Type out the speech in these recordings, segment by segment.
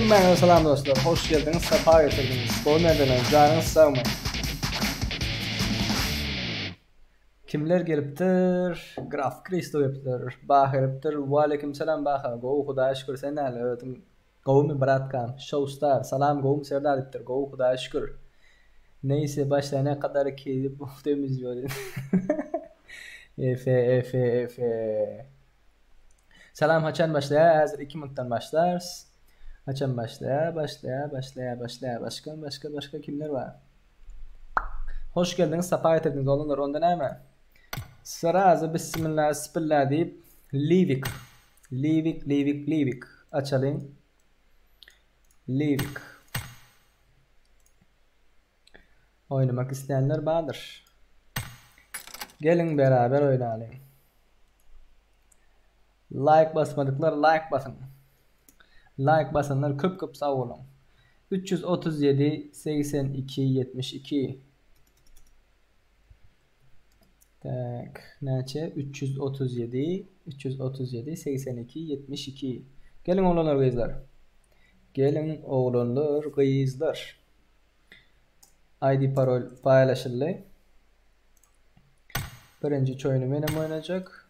Hemmäňize salam dostlar, hoş geldiňiz, sapa getirdiňiz. Gowy merdeler, janyňyz sagmy? Kimler gelipdir? Graf Kristo gelipdir, Baha gelipdir. Waleýkim salam Baha, gowy Hudaýa şükür, sen näle özüň gowumy bratkam? Showstar, salam gowumy Serdar diýipdir, gowy Hudaýa şükür. Neýse başlaýana kadar keyif bok temizliyor. Efe efe efe. Salam haçan başlaýar? Häzir 2 minutdan başlarys. Haçan başlaýar? Başlaýar, başlaýar, başlaýar. Başga, başga, başga kimler bar? Hoş geldiňiz, sapa getirdiňiz oglanlar. Onda näme? Srazy bismillah, spilla diýip Livik. Livik, Livik, Livik açalyň. Livik. Oýnamak isleýänler bardyr. Geliň beraber oýnalyň. Like basmadyklar like basyň. Like basanlar köp köp sag boluň. 337 82 72 Tak, näçe? 337 337 82 72 Geliň oglanlar gyzlar. Geliň oglanlar gyzlar. ID parol paýlaşyldy. Birinji üç oýny menem oýnajak.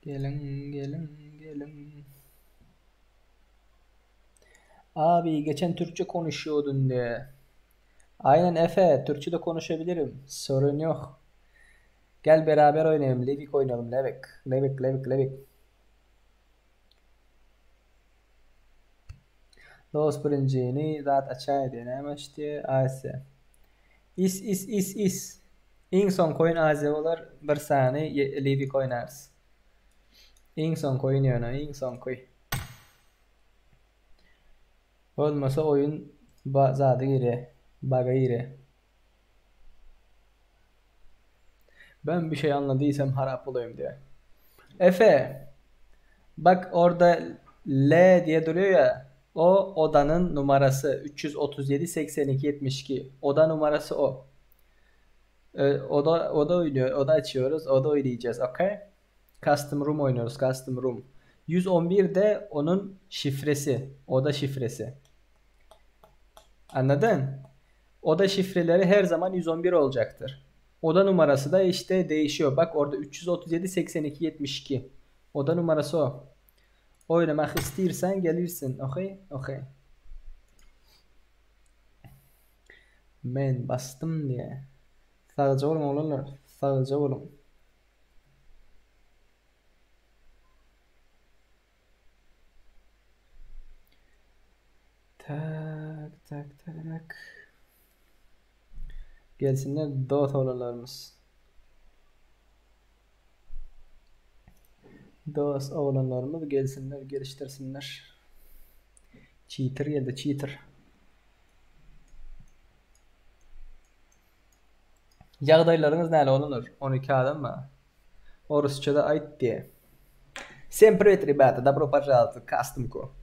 Geliň, geliň, geliň. Abi geçen Türkçe konuşuyordun diye. Aynen Efe, Türkçe de konuşabilirim. Sorun yok. Gel beraber oynayalım. Levik oynayalım. Levik. Levik, Levik, Levik. Dos birinjini zat açaýdy. Näme açdy? Aziýa. Is is is is. Iň soňky oýun Aziýa bolar. Bir sany Livik oýnarys. Iň soňky oýun ýöne, iň soňky. Bolmasa oýun ba zada girýär. Baga girýär. Ben bir şey anladıysam harap olayım diye. Efe bak orada L diye duruyor ya o odanın numarası 337 82 72 oda numarası o. Ee, oda oda oynuyor oda açıyoruz oda oynayacağız okey. Custom room oynuyoruz custom room. 111 de onun şifresi oda şifresi. Anladın? Oda şifreleri her zaman 111 olacaktır. Oda numarası da işte değişiyor. Bak orada 337 82 72. Oda numarası o. Oynamak istiyorsan gelirsin. Okey? Okey. Men bastım diye. Sagja boluň oglanlar. Sagja boluň. Tak, tak, tak. Gelsinler dost oglanlarymyz. Dost oglanlarymyz gelsinler, gelişdirsinler. Cheater geldi, cheater. Ýagdaýlaryňyz näle oglanlar? 12 adam bar. Orusçada aýt diýe. Всем привет, ребята! Добро пожаловать в кастомку.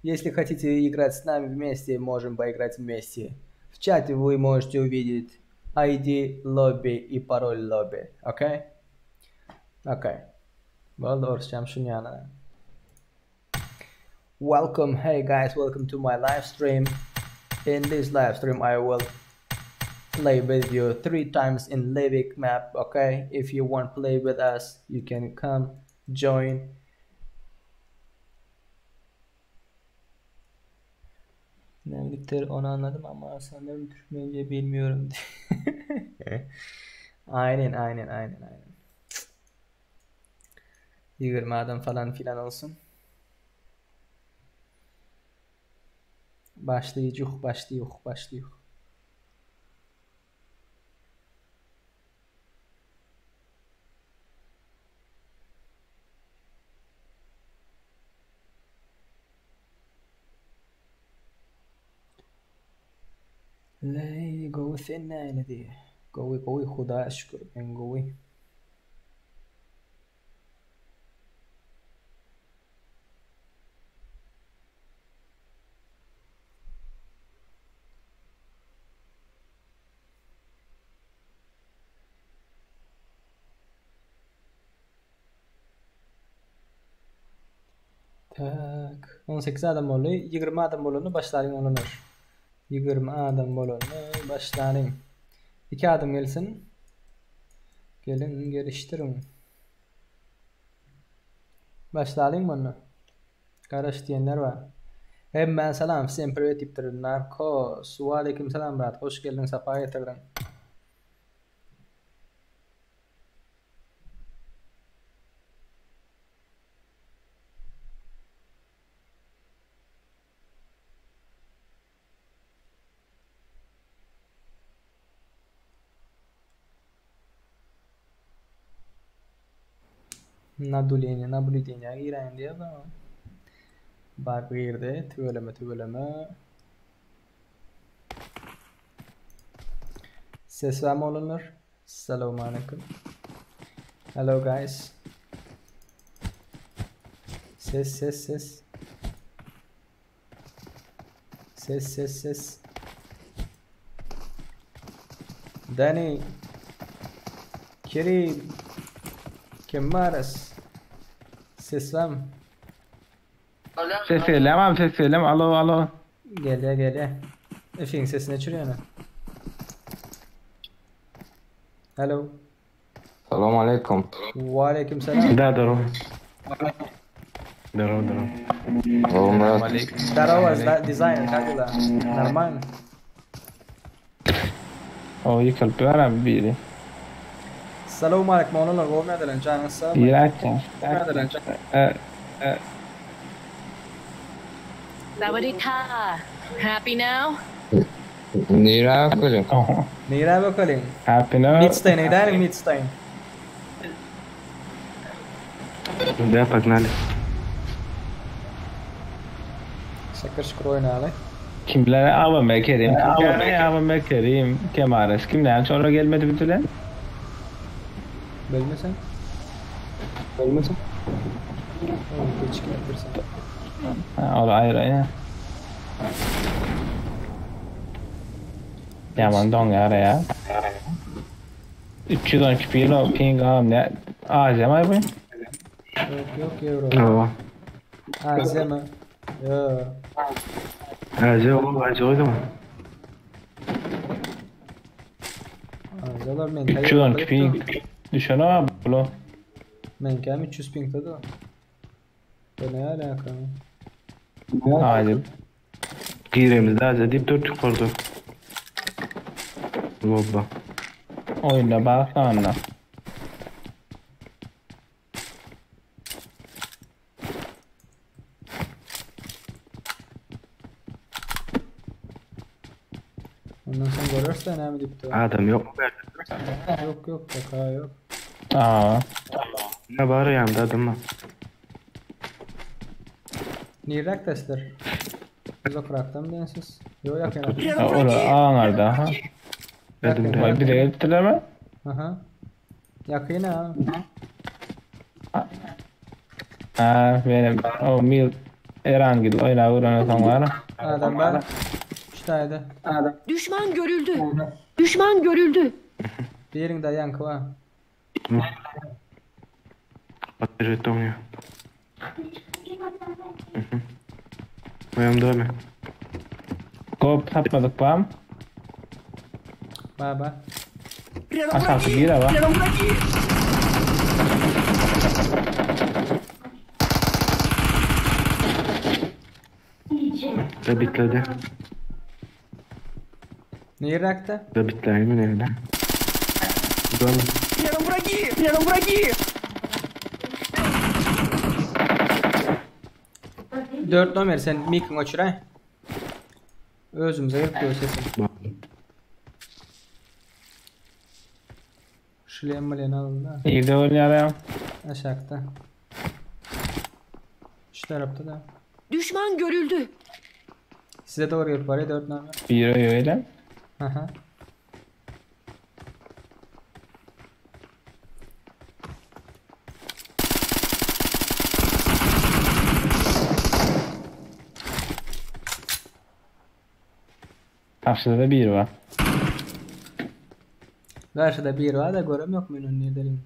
Если хотите играть с нами вместе, можем поиграть вместе. В чате вы можете увидеть ID лобби и пароль лобби. Окей? Окей. Boldy orusçam şuny ýaly. Welcome, hey guys, welcome to my live stream. In this live stream, I will play with you three times in Livik map, okay? If you want play with us, you can come join. Nemlikleri onu anladım ama sanırım Türkmence bilmiyorum. Aynen, aynen, aynen, aynen. 20 adam falan filan olsun. Başlaýjyk, başlaýyk, başlaýyk. Leý, gowy sen nähili diý. Gowy, gowy, Hudaýa şükür, men gowy. Tak, 18 adam boldy. 20 adam bolanda başlalyň oglanlar. 20 adam bolanda başlalyň. 2 adam gelsin. Geliň, gelişdiriň. Başlalyň munda. Garaş diýenler bar. Hemmä salam, всем привет diýipdir Narkos. Waleýkim salam brat, hoş geldiň, sapa getirdiň. Naduleniýe, nablýudeniýä giräýin diýýär da. Bar girdi, tüweleme, tüweleme. Ses barmy oglanlar? Salowmaleýkim. Hello guys. Ses ses ses. Ses ses ses. Danny. Kerim. Kim baras? Ses barmy? Ses gelýärmi abi ses gelýärmi alo alo. Gelýär gelýär. Efiň sesini öçür ýöne. Hello. Salam aleýkum. Waleýkim salam. Da daro. Daro daro. Gowmyrat. Zdarowa dizaýn как dela? Normalno. O ýykylyp ýören biri. Salowmaleýkim oglanlar gowmy ýagdaýlaryň janyňyz sagmy? Biri aýtýan. Sawadika. Happy now? Nirä ökeliň? Nirä bökeliň? Happy now? Midstein gidäýeliň Midstein. Da pagnali. Şeker şükür oýnaly. Kimler AVM Kerim kimler AVM Kerim Kemares kim näme üçin olar gelmedi biz bilen? Bilmesem. Bilmesem. Oý geç gelipdirsen. Ha ol aýry ýa. Ýaman doňýar ýa. 312 pilo ping agam ne Aziýa my bu? Ýok ýok ýewro. Hawa. Aziýa my? Ýok. Aziýa oglum Aziýa goýdum. Aziýalar meňkä 312 ping düşene bu. Meňkäm 300 pingde de. Bu ne alaka? Aziýa. Giremizde Aziýa diýip dört ýukarda. Lobba. Oýunda bar sanda. Ondan soň göreris-dä näme diýipdir. Adam ýokmy bärde? Ýok ýok paka ýok. Aa. Ne bar ýanynda adam bar. Nirräkde sizler? Uzakrakdamy diýen siz? Ýok ýakynrak. Olar aňarda ha. Ýakyn. Bize gelipdirlermi? Aha. Ýakyn ha. Ha, benim o mil Eran gidip oýnap öwrenen soň bar. Adam bar. Şu taýda. Düşman görüldü. Düşman görüldü. Birinde ýaňky bar. Battery doňýar. Goýam dämi? Kop tapmadyk bam. Baba. Aşaky bir ba. Da bitledi. Niräkde? Da bitläými näme? Dön. 4 nomer sen mikiňi öçüräý. Özümize gelip dur sesin. Şlem bilen alynda. Nirde oýnaýar ya? Aşakda. Şu tarapda da. Düşman görüldü. Size doğru gelip barýar 4 nomer. Biri öyle. Aha. Karşıda da biri bar. Garşyda biri bar da görem ýok men ony nirdeligini.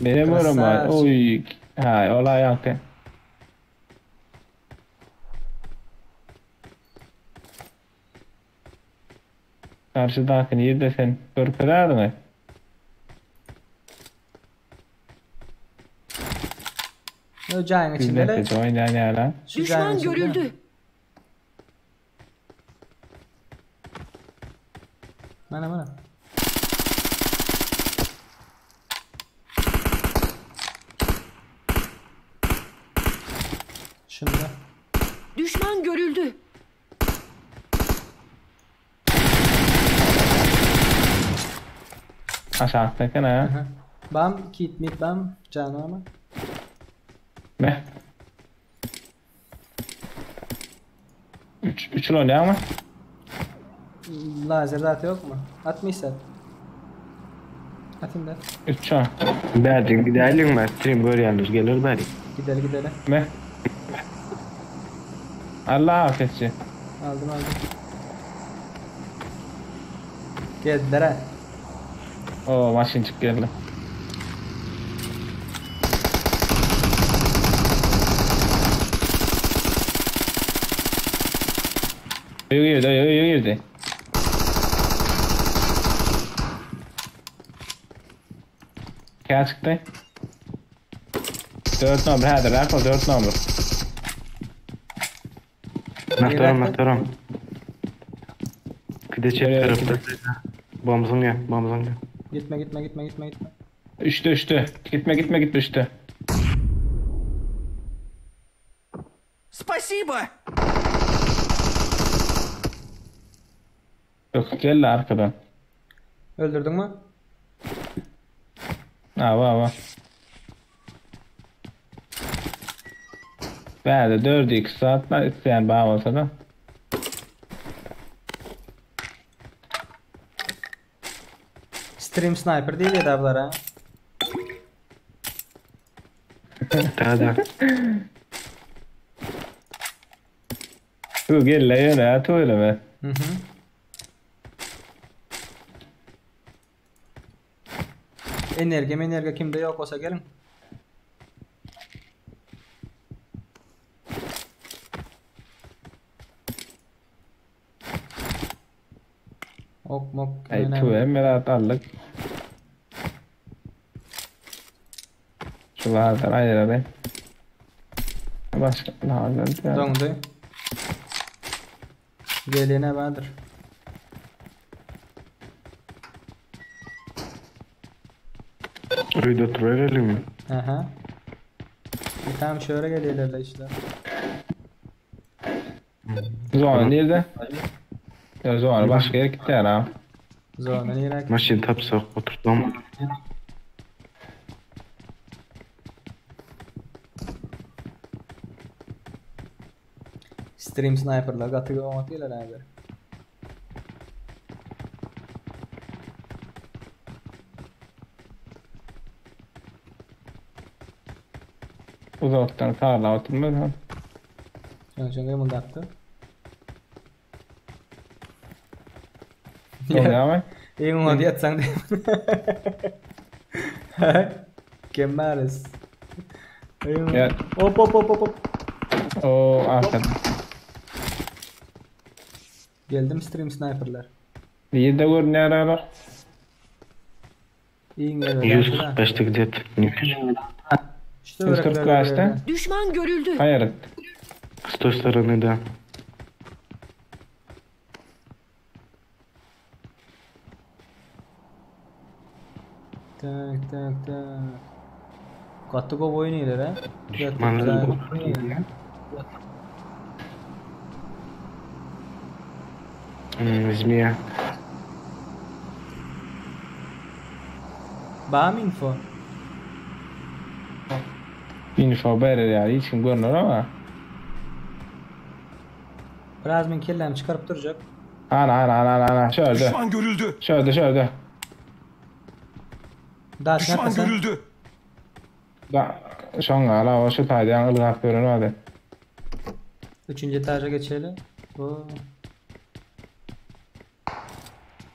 Benim görem bar. Krasavçik. Oý. Ha, ol aýaňky. Garşydaky nirde sen? Görkez adyňy. Yo jaýyň içinde le. Bizde oýnaýan ýaly. Şu jaýyň Düşman içinde. görüldü. Mana mana. Şunda. Düşman görüldü. Aşakda eken ha. Aha. Bam kit mit bam canama. Ne? 3 3 oynayalım mı? Lazer zaten yok mu? Atmışsan. Atayım da. 3 an. Bärdin gidelim mi? Stream görýänler gelir bäri. Gidelim gidelim. Ne? Allah affetsin. Aldım aldım. Geldiler ha. O maşyn çykyp geldi. Öýe girdi, öýe öýe girdi. Kâ çykdy. 4 numara häzir, Rako 4 numara. Nahtaram, nahtaram. Gide çep Nereye tarafta. Bomzun ya, bomzun ya. Gitme gitme gitme gitme gitme. 3'te 3'te. Gitme gitme gitme 3'te. Спасибо! Yok geldi arkadan. Öldürdün mü? Ha va va. Bäde 4x saatler isteyen bağ olsa da. Stream sniper değil ya da ablar ha. Da da. Tu gel ýöne, tu öyleme. Hı hı. Enerji enerji kimde yok olsa gelin. Ok mok. Ay önemli. tu hem rahat aldyk. Şu lazer aýyraly. Başka lazer. Dondu. Gelene vardır. Öýde oturyberelim mi? Aha. Bir tam şöyle geliyorlar işte. Zona nirde? Ya zona başka ýere gitdi ha. Zona nereye? Maşyn tapsak oturdum. Stream sniperlar gaty oňat geler abi. Uzaktan tarla oturmaz ha. Şöyle şöyle mıldaptı. Zona mı? İyi oňat ýatsaň diýip. Kemaris. Ya. Hop hop hop hop hop. O arkadan. Geldim stream sniperlar. Nirde görünýär olar? İyi gelir. 145 gde-to. İşte 145'te. Düşman görüldü. Hayır. S той стороны, да. Tak tak tak. Gaty gowy oýnaýlar ha. Düşmanlar Змея. Bam info. Info berer ýaly hiç kim görünür ama. Biraz men kellämi çykaryp durjak. Ana ana ana ana ana şöyle. Düşman görüldü. Şöyle şöyle. Daş Düşman nätesen? görüldü. Da şoňa ala o şu taýdan ylgap görünmedi. Üçüncü etaja geçeli. Oo.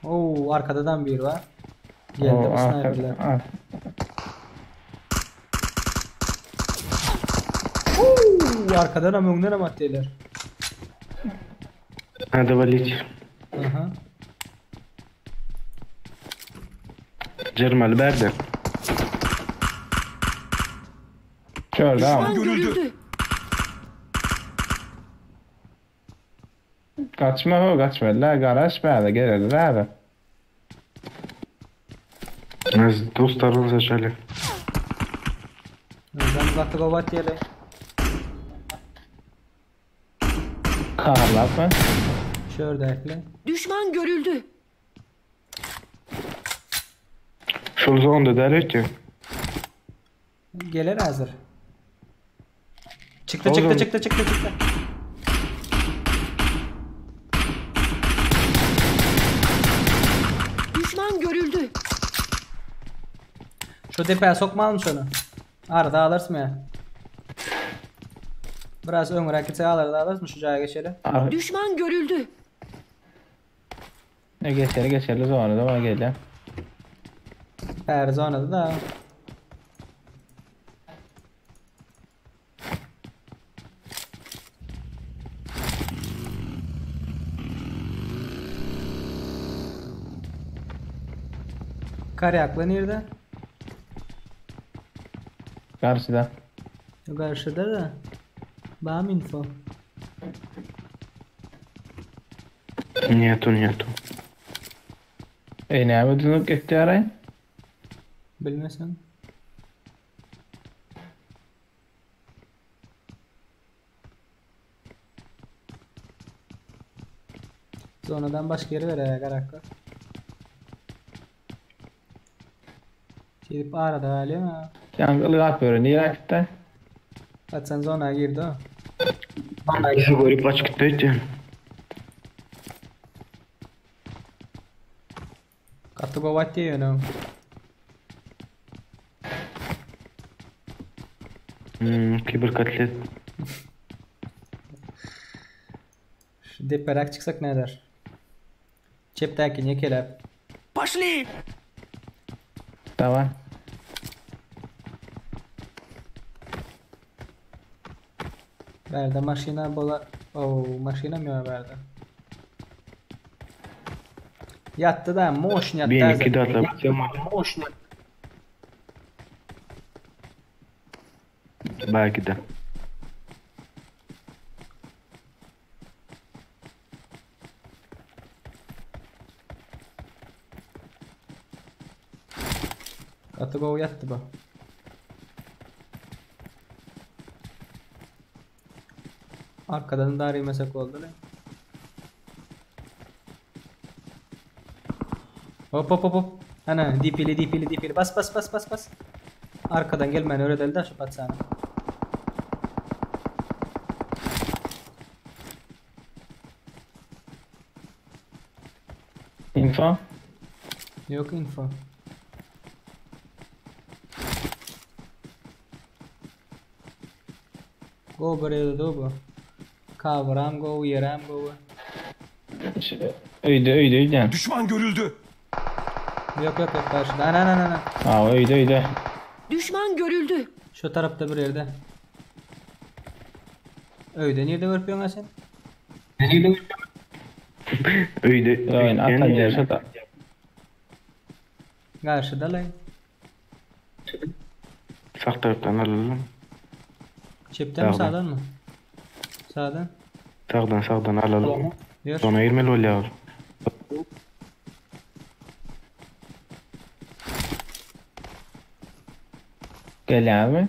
Oo arkadadan bir var. Geldi O bu sniperler. arka. Oo arkadan hem öňden hem atdylar. Надо валить. Aha. Jermeli bärde. Şurada. Düşman görüldü. Kaçma o kaçma. La garaj bärde geledi bärde. Нас с двух сторон зажали. Özem gaty gowy atýaly. Karlap mı? Şördäkli. Düşman görüldü. Şol zonda däl öýtýän. Geler hazır. Çykdy Oğlum. çykdy çykdy çykdy çykdy. Düşman görüldü. Şu depä sokmalymy şony? Arada alyrsmy ýa? Biraz öňräk gitse alarda alyrsmy şu jaýa geçeli? Ar Düşman görüldü. ne geçeli geçeli zonada da bana geldi. Bäri zonada da. Karyakly nirde? Karşıda. Garşyda da. Bam info. Нету, нету. E ne yapıyordun gitti arayın? Bilmesen. Zonadan başka yere ver karakter. Gidip arada öyle mi? Yangılı atmıyor. Niye gitti? Zaten zona girdi o. Bizi görüp aç gitti öýtýän. Gaty gowy atýar ýöne. Hmm, kiberkotlet. Şu deperak çıksak ne eder? Çepdäki ýekelep. Пошли! Tamam. Bärde maşina bola... Oh, maşina mı ýok bärde? Ýatdy da, moşun ýatdy. Bir hazır. iki de atlap. Moşun. Belki de. Gaty gowy ýatdy bu. Arkadan da araymasak oldu lan. Hop hop hop hop. Ana DP'li DP'li DP'li bas bas bas bas bas. Arkadan gelmän öwredeli da şu patsany. Info. Yok info. Go buraya da bu. Kavram go, yerem go. Öýde öýde öýden. Düşman görüldü. Yok yok yok karşıda. Ana ana ana. Aa öýde öýde. Düşman görüldü. Şu tarafta bir yerde. Öýde nerede görüp ýöňä sen? Öýde. Oyun atan yer şurada. Garşyda lan. Sağ taraftan alalım. Çepden mi Sağdan. sağdan mı? Sağdan. Sağdan sağdan alalım. Ýör. Sona girmeli bolýar. Gel abi.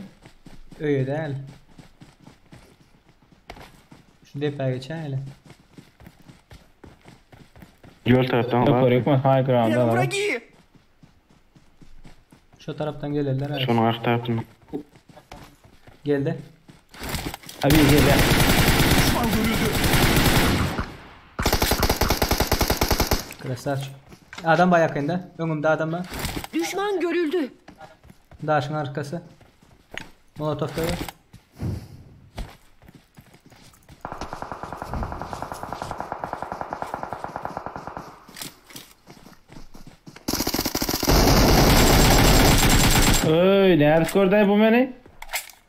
Öýe däl. Şu depa geçen hele. Yol taraftan Yok var. yok mu? High ground'da Рядом alalım. враги! Şu taraftan gelirler abi. Şonuň arka tarafından. Geldi. Abi gel gel. Düşman görüldü. Krasavçık. Adam bayağı yakında. Öňümde adam var. Düşman görüldü. Daşın arkası. Molotov da var. Öy ne skorda bu beni?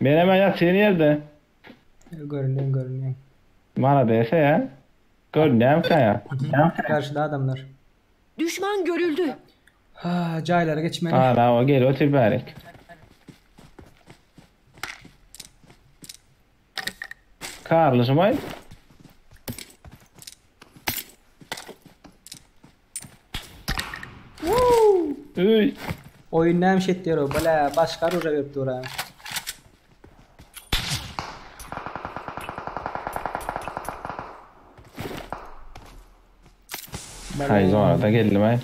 Ben hemen yat seni yerde. Görünüyor görünüyor. Bana dese ya. Gör ne yaptın ya? Karşıda adamlar. Düşman görüldü. Ha, jaýlara geçmeli. Ara o gel otur bärik. Karly şumay. Üy. Oýun näme şey etýär o? Bile başga ruja berip dur ha. Hay zona da geldim ay.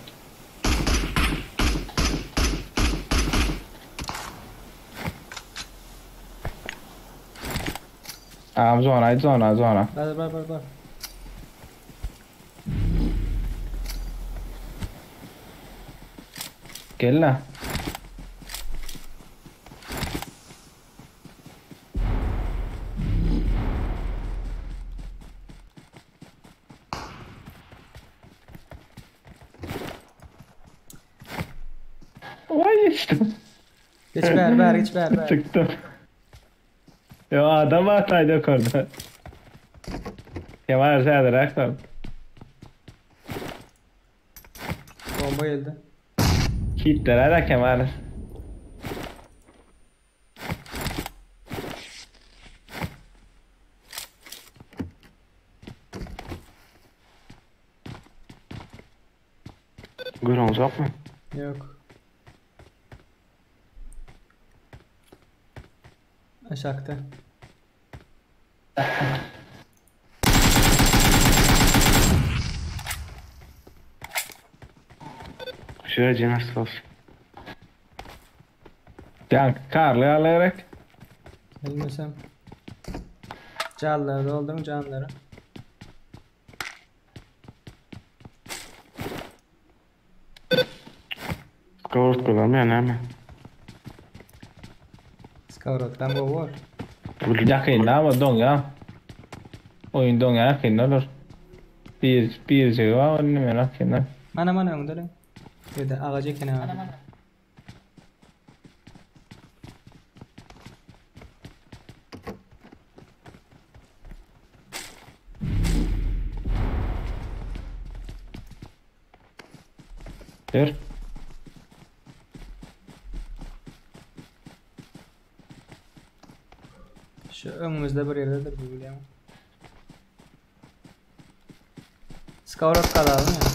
Am zona, zona, zona. Bar bar bar bar. Gel la. Vay geçtim. Geç ber ber geç ber ber. Çıktım. Ya adam ataydı yukarıda. Kemal sen rakam. Bomba geldi. Kitlere de Kemal. Gören uzak mı? Yok. Aşakta. Şuraya cenaz olsun. Can karlı alarak. Bilmesem. Canları doldurun canları. Skavurt mı yani hemen? Skavrattan bu var. Yakında ama don ya. Oyun don ya yakında olur. Bir bir şey var onu merak etme. Mana mana öňde de. Ýerde agaç eken abi. Dur. Şu önümüzde bir yerdedir bu bilýän. Skavrat kalalım ya.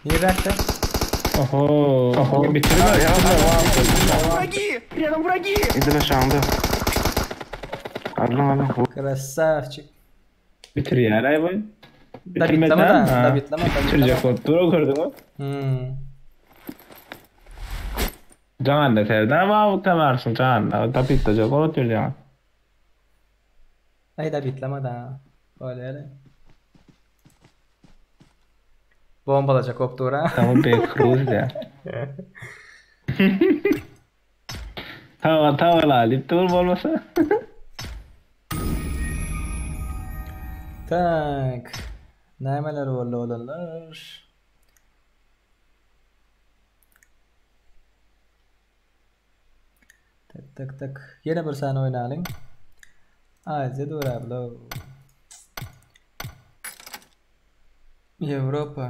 Niräkde? Oho. Oho. Bitirme. Враги! Рядом враги! İdil aşağında. Alın alın. Красавчик. Bitir ya ay bu. Dabitlama da, ha. dabitlama, dabitlama. Bitirecek oldu. Dur gördün mü? Hmm. Can da terden ama bu kamarsın can da. Dabitlecek otur ya. Ay dabitlama da. Böyle öyle. Bombalacak koptu ha. Tamam be Cruz ya. Tamam tamam alıp dur olmasa. Tak. Nämeler boldy olanlar? Tak tak tak. Ýene bir sany oýnalyň. Aziýa durabla. Ýewropa.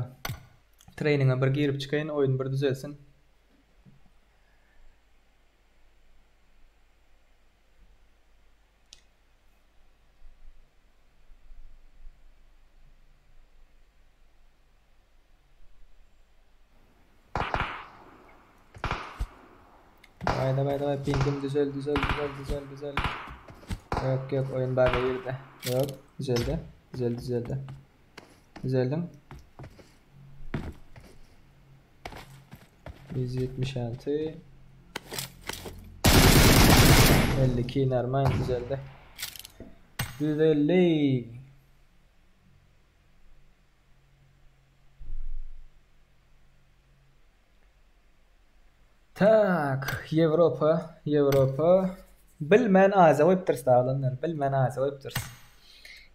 Traininge bir girip çykaýyn, oýun bir düzelsin. Davay davay davay pingim düzel düzel düzel düzel düzel. Yok yok oyun bug'a girdi. Yok düzeldi. Düzeldi düzeldi. Düzeldim. 176 52 normal düzeldi. 150 Tak, Ýewropa, Ýewropa. Bilmän Aziýa goýupdyrys daglanlar. Bilmän Aziýa goýupdyrys.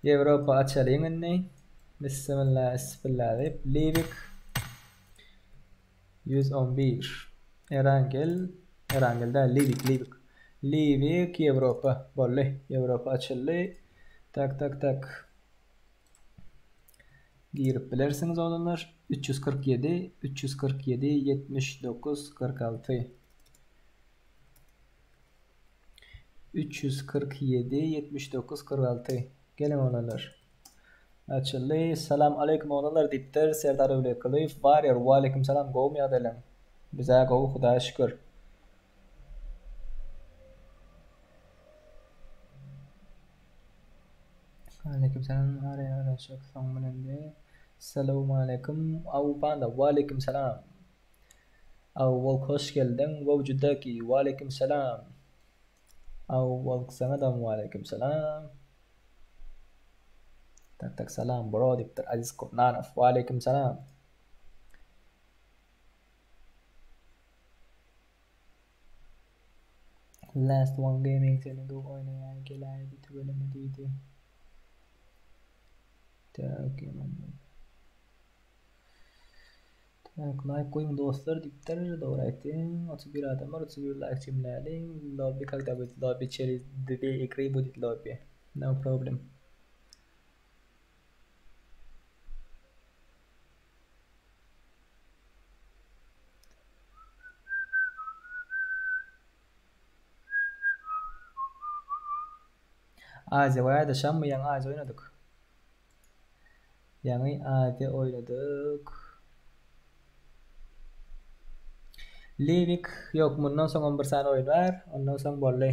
Ýewropa açalyň indi. Bismillah, bismillah diýip Livik 111. Erangel, Erangel däl, Livik, Livik. Livik Ýewropa boldy. Ýewropa açyldy. Tak, tak, tak. Girip bilersiňiz oglanlar. 347 347 79 46 347 79 46 Geliň oglanlar. Açyldy. Salam aleýkum oglanlar diýipdir Serdar Öwlekgylyýew. Warrior Waleýkim salam gowumy ýagdaýlaň? Bizä gowy Hudaýa şükür. Aleýkum salam Warrior öwrenşek soň bilendi. Salowmaleýkum Aw panda Waleýkim salam. Aw Wolk hoş geldiň Wow Judaki Waleýkim salam. Aw Wolk saňadam Waleýkim salam. Tak tak salam bro diýipdir Aziz Kurnanow. Waleýkim salam. Last one gaming seni gowy oýnaýar geläýdi tüweleme diýdi. Tak Tak laýk goýuň dostlar diýipdir. Dogry aýtdyň. 31 adam bar 31 laýk jemläliň. Lobby когда будет lobby через две игры будет lobby. No problem. Aziýa goýaýda şammy ýaňy Aziýa oýnadyk. Ýaňy Aziýa oýnadyk. Livik ýok mundan soňam bir sany oýun bar. Ondan soň boldy.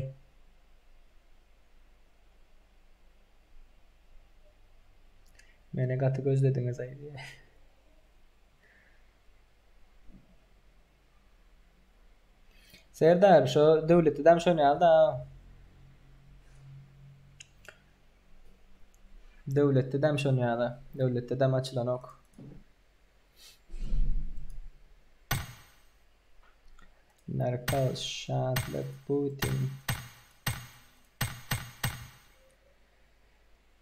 Meni gaty gözlediňiz aý diýýär. Serdar şo döwletdedem şon ýaly-da. Döwletdedem şon ýaly. Döwletdedem açylanok. Narkos, Şatlyk, Putin.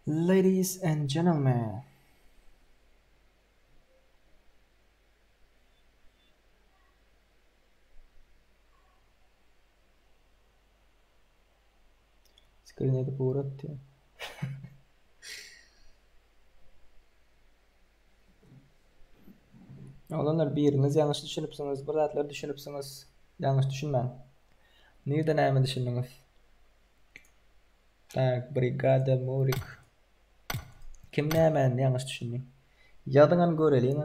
Ladies and gentlemen. Skrin edip ugrat diýýär. Oglanlar biriňiz ýalňyş düşünipsiňiz, bir zatlar düşünipsiňiz. Ýalňyş düşünmäň. Nirde näme düşündiňiz? Tak, brigada Murik. Kim nämäni ýalňyş düşündi? Ýazyňam göreliň.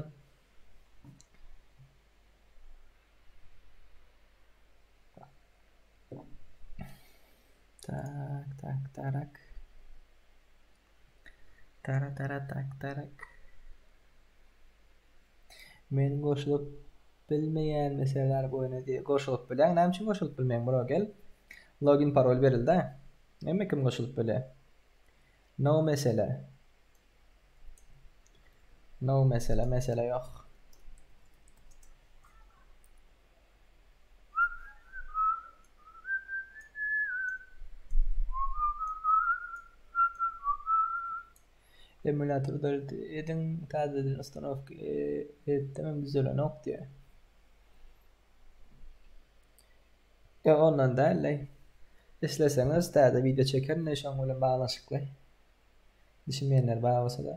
Tak, tak, tarak. Tara tara tak tarak. Men goşulyp bilmeýän meseleler bu oýna diýip goşulyp bilýäň. Näme üçin goşulyp bilmeýäň bro gel. Login parol berildi. Hemme kim goşulyp bilýär. No mesele. No mesele, mesele ýok. Emulatorda ediň täzeden ustanowka etdimem düzelenok diýýär. Ýok ondan dälleý. Isleseňiz täze wideo çekerin şoň bilen baglanyşykly. Düşünmeýänler bar bolsada.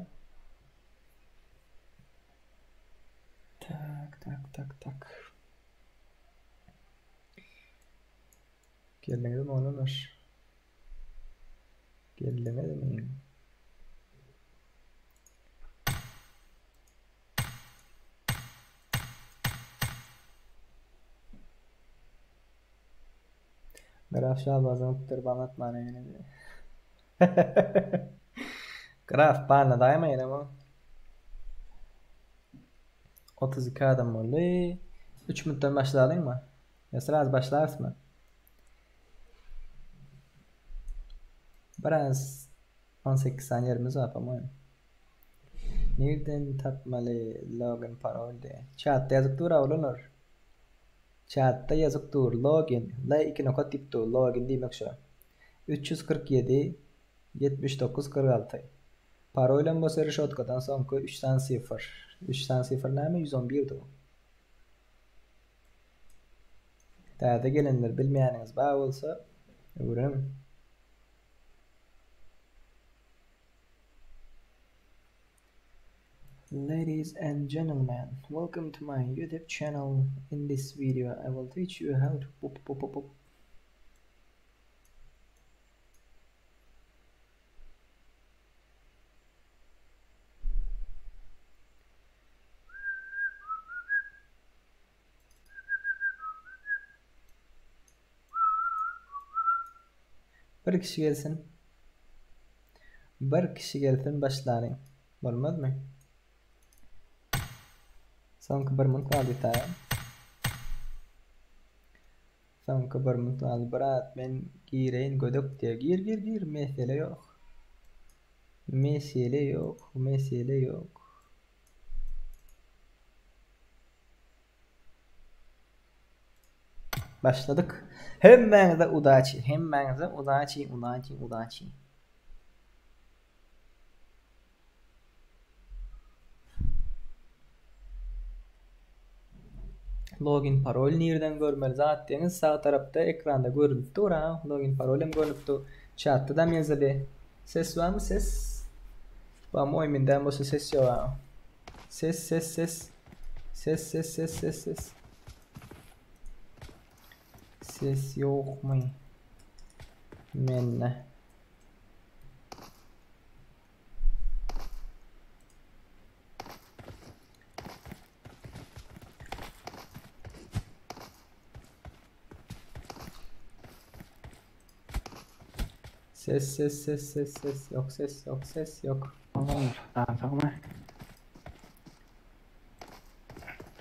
Tak tak tak tak. Geldiňizmi oglanlar? Geldiňizmi? Graf Şahbaz zyňypdyr ban atmana ýene de. Graf banladaýma ýene bu. 32 adam boldy. 3 minutdan başlalyňmy? Ýa sraz başlarysmy? Biraz 18 saniýe ýerimiz bar, po-moýemu. Nirden tapmaly login parol diýe. Çatda ýazyp dur-a oglanlar. Çatda ýazyp dur login L iki nokat diýip dur login diýmek şo. 347 79 46 Parolam bolsa reşotkadan soňky üç sany sifr. Üç sany sifr näme 111 di bu. Täze gelenler bilmeýäniňiz bar bolsa öwreniň. Ladies and gentlemen, welcome to my YouTube channel. In this video, I will teach you how to pop pop pop pop. Bir kişi gelsin. Bir kişi gelsin başlalyň. Bolmazmy? Soňky bir munt galdy taýa. Soňky bir munt galdy. Brat men gireýin gödek diýýär. Gir gir gir mesele ýok. Mesele ýok, mesele ýok. Başladyk. Hemmäňize udaçi, hemmäňize udaçi, udaçi, udaçi. Login parol nirden görmeli zat diýeniz sag tarapda ekranda görünip dur ha. Login parol hem görünip dur. Çatda da ýazyly. Ses barmy ses? Bam oýmindäm bolsa ses ýok ha. Ses ses ses. Ses ses ses ses ses. Ses ýokmy? Mende. Ses ses ses ses ses yok ses yok ses yok. Tamam.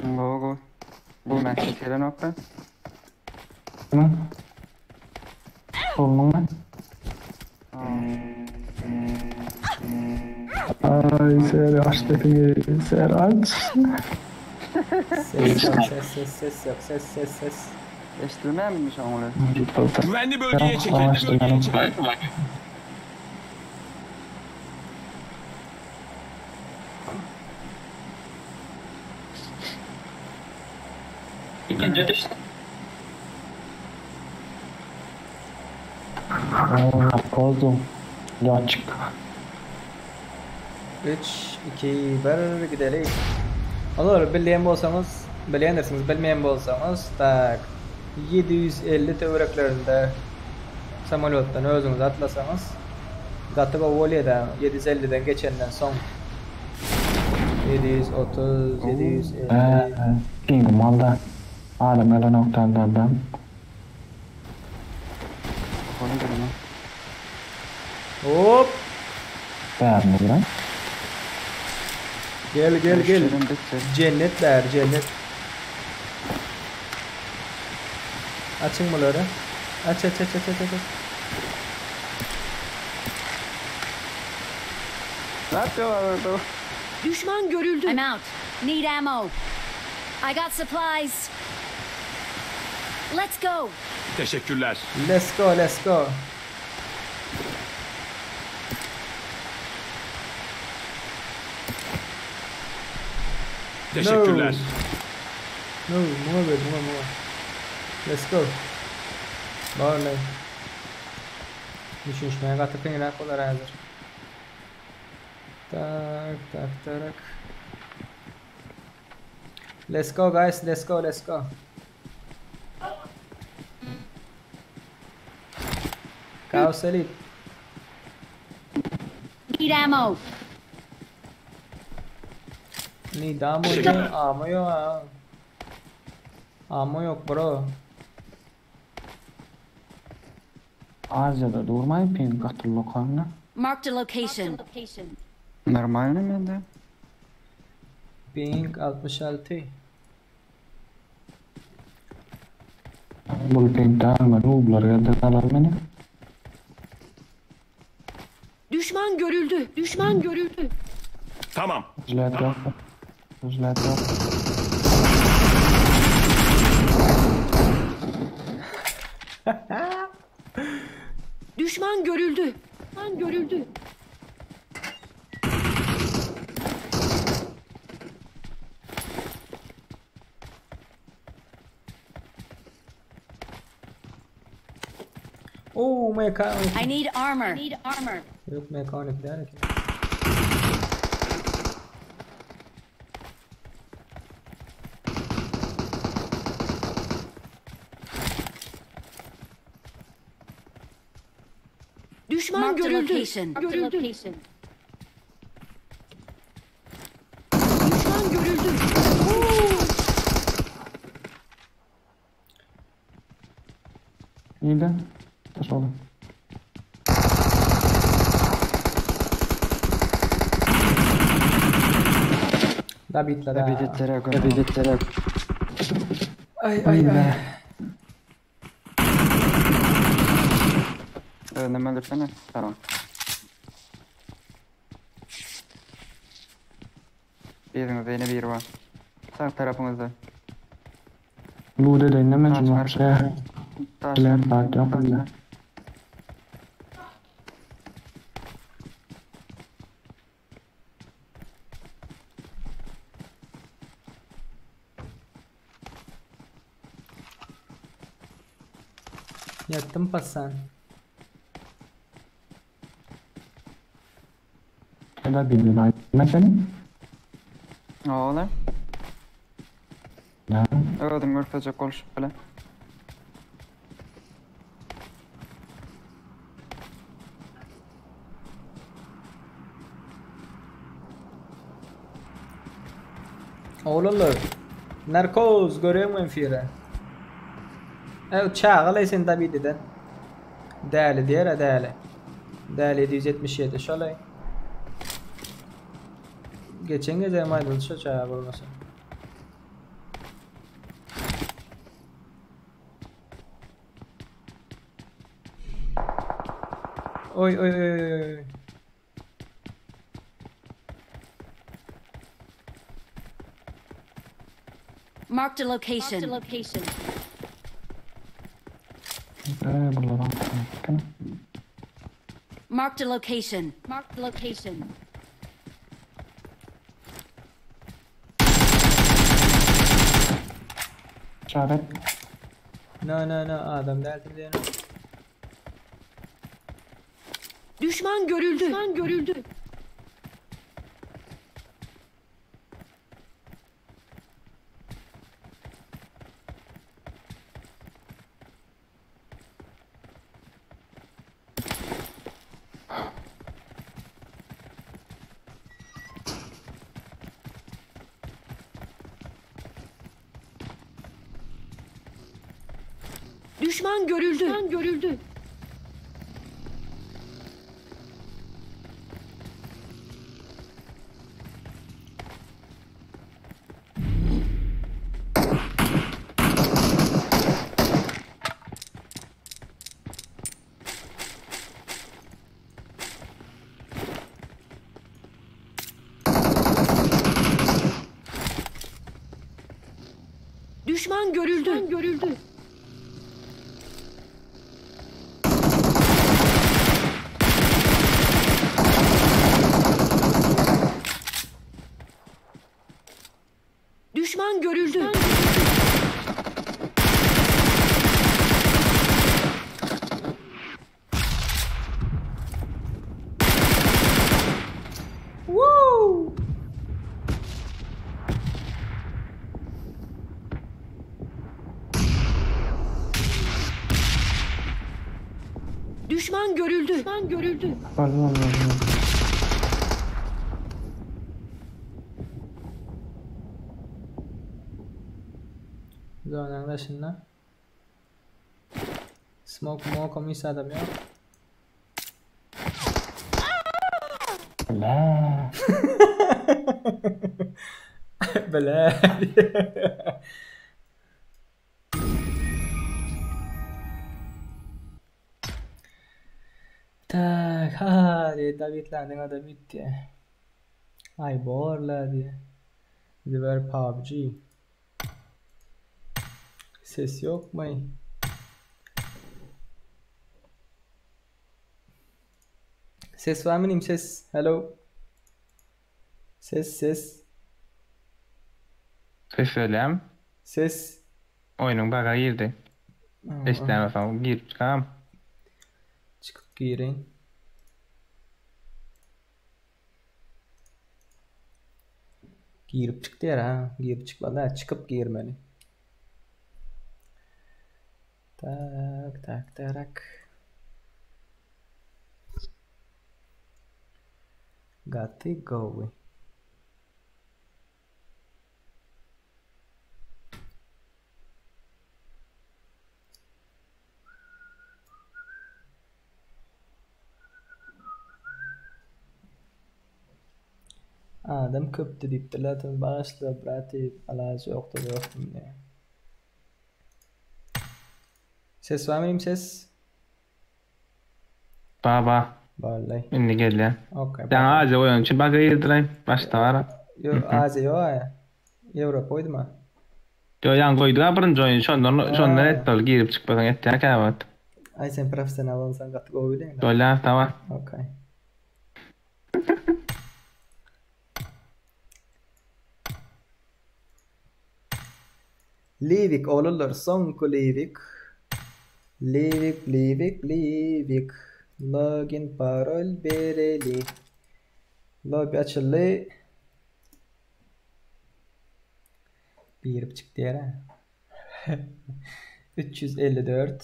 Go go. Bu ben çekilen nokta. Tamam. Oldun mu? Ay ser aç dedim ser aç. Ses yok ses ses ses yok ses ses ses. Eşitilmeyen mi onu? Güvenli bölgeye çekil. Açtım Bölgeye çekil. Oldu. Açık. 3 2 1 gidelim. Olur bilmeyen bolsaňyz, bilýändirsiňiz, bilmeýän bolsaňyz, tak 750 töwereklerinde samolýotdan özüňiz atlasaňyz gaty gowy bolýar da 750-den geçenden soň 730 750 King malda. Adam öyle noktalardan. Konu girme. Hop! Beğendim lan. Gel gel gel. Müşterim bitti. Cennet der cennet. Açın bunları. Aç aç aç aç aç aç. Ne yapıyorlar orada? Düşman görüldü. I'm out. Need ammo. I got supplies. Let's go. Teşekkürler. Let's go let's go. Teşekkürler. No, muňa ber, muňa muňa. Let's go. Barlay. Düşünüşmeye gaty kynrak bolar häzir. Tak, tak, tak. Let's go guys, let's go, let's go. Chaos Elite. Need ammo. Need ammo diyor. Ammo yok ha. Ammo yok bro. Asya'da durmayın ping katıl lokalına. Marked a location. Normal mi de? Ping 66. Bu ping dağılma. Nublar geldi alar beni. Düşman görüldü. Düşman görüldü. Tamam. Jilet yok. Jilet yok. Düşman görüldü. Düşman görüldü. Oo MK12. I need armor. I need armor. Yok MK12 der ki. Düşman Marked a görüldü. location. Görüldü. Düşman görüldü. Nirde? Daş oldu. Dabitlere. Dabitlere Dabitlere. Ay ay ay. Önden öldürsene. Tamam. Birinizde yine bir var. Sağ tarafımızda. Bu da dinleme Taş var. cuma. Şey. Taş. Bilen bak yok öyle. Yattım pasan. Ya da bilmiyorum. Ben senin. Oğlum. Ya. Öldüm görfecek konuşup bile. Oğlanlar. Narkoz görüyor musun fire? Evet çağıl sen Dabididen. Değerli diğer değerli. Değerli 777 şöyle. Geçen gece ayrıldı şu çağa olmasa. Oy oy oy oy oy. Marked a location. Marked a location. Ee, buralar. Bakın. Marked a location. Marked a location. İşaret. No no no adam derdim diye. Düşman görüldü. Düşman görüldü. Düşman görüldü. Düşman görüldü. Düşman görüldü. Düşman görüldü. Düşman görüldü. Woo! Düşman görüldü. Düşman görüldü. Pardon, pardon. Zonanın dışında. Smoke mo komis adam yok. La. Bela. Tak ha diye David'lerden adam bitti. Ay borla diye. Diver PUBG. Ses yok mu? Ses var mı ses? Hello. Ses ses. Ses söyleyeyim. Ses. Oyunun bug'a girdi. Eşitlemesem girip çıkam. Çıkıp girin. Girip çıktı ya ha. Girip çıkmadı ha. Çıkıp girmeli. Tak tak tak. Gaty gowy. Adam köpdi diýipdirler, sen bagyşla brati, alajy ýokdy dostum diýýär. Ses barmy inim ses? Baba. Barlaý. Indi gelýär. Okey. Ýaňy Aziýa goýan üçin baga girdilaý. Başda bara. Ýok, Aziýa ýok aýa. Ýewropa goýdum-a. Ýok, ýaňy goýdug-a birinji oýun. Şondan şondan etdi ol girip çykmasaň etýär käwagt. Aý sen professional bolsaň gaty gowy bilýäň. Bolýar, tamam. Okey. Liwik oglanlar soňky liwik Liwik liwik liwik Login parol bereli Lobby açyldy Girip çykdy ýere 354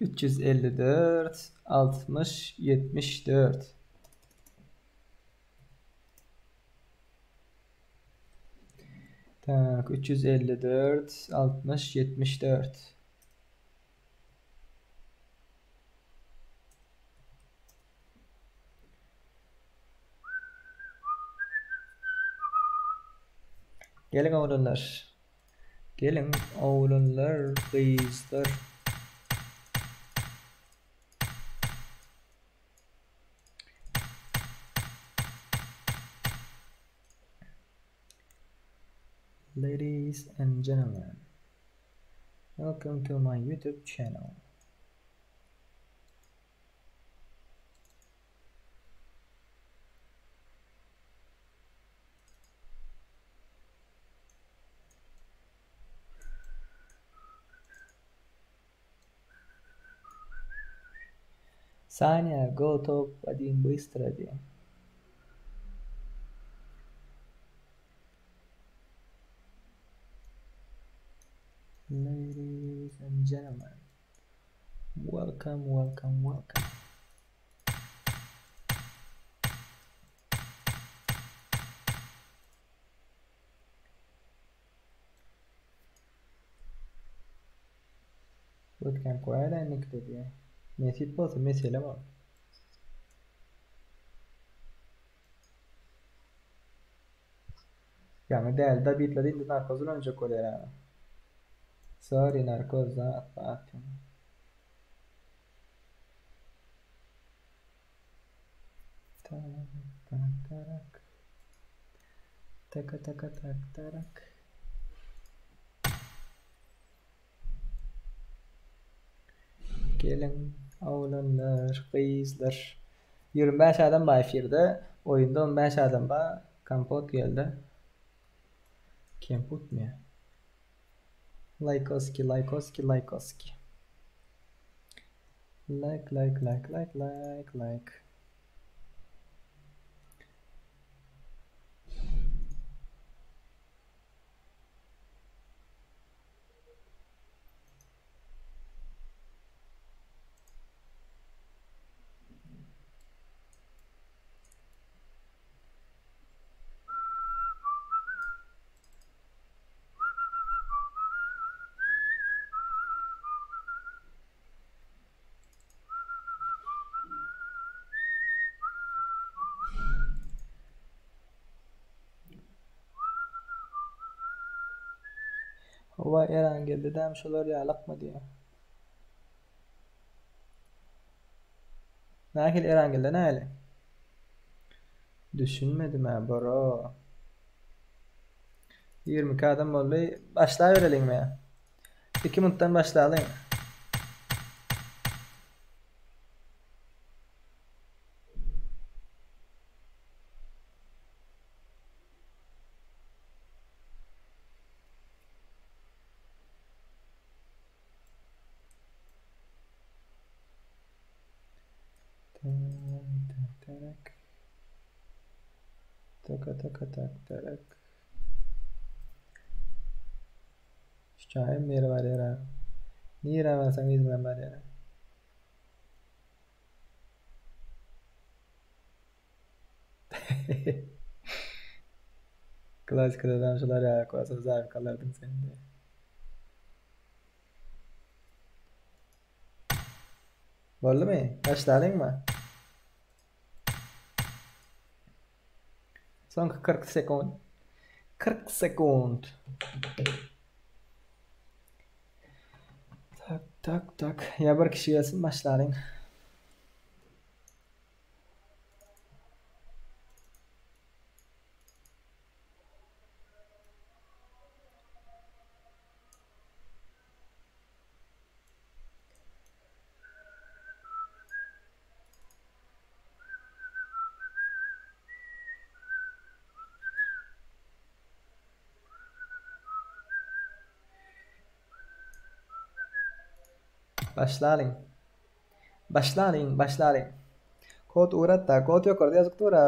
354 60 74 Tak, 354, 60, 74. Geliň oglanlar. Geliň oglanlar, gyzlar. Ladies and gentlemen, welcome to my YouTube channel. Sanya, go top один быстро diýýär. Ladies and gentlemen, welcome, welcome, welcome. Bootcamp goýaýda indikide diýýär. Nesip bolsa meselem ol. Ýaňy däli Dabitledi indi narkoz ulanjak bolýar aga. Sorry narkoz zat bat. Tak tarak. Taka taka tak tarak. Geliň oglanlar, gyzlar. 25 adam bar efirde. Oýunda 15 adam bar. Kompot geldi. Kemputmy? Laýkoski, laýkoski, laýkoski. Like, like, like, like, like, like. Howa Erangeldidäm şolar ýalakmy diýýä. Nähili Erangeldi nähili? Düşünmedim-ä bro. 22 adam boldy. Başlabereliňmi? 2 minutdan başlalyň. Tak, tak, tak, tak, tak. Şu çaýym ýere barýar-a. Nirä barsaň yzymdan barýar. Klassikada adam şular ýaly bolsa zawik alardyň sen diýýär. Boldumy? Başlalyňmy? Soňky 40 sekund. 40 sekund. Tak, tak, tak. Ýa bir kişi gelsin başlalyň. Başlalyň. Başlalyň, başlalyň. Kod ugrat-da, kod ýokarda ýazyp dur-a.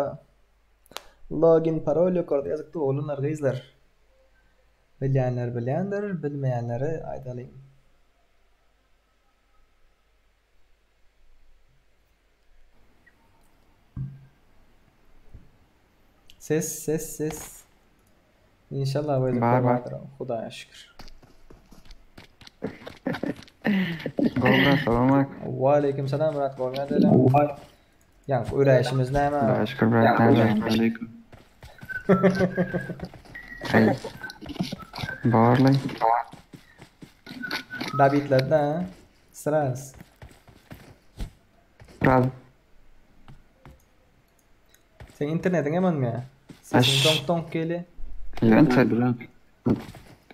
Login, parol ýokarda ýazyp dur, oglanlar, gyzlar. Bilýänler bilýändir, bilmeýänlere aýdalyň. Ses, ses, ses. Inşallah bu Bar, bar. bardyr. Hudaýa şükür. Gowy salam aleyküm. Waleýkim salam Murat gowy ýagdaýlar. Ýaňky öläýşimiz näme? Hudaýa şükür brat näme? Aleyküm. Hey. Barlay. Dabitlerde ha. Sras. Brat. Sen internetiň hem olmaýar. Sesiň Aş. donk donk gelýär. Inter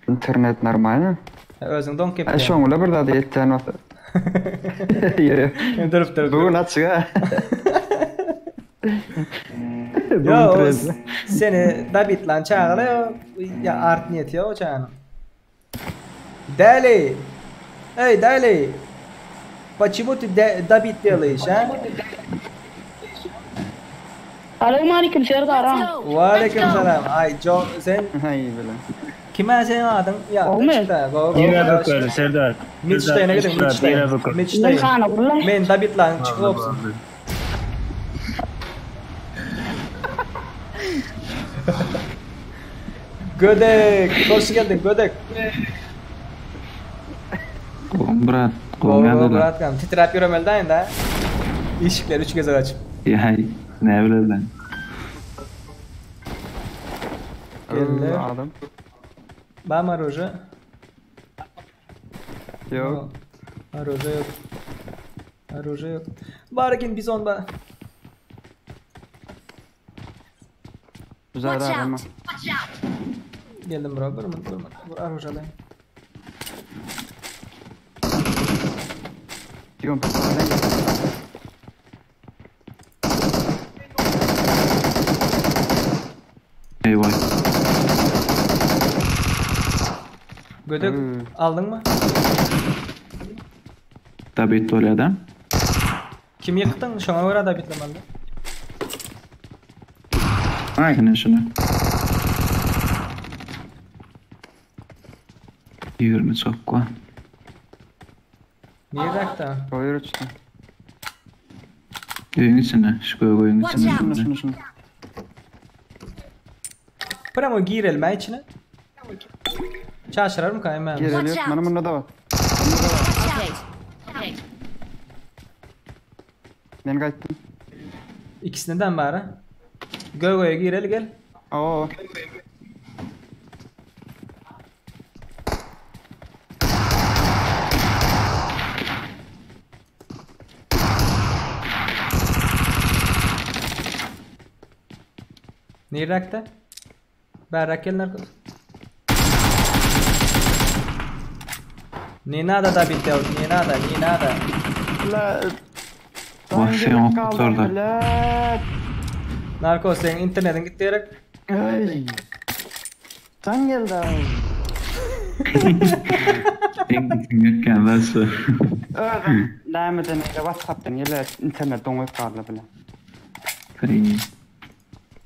internet normalny. Ha, Özüň donk Ay gepleýän. şoňla bir zady etýän bolsa. Ýa. Durup durup. Bu gün açyk ha. Yo, o seni David lan çağırıyor. Ya art niyeti yok o çağının. Deli. Ey Deli. Почему ты David делаешь, а? Salam aleyküm Serdar Let's ha. go. Ve aleyküm selam. Ay Jo sen Hay bilen. kime senin adın? Ya Olmuyor. çıktı. Go go. Yine bakıyorum Serdar. Midstein'e gidin Serdar, Yine Midstein. bakıyorum. Men Midstein. hana gurla. Men David lan çıkıp olsun. Gödek. Hoş geldin Gödek. Gowy brat, Go gowy go ýagdaýlar. brat kam. Titrap ýöremeli da indi. Işikleri üç gezek açıp. Ýa, ne bileyim. Geldi. Adam. Bam oruje. Yok. Oruje yok. Oruje yok. Barikin bizon ba. Güzel Watch ama. out. Watch out. Geldim bro. Bir minut, bir minut. Bir oruje alayım. Diyorum. Eyvah. Gödek Hmm. aldın mı? David bolýar Kim yıktın? Şoňa görä da bitlemeli. Aynen şunu. 20 çok kwa. Niye rakta? Koyur uçtu. Öýüň içine, şu köy öýüň Watch içine. out. Şunu şunu şunu. Pramo girelme içine. Çaşırar mı kaymam? Geri Watch yok. out. Bana bunda da var. Okay. Okay. Ben kaçtım. İkisinden bari. Gögo'ya girel gel. Oo. Niye rakta? Berrak gelin arkadaş. Ne nada da bitti ne nada, ne nada. La. Vah, şey orada. La. Narko senin internetin gitti gerek. Ay. Sen geldi abi. Ýökän nasıl? Özüm näme denege WhatsApp'tan gele internet doňup galdy bile. Ay,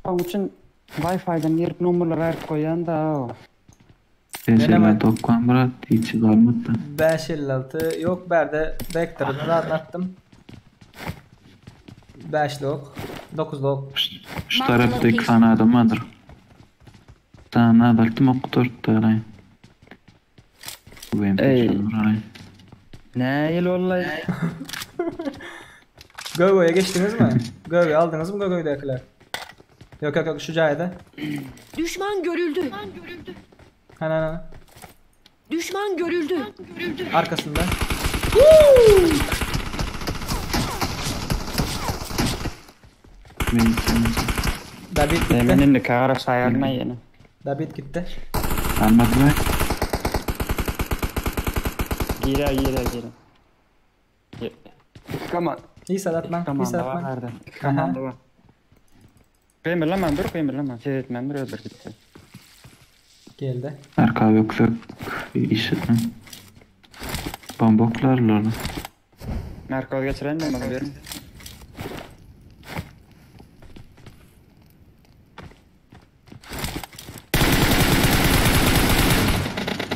Oň üçin Wi-Fi'den girip nomerleri aýryp goýan da. o. Sen tokkan brat, hiç galmady. 556 yok berde Vector'ını zaten attım. 5 ok. Dokuzluk. Şu tarapda iki sany adam bardyr. Sany azaltdym ok dörtde alaýyn. Bu Ey. Ne ýyl boldy? Gögö'ye geçtiniz mi? Gögö'yü aldınız mı Gögö'dekiler? Yok yok yok şu cayda. Düşman görüldü. Hani hani. hani. Düşman görüldü. Arkasında. David gitti. Men indi kara saýarma ýene. David gitti. Almadı mı? Girer girer girer. İki kaman. İyi Sadatman. İyi Komanda var Sadatman. nerede? İki komanda var. Kıymırlaman dur kıymırlaman. Seyretmen dur öldür gitti. Geldi. Arka yoksa işitme. Bomba oklarlar. Merkez geçiren mi bana verin?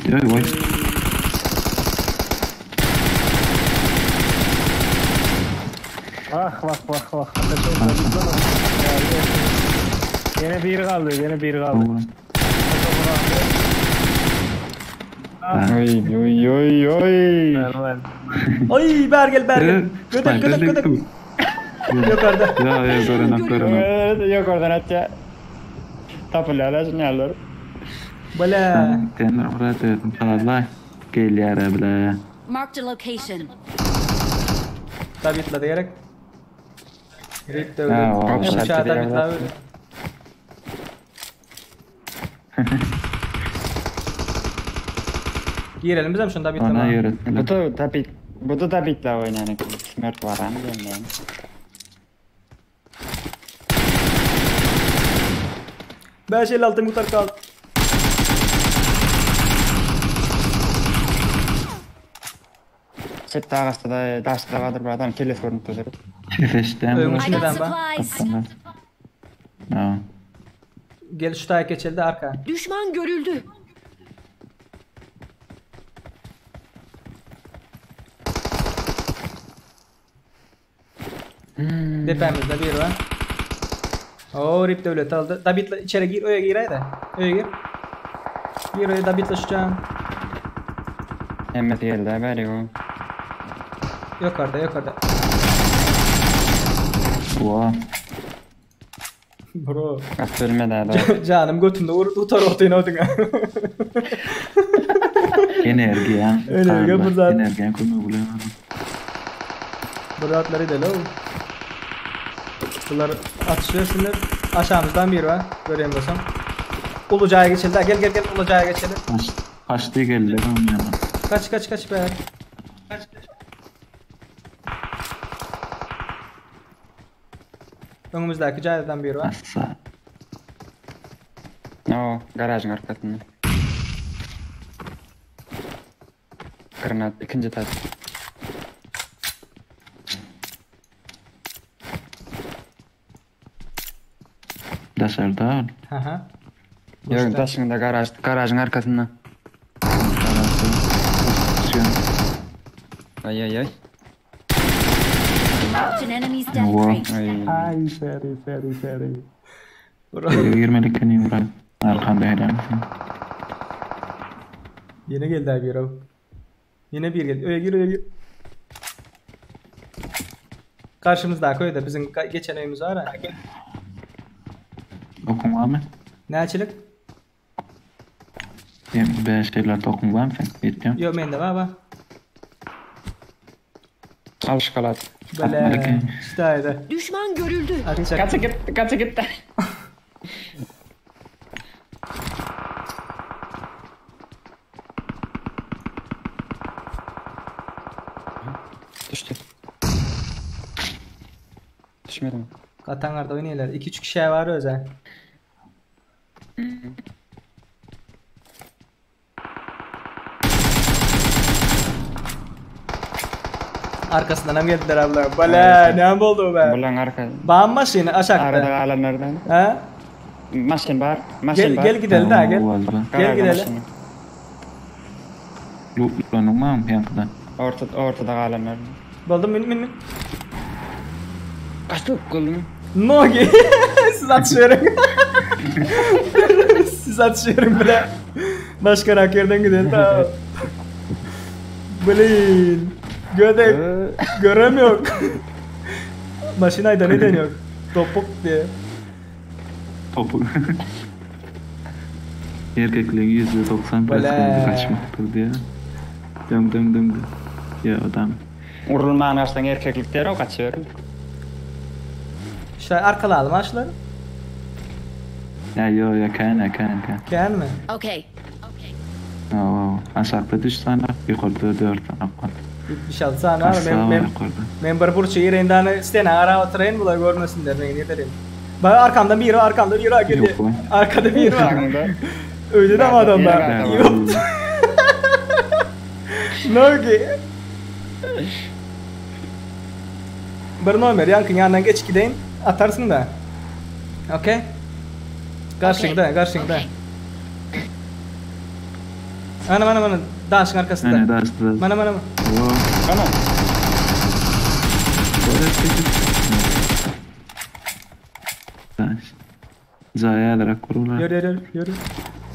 Yoy vay. Vah vah vah vah. Yine bir kaldı, yine bir kaldı. Oy oy oy oy. Normal. Ay Bergel Bergel. Gödek gödek gödek. Yukarıda. Ya ya görenek görenek. Evet, Yok oradan at ya. Tapırlar şunlar. Bala. Tenir murat ödüm fazla. Gel bile. Marked a location. David'la gerek. Rip de Ha, o öldü. şarkı Uçağı David'la öldü. Girelim bizim şunu David'le. Ona bana. Bu yürüttüler. da tabi bu da tabitle oynayan. Smart var hani diyorum yani. 556 mutar kaldı. Çep dağısta da daşta da vardır bu adam kelle sorun tutuyor. Seçtim. Ömür. I got Neden ben? supplies. Ha. Gel şu tarafa geçelim de arka. Düşman görüldü. Tepemizde bir var. Oo Rip devlet aldı. David'le içeri gir, öye gir haydi. Öye gir. Gir öye David'le şu can. Hemmet geldi haberi o. Yukarıda yukarıda. Wow. Bro. Kaç bölme daha da. Canım götümde vur tutar ortaya odun. Energiya. Energiya bu zaten. Energiya kömür bulayamadım. Bro atları deli o. Bunlar atışıyor şimdi. Aşağımızdan bir var. Göreyim dostum. Ulucaya geçelim. Gel gel gel Ulucaya geçelim. Kaç, kaçtı geldi onun yana. Kaç kaç kaç be. Önümüzdeki caydeden bir var. Assa. No, garajın arkasında. Granat ikinci taş. Dışarıda. Hı hı. Yok taşın da garaj, garajın arkasında. Ay ay ay. Marked an enemy's death Wow. crate. Ay. Ay seri seri seri. Girmelik beni buraya. Arkanda helal olsun. Yine geldi abi bir o. Yine bir geldi. Öyle gir öyle gir. Karşımızda köyde bizim geçen evimiz var ha. Okun var mı? Ne açılık? Ben şeyler okun var mı sen? Yetiyorum. Yok bende var var. Al şokolat. Böyle işte haydi. Düşman görüldü. Atacak. Kaça gitti, kaça gitti. Düştü. Düşmedi mi? Katangarda oynuyorlar. 2-3 kişi var özel. Arkasından hem geldiler abla. Bale ne oldu be? Bulan arka. Bağınma şeyini Arada aşağıda. kalanlardan. Ha? Maşin var. Maşin Gel var. gel gidelim daha gel. Olmaz be. Gel Garajda gidelim. maşini. Lan umam yankıdan. Orta, ortada kalanlardan. Buldum min min min. Kaçtı kıldım. Nogi. Siz atyşyberin. Siz atyşyberin bile. Başka yerden gidelim tamam. Blin. Gödek. Göremiyor. Maşinayda neden yok? Topuk diye. Topuk. Erkekliğin %90 Bile. prosenti kaçmakdır diye. Dön dön dön. Ya adam. Urulman açsan erkeklik der o kaçıyor. İşte arkalayalım ha şuları. Ya yo ya kan ya kan kan. Gel mi? Okay. Oo, aşağıda 3 tane, yukarıda 4 tane var. 76 tane var. Aşağı Men, var men, yukarıda. men bir burça yerindani stena ara oturayım bular görmesinler men yeterim. Bak arkamda biri var, arkamda biri var geliyor. Yok lan. Arkada biri var. Sağında. Öyle de mi adamlar? Biri var, Yok. Ne oldu? Bir nomer yankın yanından geç gideyim. Atarsın da. Okey. Karşında, karşında. Okay. Ana ana ana daşın arkasında. Ne daha da. Mana mana. Oo. Ana. Taş. Zayalara kurular. Yürü yürü yürü.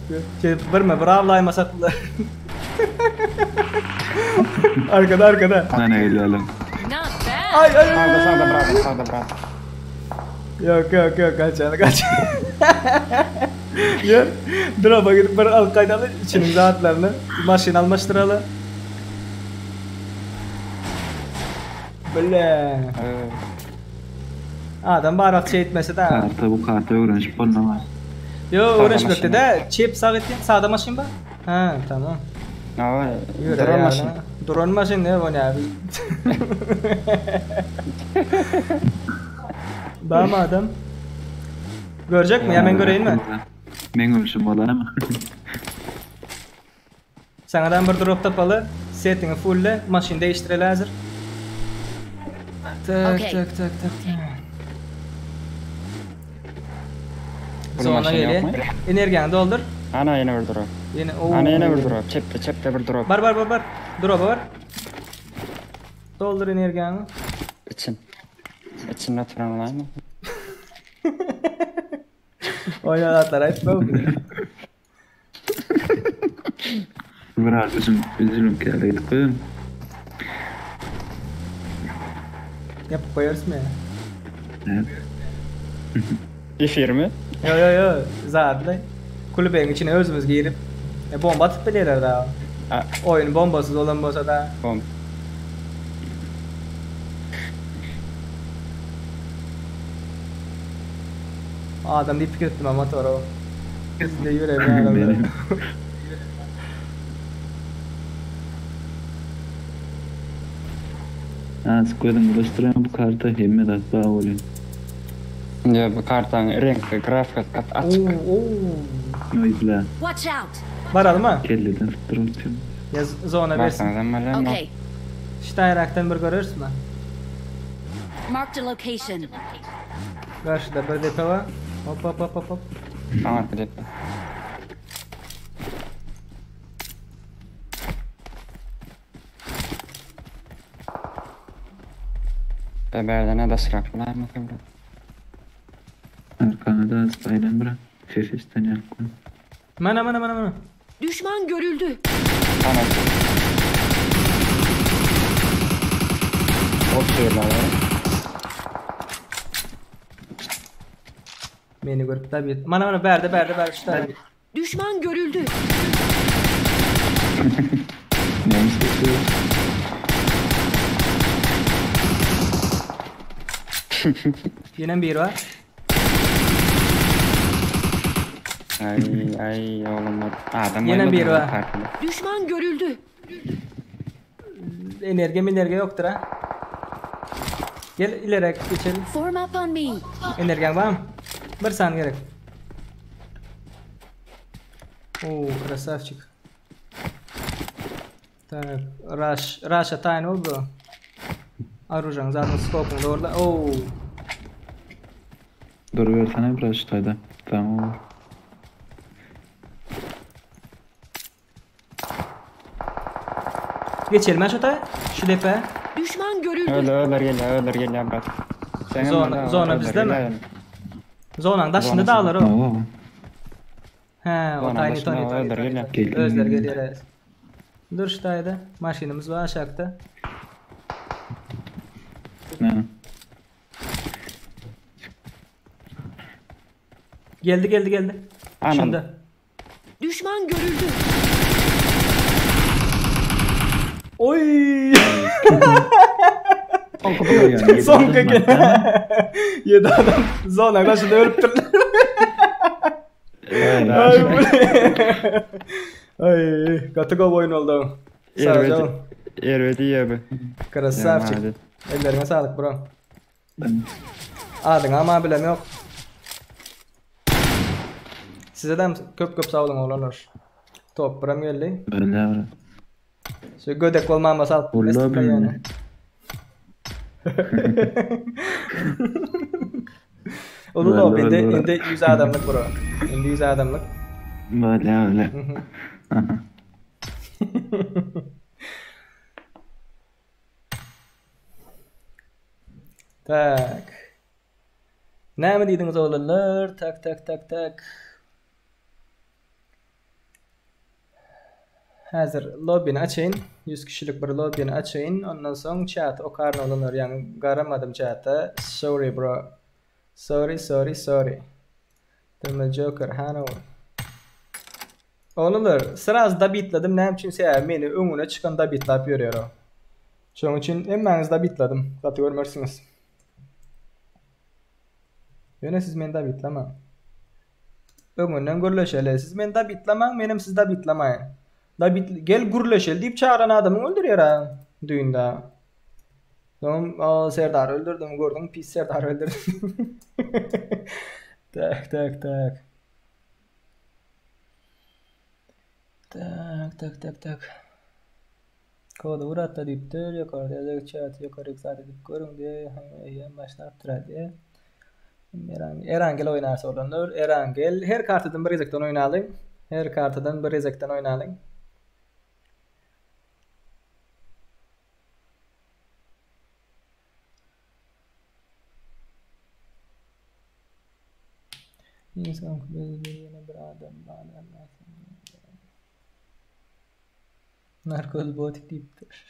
Yürü. Şey, vurma bravo masaklılar. arkada arkada. Ne geliyorum. Not bad. Ay ay ay. Sağda sağda bravo sağda bravo. Yok yok yok kaç yani kaç. Yürü. Drop'a gidip bir al kaydalı içinin rahatlarını. Maşin almaştıralı. Böyle. Evet. Adam barak şey etmese de. Karta bu karta öğrenip olmaz. Yo Sağda uğraşmakta maşin da çip sağ ettin sağda maşin var. Ha tamam. Aa, Yürü Drone ya, maşin. lan. Drone maşin ne bu ne abi? Daha mı adam? Görecek mi? Ya ben göreyim mi? Men görüşüm olar mı? Sanadan bir drop tapalı. Setini fulle. Maşin değiştireli hazır. Tak Okey. tak tak tak. Bunun Zona maşini yok geliyor. mu? Energiyani doldur. Ana yine bir drop. Yine oo. Ana yine bir drop. Çepte çepte bir drop. Bar bar bar bar. Drop'a var. Doldur energiyani. İçin. İçinde oturan olan mı? Oynadatlar aytma bu. Biraz üzüm üzülüm geldi gidip koyayım. Yapıp koyarız mı ya? Evet. Efir mi? Yo yo yo. Zaten kulübenin içine özümüz girip e, bomba atıp bilirler daha. Ha. Oyun bombasız olan bolsa da. Bom. Adam deyip pikir ettim ama motoru. Biz de yüreğim adamlar. Benim. Ha, koydum ulaştıran bu karta hemme de daha oluyor. Ya bu kartan renk, grafik kat açık. Oo, oo. O izle. Watch out. Varalım ha? Kelleden tutturuyorum. Ya zona versin. Baksana ben böyle Okay. Steyrak'tan bir görürsün mü? Marked a location. Karşıda bir depo var. Hop hop hop hop hop. Tamam bir dakika. Beberden de sırak var mı kıvrı? Arkana da spaydan bırak. Şeşeşten yakın. Mana mana mana mana. Düşman görüldü. Tamam. Oturuyorlar ya. Beni görüp tabii. Mana mana berde berde berde şu tarafa. Düşman görüldü. Neymiş sesi? Yine bir var. Ay ay oğlum. Adam Yine oynadı bir bu var. kartını. Düşman görüldü. Enerji enerji yoktur ha. Gel ileri geçelim. Form up on me. Energin var mı? Bir saniye gerek. Oo, красавчик. Так, rush, rush atayın ol bro. Оружие zaten scope'un da orada. Oo. Dur versene biraz şu tayda. Tamam olur. Geçelim ben şu taya. Şu depe. Düşman görüldü. Öyle öyle geliyor öyle geliyor bak. Gitseňem Zona, hala zona özleri bizdemi? gelýär. Zonanyň daşynda Zona daglar o. Hawa. He, o Zonanyň tiny daşynda tony tony özleri tony. gelýär. Geldim. Özleri gelýär. evet. Dur şu taýda. Maşynymyz bar aşakda. Ha. Geldi geldi geldi. Anam. Şunda. Düşman görüldü. Oy! Yani Son keke. 7 adam zona daşynda ölüpdirler. Ay, bu ne? Ay, gaty gowy oýun oldu. Erbet, Sağ ol. erbet iyi abi. Krasavçik. Ýa, Ellerine sağlık bro. Adyň ama bilem yok. Size de köp köp sağ olun oğlanlar. Top buram geldi. Öyle öyle. Şu gödek olmama sal. Ulla Mesut bilmem. yani. Olur da Öyle, indi öyle. indi 100 adamlık bro. Indi 100 adamlık. Öyle öyle. Tak. Näme diýdiňiz oglanlar? Tak tak tak tak. Häzir lobbyny açayyn. 100 kişilik bir lobbyny açayyn. Ondan soň chat okaryn oglanlar. Ýagny garamadym chata. Sorry bro. Sorry sorry sorry. Thermal Joker hano. Oglanlar, sraz dabitladim. Näme üçin sebäbi meni öňüne çykan dabitlap ýörýär o. Şonuň üçin hemmäňizi dabitladim. Gaty görmersiňiz. Ýöne siz meni dabitlamaň. Öňünden gürleşeli. Siz meni dabitlamaň, menem sizi dabitlamaýyn. Dabit gel gürleşeli diýip çağıran adamyň öldürýär ha düýnde. Soň o Serdar öldürdüm, gördüň pis Serdar öldürdüm. Tak tak tak. Tak tak tak tak. Kody uratda diýipdir. Ýokarda ýazak chat ýokary zat edip görüň diýe. Eýýäm başlapdyr diýe. Eran Erangel oýnarsa olanlar Erangel her kartadan bir gezekden oýnalyň. Her kartadan bir gezekden oýnalyň. İnsan bir ýene bir adam bar. Narkoz botik diýipdir.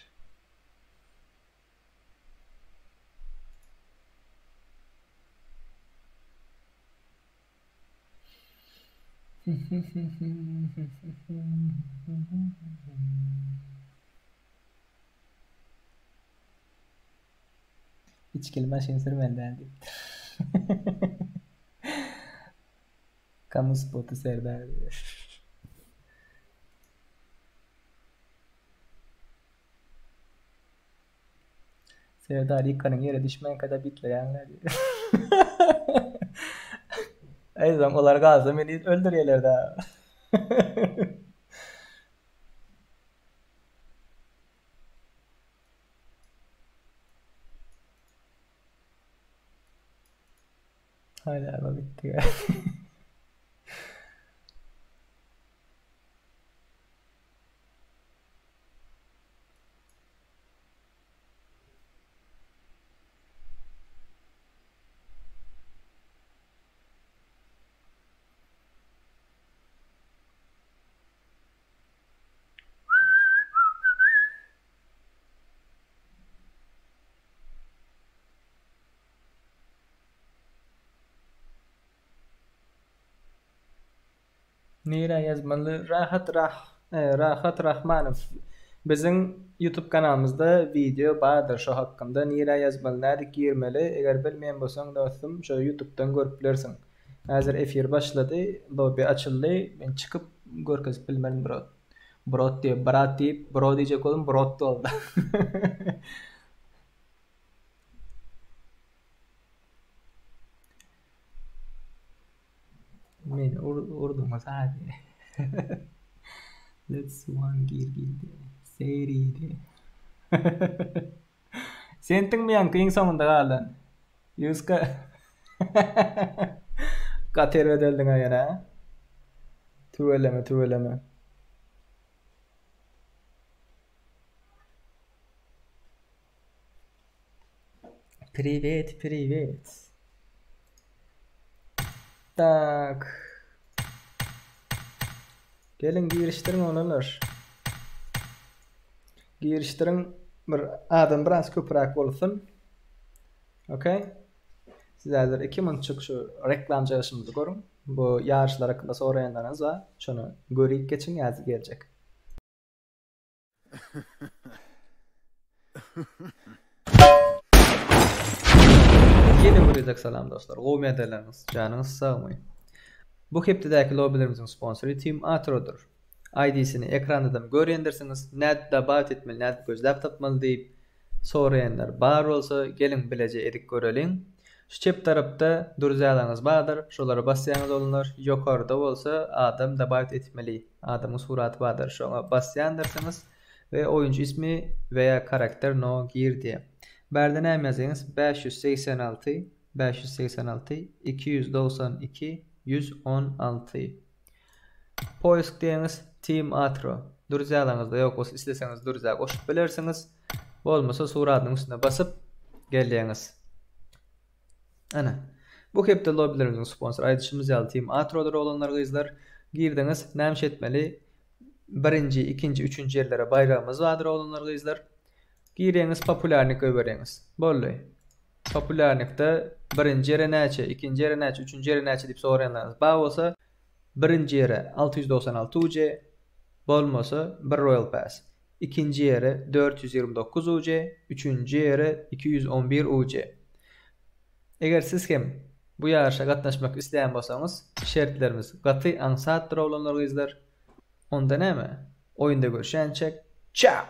İçkili maşyn sürmeli däl diýipdir. Kamu spotu Serdar diýip. Serdar ýykanyň ýere düşmänkä dabitleýänler diýip. Aýdam olar galsa meni öldürýärler da. Hala bu bitti ya. Nirä ýazmaly? Rahat Rah e, Rahat Rahmanow. Biziň YouTube kanalymyzda video bardyr şo hakynda. Nirä ýazmaly, nädip girmeli? Eger bilmeýän bolsaň dostum, şo YouTube'dan görüp bilersiň. Häzir efir başlady, lobby açyldy. Men çykyp görkezip bilmerin bro. Brot diýip, brat diýip, bro diýjek boldum, brot boldy. Meni ur urduňyz hadi. Let's one gir girdi. Seridi. Sendiňmi ýaňky iň soňunda galan? Ýuska. Gaty erbet öldüň ýene. Tüweleme, tüweleme. Priwet, priwet. Tak. Geliň girişdiriň oglanlar. Girişdiriň bir adam biraz köpräk bolsun. Okey. Siz häzir 2 minutjyk şu reklam çykyşymyzy görüň. Bu ýaryşlar hakynda soraýanlaryňyz bar. Şony görüp geçiň ýa geljek. Ýene bir gezek salam dostlar. Gowy ýagdaýlaryňyz, janyňyz sagmy? Bu hepdedäki lobbilerimiziň sponsory Team Atrodyr. ID-sini ekrandadan görýändirsiňiz, nädip dabawit etmeli, nädip gözläp tapmaly diýip soraýanlar bar bolsa, geliň bileje edip göreliň. Şu çep tarapda druzyalaryňyz bardyr, şolara basýaňyz oglanlar, ýokarda bolsa adam dabawit etmeli. Adamyň suraty bardyr şoňa basýandyrsyňyz we oýunçy ismi we ýa karakter no gir diýýär. Bärde näme ýazýaňyz 586 586 292 116 Poisk diýeňiz Team Atro Druzyalaryňyzda ýok bolsa isleseňiz druziýa goşup bilersiňiz bolmasa suratynyň üstüne basyp gelýäňiz. Ana. Bu hepde lobbilerimiziň sponsory aýdyşymyz ýaly Team Atrodyr oglanlar gyzlar. Girdiňiz näme iş etmeli? Birinji, ikinji, üçünji ýerlere baýragymyz bardyr oglanlar gyzlar. Girýäňiz populýarnik goýberýäňiz. Boldy. Populýarnikde birinji ýere näçe, ikinji ýere näçe, üçünji ýere näçe diýip soraýanlaryňyz bar bolsa, birinji ýere 696 UC, bolmasa bir Royal Pass. Ikinji ýere 429 UC, üçünji ýere 211 UC. Eger siz hem bu ýaryşa gatnaşmak isleýän bolsaňyz, şertlerimiz gaty aňsatdyr oglanlar gyzlar. Onda näme? Oýunda görüşýänçäk, çao!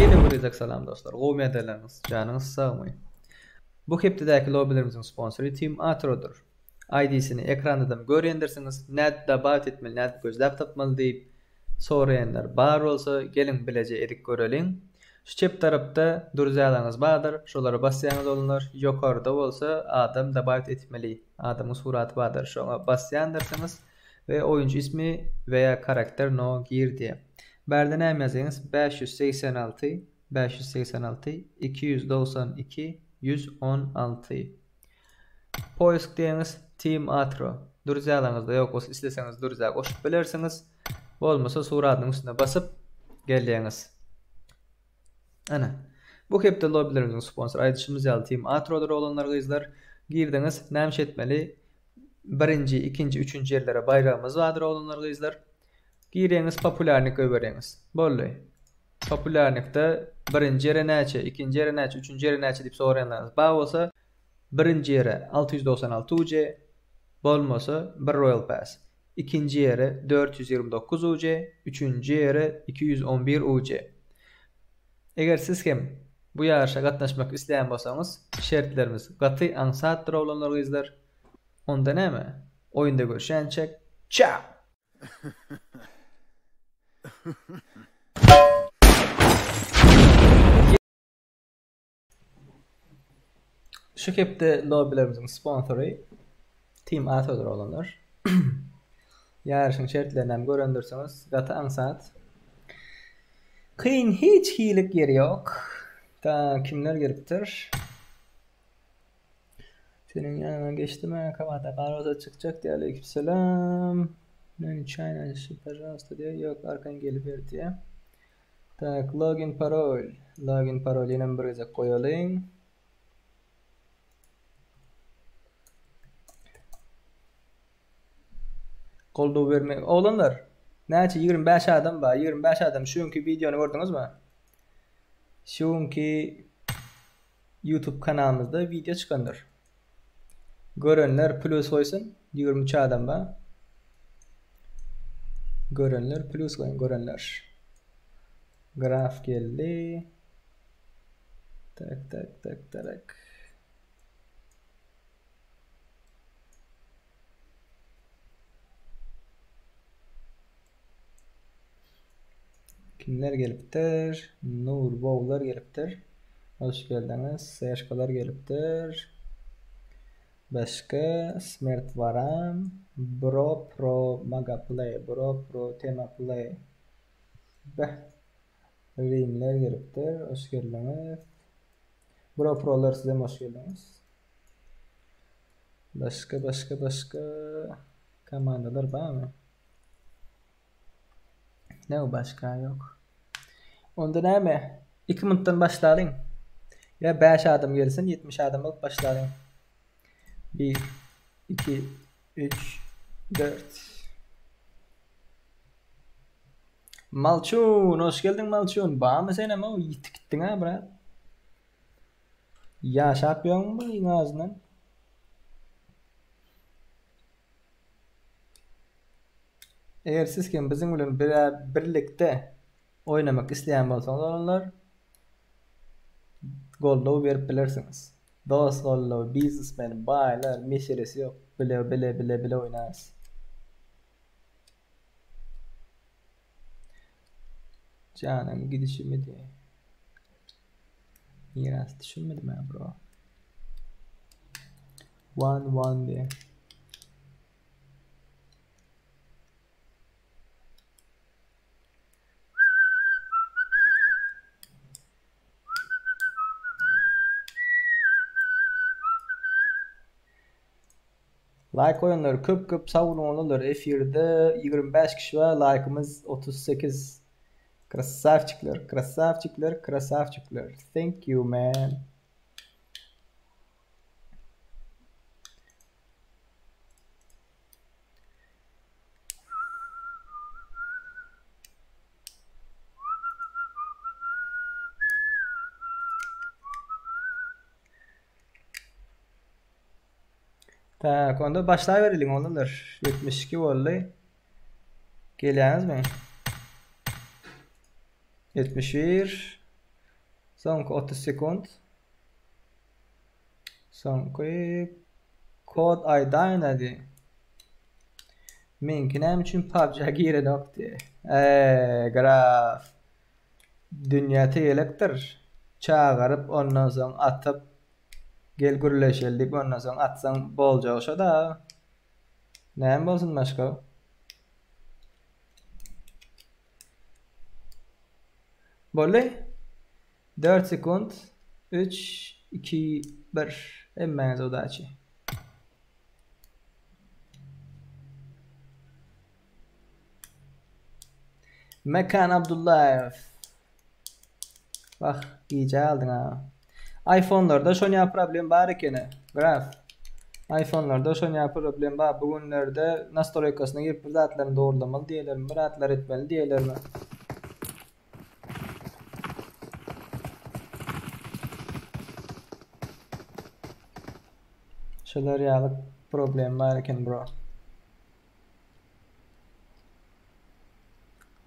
Ýene bir gezek salam dostlar. Gowy ýagdaýlaryňyz, janyňyz sagmy? Bu hepdedäki lobbilerimiziň sponsory Team Atrodyr. ID-sini ekrandadan görýändirsiňiz, nädip dabawit etmeli, nädip gözläp tapmaly diýip soraýanlar bar bolsa, geliň bileje edip göreliň. Şu çep tarapda druzyalaryňyz bardyr, şolara basýaňyz oglanlar, ýokarda bolsa adam dabawit etmeli, adamyň suraty bardyr, şoňa basýandyrsyňyz we oýunçy ismi we ýa karakter no gir diýýär. Bärde näme ýazýaňyz 586 586 292 116. Poisk diýeňiz Team Atro. Druzyalaryňyzda ýok bolsa isleseňiz druziýa goşup bilersiňiz. Bolmasa suratynyň üstüne basyp gelýäňiz. Ana. Bu hepde lobbilerimiziň sponsory aýdyşymyz ýaly Team Atrodyr oglanlar gyzlar. Girdiňiz näme iş etmeli? Birinji, ikinji, üçünji ýerlere baýragymyz bardyr oglanlar gyzlar. Girýäňiz populýarnik goýberýäňiz. Boldy. Populýarnikde birinji ýere näçe, ikinji ýere näçe, üçünji ýere näçe diýip soraýanlaryňyz bar bolsa, birinji ýere 696 UC, bolmasa bir Royal Pass, ikinji ýere 429 UC, üçünji ýere 211 UC. Eger siz hem bu ýaryşa gatnaşmak isleýän bolsaňyz, şertlerimiz gaty aňsatdyr oglanlar gyzlar. Onda näme? Oýunda görüşýänçäk, çao! Şu hepde lobbilerimiziň sponsory Team Atodyr oglanlar. Ýaryşyň şertlerini hem görendirsiňiz. Gaty aňsat. Kyn hiç hilik ýeri ýok. Ta kimler gelipdir? Seniň ýanyňa geçdim kamada garoza çykjak diýýär. Aleykümselam. Men çaýna pожалуйста diýýär. Ýok, arkaýyn geliber diýýär. Tak, login parol. Login parol ýene bir gezek goýalyň. Goldaw bermek. Oglanlar, näçe 25 adam bar. 25 adam şu günki wideony gördüňizmi? Şu günki YouTube kanalymyzda wideo çykandyr. Görenler plus goýsun. 23 adam bar. Görenler plus goýun, görenler. Graf geldi. Tak tak tak tak. Kimler gelipdir? Nur Bowlar gelipdir. Hoş geldiňiz. Seşkalar gelipdir. Başga Smert Varam, Bro Pro Maga Play, Bro Pro Tema Play. Beh. Rimler gelipdir. Hoş geldiňiz. Bro prolar sizem hoş geldiňiz. Başga başga başga komandalar barmy? Ne başga yok. Onda näme? 2 minutdan başlalyň. Ýa 5 adam gelsin, 70 adam bolup başlalyň. 1 2 3 4 Malçun, hoş geldiň Malçun. Barmy senem o ýitip gitdiň ha brat. Ýaşap ýoňmy iň azyndan? Eger siz hem biziň bilen birlikde oýnamak isleýän bolsaňyz oglanlar goldaw berip bilersiňiz. Dost goldaw, biznesmen, baýlar meselesi ýok. Bile bile bile bile oýnarys. Janyň gidişimidi. Miras düşünmedim ha bro. One one diye. Laýk goýanlar köp köp sag boluň oglanlar efirde 25 kişi bar laýkymyz 38 Krasavçikler krasavçikler krasavçikler thank you man. Tak, onda başlaýbereliň oglanlar. 72 boldy. Gelýäňizmi? 71. Soňky 30 sekunt. Soňky kod aýdaýyn hadi. Meňki näme üçin PUBG-a girenok diýe. Eee, graf. Dünýä tegelekdir. Çagyryp, ondan soň atyp, gel gürleşeli diýip, ondan soň atsaň boljagy şo-da. Näme bolsun başga? Boldy. 4 sekunt. 3 2 1. Hemmäňize udaçi. Mekan Abdullaýew. Wah, gijä galdyň ha. iPhone-larda şonýa problem bar ekeni. Graf. iPhone-larda şonýa problem bar. Bu günlerde nastroýkasyna girip bir zatlaryny dogrulamaly diýerlermi, bir zatlar etmeli diýerlermi? Şolar ýaly problem bar eken bro.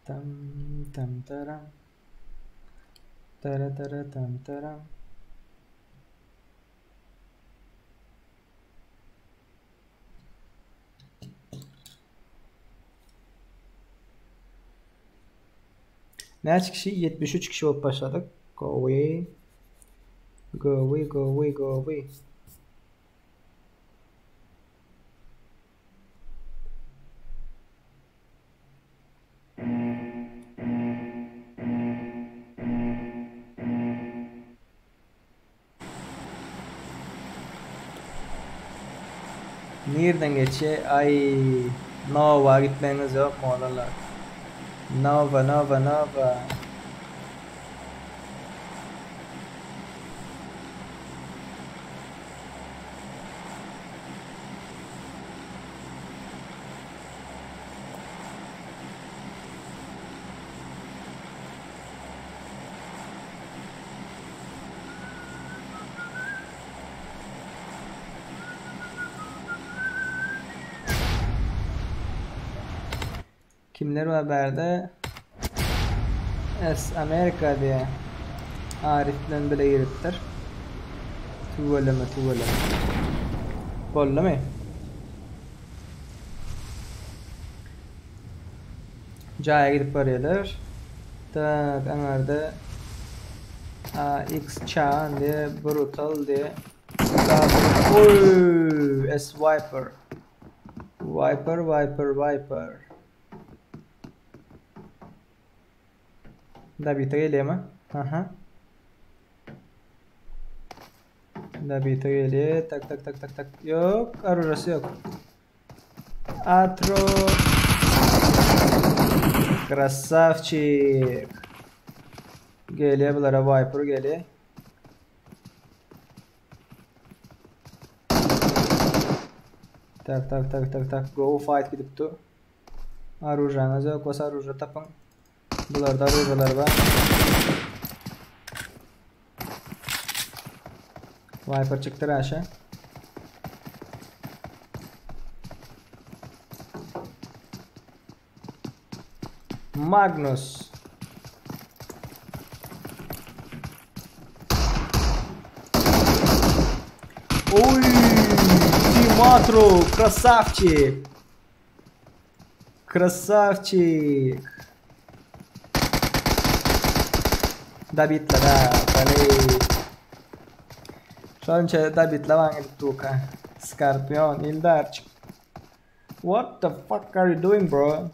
Tam tam taram. Tara tara tam taram. Näçe kişi? 73 kişi bolup başladyk. Gowy. Gowy, gowy, gowy. Nirden geçýä? Aý, Nowa gitmegiňiz ýokmy oglanlar? Nowa, Nowa, Nowa. Kimler bar bärde? S Amerika diýä. Arif bilen bile giripdir. Tüweleme tüweleme. Boldumy? Jaýa gidip barýarlar. Tak, aňarda AX Çagan diýe, Brutal diýe. Oý, S Viper. Viper, Viper, Viper. Dabita gelýärmi? Aha. Dabita gelýär. Tak tak tak tak tak. Ýok, arurasy ýok. Atro. Krasavçik. Gelýär bulara Viper gelýär. Tak tak tak tak tak. Go fight gidipdi. Arujaňyz ýok bolsa aruja tapyň. Bularda arujalar bar. Viper çykdy raşa. Magnus. Oy, Timatro, krasavçik. Krasavçik. Dabitla da, baley. Şonça dabitla maňa gidip durka. Skorpion, Ildarçik. What the fuck are you doing bro?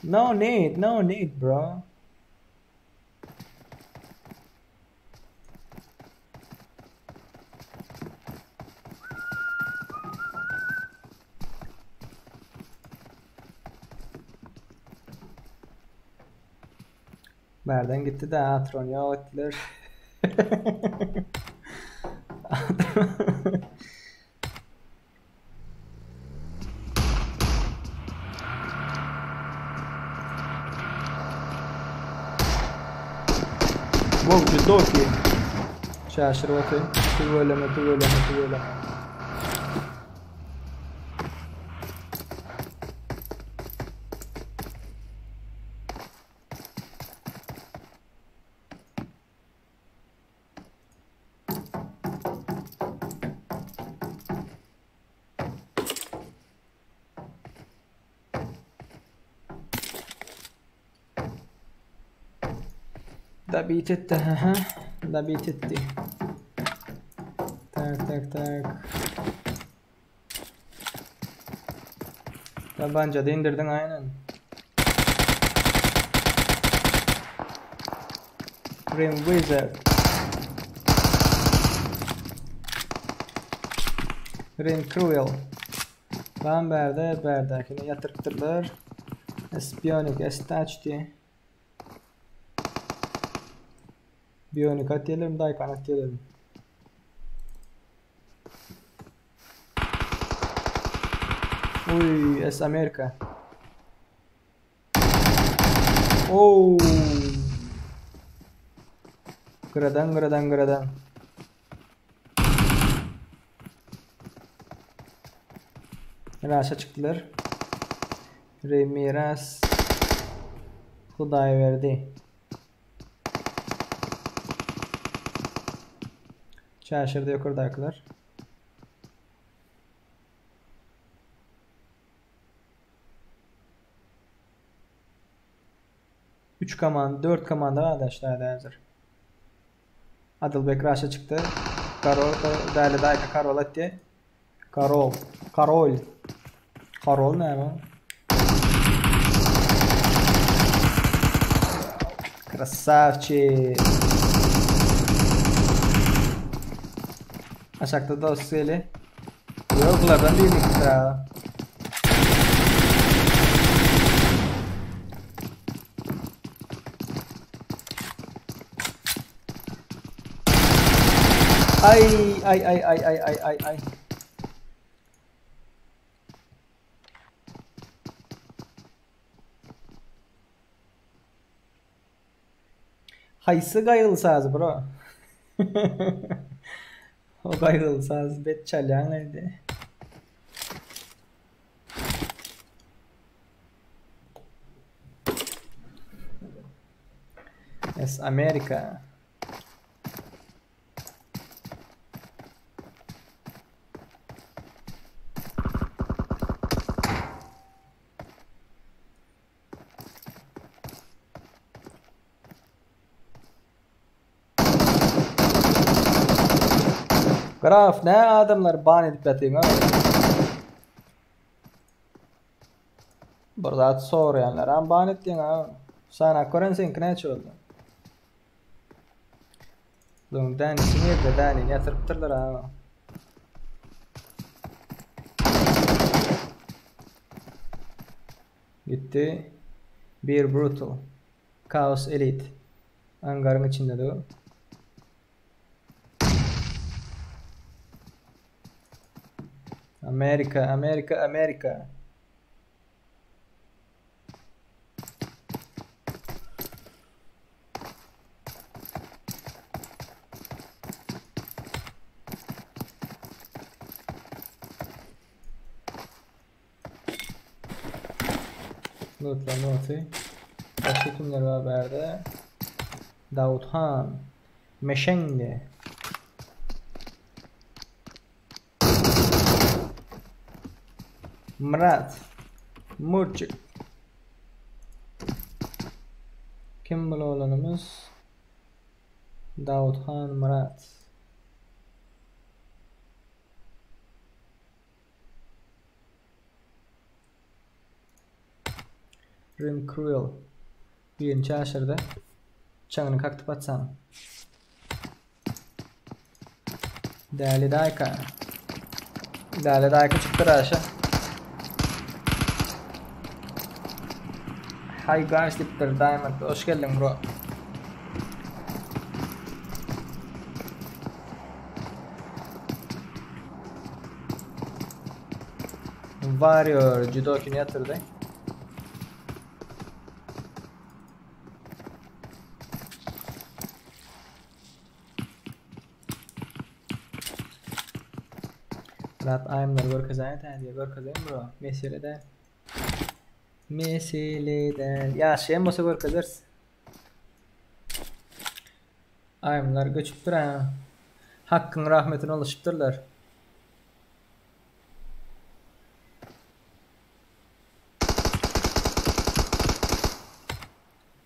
No need, no need bro. Bärden gitdi de Atron ýok etdiler. Wowçy doki. Çaşyryp otyr. Tüweleme tüweleme tüweleme. Dabit etdi hä Dabit etdi. Tak tak tak. Tabanca da indirdiň aýnan. Grim Wizard. Grim Cruel. Lan bärde bärdäkini ýatyrypdyrlar. Espionik Estaçti. Bionik atýarlarmy, Daýkan atýarlarmy? Uy, es Amerika. Oo. Gyradan gyradan gyradan. Raşa çykdylar. Remiras Hudaýberdi. Çaşyrdy ýokardakylar. Üç komanda, dört komanda arkadaşlar häzir. Adylbek Raşa çykdy. Karol, Däli Daýka Karol atdy. Karol, Karol. Karol näme? Krasavçik. Aşakda dost geli. Yok bulardan birini gitdi. Ay ay ay ay ay ay ay ay. Haýsy gaýgyly saz bro? O gaýgyly saz bet çalýaň indi. Es Amerika. Graf ne adamlar ban edip ýatyň Bir zat soraýanlar hem ban etdiň ha. Sana kören seňki näçe boldy? Bularyň dänisi nirde? Dänini ýatyrypdyrlar ha. Gitdi. Bir Brutal. Chaos Elite. Angaryň içinde dur. Amerika, Amerika, Amerika. Lootla looty. Başga kimler bar bärde? Dawuthan. Meşeňli. Myrat. Murçuk. Kim bul oglanymyz? Dawuthan Myrat. Rim Cruel. Birinji aşyrda. Çaňyny kakdyp atsaň. Däli daýka. Däli daýka çykdyr aşa. Hi guys diýipdir Diamond. Hoş geldiň bro. Warrior Judokini ýatyrdy. Murat aýymlary görkezäýe tä diýe görkezeýin bro. Mesele däl. Mesele däl. Ýaşaýan bolsa görkezeris. Aýymlar göçüpdir ha. Hakkyň rahmetine ulaşypdyrlar.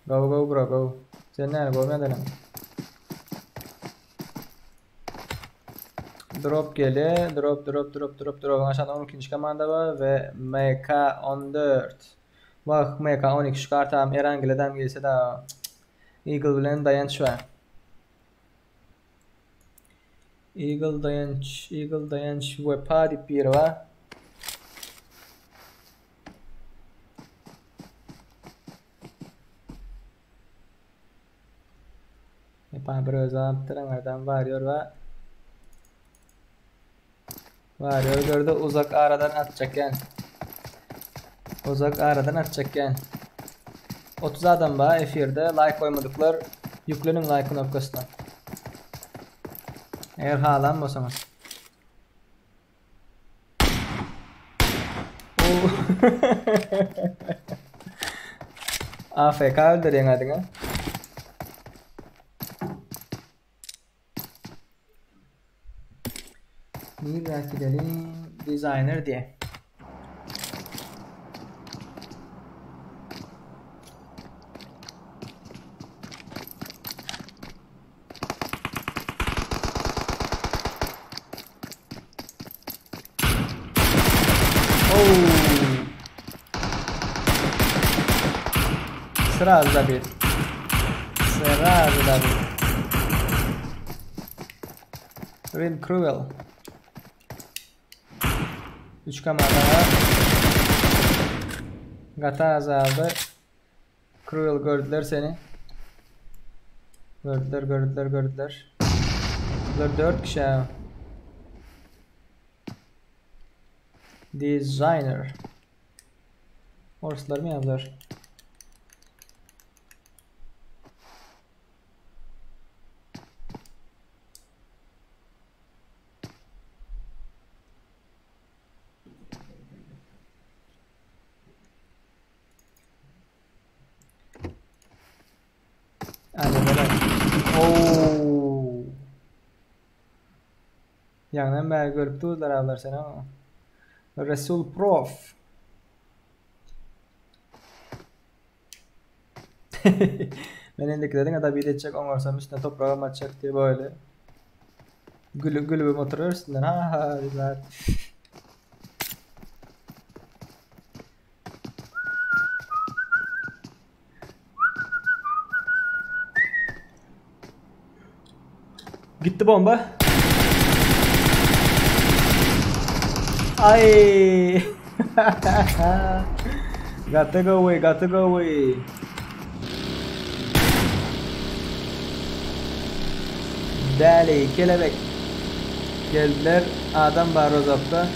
Go go bro go. Sen näme go medelim. Drop gelýär. Drop drop drop drop drop. Aşağıda 12-nji komanda bar we MK14. Wah MK12 şu kartam Erangel-edem gelse da Eagle bilen daýanç bar. Eagle daýanç, Eagle daýanç Wepa diýip biri bar. Wepa bir özi alypdyr, aňardan barýar we Barýar gördi uzak aradan atjak ýan. Uzak aradan atjak ýan. 30 adam bar efirde like goýmadyklar ýükleniň like knopkasyna. Eger halan bolsaňyz. AFK öldürýäň adyňa. Nirä gideliň? Designer diýe. Sraz da bir. Sraz da bir. Real Cruel. 3 komanda var. Gata azaldy. Cruel gördüler seni. Gördüler, gördüler, gördüler. Bular 4 kişi. Designer. Orslar mı ýazar? Oo. Ýaňdan bäri görüp durdular ablar seni ama. Resul Prof. Men indiki diňe da bir etjek oňarsam üstüne topragam atjak diye böyle. Gülü gülüp oturuyor üstünden. Ha ha güzel. Gitti bomba. Ay. Gaty gowy, gaty gowy. Däli, kelebek. Geldiler. Adam bar uzakda.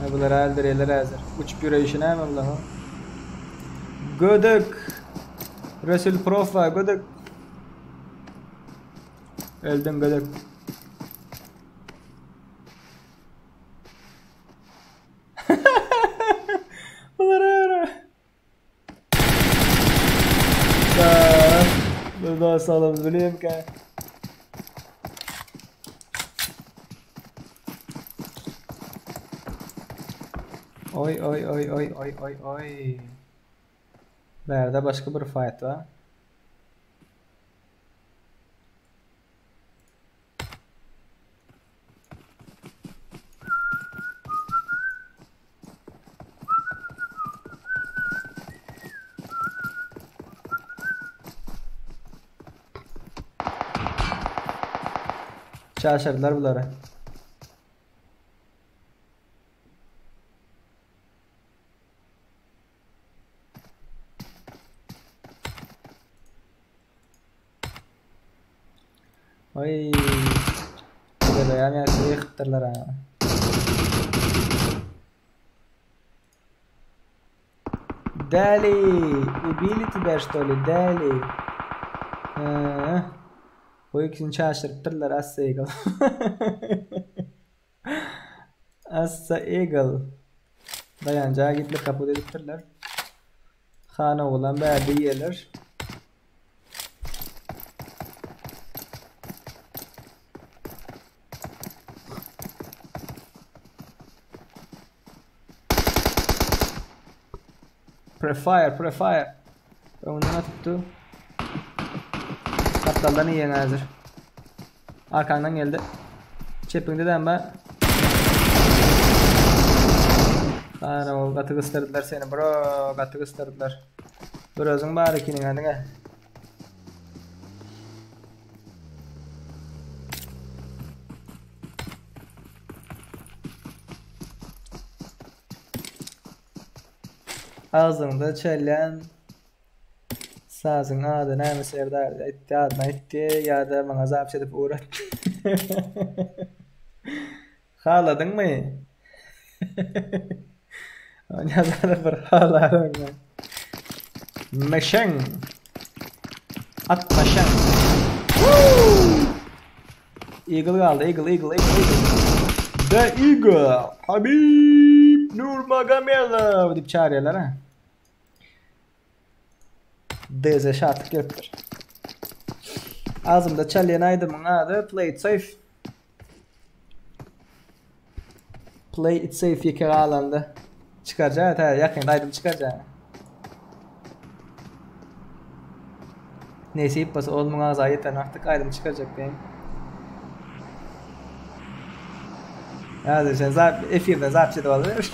Ay bular öldürýärler häzir. Uçup ýöreýşi näme bularyň? Gödek. Resul Profa gödek. Öldüm gödek. Bular ara. Da, bu da salam bileyim ki. Oy oy oy oy oy oy oy. Bärde başga bir fight bar. Çaşırdylar bulary. Oý. Geleýän ýa ýykypdyrlar ha. Däli, ubili тебя что ли, däli. Hä. Bu ikisini çaşyrypdyrlar Assa Eagle. Assa Eagle. Daýanjaga gitmek kaput edipdirler. Han oglan bärde ýeler. Prefire, prefire. Öňünden atypdy. Gapdaldan iýen häzir. Arkaňdan geldi. Çepiňde däme. Ana ol gaty gysdyrdylar seni bro, gaty gysdyrdylar. Bir özüň bar ekeniň hanyňa. Agzyňda çelýän sazyň ady näme Serdar aýtdy adyny aýtdy ýa-da maňa zapis edip ugrat. Haladyňmy? Ýa-da bir haladyňmy? Meşeň. At maşyn. Eagle galdy, Eagle, Eagle, Eagle, Eagle. The Eagle, Habib Nurmagomedov diýip çağırýarlar ha. DZ şatlyk gelipdir. Agzymda çalýan aýdymyň ady Play It Safe. Play It Safe ýeke galanda çykarjak, tä ýakynda aýdym çykarjak. Nesip bolsa ol muňa agza ýeten wagty aýdym çykarjak diýen. Häzir sen zap efirden zapis edip alyber.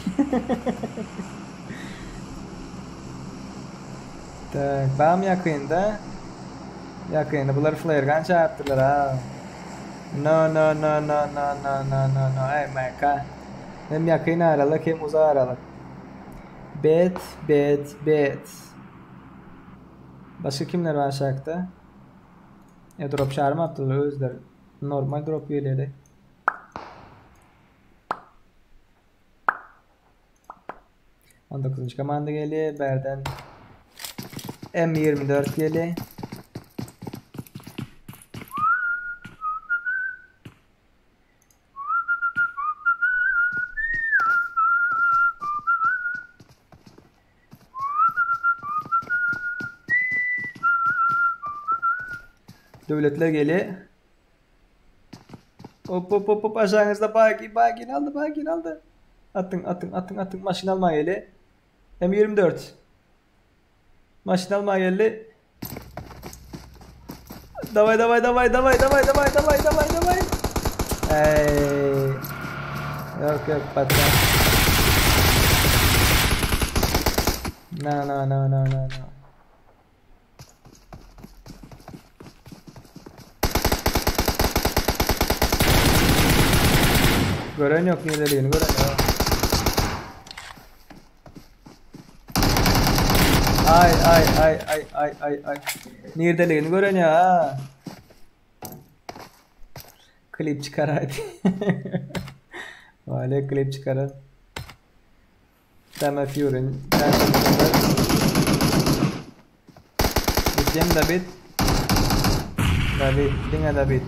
Tak, bam ýakynda. Ýakynda bular flare gun çagypdyrlar ha. No no no no no no no no no ey MK. Hem ýakyn aralyk hem uzak aralyk. Bet bet bet. Başga kimler bar aşakda? E drop çağırmapdyrlar özleri. Normal drop gelýär. On dokuzunjy komanda gelýär. Bärden M24 gelýär. Döwletler gelýär. Hop hop hop hop aşagyňyzda bagi bagini aldy bagini aldy. Atyň atyň atyň atyň maşyn almaga geldi. M24. Maşyn almaga geldi. Daway daway daway daway daway daway daway daway daway. Ey. Yok yok patron. No no no no no no. Gören ýok niredeligini gören ýok. Ay ay ay ay ay ay ay. Niredeligini gören ýok ha. Klip çykaraydy. Wale klip çykarar. Deme Fury'nin. Gidýän David. David, diňe David.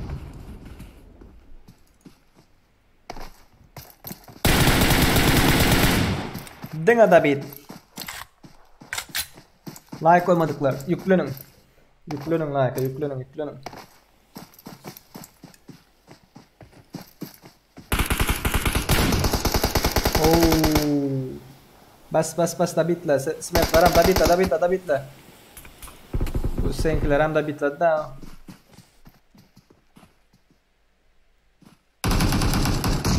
Diňe David. Like goýmadyklar, ýükleniň. Ýükleniň like-a, ýükleniň, ýükleniň. Oo. Bas bas bas David'le. Smetlerim David'le David'le David'le. Bu seňkilerem David'le da.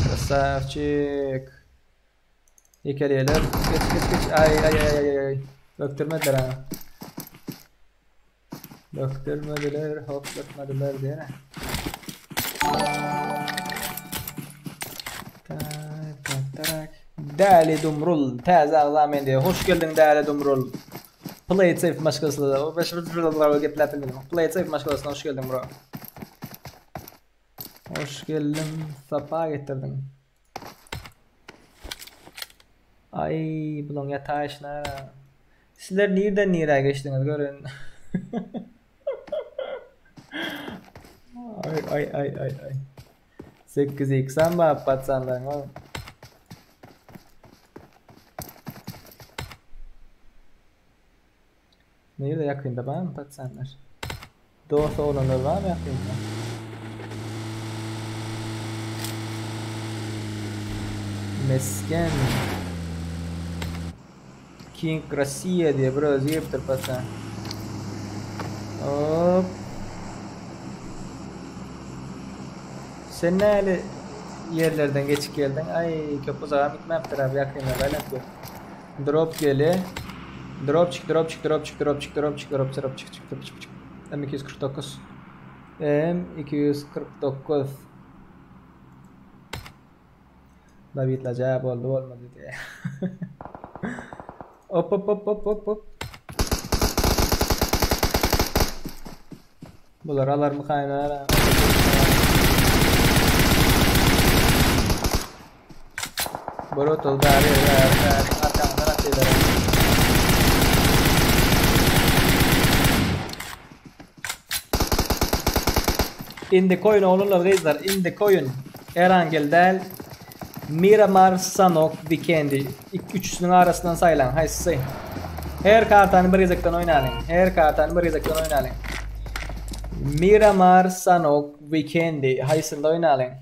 Krasavçik. Ýekeleýärler. Geç geç geç. Ay ay ay ay ay. Bökdürmediler ha. Bökdürmediler, hoplatmadylar diýene. Däli Dumrul, täze agza men diýe. Hoş geldiň Däli Dumrul. Play it safe maşgalasyna. O beş bir gepläp bilmedim. Play it safe maşgalasyna hoş geldiň bro. Hoş geldiň, sapa getirdiň. Aý, bulaň ýataýşyna. Sizler nirden nirä geçdiňiz görün. Ay ay ay ay ay. 8 x am bar patsanlaryň o. Nirde ýakynda barmy patsanlar? Dost oglanlar barmy ýakynda? Mesken. King Rossiýa diýe bir özi giripdir patsan. Hop. Sen näli ýerlerden geçip geldiň? Aý, köp uzagam gitmäpdir abi, ýakynda aýlanyp gel. Drop geli. Dropçik, dropçik, dropçik, dropçik, dropçik, drop, dropçik, çik, dropçik, çik. M249. M249. David laja boldy bolmady diýe. Hop hop hop hop hop hop. Bular alarmy kaýnara? Brutal bäri bäri bäri arkaňdan atýarlar. Indi koýun oglanlar gyzlar indi koýun. Erangel däl. Miramar Sanok Vikendi. Üçüsiniň arasyndan saýlaň haýsysy? Her kartany bir gezekden oýnalyň. Her kartany bir gezekden oýnalyň. Miramar Sanok Vikendi haýsynda oýnalyň?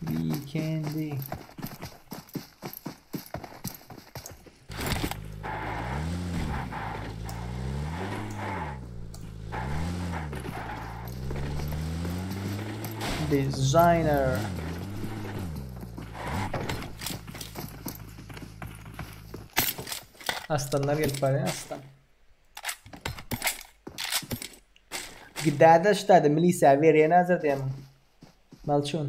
Vikendi. Designer. Aslanlar gelip barýar aslan. Gidäde ştaýda milisiýa berýän häzir diýýän. Malçun.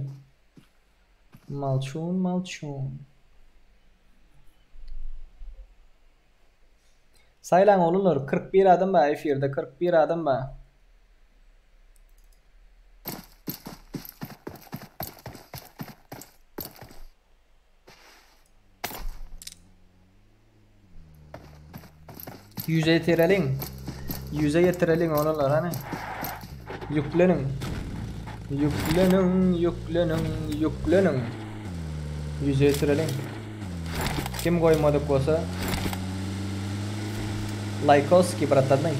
Malçun, malçun. Saýlaň oglanlar 41 adam bar efirde 41 adam bar. Ýüze ýetireliň. Ýüze ýetireliň oglanlar hany. Ýükleniň. Ýükleniň, ýükleniň, ýükleniň. Ýüze ýetireliň. Kim goýmadyk bolsa Laýkoski bratany.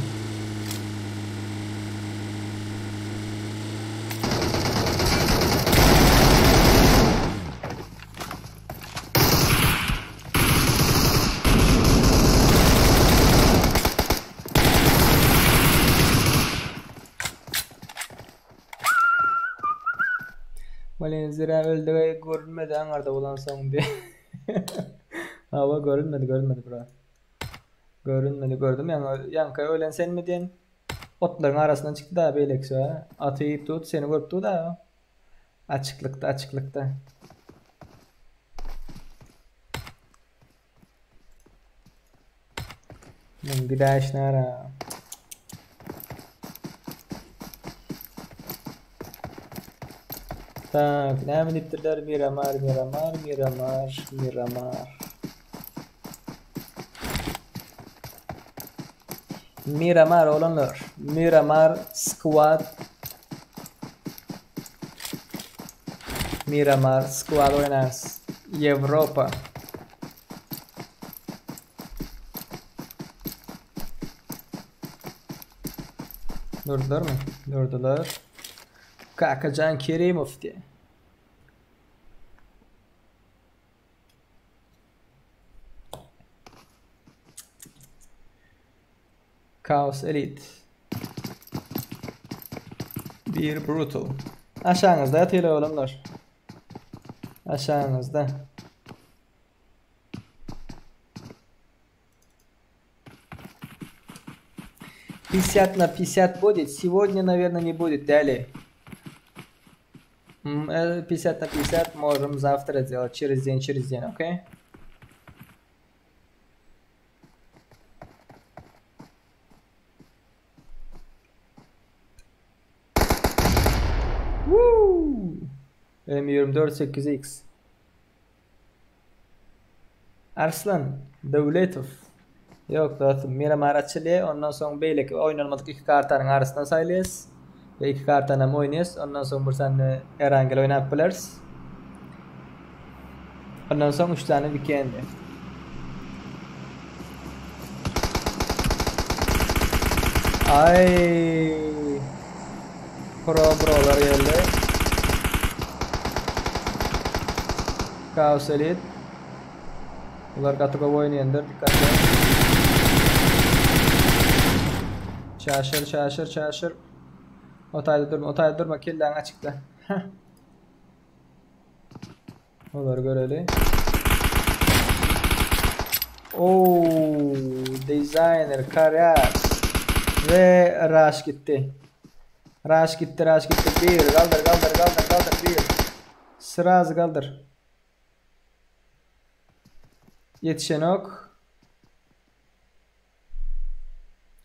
Welin zira öldüge görünmedi aňarda bolansoň diýip. Hawa görünmedi görünmedi bro. Görünmedi gördüm ýaňy ýaňky ölen senmi diýen otlaryň arasyndan çykdy da beýlekisi ha. Atyp tut seni görüp dur da. Açyklykda açyklykda. Muň gidäýşini gara. Tak, näme diýipdirler? Miramar, Miramar, Miramar, Miramar. Miramar oglanlar. Miramar squad. Miramar squad oýnarys. Ýewropa. Durdularmy? Durdular. Kakajan Kerimow diýe. Chaos Elite. Bir Brutal. Aşağınızda ýatylar oglanlar. Aşağınızda. 50 на 50 будет. Сегодня, наверное, не будет. Далее. 50 на 50 можем завтра делать. Через день, через день, окей? Woo! M24 8X. Arslan Döwletow. Ýok dostum, Miramar açylýar, ondan soň beýleki oýnalmadyk iki kartanyň arasyndan saýlaýas. We iki kartanam oýnaýas, ondan soň bir sany Erangel oýnap bileris. Ondan soň üç sany Vikendi. Aý. Pro brolar geldi. Chaos Elite. Bular gaty gowy oýnaýandyr, dikkatli. Çaşyr, çaşyr, çaşyr. O taýda durma, o taýda durma, kelläň açykda. Heh. Olary göreli. Oo, designer, karýar. Ve Rush gitdi. Rush gitdi, Rush gitdi. Bir, galdyr, galdyr, galdyr, galdyr, bir. Sraz galdyr. Ýetişenok.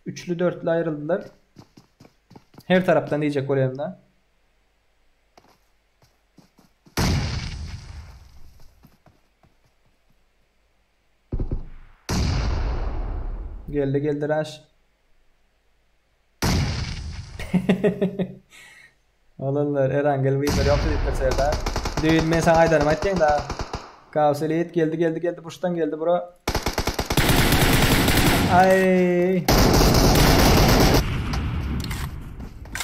Üçli dörtli aýryldylar. Her tarapdan diýjek bolýan da. Geldi geldi Raş. Olanlar Erangel Weaver ýok diýipdir Serdar. Düýn men saňa aýdanym aýtýan da. Chaos Elite geldi geldi geldi burçdan geldi bro. Ay.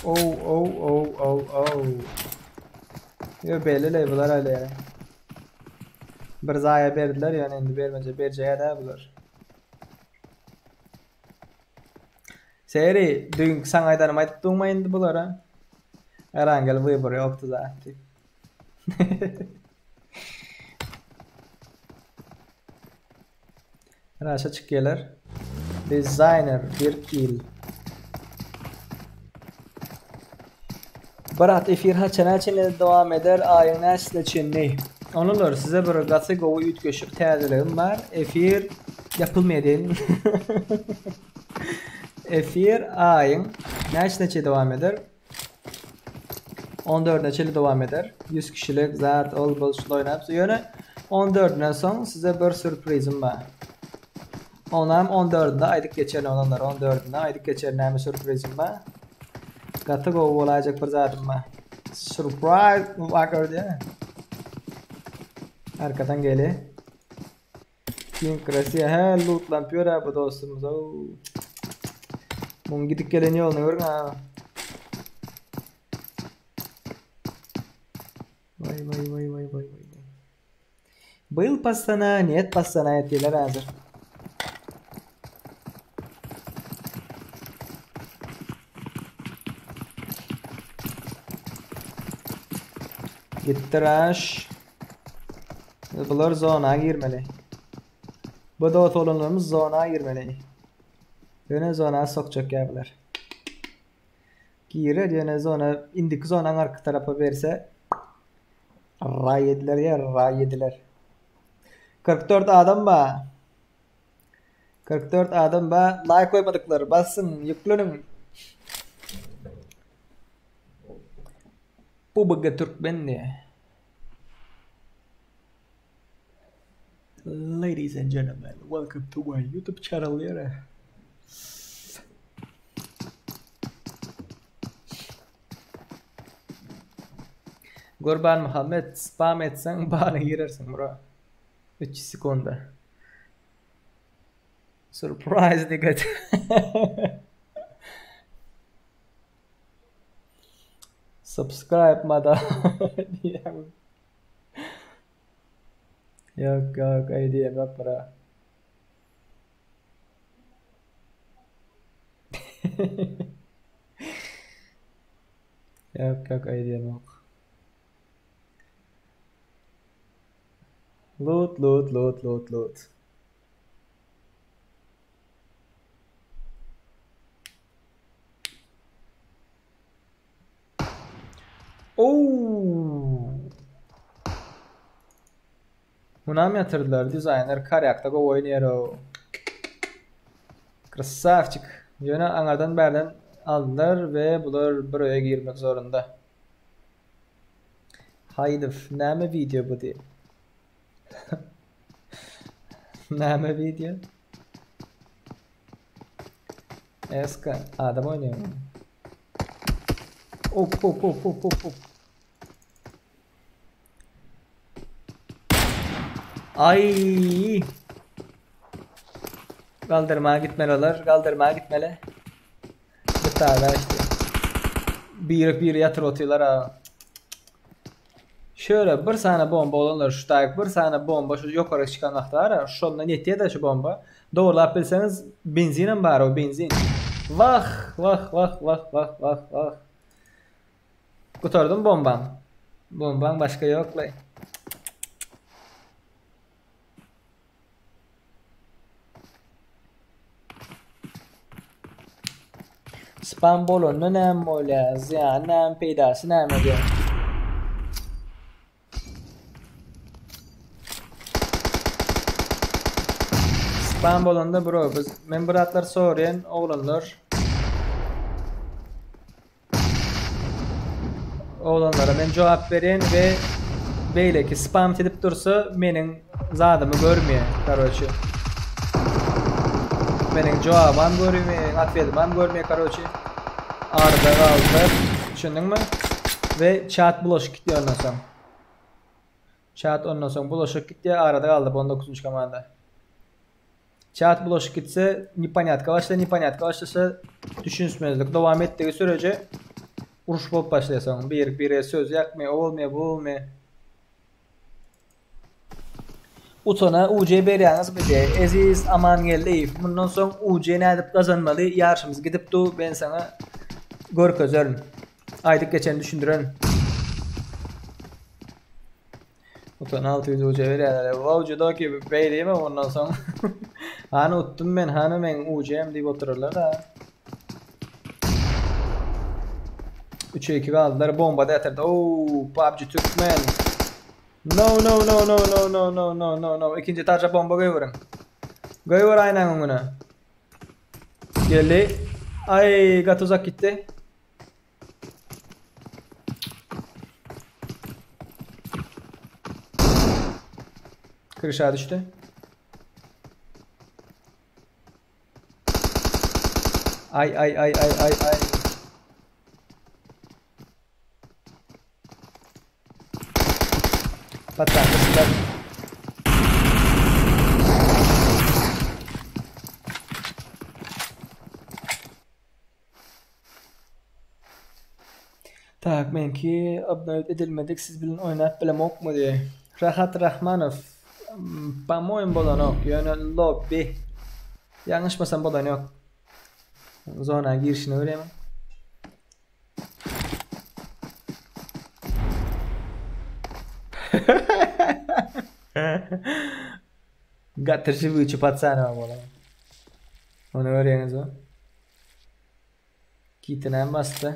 Oh oh oh oh oh. Yo belli le bular öyle. Bir zaýa berdiler ýöne indi bermeje berjege dä bular. Seri, düýnki saňa aýdanymy aýdyp durma indi bulara. Erangel wybor ýokdy zat diýip. Raşa çykýarlar. Designer bir kill. Brat efir haçana çenli dowam eder aýyň näçesine çenli? Onular size bir gaty gowy üýtgeşik täzeligim bar. Efir ýapylmaýar diýelim. Efir aýyň näçesine çenli dowam eder? 14-üne çenli dowam eder. 100 kişilik zat ol bul şul oýnap. Ýöne 14-ünden soň size bir sürprizim bar. Onam 14-ünde aýdyp geçerin oglanlar. 14-ünde aýdyp geçerin näme sürprizim bar. Gaty gowy bolaýjak bir zadym bar. Surprise motherfucker diýä. Arkadan geli. King Russia he lootlanyp ýör bu dostumyz. Muň gidip gelen ýoluny görüň ha. Vay vay vay vay vay vay. Был пацана, нет пацана etdiler häzir. Gitdi rush. Bular zona girmeli. Bu dost olanlarymyz zona girmeli. Ýöne zona sokjak ýa bular. Girer ýöne zona indiki zonaň arka tarapa berse raý ediler ýa raý ediler. 44 adam ba. 44 adam ba. Like goýmadyklar basyň, ýükleniň. PUBG Türkmen diýe. Ladies and gentlemen, welcome to my YouTube channel diýere. Gurban Muhammed spam etseň bana girersiň bro. 3 sekunda. Surprise nigga. Subscribe mada. Diýýän. Ýok, ýok, aý diýemok bro. Ýok, ýok, aý diýemok. Loot, loot, loot, loot, loot. Ouu. Munam ýatyrdylar. Dizaýner karýakda gowy oýnaýar o. Krasavçik. Ýöne aňardan bärden aldylar we bular bir öýe girmek zorunda. Haýdow, näme wideo bu diýip. Näme wideo? Eska, adam oýnaýar. Op op op op op op. Ay. Galdyrmaga gitmeli olar. Galdyrmaga gitmeli. Bir tane işte. Bir bir ýatyr otyrlar ha. Şöyle bir sany bomba olanlar şu taýyk bir sany bomba şu ýokary çykan wagty bar ya, şondan ýetýär de şu bomba. Dogurlap bilseňiz benzinem bar o benzin. Wah wah wah wah wah wah wah. Gutardym bombaň. Bombaň başga ýoklaý. Spam bolanda näme bolýar? Zyýany näme, peýdasy näme diýen. Spam bolanda bro biz men bir zatlar soraýan oglanlar. Oglanlara men jogap berýän we beýleki spam edip dursa meniň zadymy görmeýär, karoçe. Meniň jogabam görmeýär, otwetimam görmeýär, karoçe. Arada galdylar, düşündiňmi? We çat bulaşyk gitýär ondan soň. Çat ondan soň bulaşyk gitýär, arada galdy bu 19-njy komanda. Çat bulaşyk gitse, neponyatka başlaýar, neponyatka başlasa düşünişmezlik dowam etdigi sürece uruş bolup başlaýar soň. Bir bire söz ýakmaýar, o bolmaýar, bu bolmaýar. Utana UC berýäňiz bize. Eziz Amangeldiýew, mundan soň UC nädip gazanmaly ýaryşymyz gidip dur, men saňa görkezerin. Aýdyp geçeni düşündirerin. Utan 600 UC berýärler. Wow, judoki beý diýme ondan soň. Hany utdum men, hany meň UC-m diýip oturarlar da. 3'e 2 galdylar. Bomba da ýatyrdy. Oo, PUBG Türkmen. No no no no no no no no no no. Ikinji etaža bomba goýberiň. Goýber aýnaň öňüne. Geldi. Ay, gaty uzak gitdi. Kırışa düştü. Ay ay ay ay ay ay. Patlatdylar. Tak, meňki obnovit edilmedik, siz bilen oýnap bilemokmy diýýär. Rahat Rahmanow, po-moýem bolanok, ýöne lobby. Ýalňyşmasam bolan ýok. Zona girişini görýärmiň? Gaty žiwuçy patsana bolan. Ony görýäňizmi? Kitini hem basdy.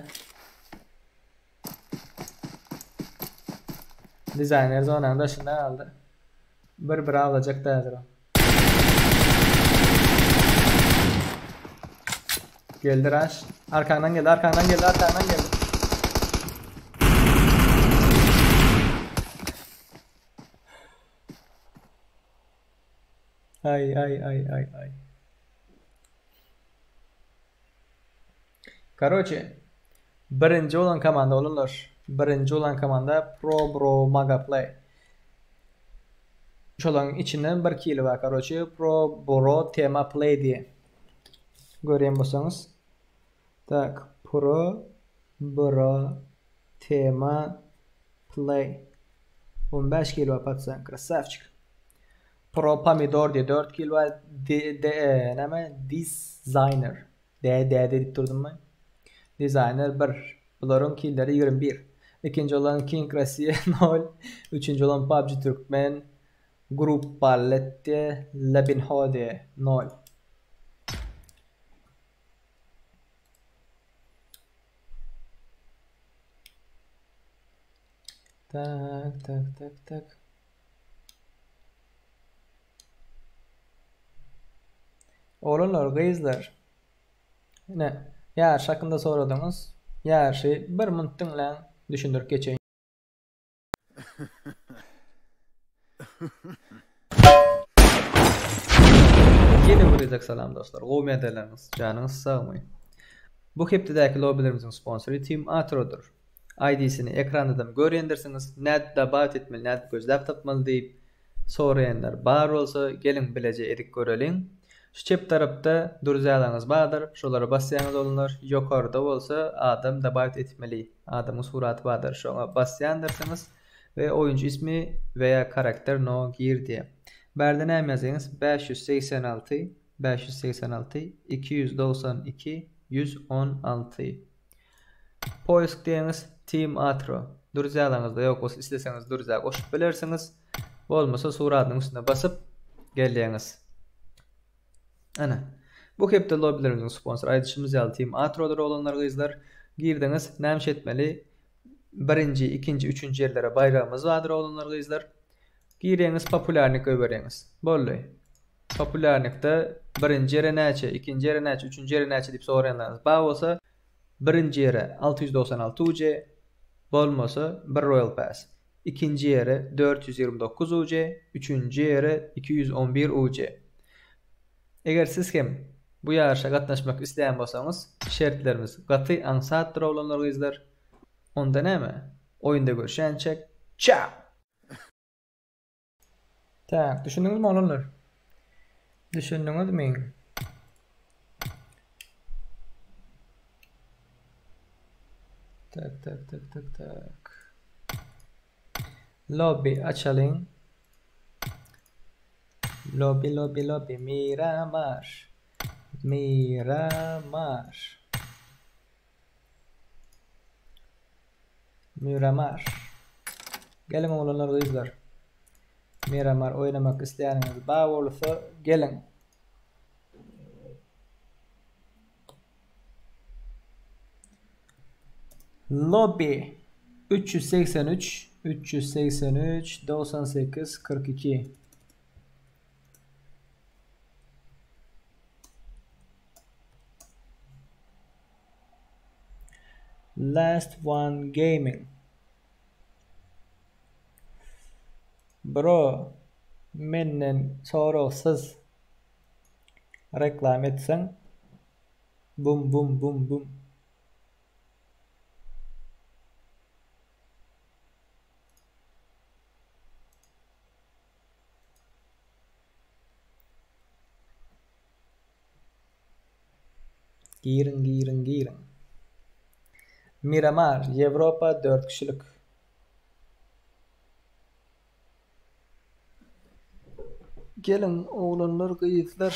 Dizaýner zonanyň daşynda galdy. Bir bir awlajak häzir o. Geldi Rush. Arkaňdan geldi, arkaňdan geldi, arkaňdan geldi. Ay ay ay ay ay. Karoçe, birinji bolan komanda olanlar. Birinji bolan komanda Pro Bro Maga Play. Şolaryň içinden bir kili bar karoçe Pro Bro Tema Play diýe. Görýän bolsaňyz. Tak, Pro Bro Tema Play. 15 kilo bar patsan, krasavçik. Pro Pomidor diýe 4 kilo bar. D, D, e, näme? Designer. D, D diýip durdum men. Designer 1. Bularyň killeri 21. Ikinji olan King Rossiya 0. Üçünji olan PUBG Türkmen Grup Ballet Labinho diýe 0. Tak, tak, tak, tak. Oglanlar, gyzlar. Ine, ýaryş hakynda soradyňyz. Ýaryşy bir munt diňläň, düşündirip geçeýin. Ýene bir gezek salam dostlar. Gowy ýagdaýlaryňyz, janyňyz sagmy? Bu hepdedäki lobbilerimiziň sponsory Team Atrodyr. ID-sini ekrandadam görýändirsiňiz, nädip dobawit etmeli, nädip gözläp tapmaly diýip soraýanlar bar bolsa, geliň bileje edip göreliň. Şu çep tarapda druzyalaryňyz bardyr, şolara basýaňyz oglanlar, ýokarda bolsa adam dobawit etmeli, adamyň suraty bardyr, şoňa basýandyrsyňyz we oýunçy ismi we ýa karakter no gir diýýär. Bärde näme ýazýaňyz 586 586 292 116. Poisk diýeňiz Team Atro. Druzyalaryňyzda ýok bolsa isleseňiz druziýa goşup bilersiňiz. Bolmasa suratynyň üstüne basyp gelýäňiz. Ana. Bu hepde lobbilerimiziň sponsory aýdyşymyz ýaly Team Atrodyr oglanlar gyzlar. Girdiňiz näme iş etmeli? Birinji, ikinji, üçünji ýerlere baýragymyz bardyr oglanlar gyzlar. Girýäňiz populýarnik goýberýäňiz. Boldy. Populýarnikde birinji ýere näçe, ikinji ýere näçe, üçünji ýere näçe diýip soraýanlaryňyz bar bolsa, birinji ýere 696 UC, bolmasa bir Royal Pass, ikinji ýere 429 UC, üçünji ýere 211 UC. Eger siz hem bu ýaryşa gatnaşmak isleýän bolsaňyz, şertlerimiz gaty aňsatdyr oglanlar gyzlar. Onda näme, oýunda görüşýänçäk, çao! Tak, düşündiňizmi oglanlar? Düşündiňizmi? Tak, tak, tak, tak, tak. Lobby açalyň. Lobby, lobby, lobby. Miramar. Miramar. Miramar. Geliň oglanlar gyzlar. Miramar oýnamak isleýäniňiz bar bolsa geliň. Lobby 383 383 98 42 Last one gaming. Bro menden soragsyz reklam etseň bum bum bum bum. Giriň giriň giriň. Miramar, Ýewropa 4 kişilik. Geliň oglanlar gyzlar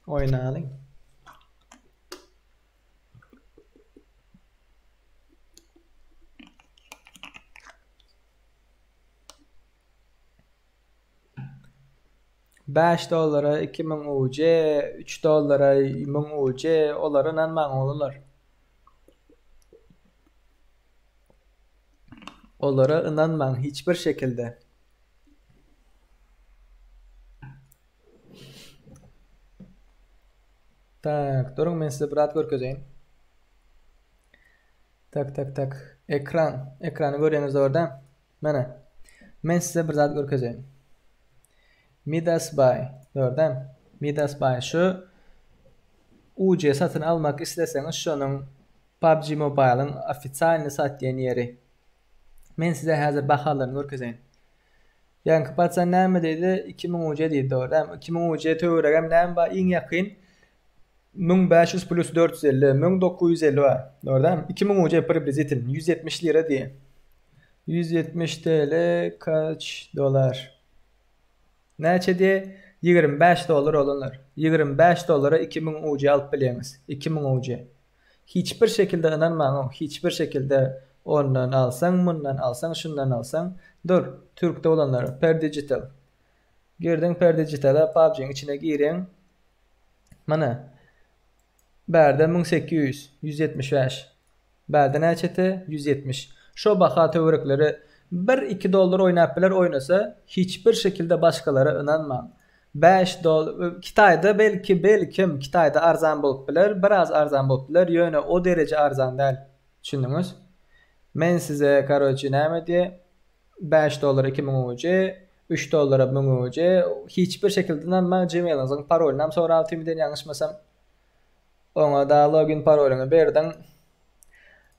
oýnalyň. 5 dollara 2000 UC, 3 dollara 1000 UC, olara ynanmaň oglanlar. Olara ynanmaň hiç bir şekilde. Tak, duruň men size bir zat görkezeýin. Tak, tak, tak. Ekran. Ekrany görýäňiz dogry Mana. Men size bir zat görkezeýin. Midas Buy. Dogry däl? Midas Buy şu UC satyn almak isleseňiz şonuň PUBG Mobile'yň ofitsialny satýan ýeri. Men size häzir bahalaryny görkezeýin. Ýaňky paçan näme diýdi? 2000 UC diýdi dogry dälmi? 2000 UC töweregem näme bar? Iň ýakyn 1500 plus 450, 1950 bar. Dogry dälmi? 2000 UC priblizitel 170 lira diýýär. 170 TL kaç dolar? Näçe diýýär? 25 dollar olanlar. 25 dollara 2000 UC alyp bilýäňiz. 2000 UC. Hiç bir şekilde ynanmaň hiç bir şekilde ondan alsaň mundan alsaň şundan alsaň dur türkde bolanlar per digital girdiň per digitala pubgyň içine gireň mana bärde 1800 175 bärde näçete 170 şo baha töwerekleri bir iki dollar oýnap biler oýnasa hiç bir şekilde başgalara ynanmaň 5 dol Kitaýda belki belkim Kitaýda arzan bolup biler biraz arzan bolup biler ýöne o dereje arzan däl düşündiňiz men size karoçi näme diýe 5 dollara 2000 UC 3 dollara 1000 UC hiç bir şekilde ynanmaň gmailiňiziň parolynam sorap tümden ýalňyşmasam oňa da login parolyňy berdiň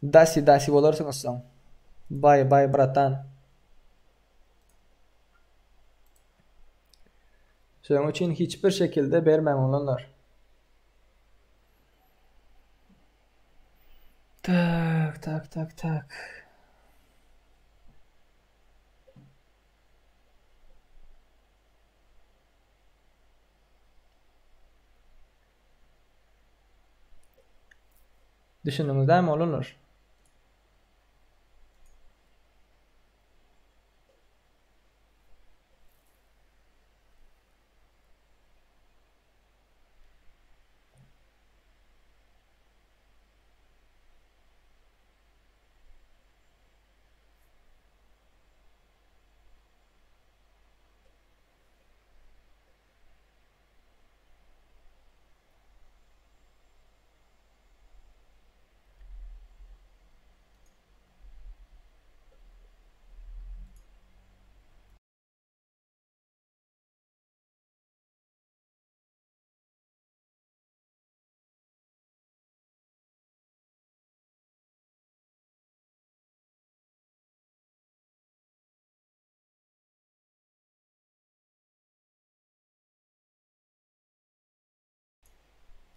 dasi dasi bolarsyňyz soň bay bay bratan. Şonuň üçin hiç bir şekilde bermäň oglanlar. Tak, tak, tak, tak. Düşündiňiz dämi oglanlar?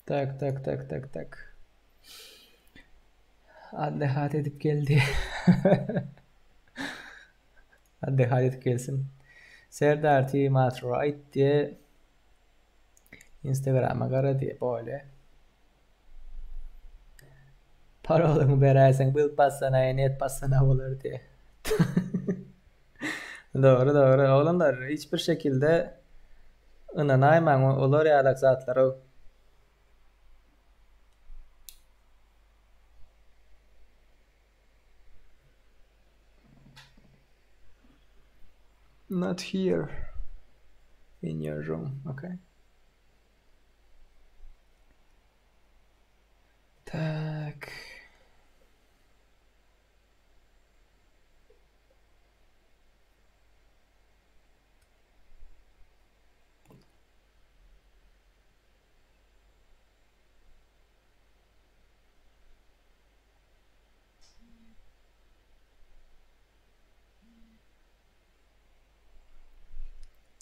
Tak tak tak tak tak. Addehat edip geldi. Addehat edip gelsin. Serdar T Mat right diye Instagram'a gara diye böyle. Parolyňy beräýseň bil bassana net bassana bolar diye. Dogry dogry oglanlar hiç bir şekilde ynanaýmaň olar ýalak zatlara. Not here in your room, okay? Tak.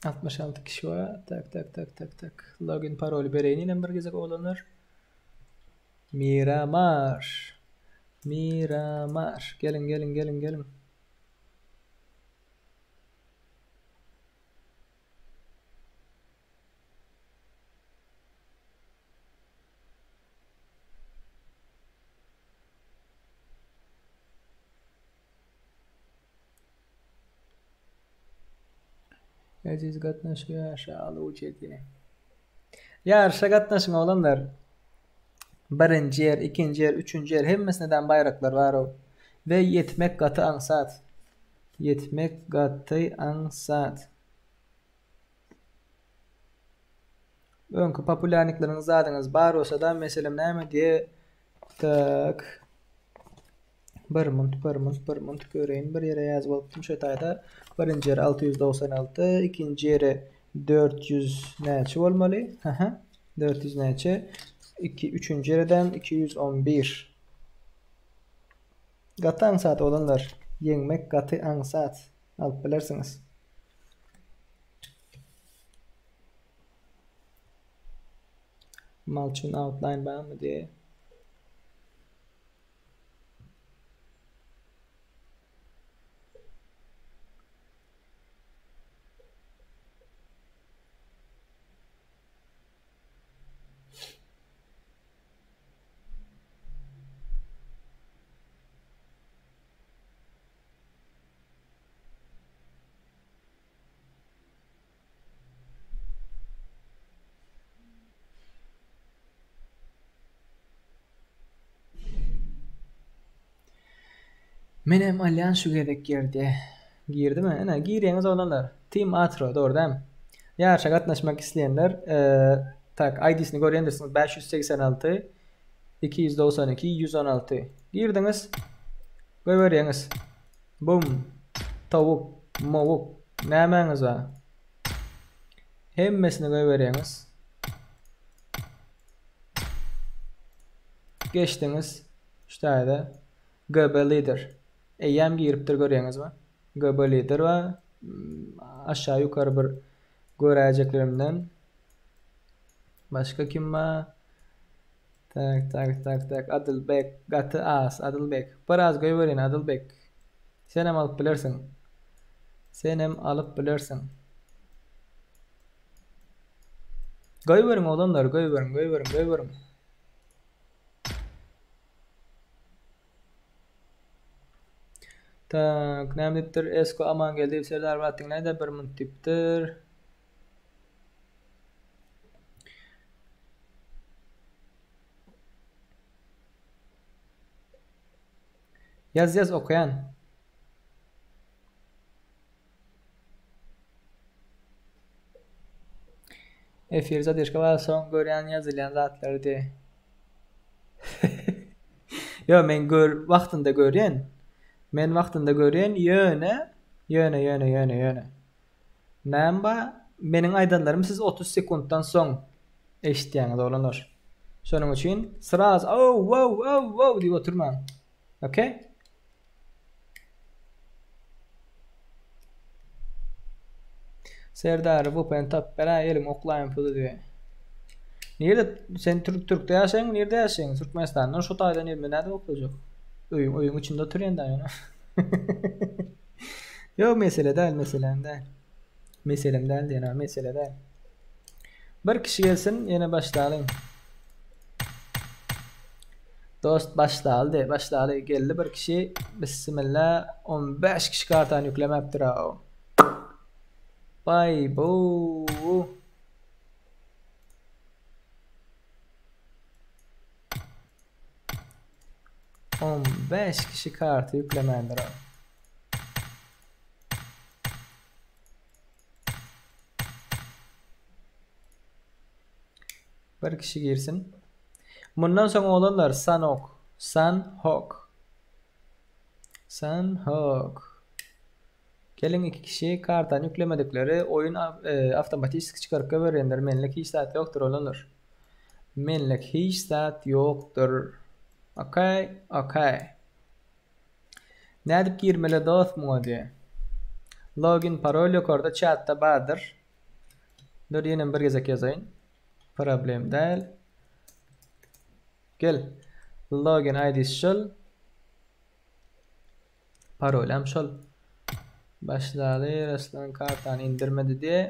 66 kişi var. Tak tak tak tak tak. Login paroly bereýin inem bir gezek oglanlar. Miramar. Miramar. Geliň geliň geliň geliň. Eziz gatnaşýar şaluç edýär. Ýaryşa gatnaşyň oglanlar. Birinji ýer, ikinji ýer, üçünji ýer hemmesine-däm baýraklar bar-ow. We ýetmek gaty aňsat. Ýetmek gaty aňsat. Öňki populýarnikleriňiz zadyňyz bar bolsa-da meselem näme diýe tak bir munt bir munt bir munt göreýin bir ýere ýazyp alypdym şu taýda birinji ýeri 696 ikinji ýeri 400 näçe bolmaly aha 400 näçe 2 üçünji ýereden 211 gaty aňsat oglanlar ýeňmek gaty aňsat alyp bilersiňiz. Malçun outline barmy diye. Menem alýan şu gezek girdi. Girdimi? Ine, girýäňiz oglanlar. Team Atro, dogry dämi? Ýaryşa gatnaşmak isleýänler, tak, ID-sini görýändirsiňiz, 586 292 116. Girdiňiz, goýberýäňiz. Bum. Towuk, mowuk, nämäňiz bar? Hemmesini goýberýäňiz. Geçdiňiz. Şu taýda GB leader. Eýýäm giripdir görýäňizmi? GB leader bar. Aşağı ýukary bir göräýjeklerimden. Başga kim bar? Tak tak tak tak Adylbek gaty az Adylbek biraz goýberin Adylbek senem alyp bilersiň senem alyp bilersiň goýberiň oglanlar goýberiň goýberiň goýberiň. Tak näme diýipdir Esko Amangeldiýew Serdar brat diňläýdä bir munt diýipdir. Ýaz ýaz okaýan. Efir zadержka bar soň görýän ýazylýan zatlary diý. Ýo men gör wagtynda görýän. Men wagtynda görýän ýöne ýöne ýöne ýöne ýöne. Näme bar? Meniň aýdanlarymy siz 30 sekuntdan soň eşitýäňiz oglanlar. Şonuň üçin sraz ow wow ow wow diýip oturmaň. Okey? Serdar VPN tapyp beräý eliňe oklaýyn puly diýýär. Nirede sen türk türkde ýaşaýaňmy nirede ýaşaýaň? Türkmenistandan şu taýdan elime nädip oklajak? Öýüň öýüň içinde oturýan da ýöne. Ýok mesele däl meselem däl. Meselem däl diýen mesele däl. Bir kişi gelsin ýene başlalyň. Dost başlaly başlaly geldi bir kişi bismillah 15 kişi kartany ýüklemäpdir aw. Baý bu. 15 kişi karty ýüklemändir. Bir kişi girsin. Mundan soň oglanlar Sanok, Sanhok. Sanhok. Geliň iki kişi kartany ýüklemedikleri oýun awtomatik çykaryp goýberýändir. Menlik hiç zat ýokdur oglanlar. Menlik hiç zat ýokdur. Okey, okey. Nädip girmeli dost muňa diýe. Login parol ýokarda çatda bardyr. Dur ýenem bir gezek ýazaýyn. Problem däl. Gel. Login ID şol. Parolam şol. Başlaly Reslan kartany indirmedi diýe.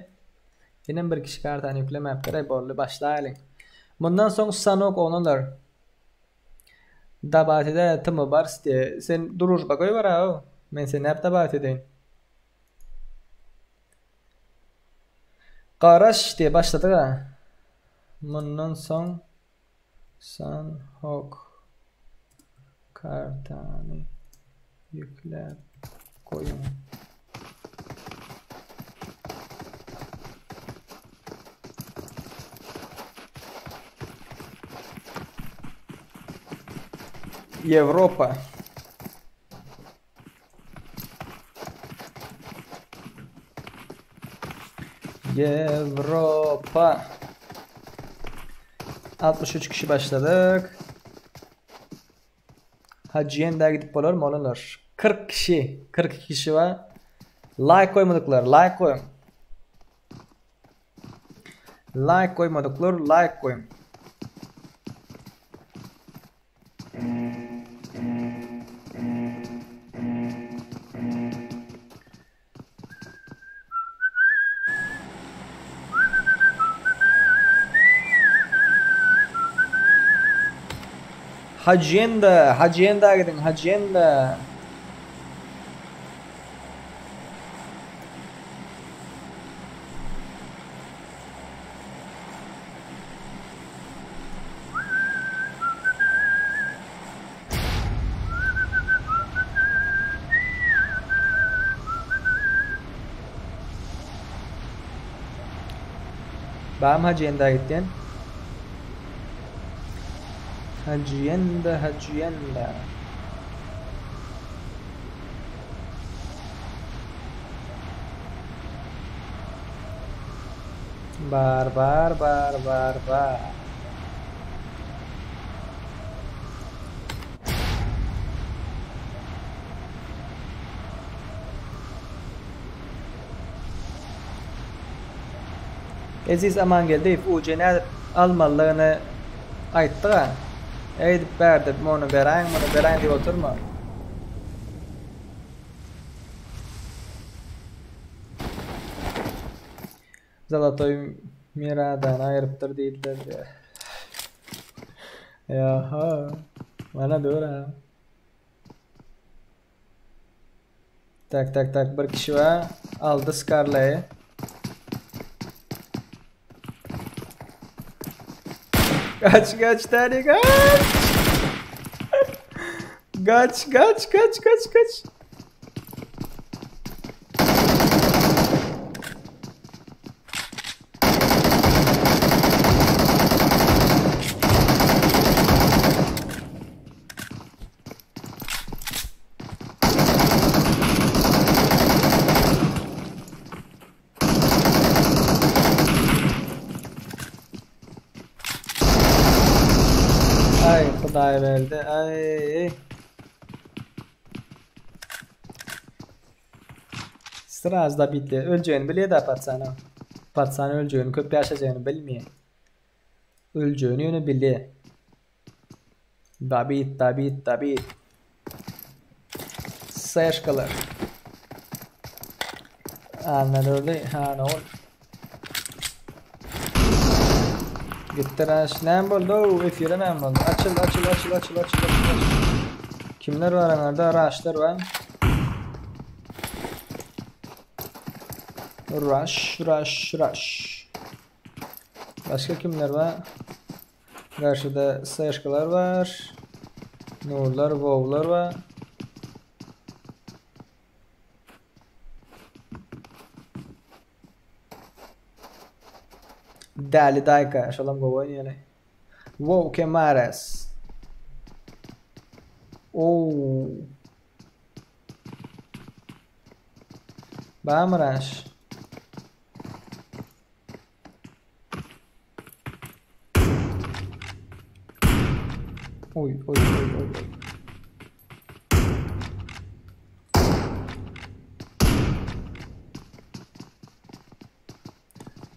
Ýenem bir kişi kartany ýüklemäpdir. Aý boldy başlaýalyň. Mundan soň sanok oglanlar. Dabat edä tm bars diýe. Sen družba goýber-ä. Men seni näp dabat edeýin. Garaş diýip başladyk-a. Mundan soň Sanhok kartany ýükläp goýuň. Ýewropa. Ýewropa. 63 kişi başladyk. Hajyenda gidip bolarmy olanlar? 40 kişi, 42 kişi bar. Like goýmadyklar, like goýuň. Like goýmadyklar, like goýuň. Hajyenda, Hajyenda gidiň, Hajyenda. Bam Hajyenda gitýän. Hajyenda, Hajyenda. Bar bar bar bar bar. Eziz Amangeldiýew UJ nädip almalydygyny aýtdyga. Eýdip bärde muny beräýiň muny beräýiň diýip oturma. Zalatoý Miradany aýyrypdyr diýdiler diýýär. Ýa-ha. Mana dur ha. Tak tak tak bir kişi bar. Aldy Scarlet'i. Kaç kaç tane kaç. Kaç kaç kaç kaç kaç. Aý Hudaý berdi. Aý. Sraz da bitdi. Öljegini bilýär-dä patsana. Patsan öljegini, köp ýaşajagyny bilmeýär. Öljegini ýöne bilýär. Dabit, dabit, dabit. Seşkalar. Anladyldy. Ha, ne ol. Gitdi raş. Näme boldy? O, efire näme boldy? Açyl, açyl, açyl, açyl, açyl, açyl. Kimler var anlarda? Raşlar var. Rush, rush, rush. Başka kimler var? Garşyda Seşkalar var. Nurlar, Wowlar var. Däli Daýka, şolam gowy oýnaýaly. Wow, Kemares. Oo. Bamraş. Oý, oý, oý, oý.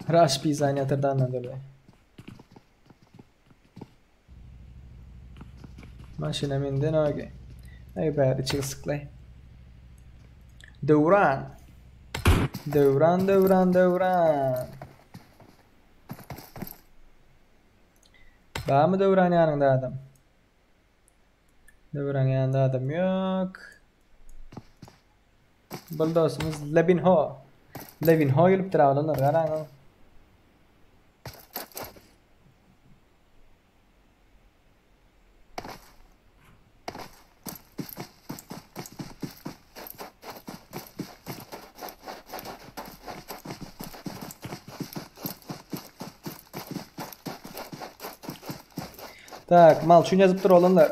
Raş pizany ýatyrdy Annadurdy. Maşyna mindi nogi. Aý bäri çygsyklaý. Döwran. Döwran, döwran, döwran. Barmy Döwran ýanyňda adam? Döwran ýanynda adam ýok. Bul dostumyz Lebinho. Lebinho gelipdir oglanlar garaň. Tak, Malçun ýazypdyr oglanlar.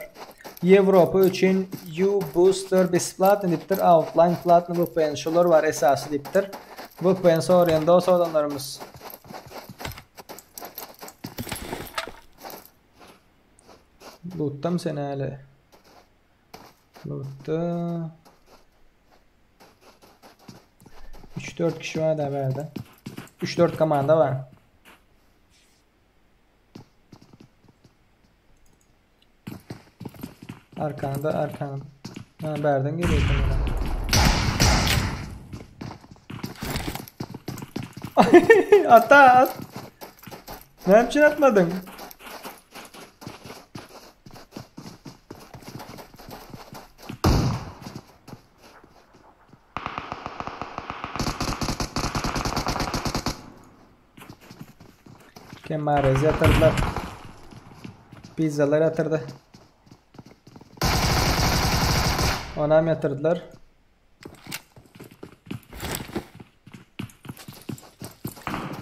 Ýewropa üçin U Booster besplatny diýipdir, Outline platny VPN şular bar esasy diýipdir. VPN soraýan dos oglanlarymyz. Lootdam sen häli. Lootda. 3-4 kişi bar da bärde. 3-4 komanda bar. Arkanda arkanda. Ha bärden geliyor kamera. Ata at. Näme üçin atmadyň? Kemarez ýatyrdylar. Pizzalar ýatyrdy. Onam ýatyrdylar.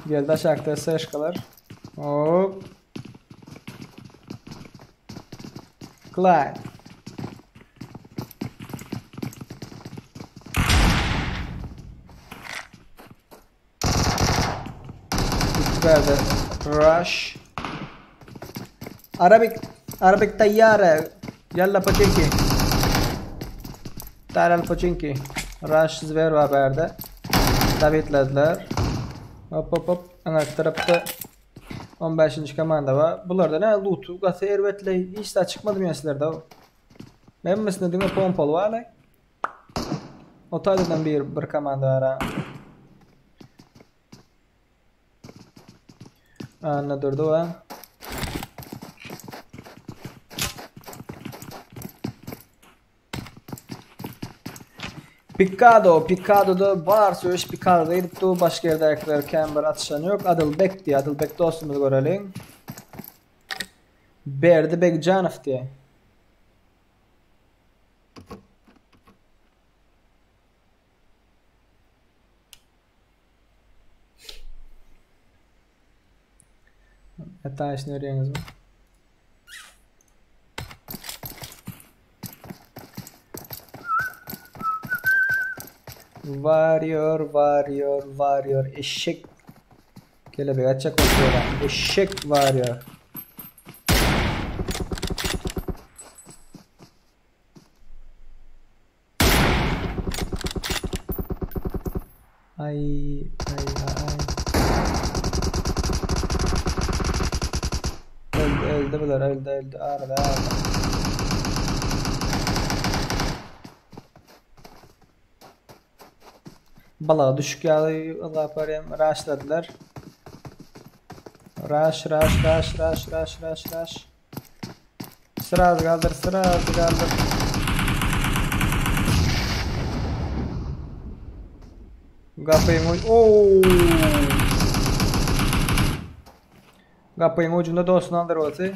Geldi aşakda seşkalar. Hop. Climb. Bärde rush. Arabic Arabic tayyara. Yalla Pochinki. Taral Pochinki. Rush zwer bar bärde. Dabitlediler. Hop hop hop. Aňarky tarapda 15-nji komanda bar. Bularda ne loot gaty erbetle hiç zat çykmady men sizlerde. Hemmesinde diňe pompaly bar. O taýdan bir bir komanda bar. ha. Anna durdy wa. Picado, Picado'da bar söweş Picado'da gidip dur başga ýerdäkiler kän bir atyşan ýok. Adylbek diýe, Adylbek dostumyzy göreliň. Berdi Begjanow diýe. Hata işini görýäňizmi? Warrior, warrior, warrior, eşek. Kelebek atjak bolýar. Eşek warrior. Ay, ay, ay. Öldü, öldü bular, öldü, öldü. Arada, arada. Balığa düşük ýaly Allah barýan raşladylar. Raş, raş, raş, raş, raş, raş, raş. Sıraz kaldır, sıraz kaldır. Gapyň Oo. Gapyň ucunda dostunu aldyr bolsy.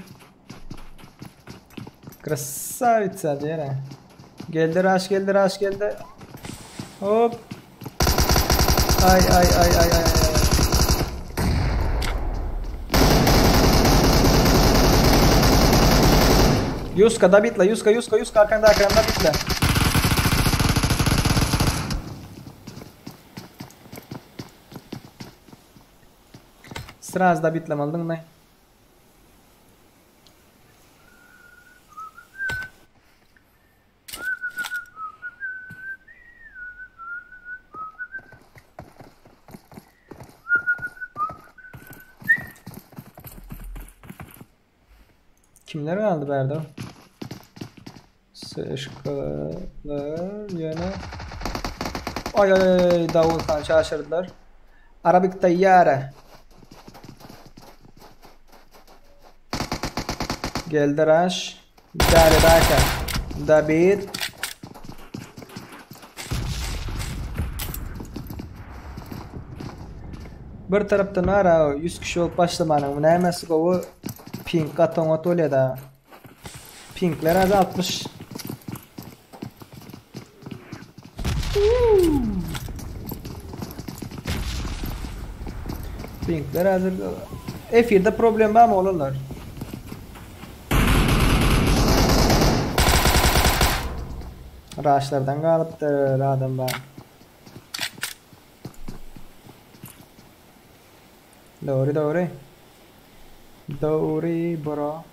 Krasavitsa diýere. Geldi raş geldi raş geldi. Hop. Ay ay ay ay ay. ay. Yuska da bitla Yuska Yuska Yuska arkanda arkanda bitla. Sraz da bitlemaldyň ne? Kimler kaldı Berdo? Sıçkalar yine. Ay ay ay Davul Han şaşırdılar. Arabik tayyare. Geldi Raş. Dari Raka. David. Bir tarapdan ara 100 kişi bolup başlamanyň nämesi gowy ping gaty oňat bolýar da. Pingler az 60. Pingler hazır. Efirde problem var mı olanlar? Raşlardan galypdyr adam bar. Dogry dogry. Dogry bro.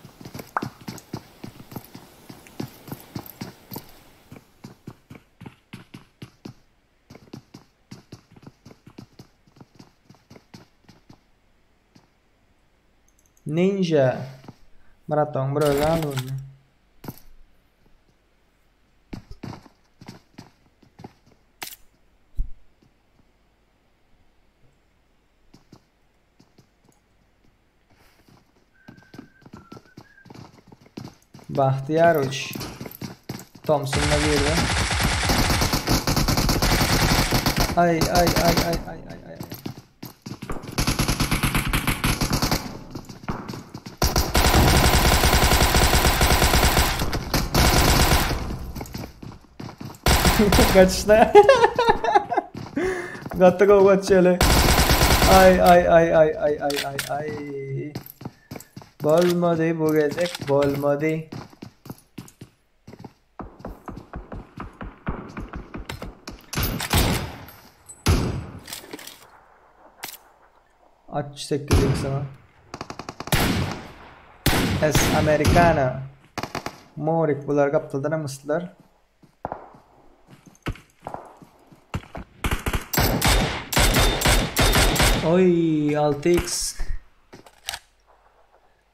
Ninja. Myrat doň bir özi aldy muny. Bahtiýar uç. Thompson'la girdi. Ay ay ay ay ay ay ay. Kaçışla. Gaty gowy gaçýaly. Ay ay ay ay ay ay ay ay. Bolmady bu gezek bolmady. Aç 8 sana. Es Americana. Morik bular gapdaldan amyslar. Oý 6x.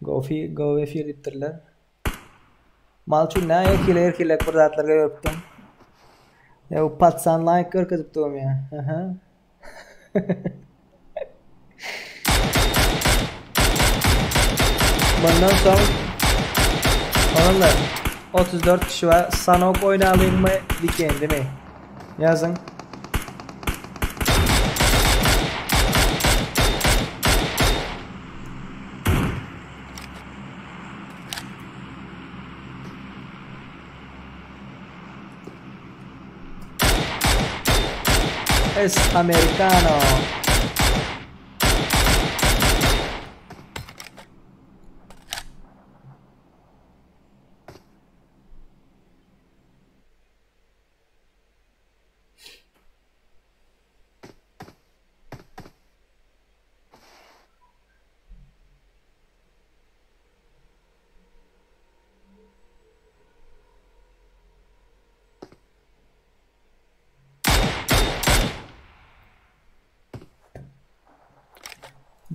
Gofi go efir diýipdirler. Malçun näme erkile erkilek bir zatlar görüpdim. Ya bu patsan like görkezip durm ya. Aha. Bundan soň Olanlar 34 kişi var. Sanok oýnalyň mı, Weekend'i mi? Ýazyň. Es americano.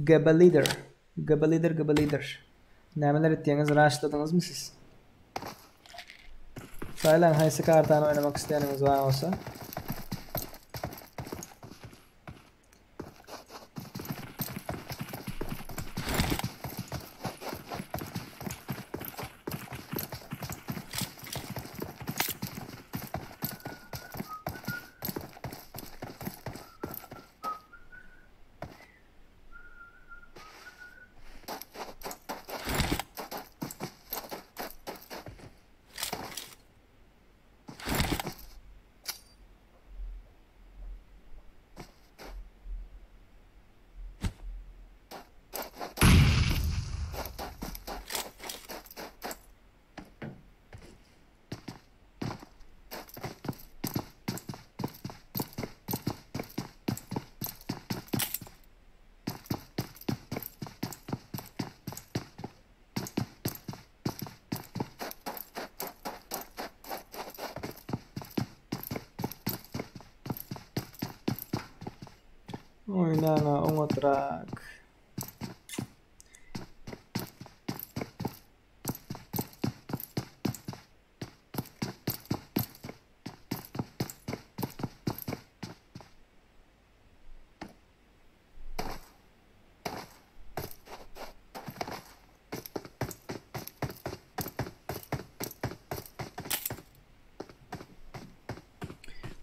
Gebe leader. Gebe leader, gebe leader. Nämeler etdiňiz, raşladyňyzmy siz? Saýlaň haýsy kartany oýnamak isleýäniňiz bar bolsa. Oýnana oňatrak.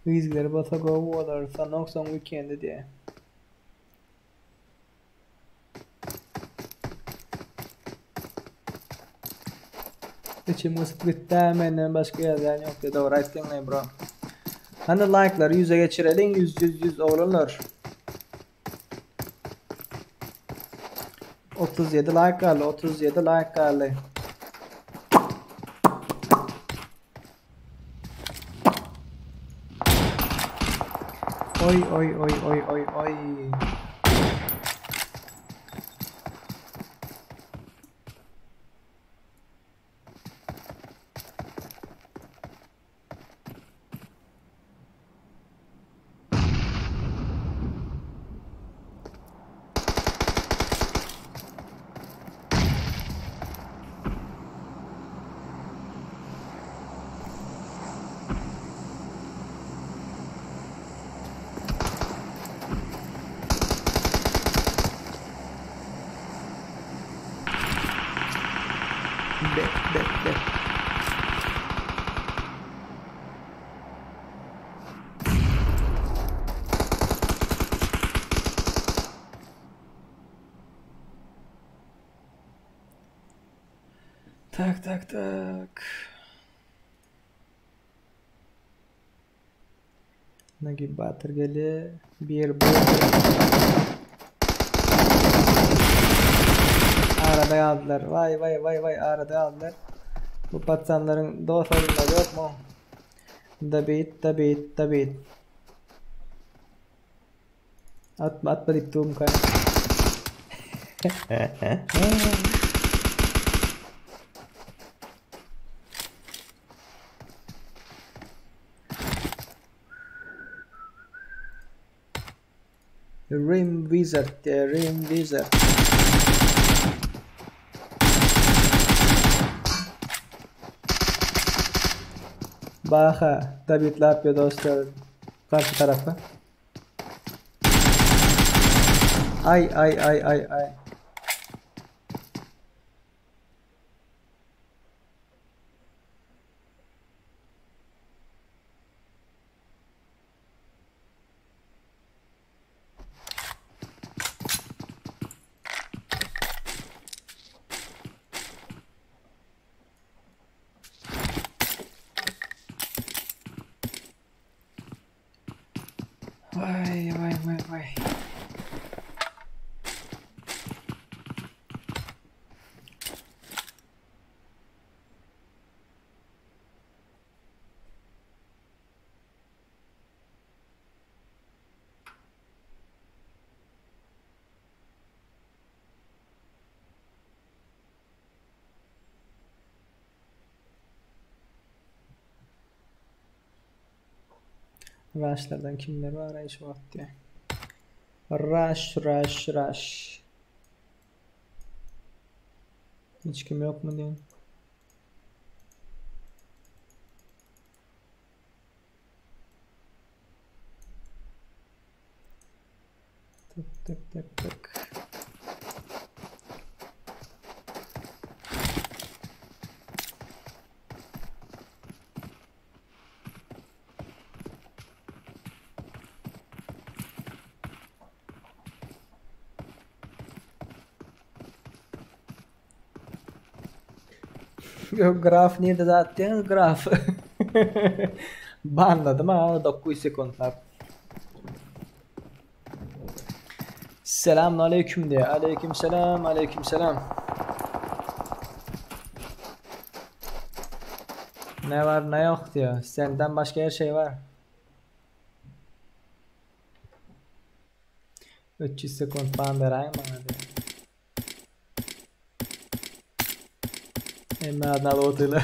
Yzgileri basa gowy bolar. Sanok soň weekendi diýe. Içim gysyp gitdä menden başga ýazýan ýok diýe dogry aýtdyňlaý bro. Hany laýklary ýüze geçireliň ýüz ýüz ýüz oglanlar. 37 laýk galdy 37 laýk galdy. Oý oý oý oý oý oý. Bet bet bet. Tak tak tak. Nagi Batyr gelýär. Bir bu. Arada galdylar. Vay vay vay vay arada galdylar. Bu patsanlaryň dost oýunlary ýok mu? Dabit dabit dabit. Atma atma diýip durmukay. Rim Wizard, Rim Wizard. Baha, David Lapio dostlar. Karşı tarafa. Ay ay ay ay ay. Vay vay vay vay. Rushlardan kimler var şu wagt diye. Rush rush rush. Hiç kim yok mu diyeyim. Tık tık tık tık. Yok graf nirde zaten graf. Banladım ha 9 sekundlar. Selamun aleyküm diye. Aleyküm selam, aleyküm selam. Ne var ne yok diyor. Senden başka her şey var. 300 sekund ban vereyim bana diyor. Emme adına otuyla.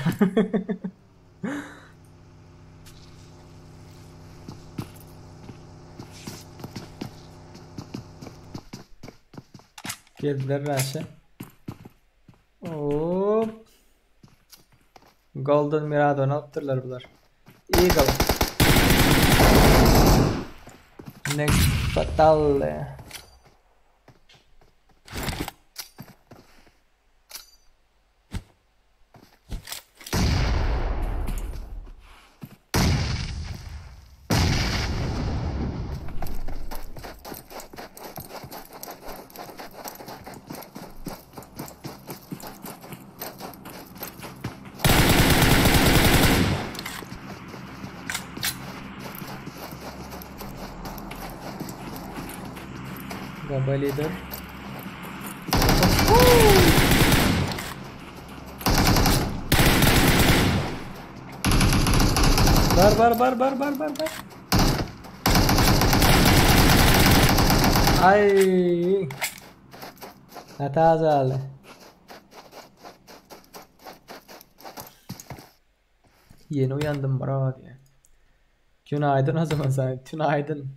Geldiler Raş'a. Hop. Golden Mirado'nu alıpdyrlar bular. Eagle. Next Fatale. Gaba lider. Bar bar bar bar bar bar bar. Ay. Hata azaldy. Yeni uyandım bravo diye. Günaydın o zaman sana. Tünaydın.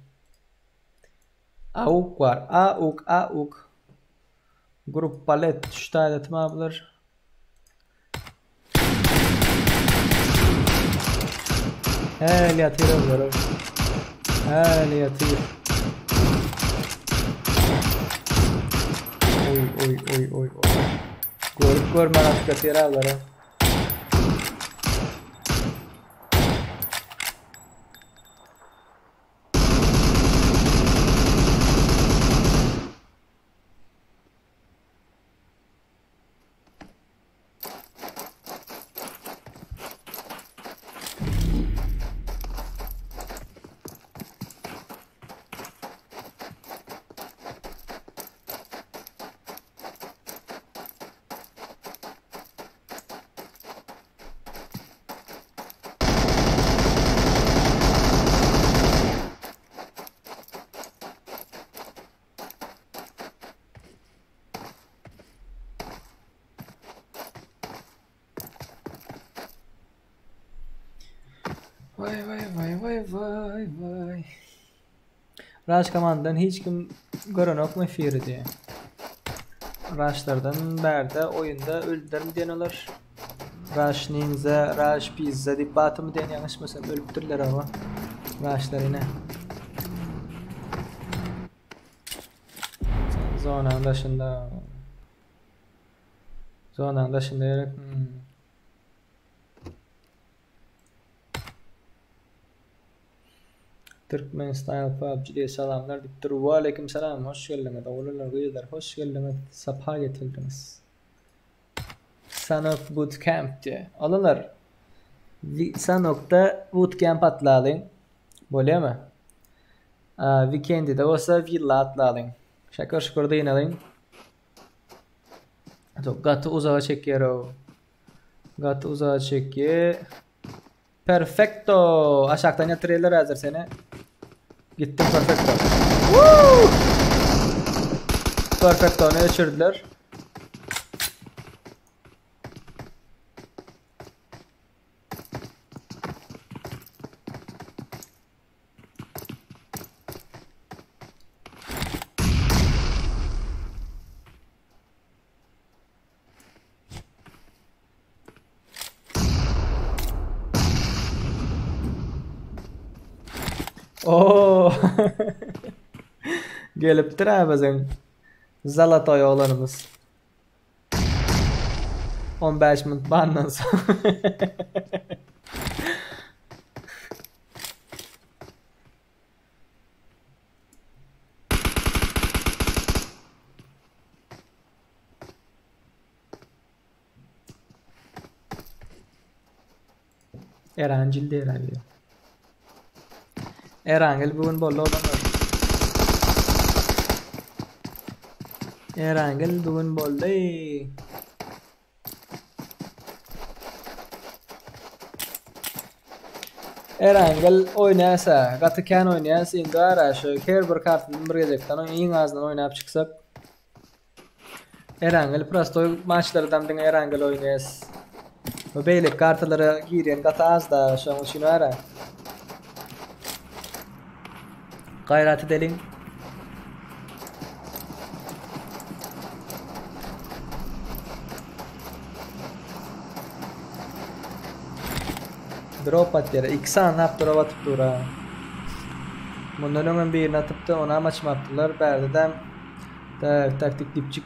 Auk var. Auk, auk. Grup palet. Şu tane tamamlar. Häli ýatyr olar. Häli ýatyr. Oý oý oý oý oý. Görüp görmän atyp ýatyr olar. Vay vay vay vay vay vay. Rush komandadan hiç kim görenokmy efiri diýe. Rushlardan bärde oýunda öldüler mi diýen olar. Rush Ninja, Rush Pizza diýip batymy diýen ýalňyşmasam ölüpdirler ama. Rushlar ine. Zonanın daşynda. Zonanın daşynda gerek. Türkmen Style PUBG diye salamlar diýip dur. Waleýkim salam. Hoş geldiňiz. Oglanlar, gyzlar, hoş geldiňiz. Sapa getirdiňiz. Sanok Bootcamp diye. Oglanlar, Sanok'ta Bootcamp atlalyň. Bolýarmy? Weekend'de bolsa villa atlalyň. Şakır şukur dynalyň. Çok gaty uzaga çekýär o. Gaty uzaga çekýär. Perfecto. Aşakdan ýatyrýarlar häzir seni. Gitdim perfecto. Woo! Perfecto ne öçürdüler. Oo. Gelipdir ha biziň zalatoý oglanymyz. 15 minut bandan soň. Erancil değil herhalde. Erangel bugün boldy oglanlar. Erangel bugün boldy. Erangel oýnaýasa, gaty kän oýnaýas, indi ara şu her bir kartadan bir gezekden iň azyndan oýnap çyksak. Erangel prostoý maçlardan diňe Erangel oýnaýas. Bu beýleki kartalara girýän gaty az da şonuň üçin ara. Gaýrat edeliň. Drop atýar. 2 sany hap drop atyp dur ha. Mundan öňem birini atypdy, onam açmapdylar. Bärde-de tak taktik dipçik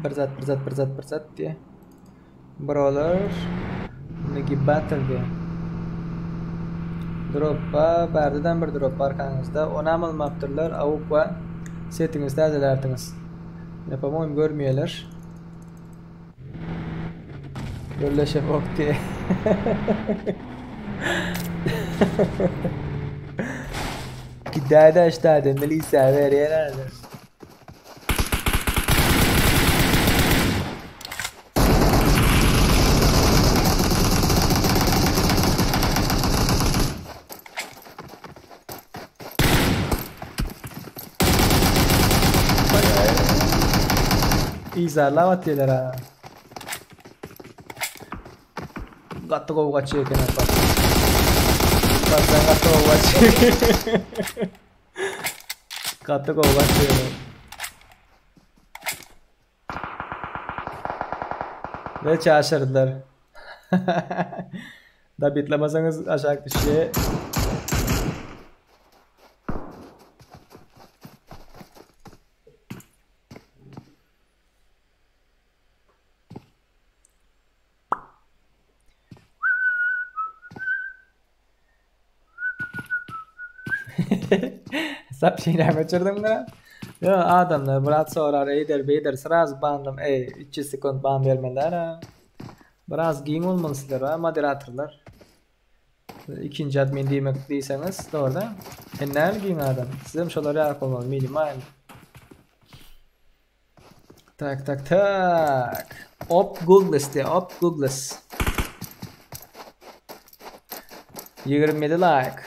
bir zat bir zat bir zat bir zat diye. Brawler Nigi Battle diye. Droppa bärdeden bir drop arkaňyzda. Onam almapdyrlar. Awuk we setiňizi täzelerdiňiz. Ne по-моему görmeýärler. Birleşe bok diye. Gidäýde işdäde milisiýa berýär häzir. Bizarlap atýarlar ha. Gaty gowy gaçýar eken apa. Batsan gaty gowy gaçýar. Gaty gowy gaçýar. Ve çaşırdylar. Dabitlemeseniz aşak düşýär. Sap şeýle öçürdim da. Yo adamlar brat sorar eýder beýder sraz bandym ey 300 sekund ban bermeliler ha. Biraz giň bolmaly sizler ha moderatorlar. Ikinji admin diýmek diýseňiz dogry da. E näme giň adam? Sizem şolar ýaly bolmaly minimal. Tak tak tak. Op Googles diýe op Googles. 27 like.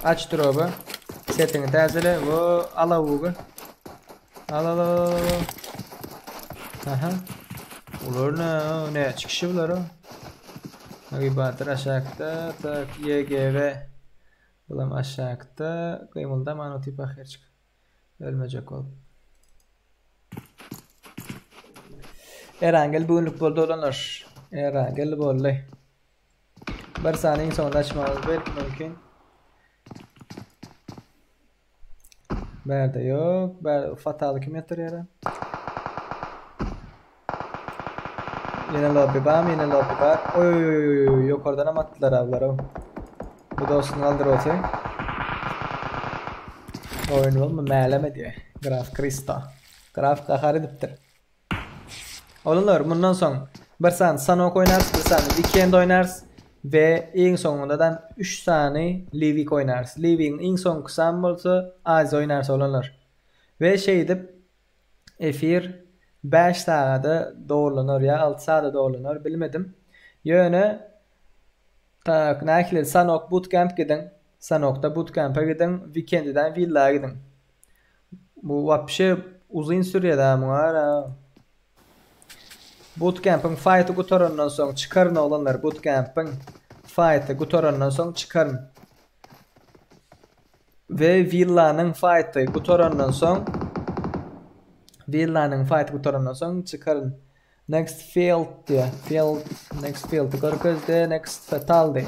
Aç drop'u. Setini täzele. Bu alavugy. Al al al al. Aha. Ular ne? Ne çıkışı bular o? Nagi Batyr aşakda. Tak YGV. Bulam aşakda. Gymyldaman o tipa herçik. Ölmejek bolup. Erangel bugünlük boldy oglanlar. Erangel boldy. Bir sany iň soňunda açmagymyz belki mümkin. Bärde ýok. Bär fataly kim ýatyrýar? Ýene lobby barmy? Ýene lobby bar. Oý oý oý oý oý ýokardan hem atdylar ablar. Bu dostuny aldyr olsa. Oýun bolma mälem edýär. Graf Kristo. Graf gahar edipdir. Oglanlar mundan soň bir sany Sanok oýnarys, bir sany Weekend oýnarys we iň soňundadan 3 sany Livik oýnarys. Livigiň iň soňkusam bolsa Aziýa oýnarys oglanlar. We şeýdip efir 5 sagada dogurlanar ýa 6 sagada dogurlanar bilmedim. Ýöne tak nähili Sanok bootcamp gidiň. Sanokda bootcampa gidiň, Weekendiden villa gidiň. Bu wapşe uzyn sürýär-dä muňa ara. Bootcampyň fighty gutarandan soň çykaryn oglanlar bootcampyň fighty gutarandan soň çykaryn. We villanyň fighty gutarandan soň villanyň fighty gutarandan soň çykaryn. Next field diýär. Field next field görkezdi. Next fataldy.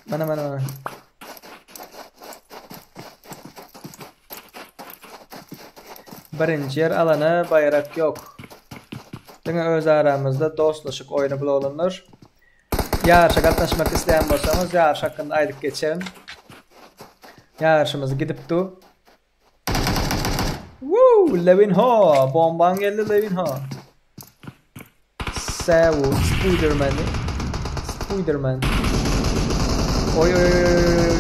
Mana mana mana. Birinji ýer alana baýrak ýok. Diňe öz aramyzda dostlaşyk oýny bul oglanlar. Ýaryşa gatnaşmak isleýän bolsaňyz ýaryş hakynda aýdyp geçerin. Ýaryşymyz gidip dur. Woo, Lewin ho, bombaň geldi Lewin ho. Sewu, Spiderman. Spiderman. Oy oy oy oy.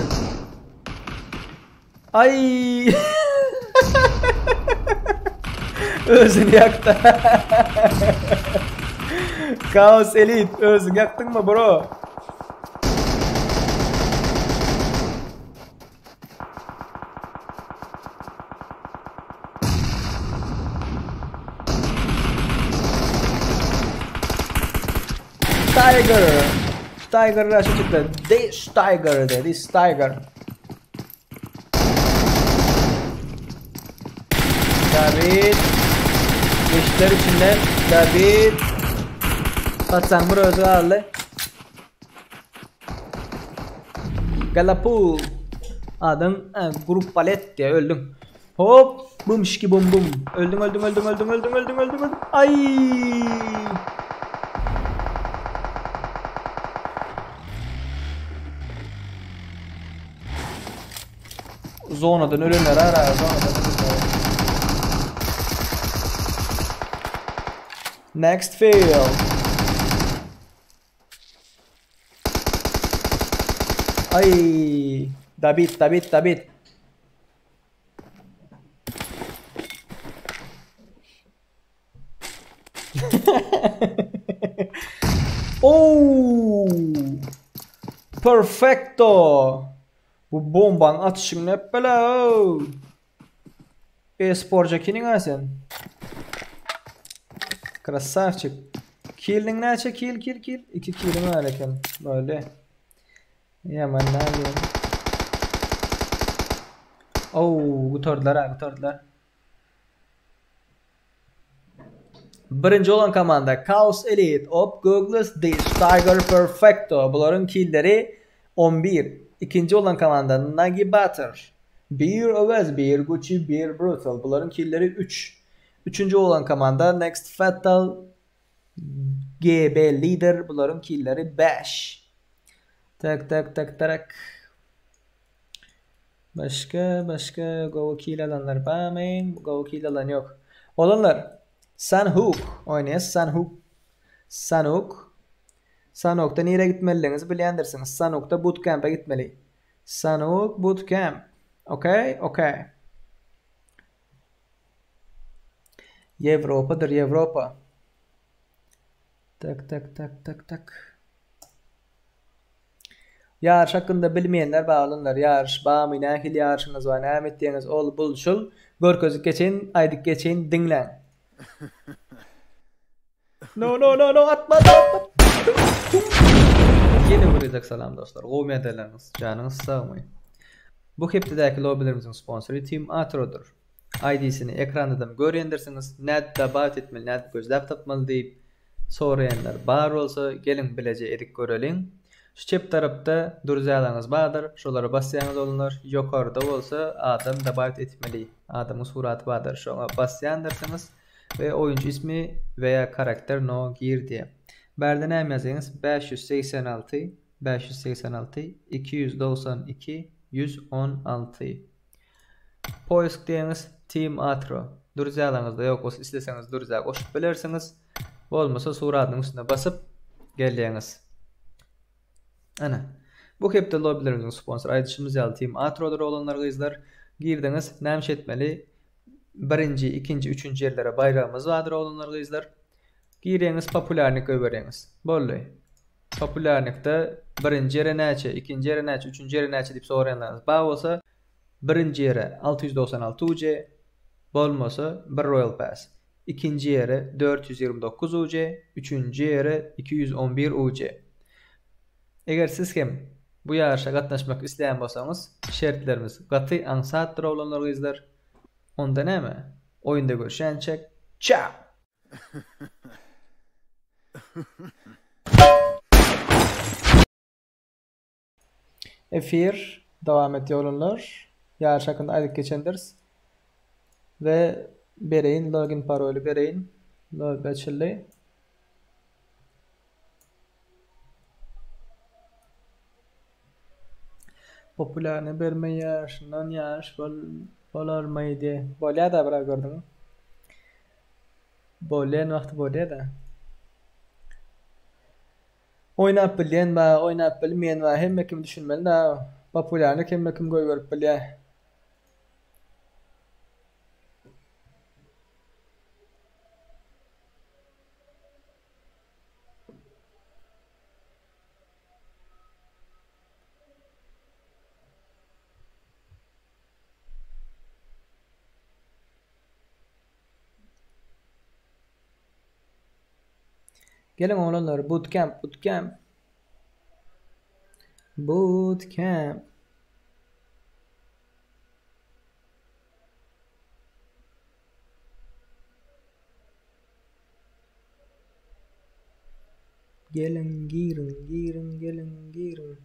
Ay. Özüni ýakdy. Chaos Elite özüňi ýakdyňmy bro? Tiger. Tiger rush çykdy. This Tiger, this Tiger. David. Geçdiler içinden. David. Patsan bir özü aldy. Galapul. Adyň e, grup palet diye öldün. Hop. Bum şiki bum bum. Öldün öldün öldün öldün öldün öldün öldün öldün. Ay. Zonadan ölenler ara zonadan ölenler. Next fail. Ay, David, David, David. Oo! Perfecto. Bu bombanın atyşyny ne bela. E-sporcu kiniň ha sen. Krasavçik. Kill'in näçe kill kill kill? 2 kill'im var eken. Böyle. Yaman näme? Oo, gutardylar ha, gutardylar. Birinji bolan komanda Chaos Elite, Op Googles, Dish, Tiger Perfecto. Bularyň killleri 11. Ikinji bolan komanda Nagi Butter, 1 Övez, 1 Gucci, 1 Brutal. Bularyň killleri 3. Üçünji bolan komanda Next Fatal, GB Leader. Bularyň killleri 5. Tak tak tak tak. Başga başga gowy kill alanlar barmy? Gowy kill alan ýok. Olanlar Sanhuk oýnaýas. Sanhuk. Sanhuk. Sanhukda nirä gitmelidigiňizi bilýändirsiňiz. Sanhukda bootcamp'e gitmeli. Sanhuk bootcamp. Okey, okey. Ýewropadyr, Ýewropa. Tak tak tak tak tak. Ýaryş hakynda bilmeýänler bar oglanlar. Ýaryş barmy, nähili ýaryşyňyz bar, näme etýäňiz, ol bul şul görkezip geçeýin, aýdyp geçeýin, diňläň. No no no no atma atma atma. Ýene bir gezek salam dostlar. Gowy ýagdaýlaryňyz, janyňyz sagmy? Bu hepdedäki lobbilerimiziň sponsory Team Atrodyr. ID-sini ekrandadam görýändirsiňiz, nädip dabawit etmeli, nädip gözläp tapmaly diýip Soraýanlar bar bolsa geliň bileje edip göreliň. Şu çep tarapda druzyalaňyz bardyr, şolara basýaňyz oglanlar, ýokarda bolsa adam dabawit etmeli adamyň suraty bardyr, şoňa basýandyrsyňyz we oýunçy ismi we ýa karakter no gir diýýär. Bärde näme ýazýaňyz 586 586 292 116. Poisk diýeňiz Team Atro. Druzyalaňyzda ýok bolsa isleseňiz druziýa goşup bilersiňiz. Bolmasa suradynyň üstüne basyp gelýäňiz. Ana. Bu hepde lobbilerimiziň sponsory aýdyşymyz ýaly Team Atrodyr oglanlar gyzlar. Girdiňiz näme iş etmeli? Birinji, ikinji, üçünji ýerlere baýragymyz bardyr oglanlar gyzlar. Girýäňiz populýarnik goýberýäňiz. Boldy. Populýarnikde birinji ýere näçe, ikinji ýere näçe, üçünji ýere näçe diýip soraýanlaryňyz bar bolsa, birinji ýere 696 UC, bolmasa bir Royal Pass, ikinji ýere 429 UC, üçünji ýere 211 UC. Eger siz hem bu ýaryşa gatnaşmak isleýän bolsaňyz, şertlerimiz gaty aňsatdyr oglanlar gyzlar. Onda näme? Oýunda görüşýänçäk, çao! Efir dowam etýär oglanlar. Ýaryş hakynda aýdyp geçendiris. We bereýin login paroly bereýin. Lobby açyldy. Populýarny bermeýär. Şundan ýaryş bol bolarmydy? Bolýa-da bira gördüňmi? Bolýan wagty bolýa-da. Oýnap bilýän bar, oýnap bilmeýän bar, hemme kim düşünmeli da, populýarlyk hemme kim goýberip bilýär. Geliň oglanlar bootcamp bootcamp. Bootcamp. Geliň giriň giriň geliň giriň.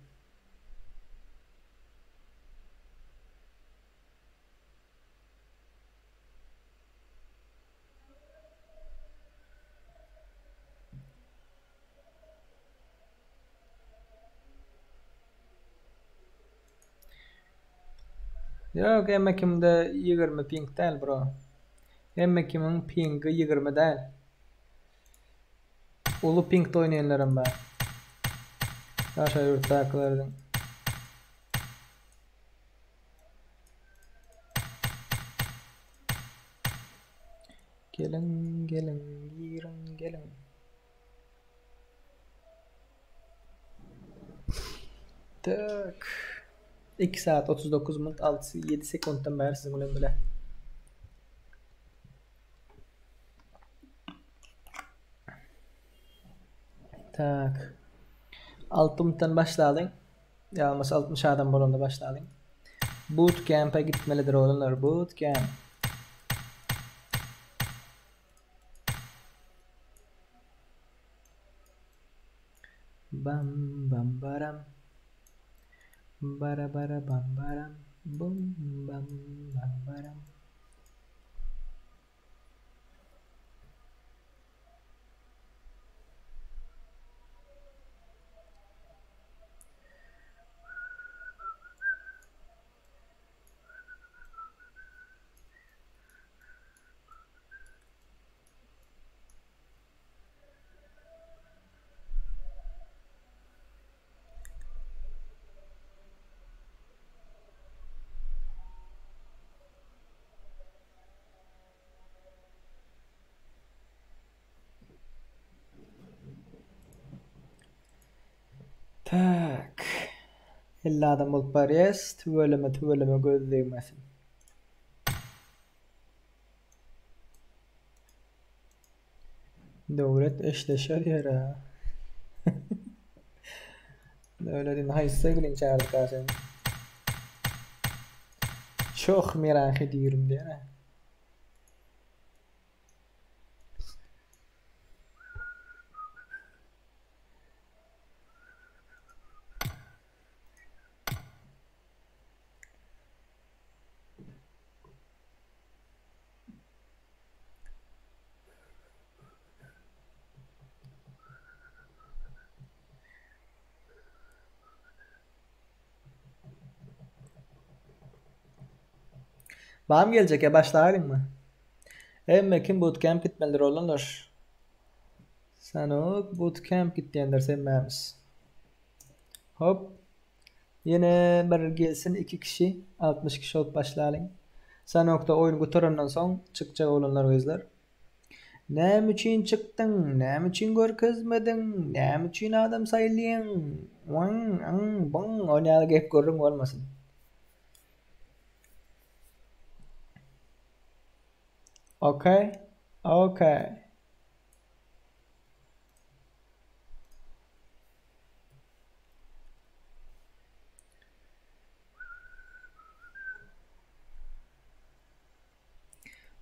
Ýok hemme kimde 20 ping däl bro. Hemme kimiň pingi 20 däl. Uly pingde oýnaýanlaram bar. Daşary ýurtdakylardan. Geliň, geliň, giriň, geliň. Tak. 2 saat 39 minut 6 7 sekuntdan bäri siziň bilen bile. Tak. 6 minutdan başlalyň. Ýalňyş 60 adam bolanda başlalyň. Bootcamp'e gitmelidir oglanlar. Bootcamp. Bam bam baram. Bara bara bam baram. Bum bam bam baram. Tak. 50 adam bolup barýas. Tüweleme tüweleme göz degmesin. Döwlet eşleşer ýere. Döwletiň haýsy sevgiliň çagyrdyka sen? Çok merak ediyorum diýene. Bam geljek ya başlaýalyňmy? Hemme kim bootcamp gitmelidir oglanlar. Sanok bootcamp git diýenler hemmämiz. Hop. Ýene bir gelsin 2 kişi, 60 kişi bolup başlaýalyň. Sanokda oýun gutarandan soň çykjak oglanlar gyzlar. Näme üçin çykdyň? Näme üçin görkezmediň? Näme üçin adam saýlaýaň? Waň, aň, byň, on ýaly gep gürrüň bolmasyn. Okay? Okay.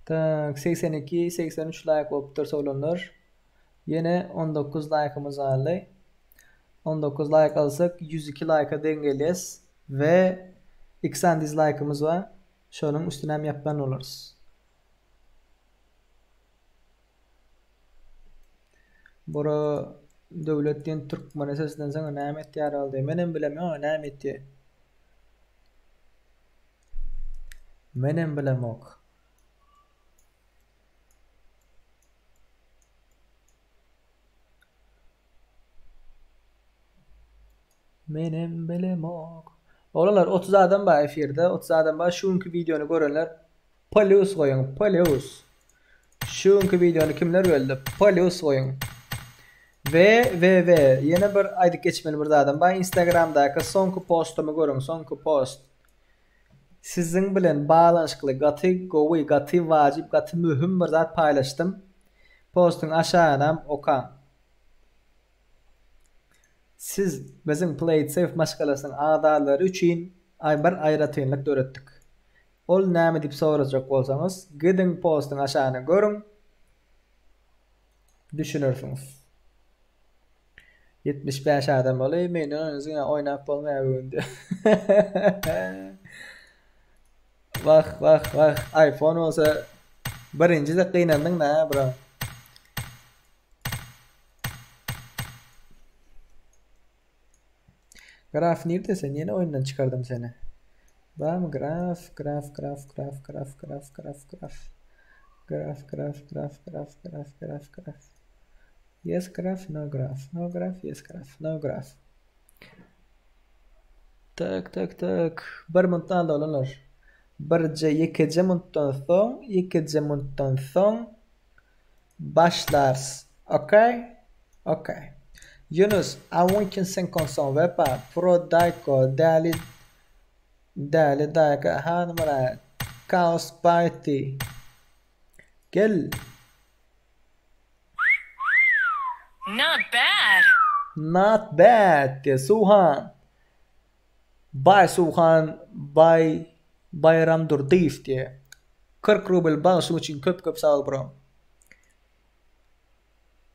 Tak, 82, 83 like bolupdyr oglanlar. Ýene 19 like'ymyz galdy. 19 like alsak 102 like'a deň gelýäs we 2 sany dislike'ymyz bar. Şonuň üstüne hem ýapman bolarys. Bura Döwlet diýen türkmene seslenseň näme etýär ol diýýär. Menem bilemok näme etýär. Menem bilemok. Menem bilemok. Oglanlar 30 adam bar efirde. 30 adam bar. Şu günki videony görenler plus goýuň, plus. Şu günki videony kimler gördi? Plus goýuň. Ve ve ve ýene bir aýdyp geçmeli bir zadam bar. Instagramdaky soňky postumy görüň, soňky post. Siziň bilen baglanyşykly gaty gowy, gaty wajyp, gaty möhüm bir zat paýlaşdym. Postuň aşagynam okaň. Siz biziň Play It Safe maşgalasynyň agzalary üçin bir aýratynlyk döretdik. Ol näme diýip sorajak bolsaňyz, gidiň postuň aşagyny görüň, düşünersiňiz. 75 adam boldy, menden oýnasaň oýnap bolmaýar bu gün diýip. Wah, wah, wah, iPhone bolsa birinji de gynandyň da, bro. Graf nirde sen? Ýene oýundan çykardym seni. Barmy graf, graf, graf, graf, graf, graf, graf, graf. Graf, graf, graf, graf, graf, graf, graf. Yes graf, no graf, no graf, yes graf, no graf. Tak, tak, tak. Bir minutdan dolanlar. Birje, ýekeje minutdan soň, ýekeje minutdan soň. Başlarys. Okay? Okay. Yunus, Awunkin sen konson wepa, Pro Dayko, Däli Däli Daýka, Hanmyrat, Kaos Party. Gel. Not bad. Not bad diýe Suhan. Baý Suhan Baý Baýramdurdyýew diýe. 40 rubl bagşyň üçin köp köp sag bol bro.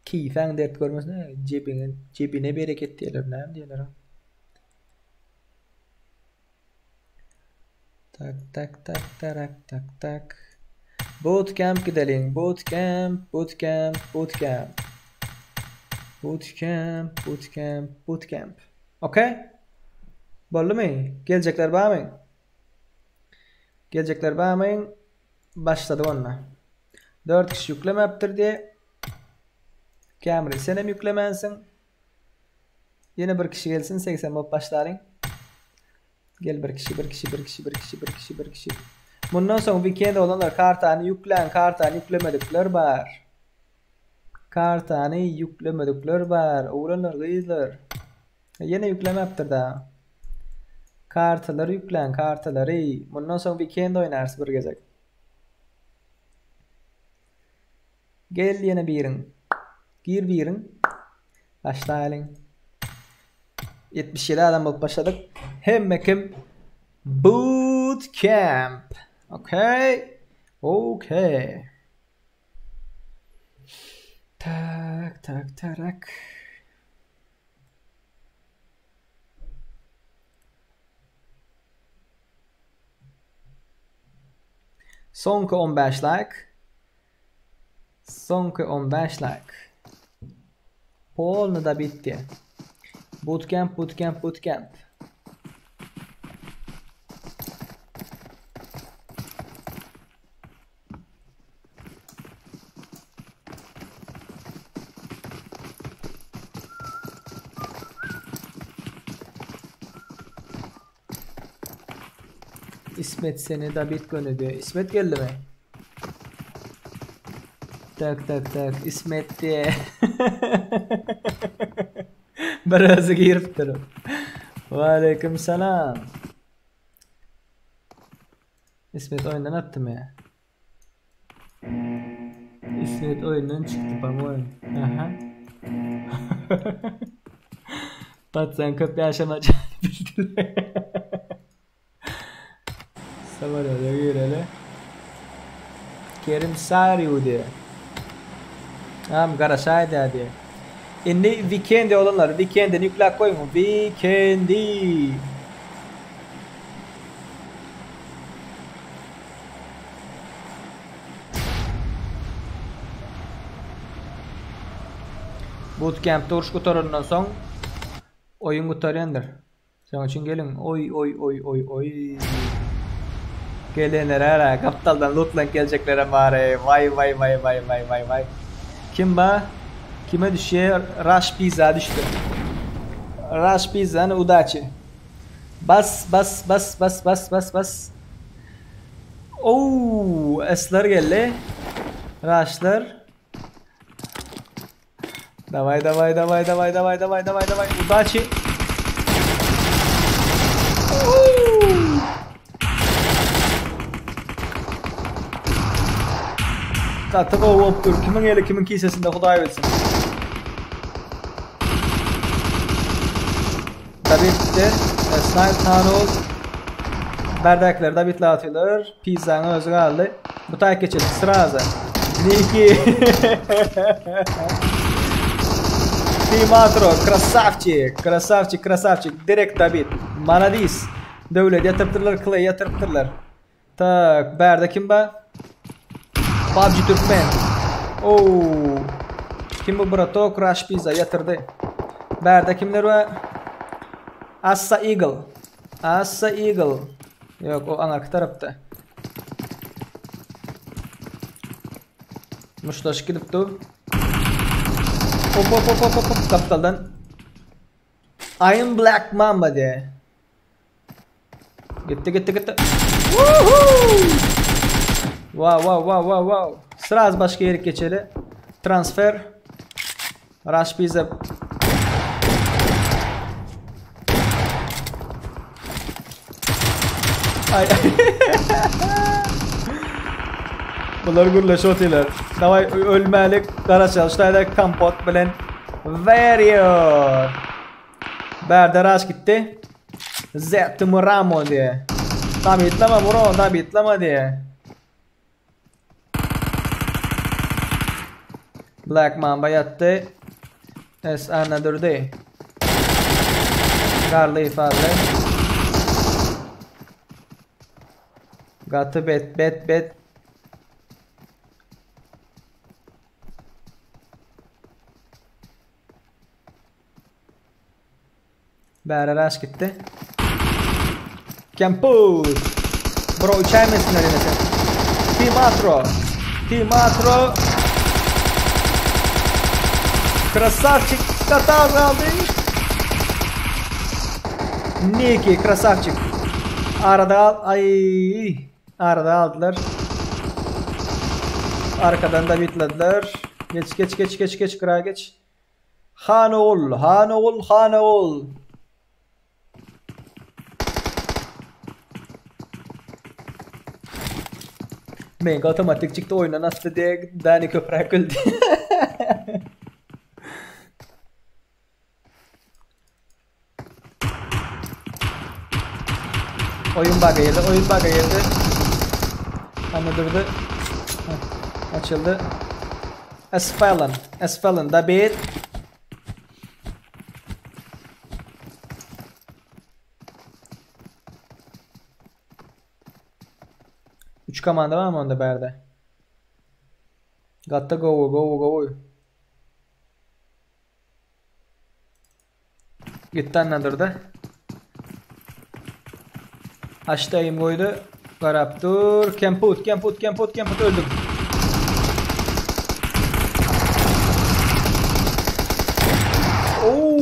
Kisäň dert görmesin, jebiňe jebine bereket diýerler, näme diýerler. Tak tak tak tarak tak tak. Bootcamp gideliň. Bootcamp, bootcamp, bootcamp. Bootcamp, bootcamp, bootcamp. Okay? Boldumy? Geljekler barmy? Geljekler barmy? Başladyk onda. 4 kişi ýüklemepdir diýe. Camry senem ýüklemänsiň. Ýene bir kişi gelsin 80 bolup başlalyň. Gel bir kişi, bir kişi, bir kişi, bir kişi, bir kişi, bir kişi. Mundan soň weekend olanlar kartany ýükläň, kartany ýüklemedikler bar. Kartany ýüklemedikler bar. Oglanlar, gyzlar. Ýene ýüklemepdir da. Kartalary ýükläň, kartalary. Mundan soň weekend oýnarys bir gezek. Gel ýene biriň. Gir biriň. Başlaýalyň. 77 adam bolup başladyk. Hemme kim? Boot camp. Okay. Okay. Tak, tak, tarak. Soňky 15 like. Soňky 15 like. Polny da bitdi. Bootcamp, bootcamp, bootcamp. İsmet seni David gönüdi. İsmet geldi mi? Tak tak tak İsmet diye. Bir özü giripdir. Ve selam. İsmet oyundan attı mı? İsmet oyundan çıktı по-моему. Aha. Patsan köp ýaşamajagny bildiler. Samarada gireli. Kerim Sariu diye. Am garaşaýdy diye. Indi weekendi olanlar weekendi ýükläp goýuň. Weekendi. Bootcamp'da uruş gutarandan soň oýun gutarýandyr. Şonuň üçin geliň. Oý oý oý oý oý. Gelenler ara gapdaldan lootlan geljeklerem bar. Vay vay vay vay vay vay vay. Kim ba? Kime düşýär? Rush Pizza düşdi. Rush Pizza'ny udaçi. Bas bas bas bas bas bas bas. Oo, esler geldi. Rushlar. Davay davay davay davay davay davay davay davay. Udaçi. Gaty gowy bolup dur. Kimiň eli kimiň kisesinde Hudaý bilsin. David de Snipe Tunnel Bärdäkiler Davidle atýarlar. Pizzanyň özi galdy. Bu taýyk geçelim sraza. Niki. Timatro, krasavçik, krasavçik, krasavçik. Direkt David. Maradis. Döwlet ýatyrypdyrlar, Clay ýatyrypdyrlar. Tak, bärde kim bar? PUBG Türkmen. Oo. Kim bu bratok? Rush Pizza ýatyrdy. Bärde kimler bar? Assa Eagle. Assa Eagle. Ýok, o aňarky tarapda. Muşlaşyp gidip dur. Hop hop hop hop hop gapdaldan. I am Black Mamba diye. Gitti gitti gitti. Woohoo! Wow wow wow wow wow. Sraz başga ýerik geçeli. Transfer. Rush bize. Ay. Bular gürleşip otyrlar. Daway ölmälik garaşaly ştaýda kompot bilen Warrior. Bärde rush gitdi. Zettim Ramo diye. Dabitlama bro, dabitlama diye. Black Mamba ýatdy. S Annadurdy. Garly ifade. Gaty bet bet bet. Bäri raş gitdi. Kemput. Bro uçaýmasynlar ýene sen. Team Atro. Team Atro. Krasavçik Tatar aldy. Niki krasavçik. Arada al. Ay. Arada aldylar. Arkadan da bitlediler. Geç geç geç geç geç kıra geç. Han ogul, han ogul, han ogul. Meňki otomatik çykdy oýundan atdy diýe Dani köpräk güldi. Oýun baga girdi, oýun baga girdi. Ama durdy. Heh, açyldy. Esfelen, Esfelen da bir. Üç komanda var mı onda berde? Gatta go go go. Gitdi anladyrdy. Açdy aim goýdy. Garap dur. Kemput, kemput, kemput, kemput öldüm. Oo.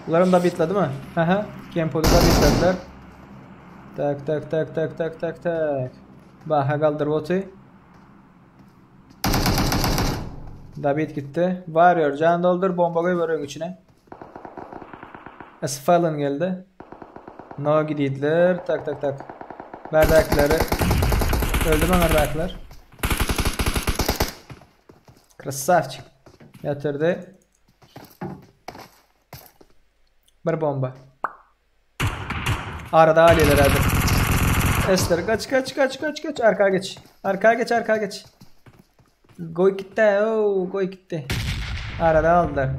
Bularam da bitledi mi? Aha, Kemput'u da bitlediler. Tak tak tak tak tak tak tak. Baha galdyr boty. David gitti. Warrior can doldur bomba goýber öň içine. Esfalin geldi. No gidiler. Tak tak tak. Berdakleri. Öldü mü berdakler? Krasavçik. Yatırdı. Bir bomba. Arada aliyeler hadi. Ester kaç kaç kaç kaç kaç arkaya geç. Arkaya geç arkaya geç. Goy gitti. Oo, goy gitti. Arada aldılar.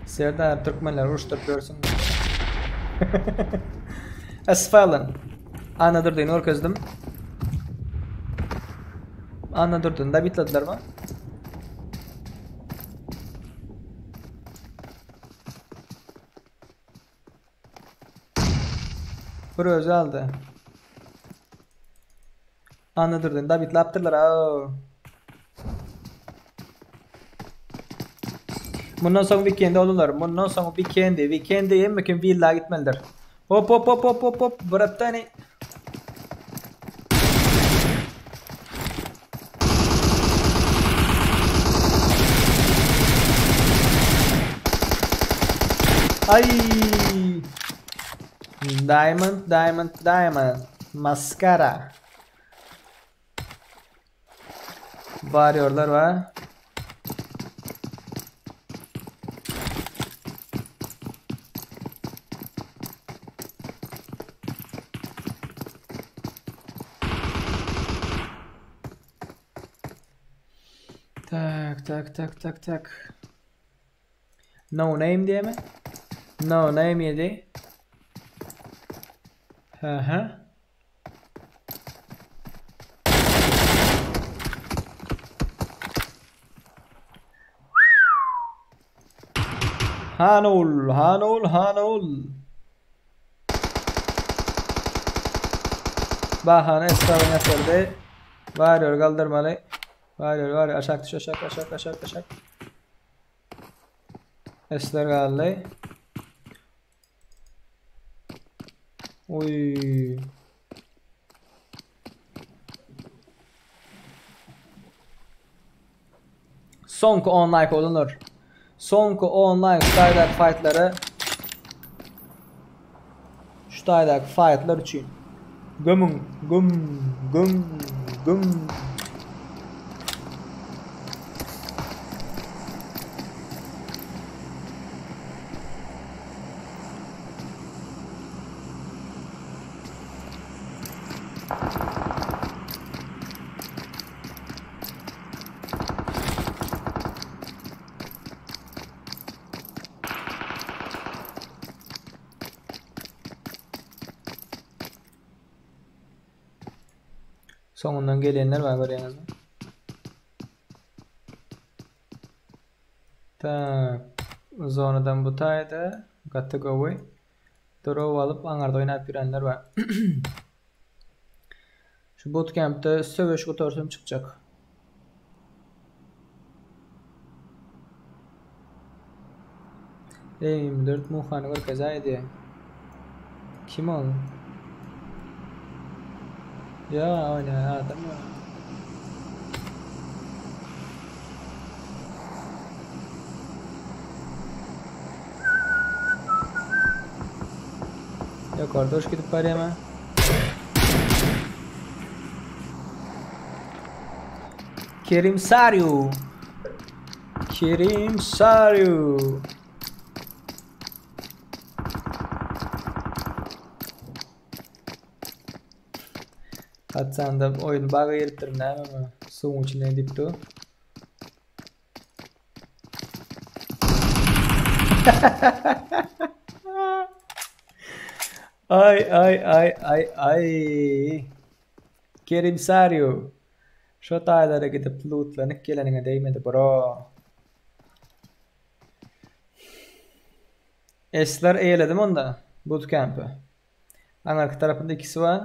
Serdar Türkmenler uruşdyryp ýörsün. Esfalin. Anadurdyny görkezdim. Anadurdyny da bitlediler mi? Bir özi aldy. Anadurdyny da bitlapdyrlar. Au. Mundan soň weekende olular. Mundan soň weekendi. Weekendi hemme kim villa gitmelidir. Hop hop hop hop hop hop. Bratani. Ay. Diamond, diamond, diamond. Maskara. Warriorlar var. Tak tak tak tak tak. No name diye mi? No name yedi. Hı hı. Hanol, Hanol, Hanol. Bahane esrarını yatırdı. Warrior galdyrmaly. Warrior, warrior aşak düş aşak aşak aşak aşak. Esler galdy. Oy. Soňky 10 like olunur. Soňky 10 like şu taýdaky fightlara şu taýdaky fightlar üçin. Gömüň, göm, göm, göm. Soňundan gelenler bar görýäňizmi? Tak. Zonadan bu taýda gaty gowy. Drow alyp aňarda oýnap ýörenler bar. Şu bootcamp'de söweş gutarsam çykjak. E24 Muhany görkezäýdi. Kim ol? Ýa oýnaýan adam ýok. Ýokarda uçup gidip barýar Kerim Saryu. Kerim Saryu. Haçanda oýun baga giripdir näme suwuň içinden diýip dur. Ay ay ay ay ay. Kerim Saryu. Şo taýlara gidip lootlanyp geleniňe degmedi bro. Esler eýeledim onda bootcamp'i. Aňarky tarapynda ikisi bar.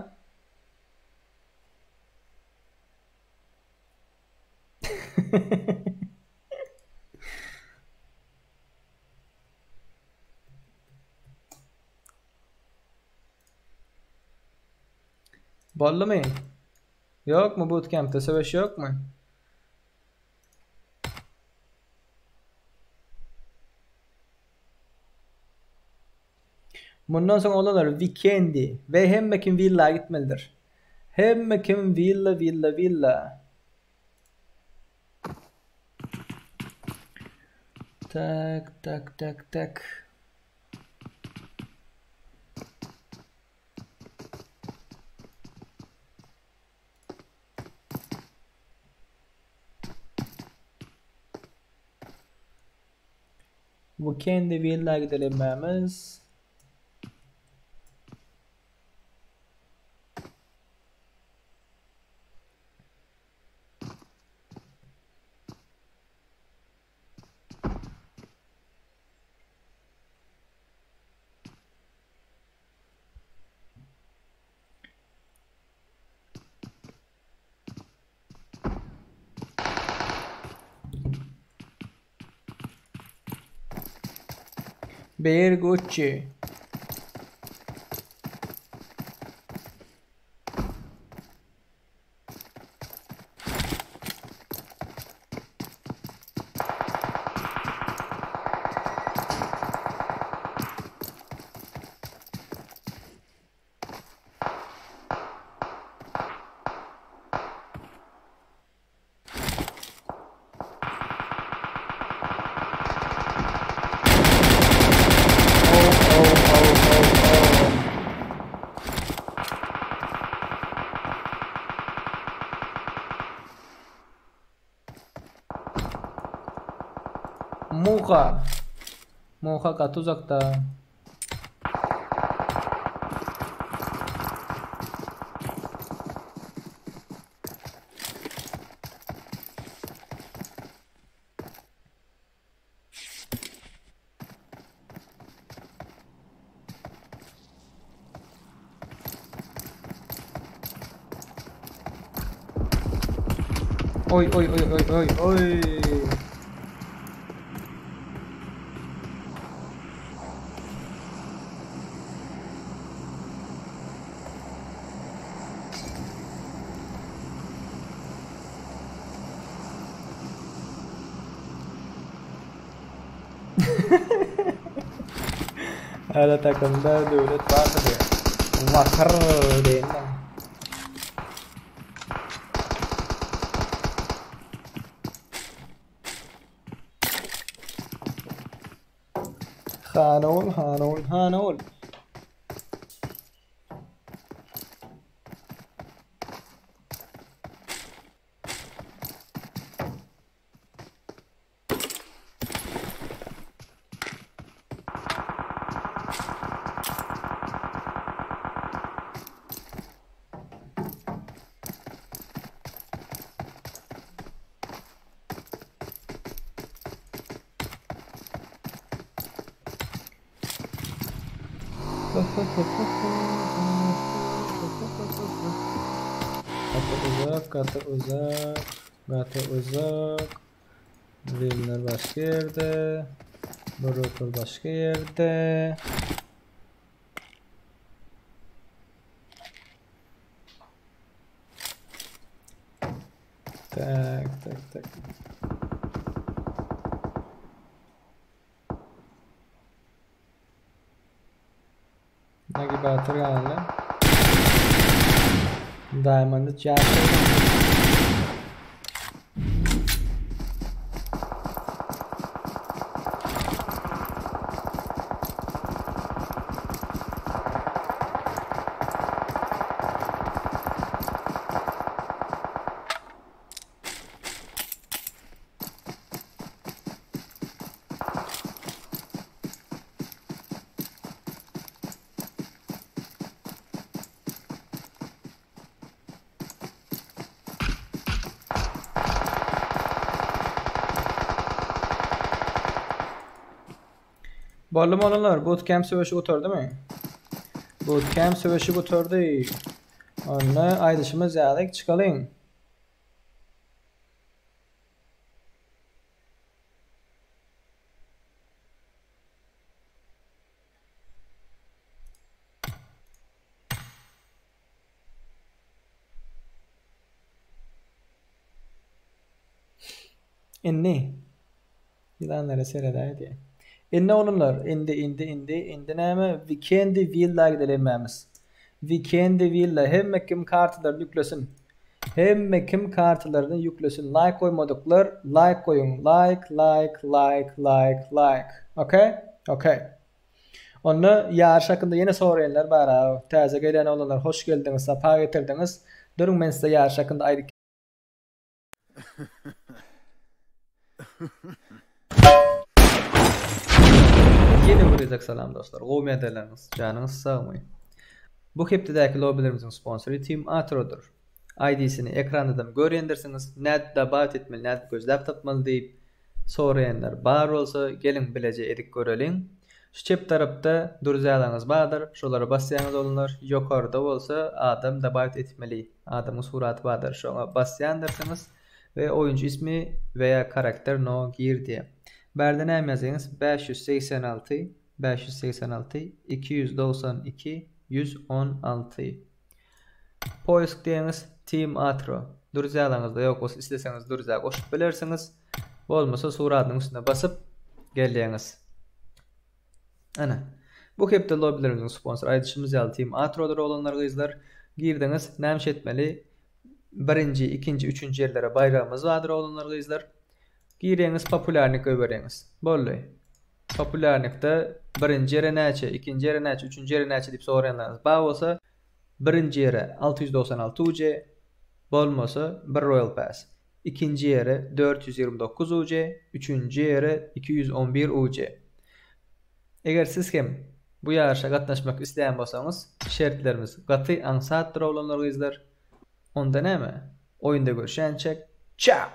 Boldumy? Ýokmy bootcamp'de söweş ýokmy? Mundan soň oglanlar wikendi we hemme kim willa gitmelidir. Hemme kim willa willa willa. Tak tak tak tak. Bu kendi villa gidelim hemmämiz. Bear Gucci. Oh oh oh oh oh. Muha. Muha gaty uzakda. Oý oý oý oý oý oý. Hala takymda döwlet bardyr diýýär. Wakyr diýen. Hanol, hanol, hanol. Gaty uzak, gaty uzak, gaty uzak. Bilimler başga ýerde. Broker başga ýerde. Tak, tak, tak. Nagi Batyr galdy. Diamond Jack. Boldumy oglanlar? Bootcamp söweşi gutardymy? Bootcamp söweşi gutardy. Onda aýdyşymyz ýaly çykalyň. Indi ýylanlara seredäýdi. Indi oglanlar, indi indi indi indi näme? Vikendi Villa gideli hemmämiz. Vikendi Villa hemme kim kartalaryny ýüklesin. Hemme kim kartalaryny ýüklesin. Like goýmadyklar like goýuň. Like like like like like. Okay? Okay. Onda ýaryş hakynda ýene soraýanlar bar a. Täze gelýän oglanlar hoş geldiňiz, sapa getirdiňiz. Duruň men size ýaryş hakynda aýdyp Ýene bir gezek salam dostlar. Gowy ýagdaýlaryňyz, janyňyz sagmy? Bu hepdedäki lobbilerimiziň sponsory Team Atrodyr. ID-sini ekrandadan görýändirsiňiz, nädip dabawit etmeli, nädip gözläp tapmaly diýip soraýanlar bar bolsa, geliň bileje edip göreliň. Şu çep tarapda druzyalaryňyz bardyr, şolara basýaňyz oglanlar, ýokarda bolsa adam dabawit etmeli, adamyň suraty bardyr, şoňa basýandyrsyňyz we oýunçy ismi we ýa karakter no gir diýýär. Bärde näme ýazýaňyz 586 586 292 116. Poisk diýeňiz Team Atro. Druzyalaryňyzda ýok bolsa isleseňiz druziýa goşup bilersiňiz. Bolmasa suratynyň üstüne basyp gelýäňiz. Ana. Bu hepde lobbilerimiziň sponsory aýdyşymyz ýaly Team Atrodyr oglanlar gyzlar. Girdiňiz näme etmeli? Birinji, ikinji, üçünji ýerlere baýragymyz bardyr oglanlar gyzlar. Girýäňiz populýarnik goýberýäňiz. Boldy. Populýarnikde birinji ýere näçe, ikinji ýere näçe, üçünji ýere näçe diýip soraýanlaryňyz bar bolsa, birinji ýere 696 UC, bolmasa bir Royal Pass. Ikinji ýere 429 UC, üçünji ýere 211 UC. Eger siz hem bu ýaryşa gatnaşmak isleýän bolsaňyz, şertlerimiz gaty aňsatdyr oglanlar gyzlar. Onda näme? Oýunda görüşýänçäk, çao!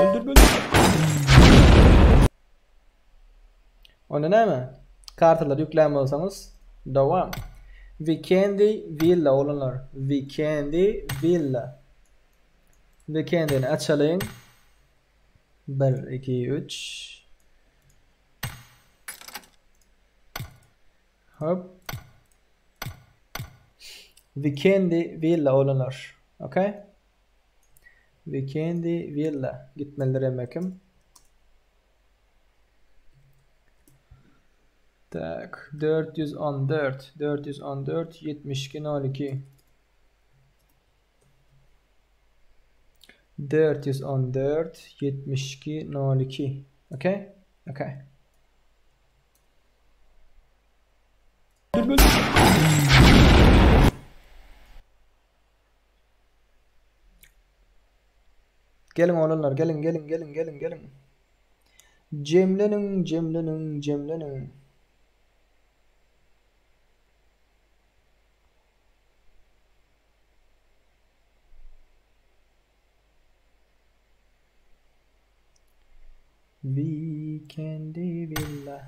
Öldür öldür. Onda näme? Kartalary ýüklän bolsaňyz, dowam. Vikendi Villa oglanlar. Vikendi Villa. Vikendini açalyň. 1 2 3 Hop. Vikendi Villa oglanlar. Okay? Vikendi Villa gitmelidir hemme kim. Tak 414 414 72 02 414 72 02 Okay? Okay. Geliň oglanlar, geliň, geliň, geliň, geliň, geliň. Jemleniň, jemleniň, jemleniň. Weekendi Villa.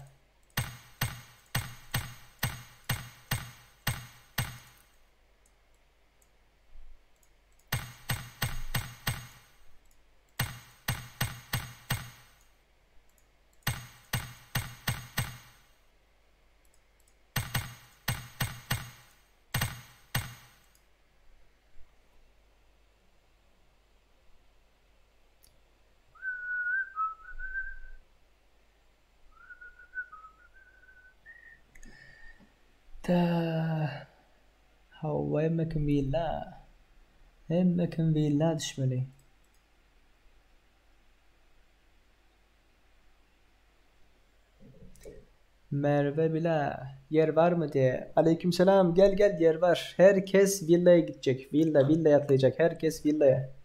Ta Hawa hemme kim willa. Hemme kim willa düşmeli. Merve bile yer var mı diye. Aleykümselam gel gel yer var. Herkes villaya gidecek. Villa villaya atlayacak. Herkes villaya.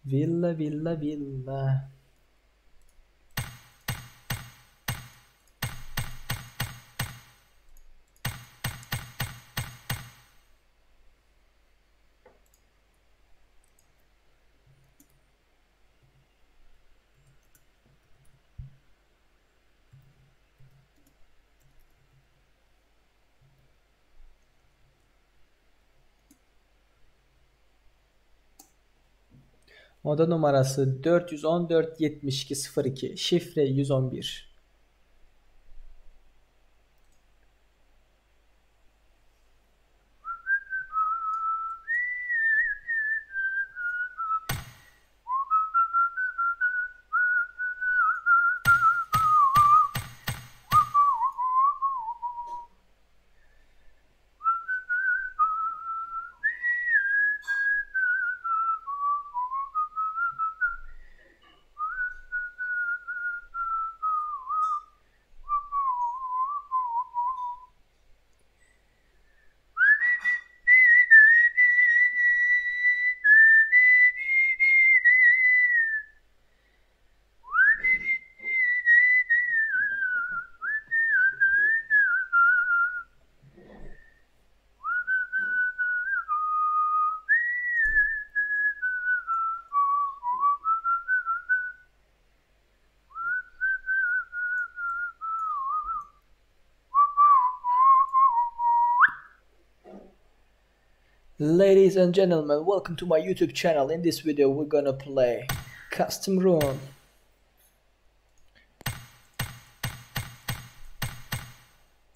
Villa villa villa. Oda numarası 414 72 02. Şifre 111. Ladies and gentlemen, welcome to my YouTube channel. In this video, we're gonna play Custom Room.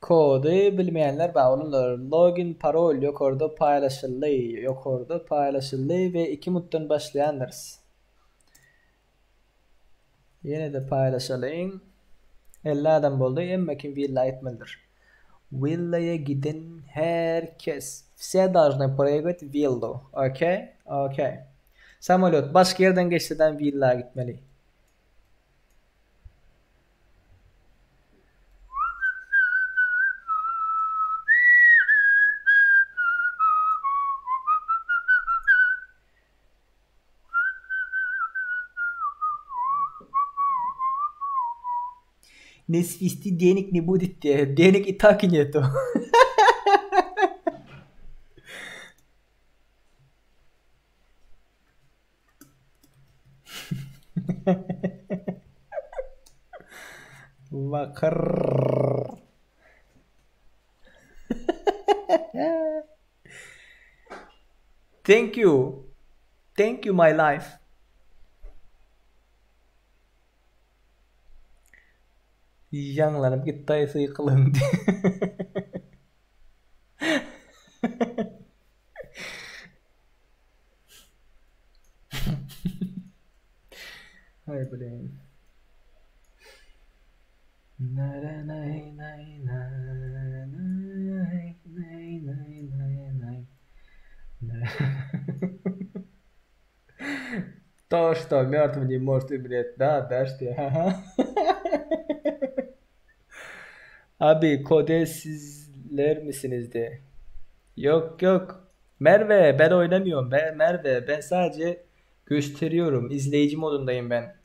Kody bilmeýänler bar olanlar login parol ýokarda paýlaşyldy ýokarda paýlaşyldy we 2 mutdan başlaýandyrys. Ýene-de paýlaşalyň. 50 adam boldy. Hemme kim willa etmelidir. Willaya giden herkes. Все должны прыгать в villu. Okay? Okay. Samolýot başga ýerden geçseden willa gitmeli. Не свисти денег не будет тебе. Денег и так нету. Wakyr. Thank you. Thank you my life. Ýaňlanyp gitdi sykylyň. Ay blin. То, что мертвый не может умереть, да, дашь Ага. Abi kode sizler misiniz de. Yok yok. Merve ben oynamıyorum. Ben Merve ben sadece gösteriyorum. İzleyici modundayım ben.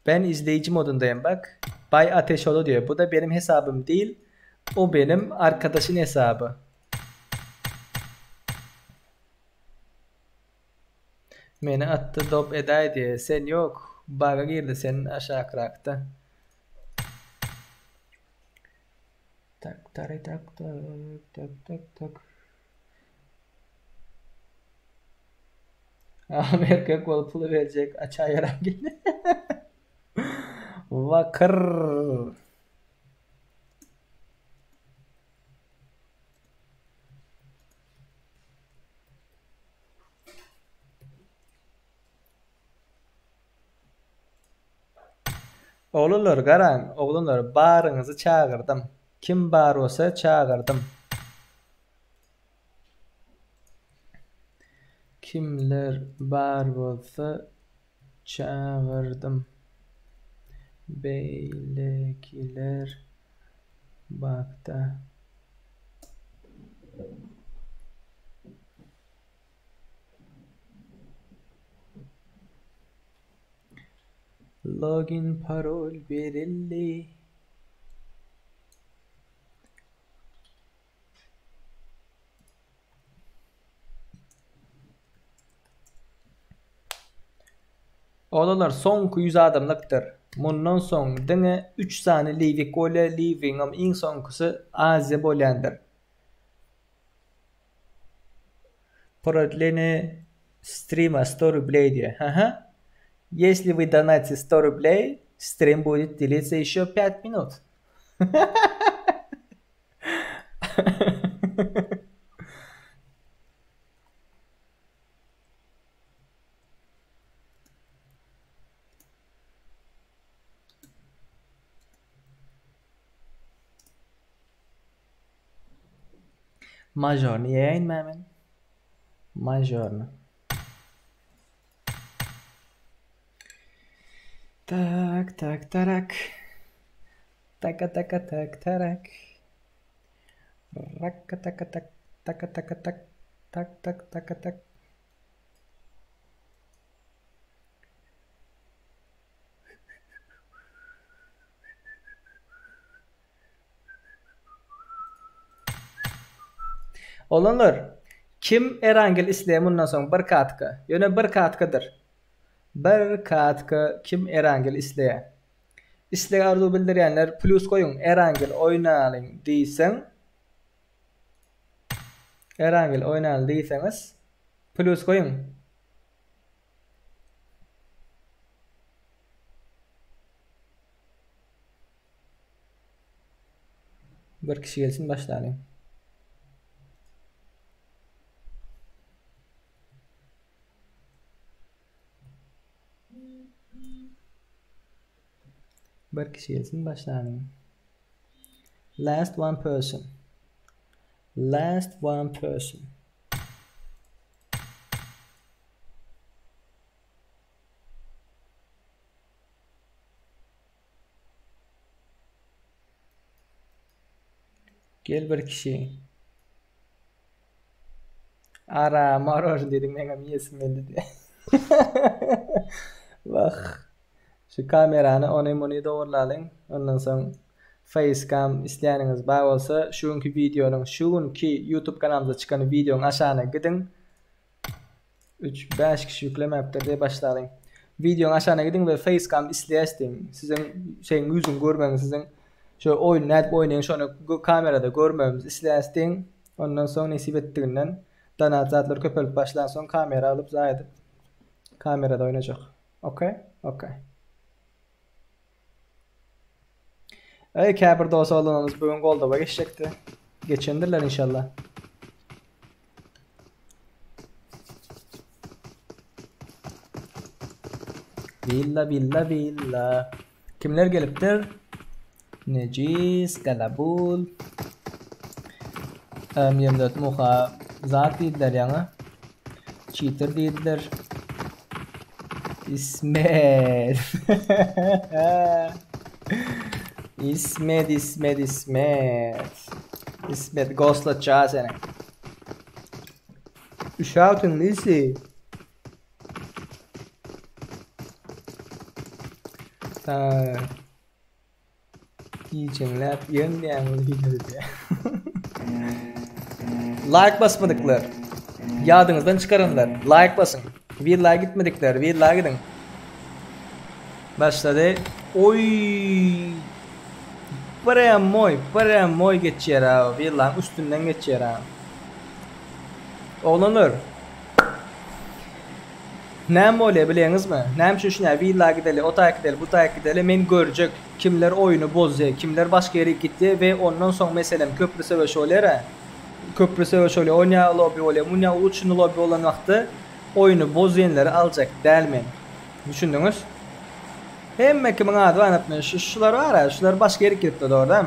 Ben izleyici modundayım bak. Bay Ateşoğlu diyor. Bu da benim hesabım değil. O benim arkadaşın hesabı. Meni atdy dop edäýdi. Sen yok. Baga girdi senin aşakrakda. Tak tary tak tak tak tak tak. Amerika bolup puly berjek açaýaram geldi. Wakyr. Oglanlar garaň, oglanlar baryňyzy çagyrdym. Kim bar bolsa çagyrdym. Kimler bar bolsa çagyrdym. Beýlekiler bakda. Login parol berildi. Oglanlar soňky 100 adamlykdyr. Mundan soň diňe 3 sany liwik bolýar, liwigiňem iň soňkusy Aziýa bolýandyr. Продление стрима 100 рублей diýýär. Aha. Если вы донатите 100 рублей, стрим будет длиться еще 5 минут. Majorny ýeýinmä men? Majorny. Tak tak tarak. Taka taka tak tarak. Rakka taka tak taka taka tak tak tak taka tak. Oglanlar, kim Erangel isleýär mundan soň bir katka. Ýöne bir katkadyr. Bir katka kim Erangel isleýär? Isleg arzuw bildirýänler plus goýuň Erangel oýnalyň diýseň Erangel oýnaly diýseňiz plus goýuň. Bir kişi gelsin başlalyň. Bir kişi gelsin başlalyň. Last one person. Last one person. Gel bir kişi. Ara marojny diýdiň meňem iýesim geldi diýe. Wah. Şu kamerany ony muny dogurlalyň. Ondan soň facecam isleýäniňiz bar bolsa şu günki wideonyň şu günki YouTube kanalymyzda çykan wideonyň aşagyna gidiň. 3 5 kişi ýüklemäpdir diýe başlalyň. Wideoň aşagyna gidiň we facecam isleýäs diýiň. Siziň şeýiň ýüzüňi görmegiň siziň şu oýun nädip oýnaýan şony kamerada görmegimizi isleýäs diýiň. Ondan soň nesip etdiginden donat zatlar köpelip başlan soň kamera alyp zaý edip kamerada oýnajak. Okey? Okey. Eý käbir dos oglanlarymyz bu gün goldawa geçjekdi. Geçendirler inşallah. Villa villa villa. Kimler gelipdir? Nejis, Galabul. M24 Muha zat diýdiler ýaňy. Cheater diýdiler. İsmet. İsmet, İsmet, İsmet. İsmet ghostlatjaga seni. Üşäpsiň nisi? Ha. Gijeňläp ýeňmeýäňiz diýdi. Like basmadyklar. Ýadyňyzdan çykaranlar like basyň. Villa gitmedikler villa gidiň. Başlady. Oý. Prямой, prямой geçýär ha. Villaň üstünden geçýär ha. Oglanlar. Näme bolýar bilýäňizmi? Näme üçin şunä villa gideli, o taýak gideli, bu taýak gideli, men görjek kimler oýuny bozdy, kimler başga ýere gitdi we ondan soň meselem köprü söweşi bolýar-a. Köprü söweşi bolýar, onýa lobby bolýar, munýa uçny lobby bolan wagty oýuny bozýanlary aljak däl men. Düşündiňiz? Hemme kimiň ady bar men şu şular bar-a, şular başga ýere gidipdi dogry.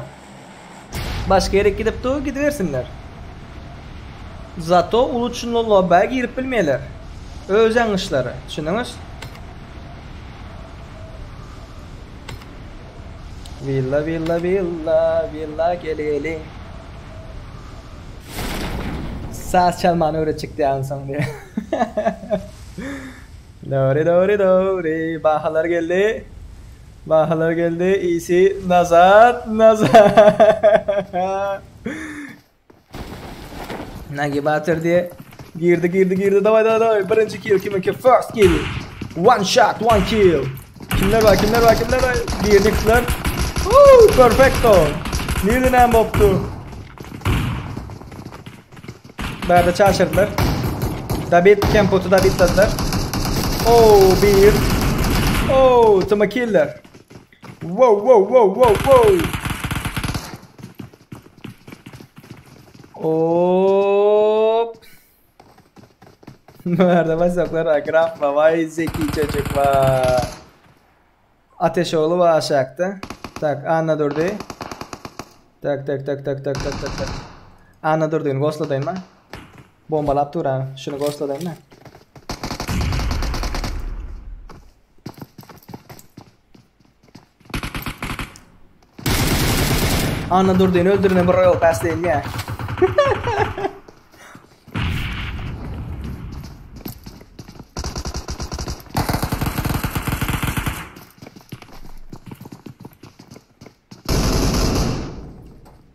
Başga ýere gidip dur gidibersinler. Zato uly çynly lobbä girip bilmeýärler. Öz ýalňyşlary. Düşündiňiz? Villa villa villa villa geleliň. Saz çalmany öwretjek diýýän soň diýýär. Dogry dogry dogry bahalar geldi. Bahalar geldi. Isi Nazar Nazar. Nagi Batyr diye girdi girdi girdi davay davay davay birinci kill kiminki first kill one shot one kill kimler var kimler var kimler var girdikler Woo, perfecto nirden näme bopdu Bärde çaşyrdylar. Dabit Kemputy dabitlediler. Oh bir. Oh Tuma killer. Wow wow wow wow wow. Hop. Nerede basaklar graf var. Vay zeki çocuk var. Ateşoğlu var aşakta. Tak Anna durdu. Tak tak tak tak tak tak tak tak. Anna durdyny gosladaýyn ma. Bombalap dur ha. Şuny gosladaýyn ma. Anna Durdyny öldürene bir Royal Pass diýilýär.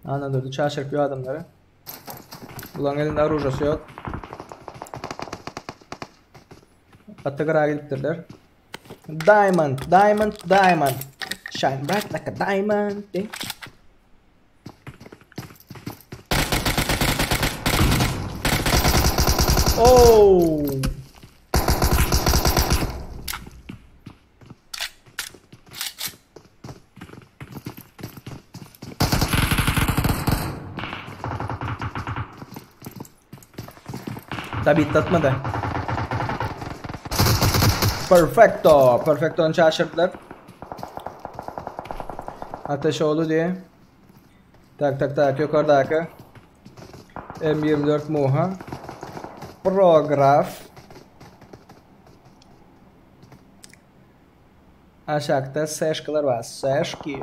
Anna Durdy çaşyryp ýör adamlary. Bularyň elinde orujasy ýok. Gaty gyra gidipdirler. Diamond, diamond, diamond. Shine bright like a diamond. Oh. Tabi atmady. Perfecto. Perfecto'ny çaşyrdylar. Ateşoğlu diýe. Tak tak tak ýokardaky M24 Muha. Prograf. Aşakda seşkalar bar. Seşki.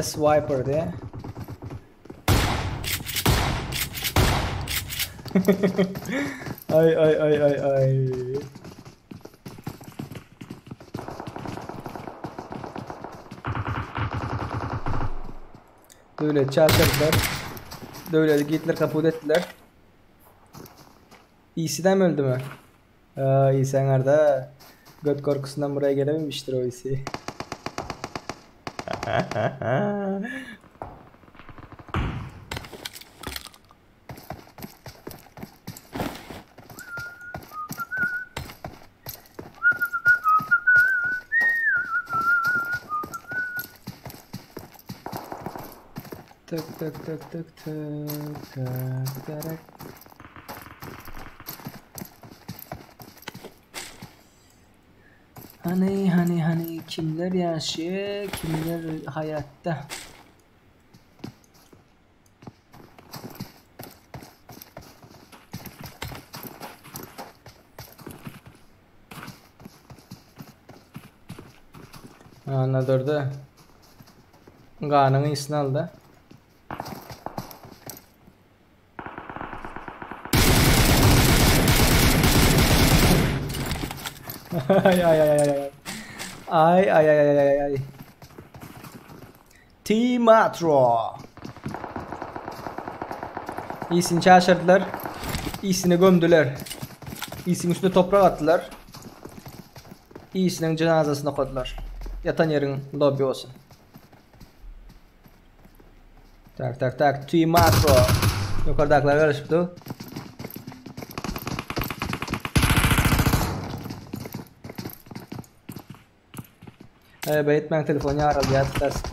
S Viper diye. ay ay ay ay ay. Döwlet çarşardylar. Döwleti gitler kabul etdiler. Isidem öldümi? Aa, İsa nerede? Göt korkusundan buraya gelememiştir o İsi. Tık tık tık tık tık tık tık. Hani hani hani kimler yaşıyor, kimler hayatta? Ana durdu. Ganyň ysny aldy. Ay ay ay ay ay. Ay ay ay ay ay ay. Timatro. İyisini çaşırdılar. İyisini gömdüler. İyisinin üstüne toprak attılar. İyisinin cenazesini koydular. Yatan yerin lobby olsun. Tak tak tak. Timatro. Yukarıdakiler karışıptı. Ee, Batman telefonu aradı ya ters.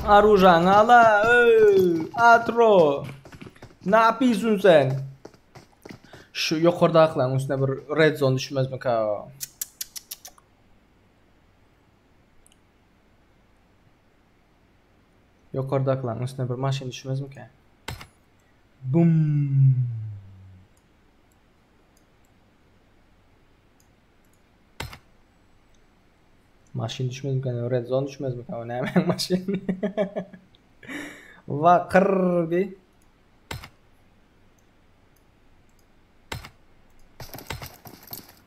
Arujan ala ey, atro. Ne yapıyorsun sen? Şu yukarıdakilerin üstüne bir red zone düşmez mi ka? Yukarıdakilerin üstüne bir maşin düşmez mi ki? Bum. Maşin düşmez mi ki? Red zone düşmez mi ki? O ne hemen maşin? Vakır bir.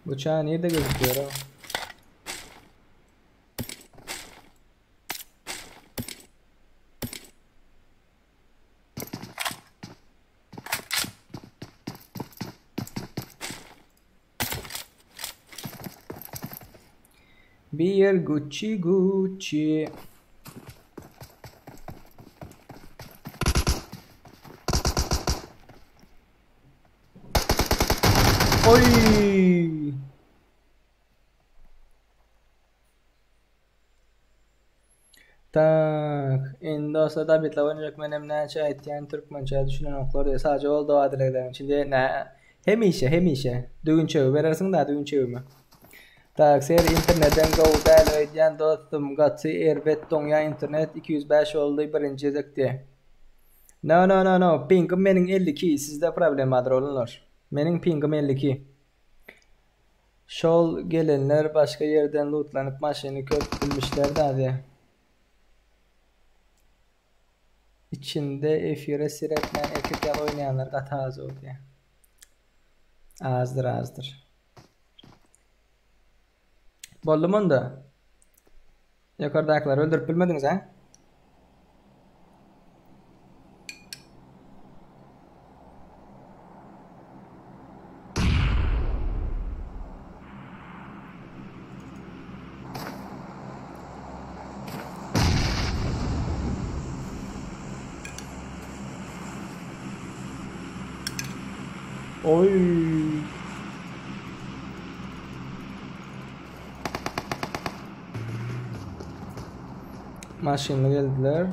Bıçağı nerede gözüküyor ha? Bir Gucci Gucci. Oy! Tak, indi olsa da bitla oynayacak menem näçe aýtýan türkmençe düşünen oklar diye sadece oldu adileglerim. Şimdi ne hemişe hemişe düğün çewi berersiň da düğün çewimi. Tak, ser internetten go däl öýdýän dostum gaty erbet doňýa internet 205 oldu birinji gezekdi. No no no no pingim meniň 52 sizde problem bardyr olanlar. Meniň pingim 52. Şol gelenler başga ýerden lootlanyp maşyny köp bilmişler dady. İçinde efire siretmän erkek ýaly oýnaýanlar gaty az boldy. Azdyr azdyr. Boldumy onda? Ýokardakylar öldürip bilmediňiz ha? Oy. Maşynly geldiler.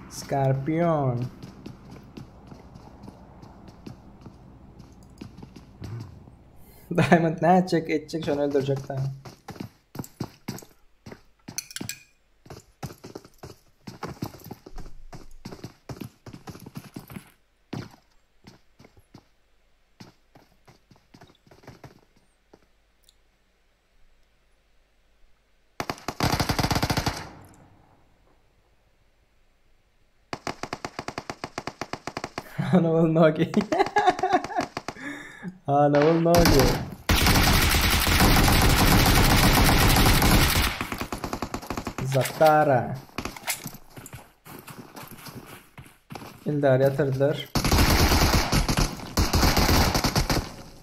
Scorpion. Diamond ne edecek edecek şunu öldürecek tamam. Ana ol nogi. Ana ol nogi. Zatara. Ildar ýatyrdylar.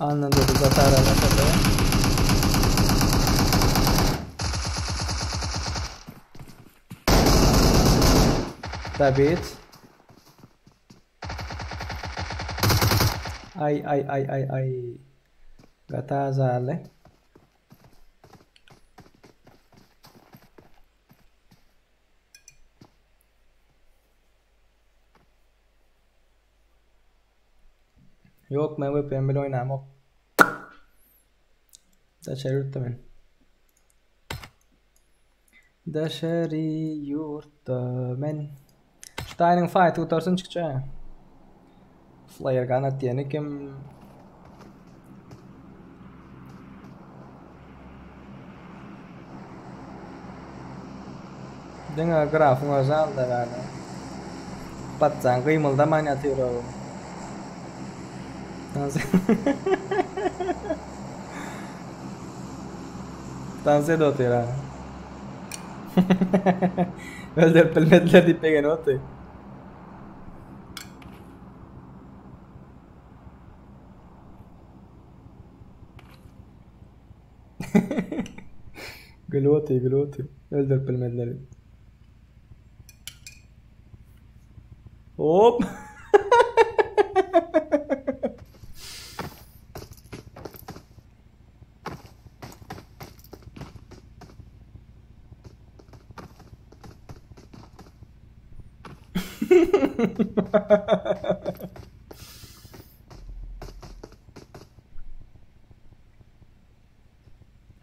Andan durdy Zatara ýatyrdy. David. Ay ay ay ay ay. Gata zale. Ýok men VPN bilen oýnamok. Daşary ýurtda men. Daşary ýurtda men. Şu taýynyň fight gutarsyn çykça. Flyer gun at diýeni kim? Diňe grafyň özi aldy bäri. Patjan gymyldaman ýatyr o. Dans edip otyr ha. Öldürip bilmediler diýip begenip otyr. Gülüp otyr, gülüp otyr. Öldürip bilmediler. Hop.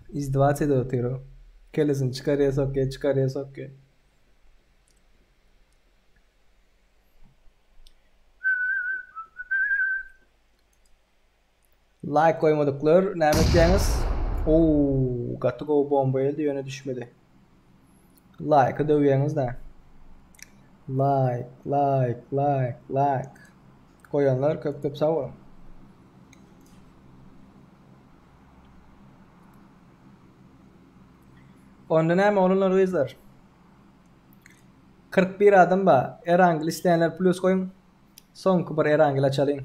Izdiwaç edip otyr o. Kellesini çykarýar sokýar, çykarýar sokýar. Like goýmadyklar näme etýäňiz? Oo, gaty gowy bomba geldi, ýöne düşmedi. Like-y döwýäňiz-dä. Like, like, like, like. Goýanlar köp köp sag boluň. Onda näme oglanlar gyzlar? 41 adam bar. Erangel isleýänler plus goýuň. Soňky bir Erangel açalyň.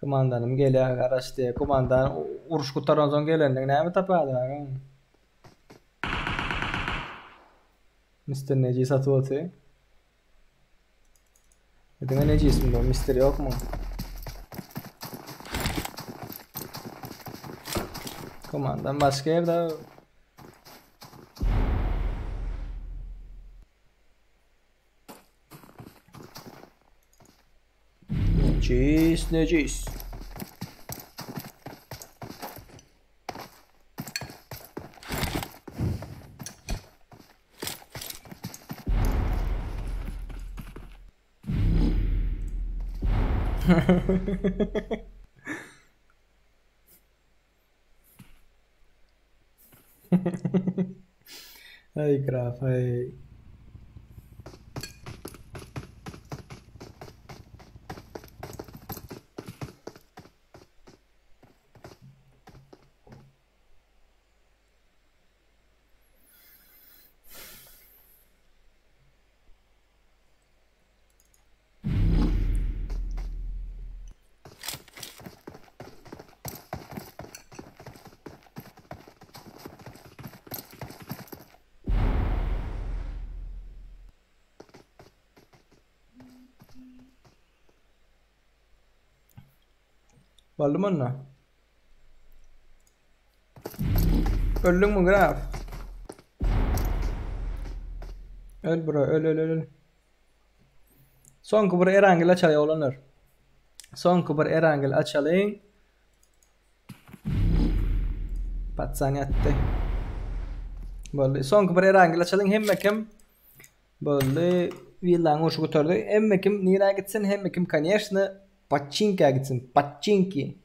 Komandanym gelýär garaş diýýär. Komandan uruş gutaransoň gelende näme tapady agam? Mister Neji satyp otyr. Diňe Nejismi bu? Mister ýokmy? Komandan başga ýerde. Necis, necis. Ay graf, ay. Boldumy onda? Öldüňmi graf? Öl bro, öl öl öl. Soňky bir Erangel açaly oglanlar. Soňky bir Erangel açalyň. Patsan ýatdy. Boldy. Soňky bir Erangel açalyň. Hemme kim boldy. Willaň urşy gutardy. Hemme kim nirä gitsin? Hemme kim koneşno Paçinkä gitsin. Paçinki.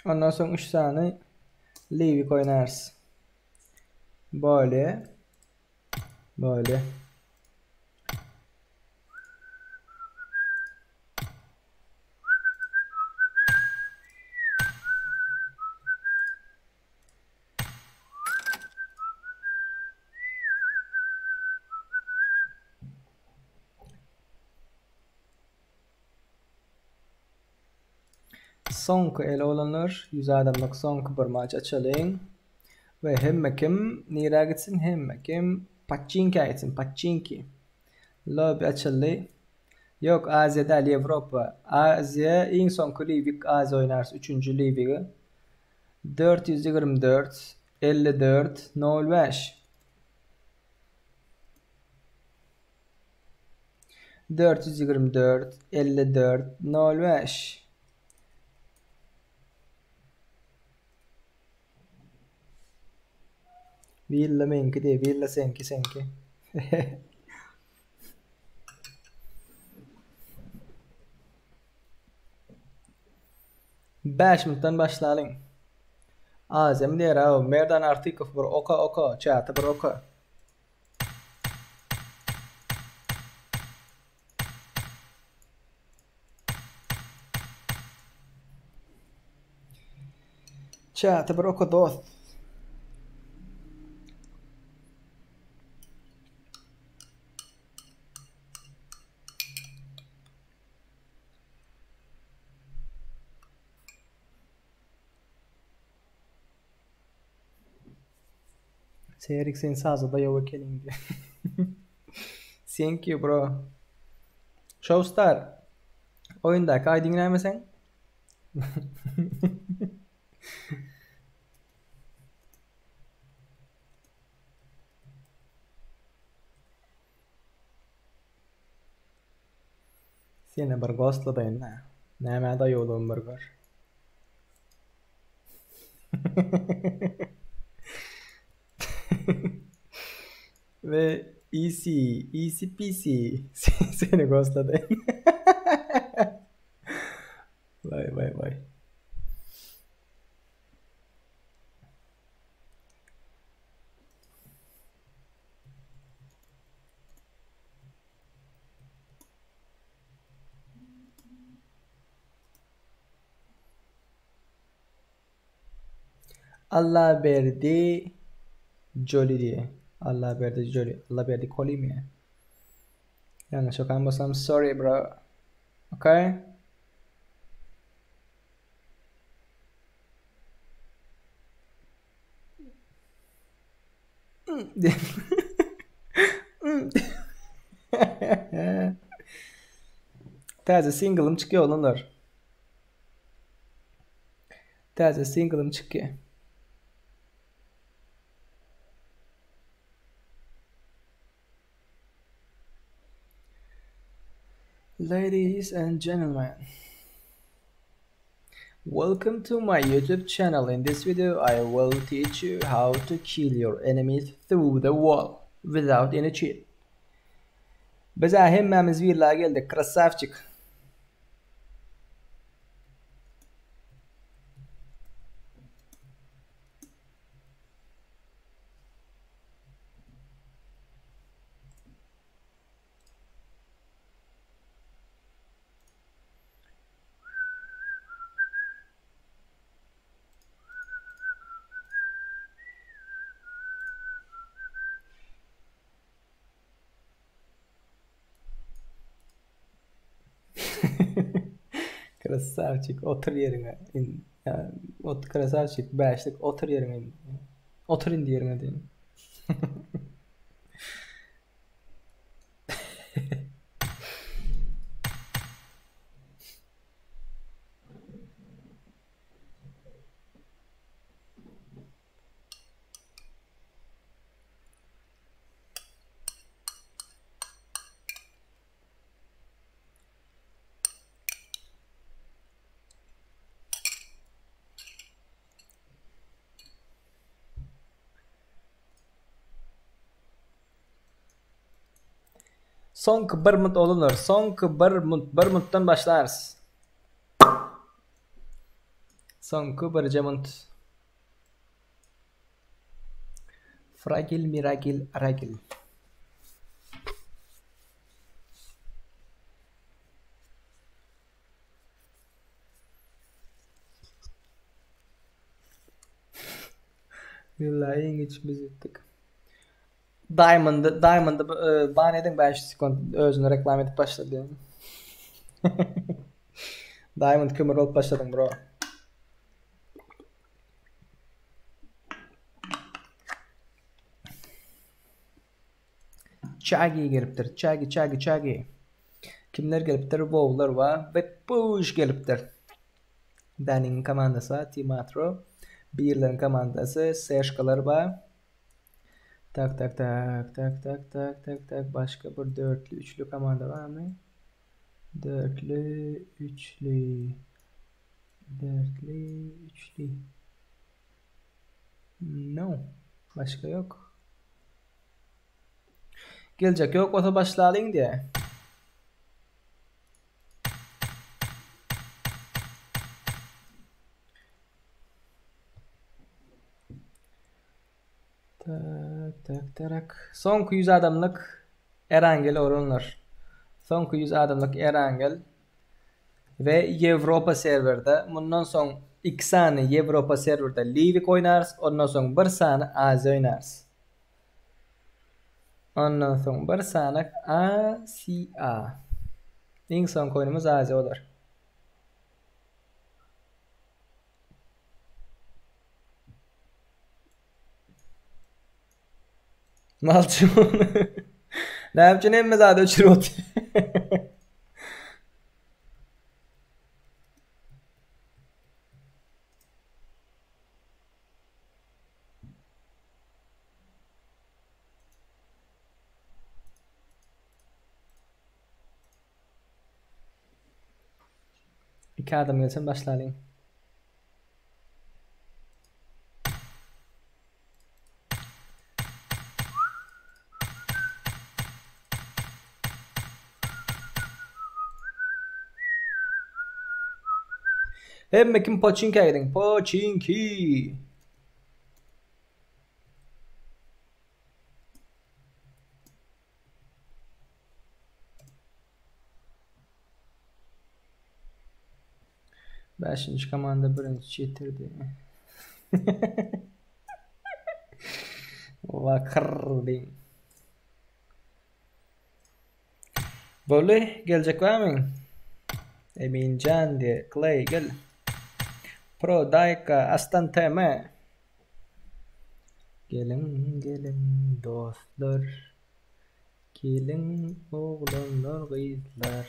Ondan soň 3 sany Livik oýnarys. Böyle. Böyle. Soňky el oglanlar 100 adamlyk soňky bir maç açalyň. We hemme kim nirä gitsin hemme kim Paçinkä gitsin Paçinki. Lobby açyldy. Ýok Aziýa däl Ýewropa. Aziýa iň soňky Liwik Aziýa oýnarys üçünji Liwigi. 424 54 05 424 54 05 Willa meňki diýe, willa seňki seňki. Bäş minutdan başlalyň. Azem diýer aw, Merdan Artykow bir oka oka, çaty bir oka. Çaty bir oka dost. Serik sen sazada ýok ekeniň diýip. Thank you bro. Showstar. Oýundaky aýdyň näme seň? Seni bir ghostladaýyn-da. Nämä daýawlygymy bir gör. We easy, easy peasy. Seni ghostladaýyn. Waý waý waý. Allaberdi Joli diýýär. Allaberdi Joli. Allaberdi Kolimi. Ýalňyş okan bolsam sorry bro. Okay. Täze singlym çykýar oglanlar. Täze singlym çykýar. Ladies and gentlemen, welcome to my YouTube channel. In this video, I will teach you how to kill your enemies through the wall without any cheat. Biz-ä hemmämiz willa geldik, krassawçik. Krasavçik otur ýeriňe. Ot krasavçik bäşlik otur ýeriňe. Otur indi ýeriňe diýin. Soňky bir munt oglanlar, soňky bir munt, bir muntdan başlarys. Soňky birje munt. Fragil miragil aragil. Ylla iň giç biz etdik. Diamond Diamond ban ediň 5 sekund özüni reklama edip başlady. Diamond kömür bolup başladyň bro. Çagi gelipdir. Çagi çagi çagi. Kimler gelipdir? Wowlar wa ve Push gelipdir. Daniň komandasy bar, Team Atro. Birleriň komandasy, Seşkalar bar. Tak tak tak tak tak tak tak tak başga bir dörtlü üçlü komanda barmy? Dörtlü üçlü dörtlü üçlü No. Başga yok. Geljek yok bolsa başlalyň diýä. Tak tak tarak. Soňky 100 adamlyk Erangel oglanlar. Soňky 100 adamlyk Erangel we Ýewropa serwerde. Mundan soň 2 sany Ýewropa serwerde Livik oýnarys, ondan soň 1 sany Aziýa oýnarys. Ondan soň bir sany Aziýa. Iň soňky oýnumyz Aziýa bolar. Malçy. Näme üçin hemme zady öçürip otyr? Iki adam gelsin başlalyň. Hemme kim Poçinkä gidiň. Poçinki. Beşinji komanda birinji ýetirdi. Wakyrdy. Boldy, geljek barmyň? Eminjan diýe, Clay gel. Pro Daýka, Aslan TM. Geliň, geliň dostlar. Geliň oglanlar, gyzlar.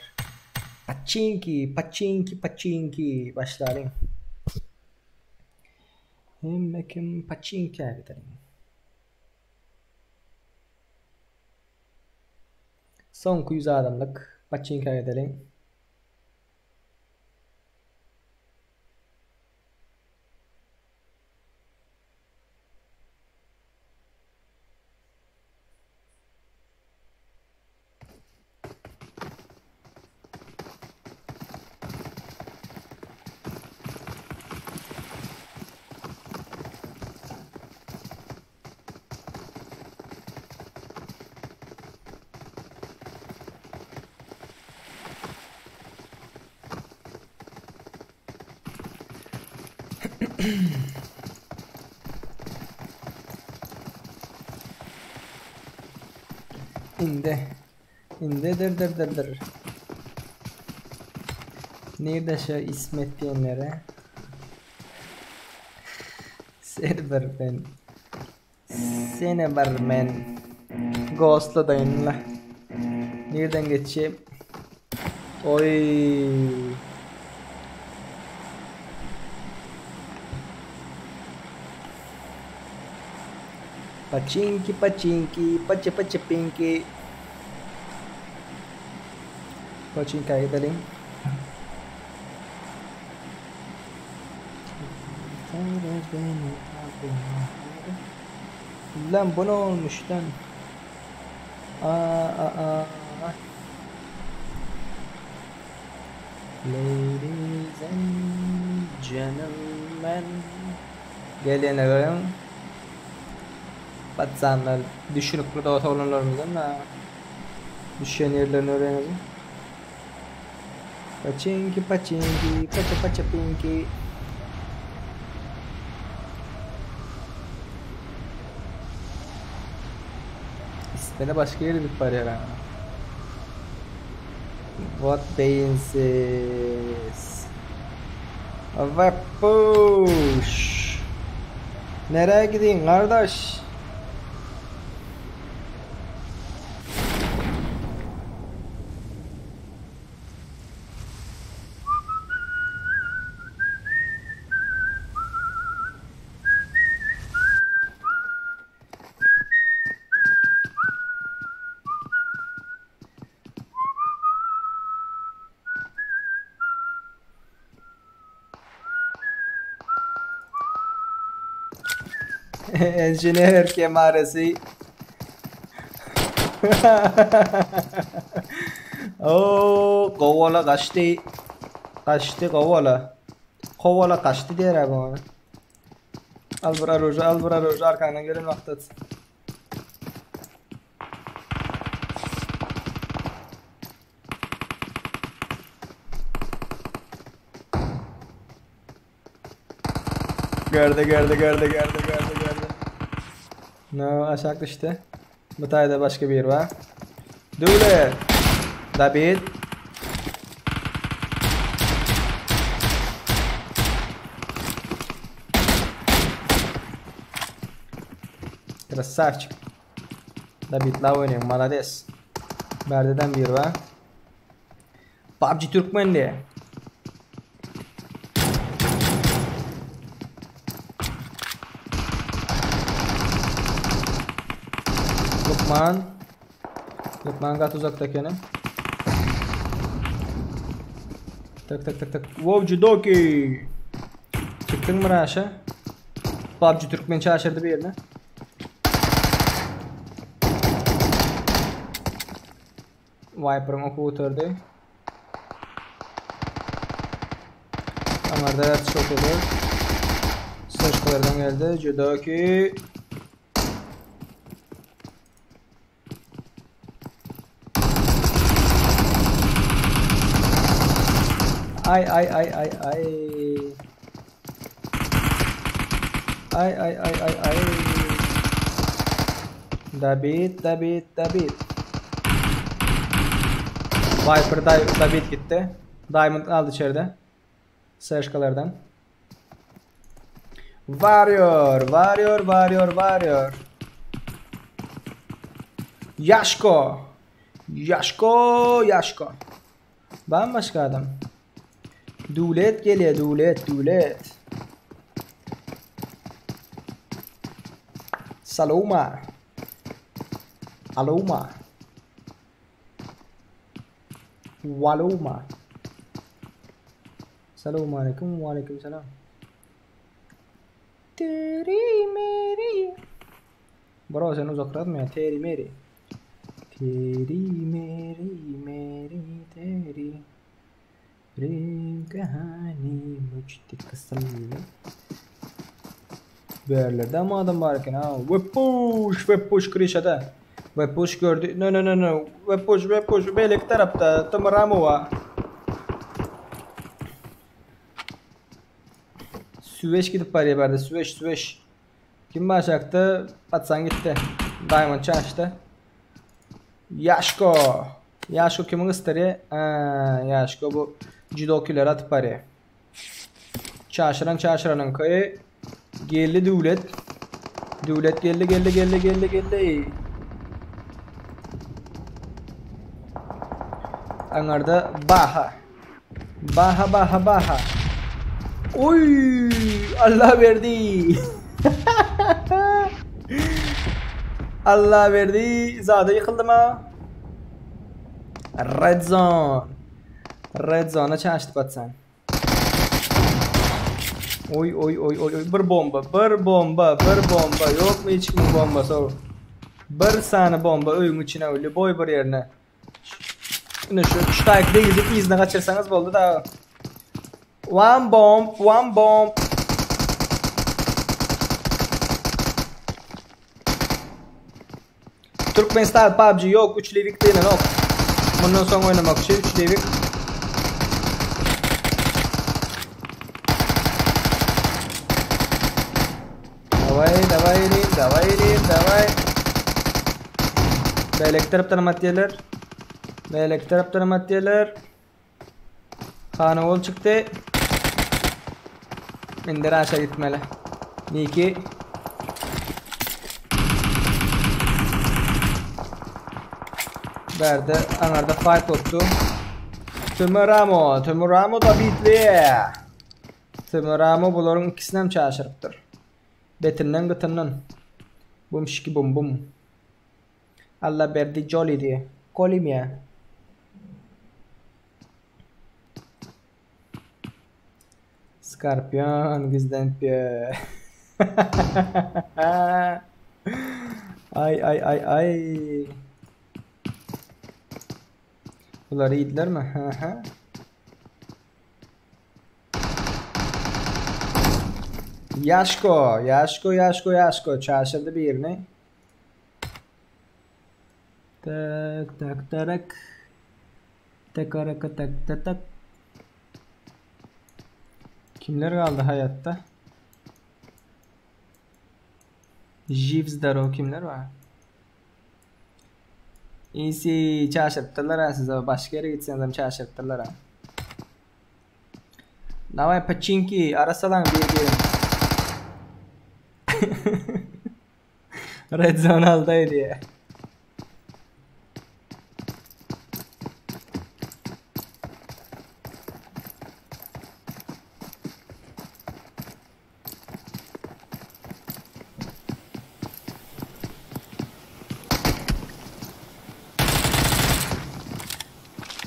Paçinki, paçinki, paçinki. Başlalyň. Hemme kim paçinkä gideliň. Soňky 100 adamlyk paçinkä gideliň. Indi. Indi dır dır dır dır. Nirde şu İsmet diyenlere? Server ben. Seni var men. Ghostla dayınla. Nereden geçeyim? Oy. Paçinki paçinki paçı paçı pinki. Paçinka gidelim. Lan bu ne olmuş lan? Aa, aa, aa. Ladies and gentlemen. Türkmen. Gelýene görüň. Patsanlar düşünikli dost oglanlarymyzdan da düşýän ýerlerini öwreniň. Paçinki paçinki paça paça pinki. İsmini başga ýere gidip barýar ha. What beyinsiz. Ve push. Nereye gideyim kardeş? Engineer kemaresi. Oo, kovala kaçtı. Kaçtı kovala. Kovala kaçtı diyer abi ona. Al bir aroju, al bir aroju arkandan gelen vaktat. Gördü gördü gördü gördü gördü gördü. No aşağı düştü. Bu tayda başka bir yer var. Döle. David. Красавчик. David la oynuyor. Malades. Berdeden bir var. PUBG Türkmen diye. Lukman. Lukman gat uzakta ekeni. Tak tak tak tak. Wow judoki. Çıktın mı Raşa? PUBG Türkmen çaşırdı bir yerine. Viper'ın oku oturdu. Amarda çok olur. Saçlardan geldi. Judoki. Ay ay ay ay ay. Ay ay ay ay ay. David David David. Viper David gitti. Diamond aldı içeride. Serşkalardan. Varıyor, varıyor, varıyor, varıyor. Yaşko. Yaşko, Yaşko. Bambaşka adam. Dulet geliyor, dulet, dulet. Saloma. Aloma. Waloma. Selamun aleyküm, ve aleyküm selam. Teri meri. Bro sen uzaklatma ya. Teri meri. Teri meri meri teri. Prem kahani muçti kısımlı. Bu yerlerde ama adam var eken ha. Ve push ve push Krisha'da. Ve push gördü. No no no no. Ve push ve push. Belek tarafta. Tamaramova. Süveş gidip barýar bärde. Süveş süveş. Kim başakdy? Patsan gitdi. Diamond çaşdy. Yaşko. Yaşko kimin ystary? Yaşko bu judokileri atyp barýar. Çaşyran çaşyranyň köýi. Geldi Döwlet. Döwlet geldi geldi geldi geldi geldi. Aňarda Baha. Baha baha baha. Oy! Allah verdi. Allah verdi. Zade yıkıldı mı? Red zone. Red zone'a çaştı patsan. Oy oy oy oy oy bir bomba, bir bomba, bir bomba. Yok mu hiç kimin bombası o? Bir sany bomba öýüň içine öyle boy bir yerine. Ine şu ştaýk degizip yzyna gaçyrsaňyz boldy da. One bomb, one bomb. Türkmen style PUBG ýok, 3 livik diýlenok. Mundan soň oýnamakçy 3 livik. Daway, daway ilim, daway ilim, daway. Beýleki tarapdan atýarlar. Beýleki tarapdan atýarlar. Hanogul çykdy. Indi raşa gitmeli. Niki. Bärde aňarda fight bolupdy. Tömeramo, Tömeramo da bitli. Tömeramo bularyň ikisini hem çaşyrypdyr. Betinden gytyndan. Bum şiki bum bum. Allaberdi Jolly diýe. Kolimýa. Skorpion gizlenip ýör. Ay ay ay ay. Bular iýdilermi? Hı hı. Ýaşko, Ýaşko, Ýaşko, Ýaşko çaşyrdy birini. Tak tak tarak. Takaraka tak tak tak. Kimler galdy haýatda? Živ zdorov kimler bar? Easy çaşyrypdyrlar ha size başga ýere gitseňizem hem çaşyrypdyrlar ha. Daway paçinki arasalaň bir birini. Red zone alday diýe.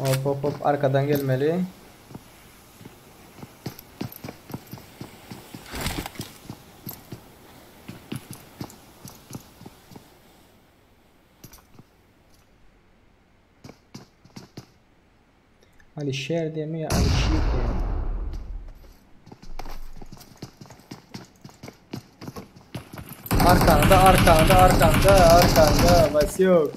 Hop hop hop arkadan gelmeli. Alişer diýemi ýa Alişir diýemi? Arkanda, arkanda, arkanda, arkanda, Vasyuk.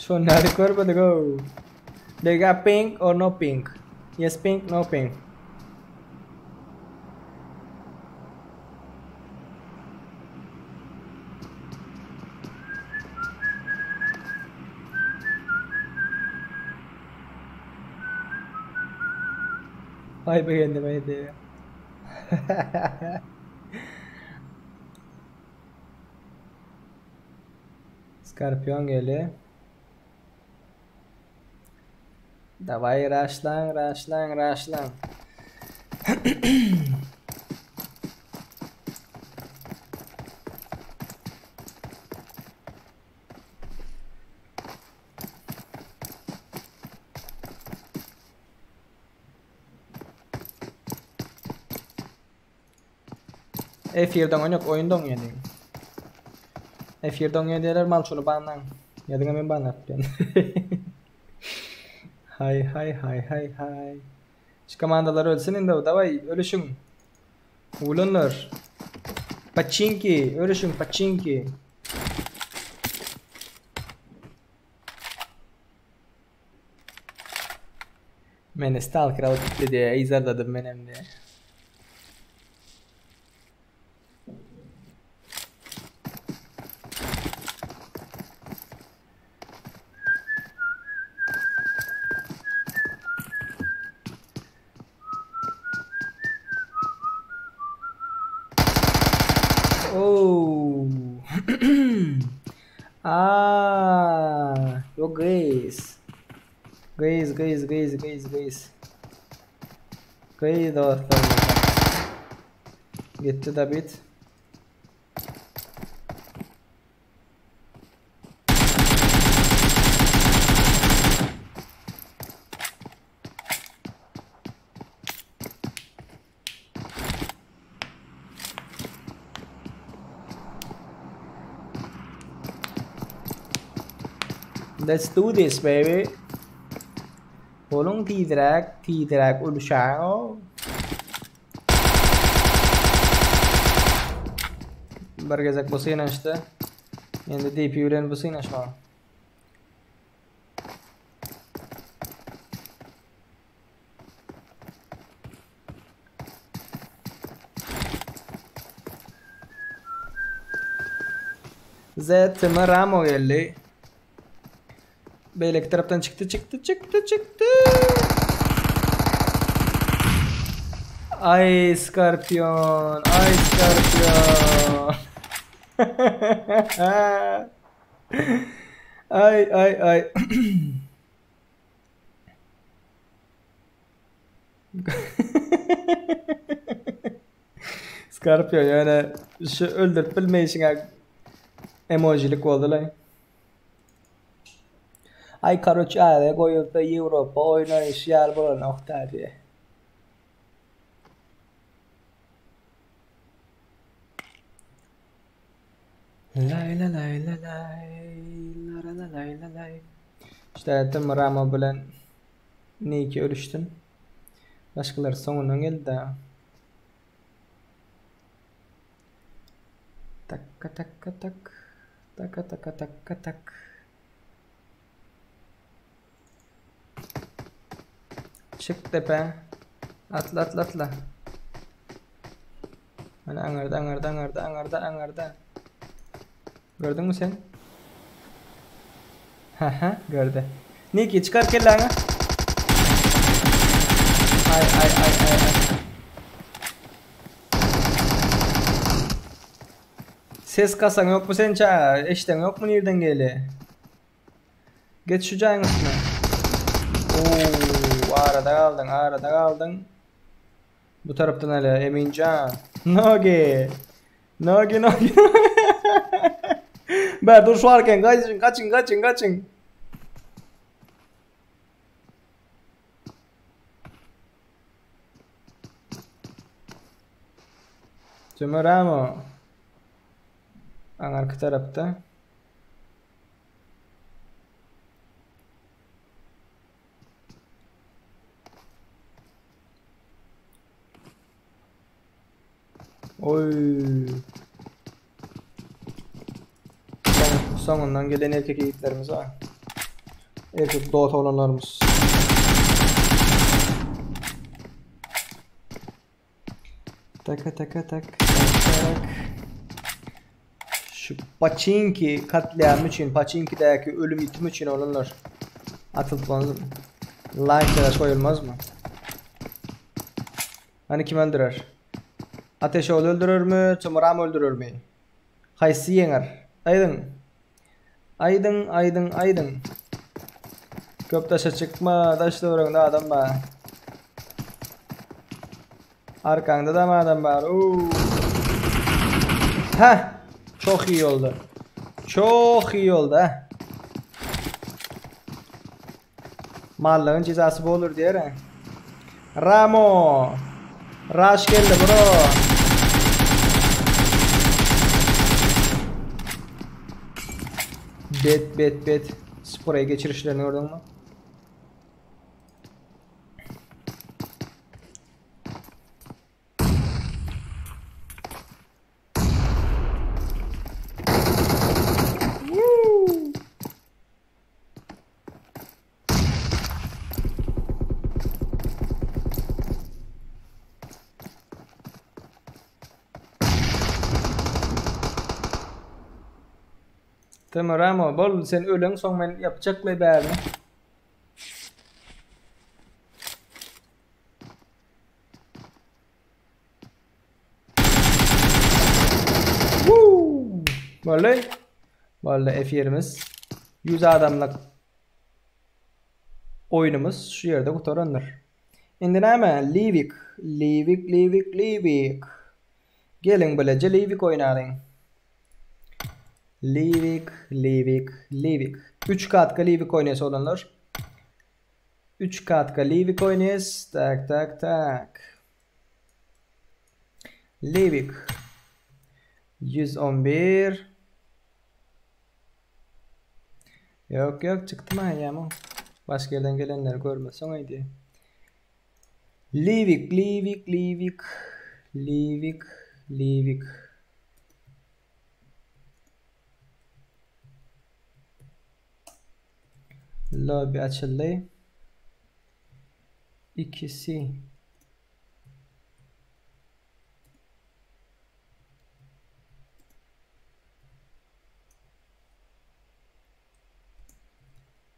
Şony nädip görmedik ow. They got pink or no pink? Yes pink, no pink. Ay begendim ay diýýär. Skorpion gelýär. Daway raşlaň raşlaň raşlaň. Efirde oýnak oýun doňýar diýin. Efir doňýar diýerler mal şuny banlaň. Ýa diňe men banlap bilýän. Hay hay hay hay hay. Şu komandalar ölsün indi daway ölüşiň. Ulanlar. Paçinki, ölüşiň paçinki. Meni stalker alyp gitdi diýe yzarladym menem diýe. Oh. Ah, yo gyz. Gyz, gyz, gyz, gyz, gyz. Gyz dostlar. Gitdi David. Let's do this baby. Boluň tizräk, tizräk ölüşäň-ow. Bir gezek bu synanyşdy. Endi DP bilen bu synanyşmaly. ZTM Ramo geldi. Beýleki tarapdan çykdy, çykdy, çykdy, çykdy. Ay Scorpion, ay Scorpion. ay ay ay. Scorpion ýöne şu öldürip bilmeýşiňe emojilik boldy-laý. Aý karoç aýa goýulsa Ýewropa oýnaýşy ýaly bolanok-da diýe. Lay la lay la lay la la lay la lay. İşte Tim Ramo bilen Niki ölüşdüm. Başkaları soňundan geldi da. Takka takka tak. Taka taka takka tak. Çık tepe. Atla atla atla. Hani aňyrda aňyrda aňyrda aňyrda aňyrda. Gördün mü sen? Haha gördü. Niki çıkar kelläňi. Ay ay ay ay ay. Ses kasan yok mu sen çaga? Eşden yok mu nirden geli? Geç şu jaýyň üstüne. Oo, arada galdyň, arada galdyň. Bu tarapdan hele Eminjan. Nogi. Nogi nogi. Ber dur şu arken kaçın kaçın kaçın kaçın. Tümeramo. Aňarky tarapda. Oy. Son, soňundan gelen erkek ýigitlerimiz ha. Erkek dota olanlarymyz. Taka taka tak tak. Şu Paçinki katliamı üçin, Paçinki'däki ölüm ýitimi üçin olanlar atylp like goýulmaz mı? Hani kim öldürer? Ateşoğlu öldürür mü? Tumuram öldürür mü? Haýsy ýeňer? Aýdyň. Aýdyň, aýdyň, aýdyň. Köp daşa çykma, daş töwereginde adam bar. Arkaňda da adam bar. Oo. Heh. Çok iyi oldu. Çok iyi oldu ha. Mallygyň jezasy bu olur diýer. Ramo. Rush geldi bro. Bet bet bet. Sprey geçirişlerini gördün mü? Tamam Ramo bol sen ölen soň men yapjakly bärini. Woo! Boldy. Boldy efirimiz. 100 adamlyk oýnumyz şu ýerde gutarandyr. Indi näme? Livik, Livik, Livik, Livik. Geliň bileje Livik oýnalyň. Livik, Livik, Livik. 3 katka Livik oýnaýas oglanlar. 3 katka Livik oýnaýas. Tak, tak, tak. Livik. 111. Yok yok çıktı mı ya o? Başga ýerden gelenleri görmeseň aýdýa. Liwik, Liwik, Liwik, Liwik, Liwik. Lobby açyldy. İkisi.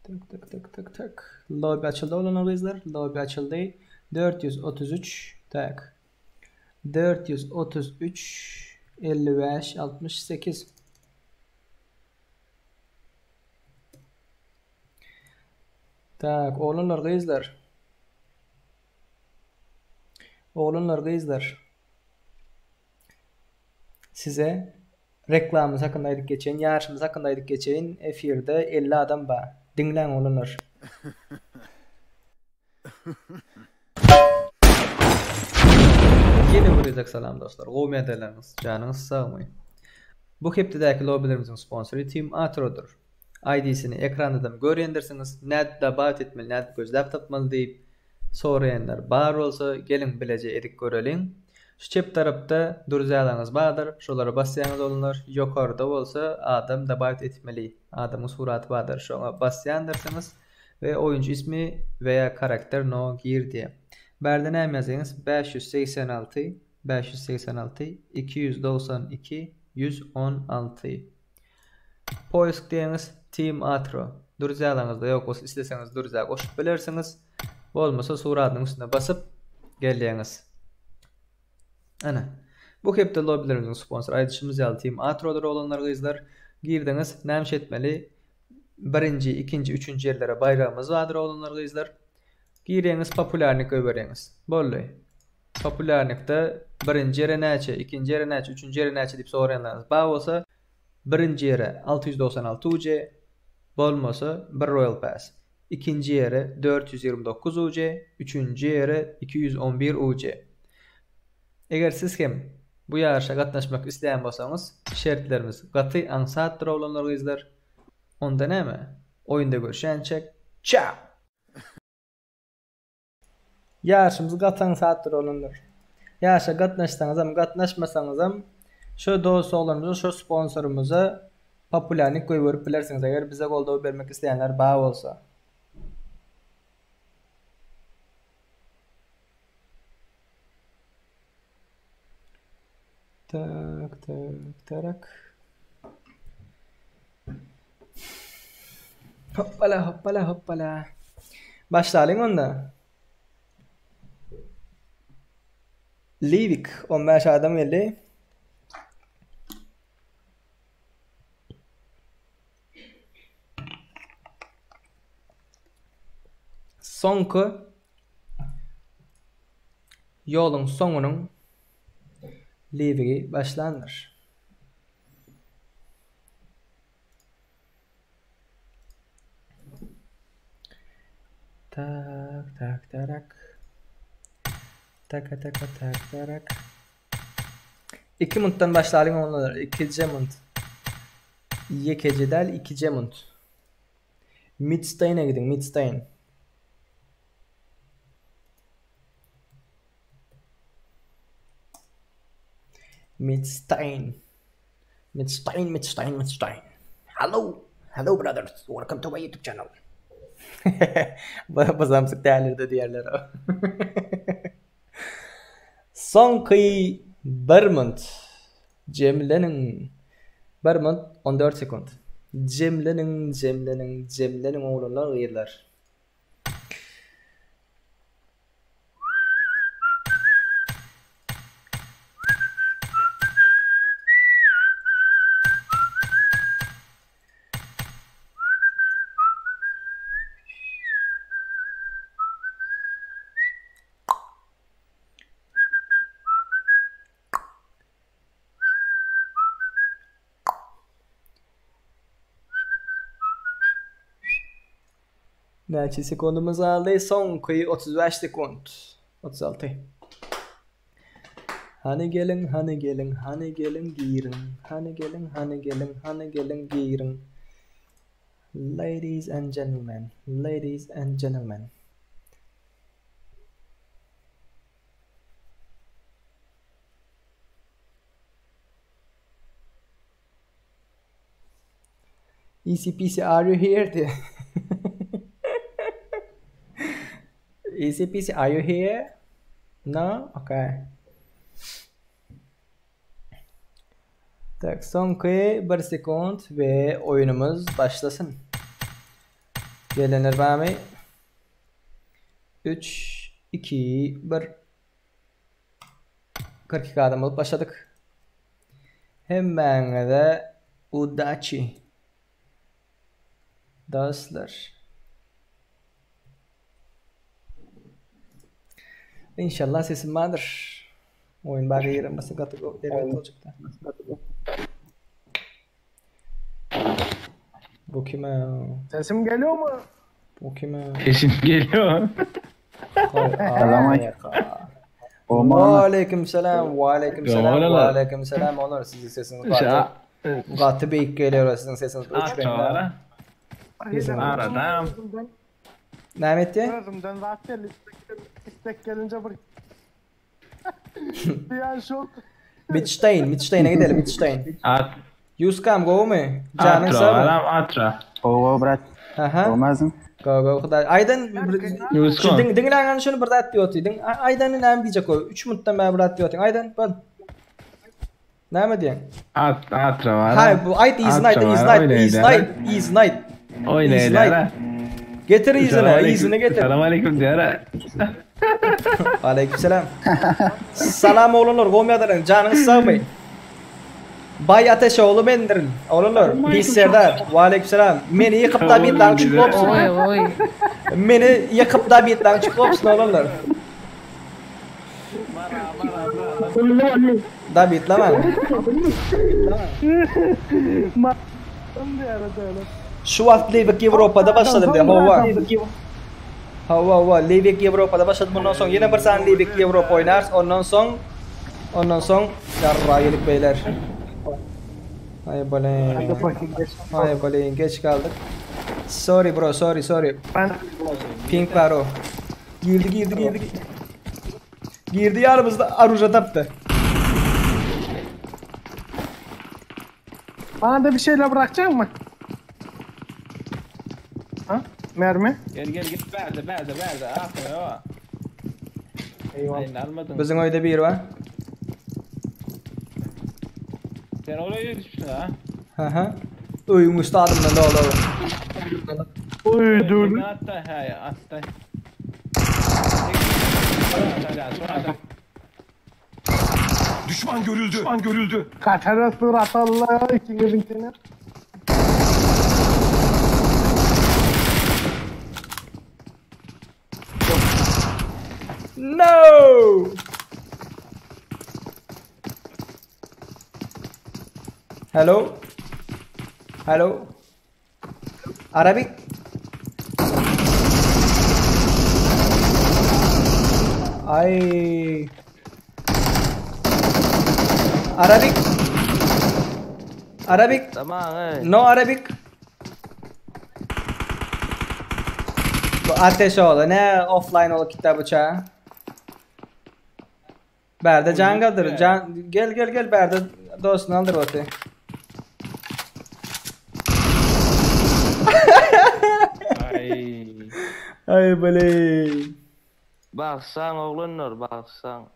Tık tık tık tık tık. Lobby açyldy oglanlar gyzlar. Lobby açyldy. 433 tak. 433 55 68. Tak, oglanlar gyzlar. Oglanlar gyzlar. Size reklamymyz hakynda aýdyp geçeýin, ýaryşymyz hakynda aýdyp geçeýin. Efirde 50 adam bar. Diňläň oglanlar. Ýene bir gezek salam dostlar. Gowy ýagdaýlaryňyz, janyňyz sagmy? Bu hepdedäki lobbilerimiziň sponsory Team Atrodyr. ID-sini ekrandadan görýändirsiňiz, nädip dobawit etmeli, nädip gözläp tapmaly diýip soraýanlar bar bolsa, geliň bileje edip göreliň. Şu çep tarapda druzyalaryňyz bardyr, şolara basýaňyz oglanlar, ýokarda bolsa adam dobawit etmeli, adamyň suraty bardyr, şoňa basýandyrsyňyz we oýunçy ismi we ýa karakter no gir diýýär. Bärde näme ýazýaňyz 586 586 292 116. Poisk diýeňiz Team Atro. Druzyalaryňyzda ýok bolsa isleseňiz druziýa goşup bilersiňiz. Bolmasa suratynyň üstüne basyp gelýäňiz. Ana. Bu hepde lobbilerimiziň sponsory aýdyşymyz ýaly Team Atrodyr oglanlar gyzlar. Girdiňiz näme iş etmeli? Birinji, ikinji, üçünji ýerlere baýragymyz bardyr oglanlar gyzlar. Girýäňiz populýarnik goýberýäňiz. Boldy. Populýarnikde birinji ýere näçe, ikinji ýere näçe, üçünji ýere näçe diýip soraýanlaryňyz bar bolsa, birinji ýere 696 UC, bolmasa bir Royal Pass. Ikinji ýere 429 UC, üçünji ýere 211 UC. Eger siz hem bu ýaryşa gatnaşmak isleýän bolsaňyz, şertlerimiz gaty aňsatdyr oglanlar gyzlar. Onda näme? Oýunda görüşýänçäk, çao! Ýaşymyz gaty aňsatdyr oglanlar. Ýaşa gatnaşsaňyzam gatnaşmasaňyzam şo dost oglanymyza şo sponsorymyza populýarnik goýberip bilersiňiz eger bize goldaw bermek isleýänler bar bolsa. Tak tak tarak. Hoppala hoppala hoppala. Başlalyň onda. Liwik 15 adam geldi. Soňky ýoluň soňunyň liwigi başlandyr. Tak, tak, tarak. Taka, taka, tak, tarak. 2 muntdan başlalyň oglanlar. 2 munt. Ýekeje däl, 2 munt. Midsteine gidiň, Midstein. Midstein. Midstein, Midstein, Midstein. Hello, hello brothers. Welcome to my YouTube channel. Bu samsyk dälirdi diýerler. Soňky 1 munt. Jemleniň. 1 munt 14 sekund. Jemleniň, jemleniň, jemleniň oglanlar, gyzlar. Näçe sekundymyz galdy? Soňky 35 sekund. 36. Hany geliň, hany geliň, hany geliň giriň. Hany geliň, hany geliň, hany geliň giriň. Ladies and gentlemen, ladies and gentlemen. Easy peasy are you here diýýär. Easy peasy are you here? No? Okay. Tak, soňky bir sekunt we oýunymyz başlasyn. Gelenler barmy? 3 2 1 42 adam bolup başladyk. Hemmäňize udaçi. Dostlar. Inşallah sesim bardyr. Oýun bar giremese gaty erbet boljakda. Bu kime? Sesim geliyor mu? Bu kime? Sesim geliyor. Selam Aleyküm selam, ve aleyküm selam, ve aleyküm selam. Onlar sizin sesiniz gaty, gaty beýik geliyor sizin sesiniz. Ara. Aradan. Näme etdi? Özümden zat geldi. İstek gelince bir bir an şok. Mitstein, Mitstein'e gidelim, Mitstein. At. Yuskam gowmy? Janyň Atra, sagmy? aram atra. Gowy brat. Aha. Olmazmy? Go go hudaý. Aýdan Yuskam. Şu diň diňläňän şuny bir zat diýip otydyň. Aýdan näme diýjek o? 3 minutdan bäri bir zat diýip otyň. Aýdan bol. Näme diýen? At, atra var. Haý bu aýt yzyny aýt, yzyny aýt, yzyny aýt, yzyny aýt. Oýna edara. Getir yzyny, yzyny getir. Salam aleyküm diýara. Aleyküm selam. Salam oglanlar, gowmy ýagdaýlaryň? Janyňyz sagmy? Baý Ateşoğlu mendirin. Oglanlar, Pis Serdar. Ve aleyküm selam. Meni ýykyp da bitlaň çykyp Oý oý. Meni ýykyp da bitlaň çykyp oglanlar. Da bitlamaň. Şu wagt Leýbek Ýewropada başladym diýýär. Hawa. Hawa, hawa, Leýbek Ýewropada başlady. Mundan soň ýene bir sany Leýbek Ýewropa oýnarys. Ondan soň ondan soň ýarra gelip beýler. Aý bole. Aý bole, geç galdyk. Sorry bro, sorry, sorry. Pink bar o. Girdi, girdi, girdi. Girdi ýanymyzda aruja tapdy. Bana da bir şeyler bırakacak mı? Ha? Mermi? Gel gel gel bärde bärde bärde. Atra. Eyvah. Almadın. Biziň öýde biri bar. Sen oraya düşmüşsün ha. Aha. Öýüň üstü adamdan dolu. Oy dur. Hatta he hatta. Düşman görüldü. Düşman görüldü. Kaçara surat Allah ikinizinkini. No! Hello? Hello? Arabic? Ay. Arabic? Arabic? Tamam evet. No Arabic? Bu ateş oldu. Ne offline olup gitti bıçağı? Berde can kaldır. Can gel gel gel Berde dostunu aldır otu. Ay. Ay böyle. Baksan oğlunlar baksan.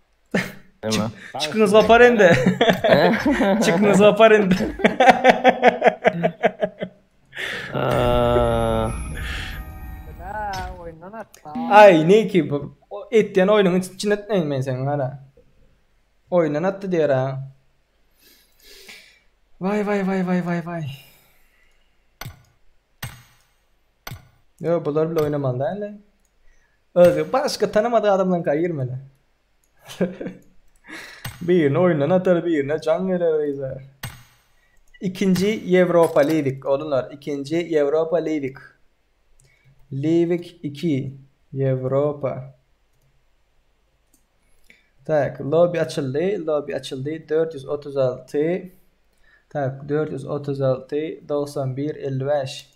Değil mi? Çıkınız vapar indi. Çıkınız vapar indi. Aa, Ha, oyundan attı. Ay ne ki bu? O Etýän oýnuň içine etmeyin men senin ara. Oýundan atdy diýer ha. Vay vay vay vay vay vay. Yo bular bile oynamaly däl. Özü başga tanımadık adamdan girmeli. Birini oýundan atar, birine can geler reýzer. İkinci Ýewropa Livik oglanlar, ikinci Ýewropa Livik. Livik 2 Ýewropa. Tak, lobby açyldy, lobby açyldy. 436 Tak, 436 91 55.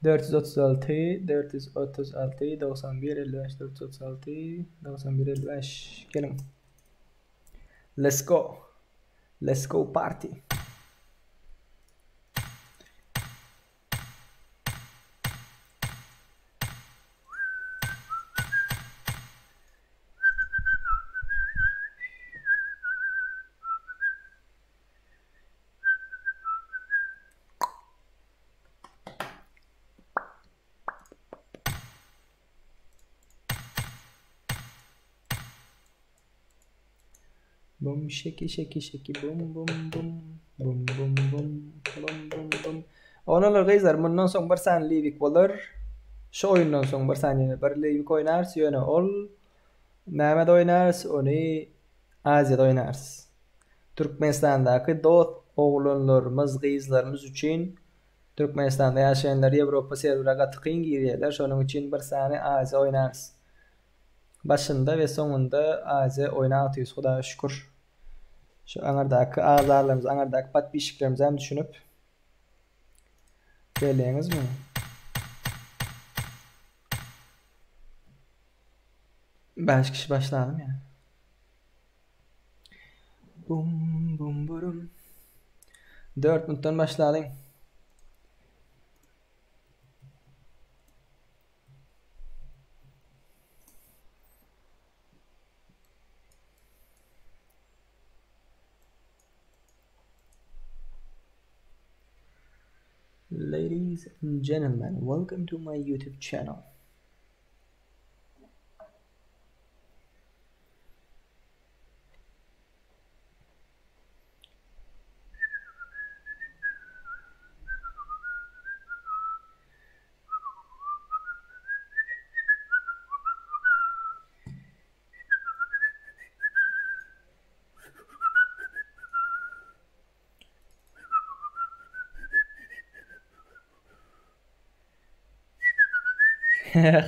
436 436 91 55 436 91 55 geliň. Let's go. Let's go party. Bum şeki şeki şeki bum bum bum bum bum bum bum bum bum. Oglanlar gyzlar mundan soň bir sany liwik bolar. Şu oýundan soň bir sany ýene bir liwik oýnarys ýöne ol nämede oýnarys ony Aziýada oýnarys. Türkmenistandaky dost oglanlarymyz gyzlarymyz üçin Türkmenistanda ýaşaýanlar Ýewropa serwere gaty kyn girýärler şonuň üçin bir sany Aziýa oýnarys. Başynda we soňunda Aziýa oýnap otyrys Hudaýa şükür. Şu aňyrdaky agzalarymyz aňyrdaky podpisçiklerimizem düşünip gelýäňizmi? Bäş kişi başlanym ýa. Bum bum burum. 4 minutdan başlalyň. Ladies and gentlemen, welcome to my YouTube channel.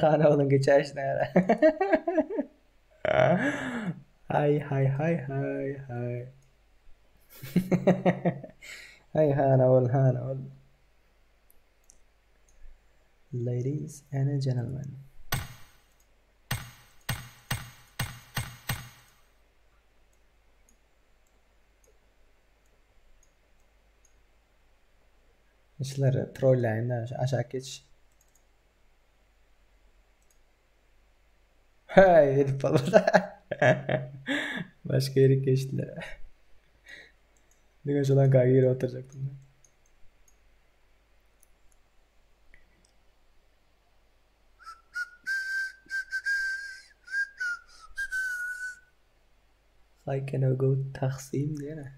Han ogluň geçäýşine gara. Haý haý haý haý haý. Haý han ogul han ogul. Ladies and gentlemen. Şulary trolläýin da aşak geç. Hey, edip bolmaz. Başga ýere geçdiler. Diňe şolan girip oturjakdym. I can go Taksim diýene.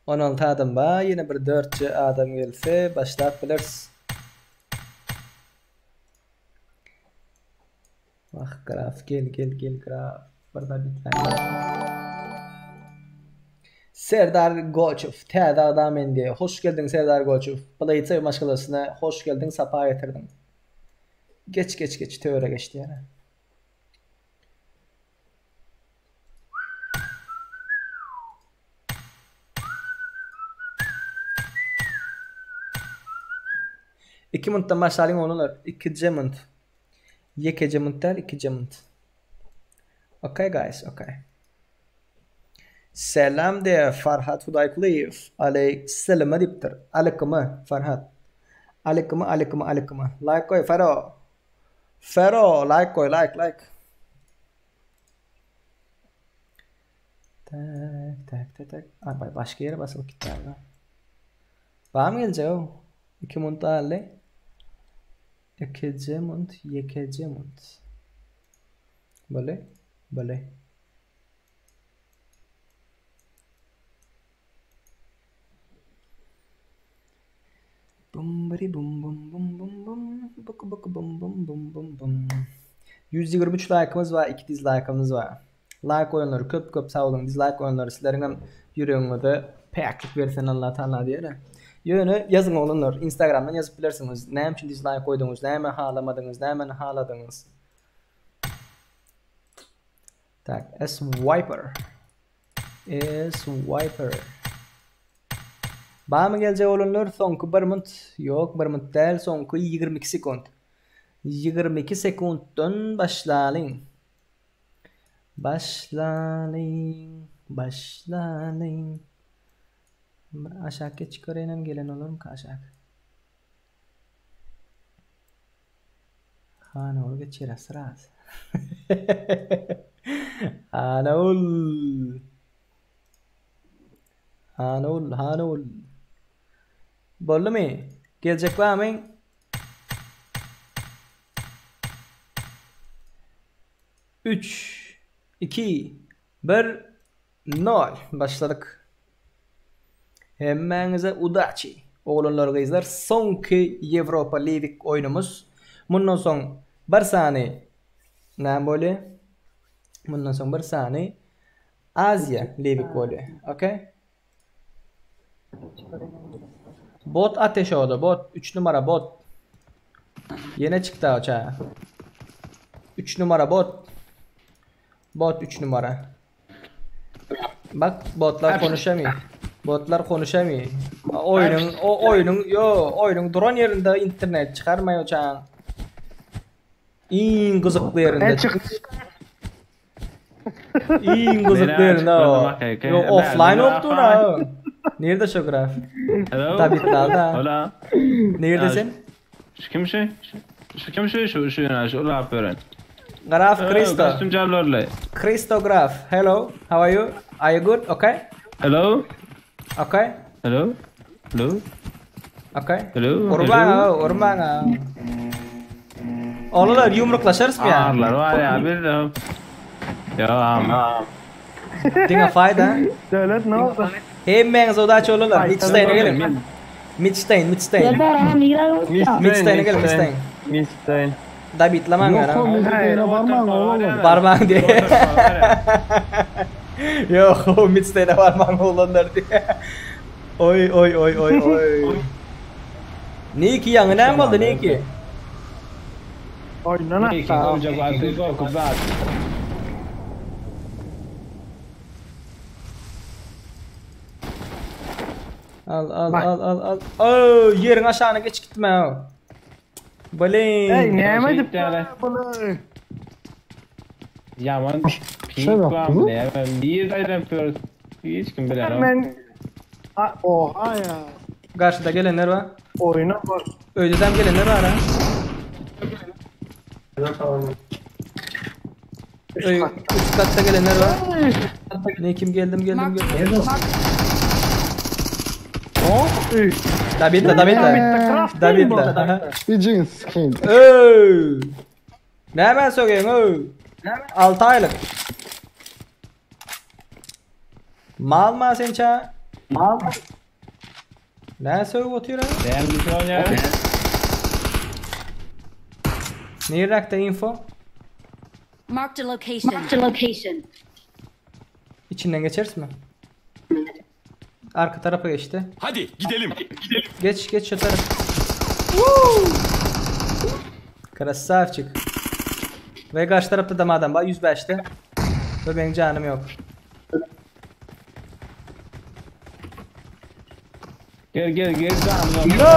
16 adam bar, ýene bir 4 adam gelse başlap bileris. Wah graf gel gel gel graf. Bir zat Serdar Goçow täze adam indi. Hoş geldiň Serdar Goçow. Blytsew maşgalasyna hoş geldiň, sapa getirdiň. Geç geç geç töwre geç diýene. Iki minutdan başlalyň oglanlar. Ikije minut. Ýekeje minut däl, ikije minut. Okay guys, okay. Selam de Farhat Hudaýkulyýew. Aleý seleme diýipdir. Aleykuma Farhat. Aleykuma aleykuma aleykuma. Like goý Fero. Fero like goý like like. Tak tak tak tak. Ay başga ýere basylyp gitdi. Barmy geljek o? 2 munt galdy. Ekeje munt, ýekeje munt. Boldy? Boldy. Bum biri bum bum bum bum bum buku buku bum bum bum bum bum. 123 like'ymyz bar, 2 dislike'ymyz bar. Like goýanlar köp köp sag boluň. Dislike goýanlar sizleriňem ýüregiňize päklik bersin Allah Taala diýene. Ýöne ýazyň oglanlar Instagramdan ýazyp bilersiňiz. Näme üçin dislike goýduňyz, näme halamadyňyz, nämeni haladyňyz. Tak, S Viper. S Viper. Barmy geljek bolanlar soňky bir munt ýok bir munt däl soňky 22 sekunt. 22 sekuntdan başlalyň. Başlalyň, başlalyň. Bir aşak geçip göreýinem gelen bolarmyka aşak. Hanawul geçýär sraz. Hanawul. Hanawul, Hanawul. Boldumy? Geljek barmy? Üç, iki, bir, nol. Başladyk. Hemmäňize udaçi. Oglanlar gyzlar soňky Ýewropa Livik oýnumyz. Mundan soň bir sany näme bolýar? Mundan soň bir sany Aziýa Livik bolýar. Okey. Bot ateş oda bot. 3 numara bot. Ýene çykdy o çaga. 3 numara bot. Bot 3 numara. Bak botlar konuşamıyor. Botlar konuşamıyor. Oýnuň o oýnuň yo oýnuň duran ýerinde internet çykarmaýar o çaga. Iň gyzykly ýerinde. Iň gyzykly ýerinde o. Yo offline bolupdyr ha. Nirde şo graf? Hello. Tabitlarda. Hola. Nirde sen? Şu kim şu? Şu kim şu? Şu şu ýöne şu ulap beren. Graf Kristo. Kostüm jallarly. Kristo Graf. Hello. How are you? Are you good? Okay. Hello. Okay. Hello. Hello. Okay. Hello. Urmaň ha, urmaň ha. Oglanlar ýumruklaşarysmy ýa? Arlar var ya bir de. Ya ama. Diňe faýda. Döwlet ne oldu? Hemmäňiz udaçi oglanlar. Mitsteýne geliň. Mitsteýn, Mitsteýn. Serdar agam nirä bolsa? Mitsteýne geliň, Mitsteýn. Mitsteýn. Dabitlamaň Yok ýöne. o Midstein'e barmaň oğlum. Barmaň diýe. Ýok, Mitsteýne barmaň oglanlar diýe. Oý, oý, oý, oý, oý. Niki ýaňy näme boldy Niki? Oýundan Niki atda. olacak artık korkup zat. Al al al al al. Oý, ýeriň aşagyna geçip gitme. Blin. Ey näme edip Şeýtýärler. bunu? Yaman pink Şey var bak, mı ne? Ben bir aydan first. Hiç kim bilen o. Men A- Oha ya. Garşyda gelenler bar. Oyuna bak. Öýdeden gelenler bar ha. Öý, üst katda gelenler bar. Ne kim geldim geldim geldim. Oh, üy. Davidle Davidle. Craft değil mi bu? Davidle. Aha. Diyeceğin sikeyim. Öy. Näme sögeyim öy? 6 aýlyk. Mal ma sen ça? Mal. Ne sögüp otyr ha? Ben bir şey oynayalım. Nirakda info? Marked a location. Marked a location. İçinden geçeriz mi? Arka tarafa geçti. Hadi gidelim. Gidelim. Geç geç şu taraf. Krasavçık. Ve karşı tarafta da adam var 105'te. Ve benim canım yok. Gel gel gel canım. No!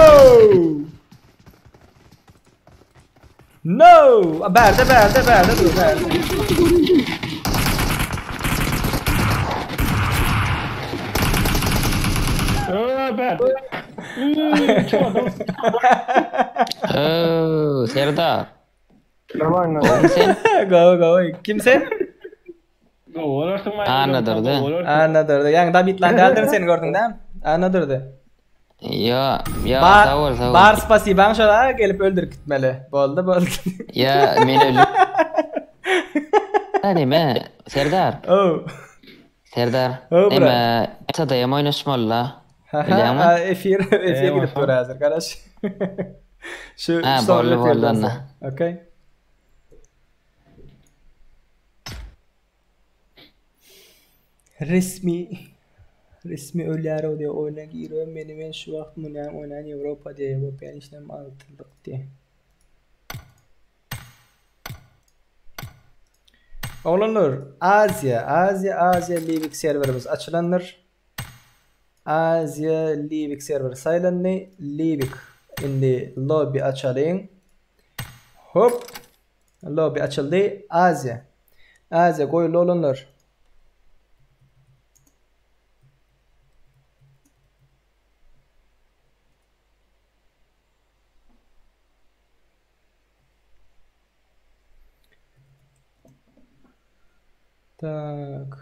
No! Berde berde berde dur berde. Öö ben. Oo, Serdar. Tamam. Sen Go go. Kimse? Olursun Anladırdı. Anladırdı. Yani David lan däldir seni gördün değil mi? Anladırdı. Ya ya Bar, sag bol sag bol. bar spasibaň şola gelip öldürüp gitmeli. Boldy boldy. Ya men öldüm. Neme Serdar. Oh. Serdar. Oh, bro. Neme Sadayam oýnaşmaly la. Bilýäňmi? Ha, efir efir Eyvah. gidip dur hazır garaş. Şu Ha, son boldy, boldy efirden onda. soň. Okey. Resmi resmi ölýär o diýe oýna giriyor. Meni men şu wagt munýan oýnan Ýewropa diýe Ýewropa işlem altynlyk diýe. Oglanlar, Aziýa, Aziýa, Aziýa Livik serwerimiz açylandyr. Aziýa Livik serwer saýlandy. Livik indi lobby açalyň. Hop. Lobby açyldy. Aziýa. Aziýa goýuldy oglanlar. Tak.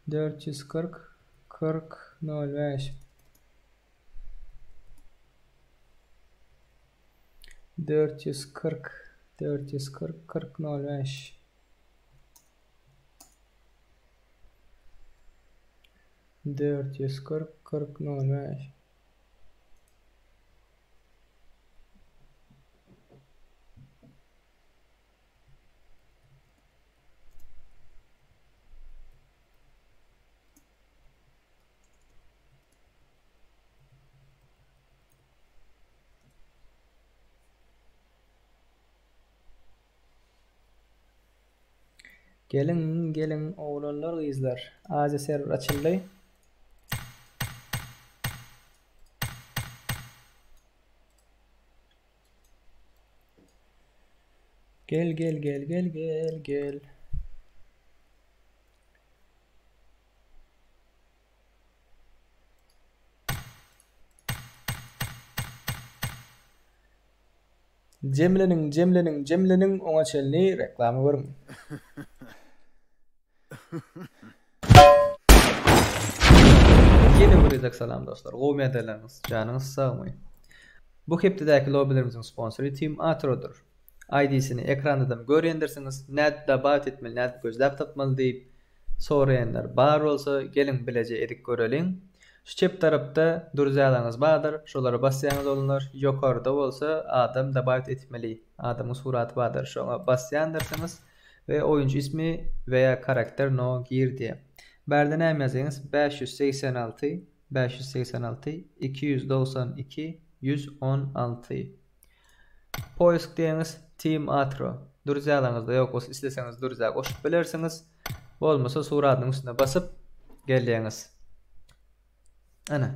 440 40 05 440 440 40 05 440 40 05 Geliň, geliň oglanlar, gyzlar. Aziýa serwer açyldy. Gel gel gel gel gel gel. Jemleniň jemleniň jemleniň oňa çenli reklama görüň. Ýene bir gezek salam dostlar. Gowy ýagdaýlaryňyz, janyňyz sagmy? Bu hepdedäki lobbilerimiziň sponsory Team Atrodyr. ID-sini ekrandadan görýändirsiňiz, nädip dabawit etmeli, nädip gözläp tapmaly diýip soraýanlar bar bolsa, geliň bileje edip göreliň. Şu çep tarapda druzyalaryňyz bardyr, şolara basýaňyz oglanlar, ýokarda bolsa adam dabawit etmeli, adamyň suraty bardyr, şoňa basýandyrsyňyz we oýunçy ismi we ýa karakter no gir diýýär. Bärde näme ýazýaňyz 586 586 292 116 Poisk diýeňiz Team Atro Druzyalaryňyzda ýok bolsa isleseňiz druziýa goşup bilersiňiz. Bolmasa suratynyň üstüne basyp gelýäňiz. Ana.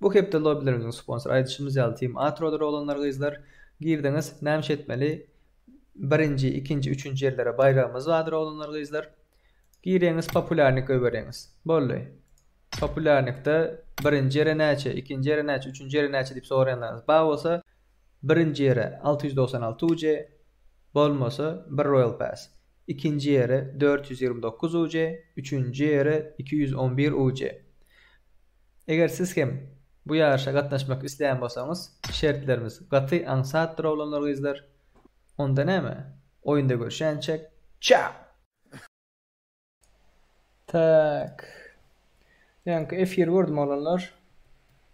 Bu hepde lobbilerimiziň sponsory aýdyşymyz ýaly Team Atrodyr oglanlar gyzlar. Girdiňiz näme etmeli? Birinji, ikinji, üçünji ýerlere baýragymyz bardyr oglanlar gyzlar. Girýäňiz populýarnik goýberýäňiz. Boldy. Populýarnikde birinji ýere näçe, ikinji ýere näçe, üçünji ýere näçe diýip soraýanlaryňyz bar bolsa, birinji ýere 696 UC, bolmasa bir Royal Pass. Ikinji ýere 429 UC, üçünji ýere 211 UC. Eger siz hem bu ýaryşa gatnaşmak isleýän bolsaňyz, şertlerimiz gaty aňsatdyr oglanlar gyzlar. Onda näme? Oýunda görüşýänçäk, çao! Tak. Ýaňky efir gördüm oglanlar.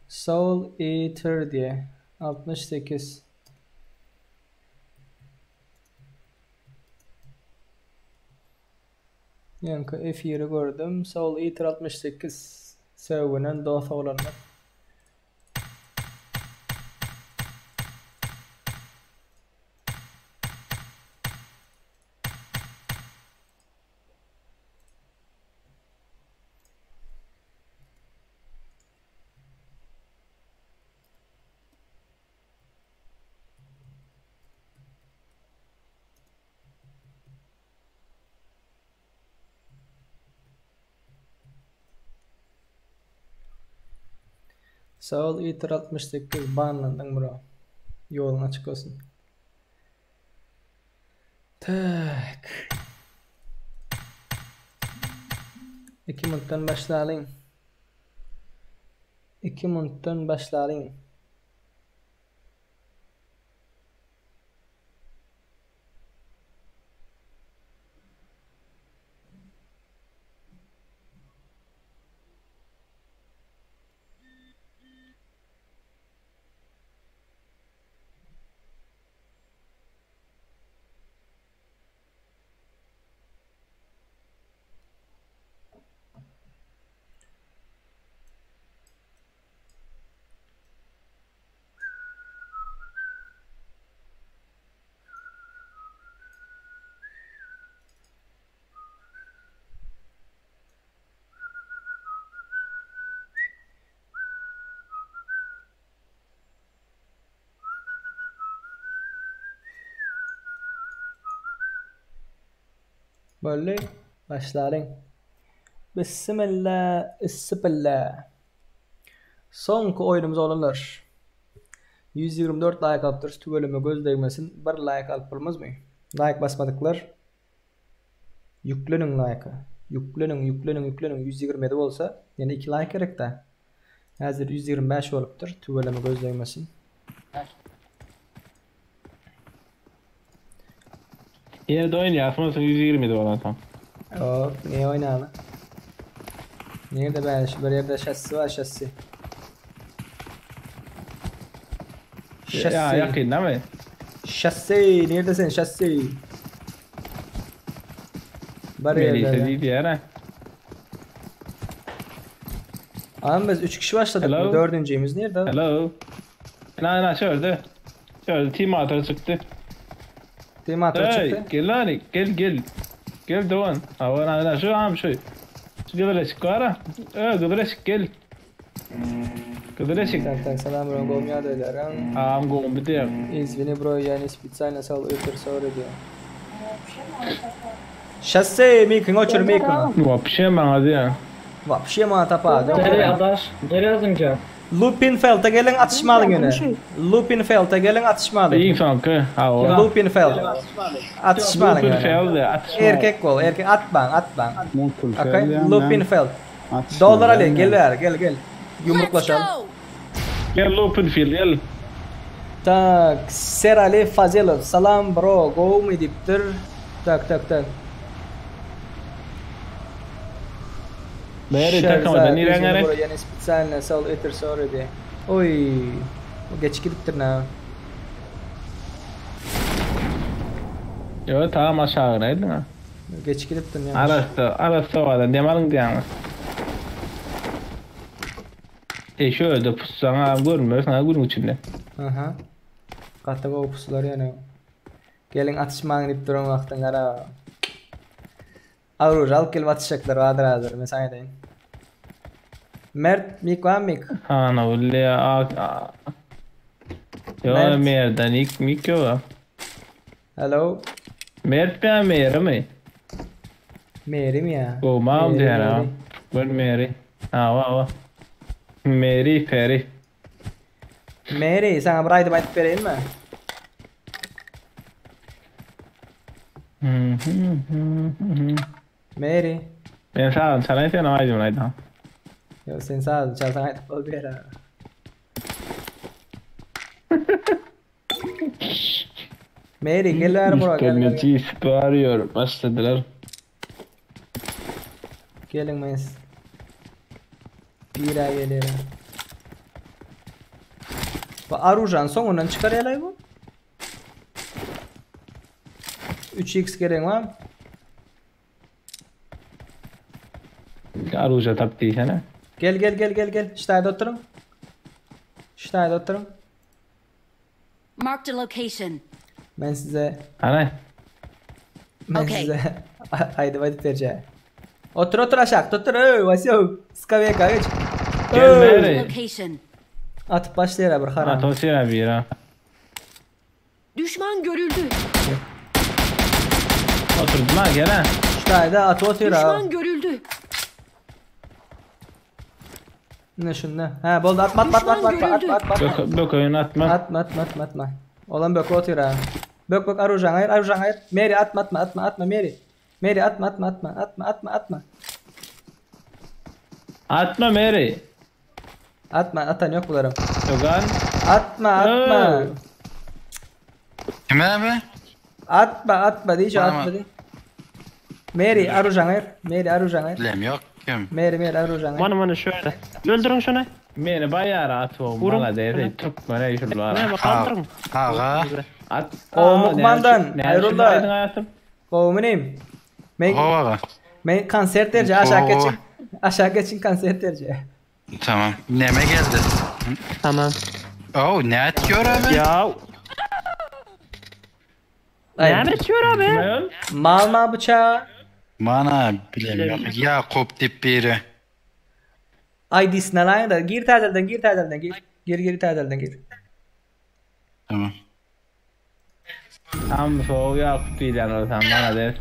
Soul Eater diýe. 68. Ýaňky efiri gördüm. Soul Eater 68. Sögünen dost oglanlar. Sag bol Eater 68 banlandyň bro. Ýoluň açyk bolsun. Tak. 2 minutdan başlalyň. 2 minutdan başlalyň. Boldy, başlalyň. Bissimilla, issipilla. Soňky oýnumyz oglanlar. 124 laýk alypdyrys, tüweleme göz degmesin. Bir laýk alyp bolmazmy? Laýk basmadyklar ýükleniň laýka. Ýükleniň, ýükleniň, ýükleniň. 127 bolsa, ýene 2 laýk gerekdä. Häzir 125 bolupdyr, tüweleme göz degmesin. Ýene-de oýnaýasmy soň 127 bolansoň. Ýok, niye oýnaly? Nirede bäş? Bir ýerde şassi bar, şassi. Ýa Şassi. ýakynda Şassi, nirede sen şassi? Bir Melisa ýerde. diýýär. Ama biz 3 kişi başladyk. Hello? Bu dördüncüyümüz nerede? Hello. Na na şurada. Şurada team atar çykdy. Team atar Hey, çykdy. gel lan gel gel. Gel Doğan. Ha na na şu am şu. Şu gyzyl eşik var ha. Ö gyzyl eşik gel. Gyzyl eşik. Tak tak salam bro, gowmy ýagdaýlaryň? Am gowmy diýär. Извини bro, я не специально sal ötür sorry diýär. Şassi, mikiňi öçür mikiňi. Вообще maňa diýär. Вообще maňa tapady. Nereye adaş? Nereye yazınca? Lupinfeld'e gelin atışmalyň ýene. Lupinfeld'e gelin atışmalyň. Iň soňky. Ha o. Lupinfeld. Atışmalyň ýene. Lupinfeld atışma. Erkek bol, erkek atmaň, atmaň. Okay, Lupinfeld Lupinfeld. Dollar alyň, gel bäri, gel gel. Yumruklaşalım. Gel Lupinfeld gel. Tak, Serali Fazilov. Salam bro, gowmy diýipdir. Tak, tak, tak. Bäri Şerzat, takamadan извини, nirän bro, gerek? я не специально sal ötür sorry diýär. Oý, o geç gidipdir na. Yo tamam aşağı neydi ha? Geç gidipdir ýa. Arası, arası vardı. Dem alın diýýäňiz. E şu öldü pussan ha görmüyorsun ha günün içinde. Aha. Gaty gowy pusular ýene. Gelin atışmaň diýip duran wagtyň gara. Aruj alyp gelip atışjaklar bardyr hazır, men sana aýdaýyn. Mert, mik bar mik? Ha na ulle a a. Yo Mert. Mert'den ilk mik yo. Hello. Mert ben Meri mi? Meri mi ya? O mam Meri, diýär ha. Meri. Ben Meri. Ha va va. Meri Peri. Meri, sana bir aýdym aýdyp bereýinmi? Meri. Ben sağ çalayım sen aýdym aýdym. Yo sen saz çalsaň aýdyp bol ber ha. Meri gel bäri bro, gel gel. İnterneti arıyor başladılar. Gelin men Bira gelýär. Bu arujan soňundan çykar ýalay bu. 3x gerek var. Aruja tap diýsene. Gel gel gel gel gel. Ştaýda oturyň. Ştaýda oturyň. Marked a location. Men size Ana. men Okey. size aýdyp aýdyp berjek. Otur otur aşak otur. Öý, Vasyo. Skaveka geç. Gel Öý. Meri. Location. Atyp başlaýar bir haram. At otyr bir ha. Düşman görüldü. Oturdum ha gel ha. Ştaýda atyp otyr ha. Düşman görüldü. Ne şunda? Ha boldy atma atma atma atma atma atma atma. Bök, bök oyun atma. Atma atma atma atma. Olan bök otyr ha. Bök bök arujan aýyr arujan aýyr. Meri atma atma atma atma Meri. Meri atma atma atma atma atma atma. Atma Meri. Atma atan yok bularım. Dogan. Atma atma. Öö. Kime abi? Atma atma diýje Bana atma diý. Meri arujan aýyr. Meri arujan aýyr. Bilem yok kim? Meri Meri arujan aýyr. Bana bana şöyle. Öldürün şunu. Meni baýar at o Vurun. mala diýdi. Türkmene şurlar. Ne kaldırın. Aga. At. O mukmandan, Hayrullah. Hayrullah. Gowy neyim? Men Ho aga. men konsert berje aşağı Oo. geçin. Aşağı geçin konsert berje. Tamam. Neme geldi? Tamam. Oh ne atıyor abi? Ya. Ay, Ne içiyor abi? Malma bıçağı. Bana bilem yok. Yakup dip biri. ID'sine laýyn da gir täzelden gir täzelden gir. Gir gir täzelden gir. Tamam. Tam soğuk Yakup diýýän ol sen bana der.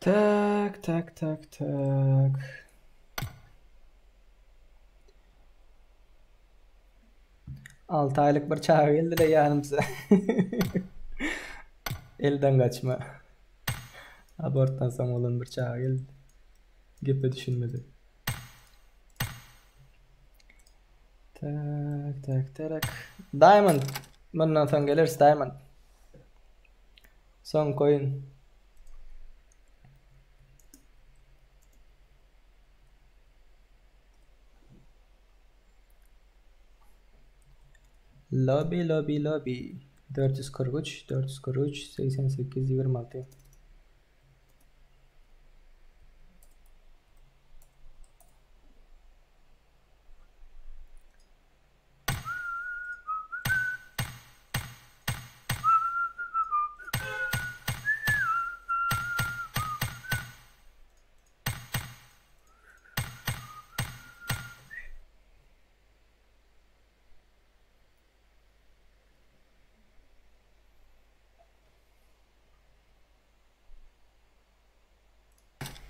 Tak tak tak tak. Alty aýlyk bir çaga geldi-le ýanymyza. Elden gaçma. Abortdan soň bolan bir çaga geldi. Gepe düşünmedi. Tak tak tak. Diamond. Mundan soň geleris Diamond. Soňky oýun. Lobby lobby lobby 443 443 88 26.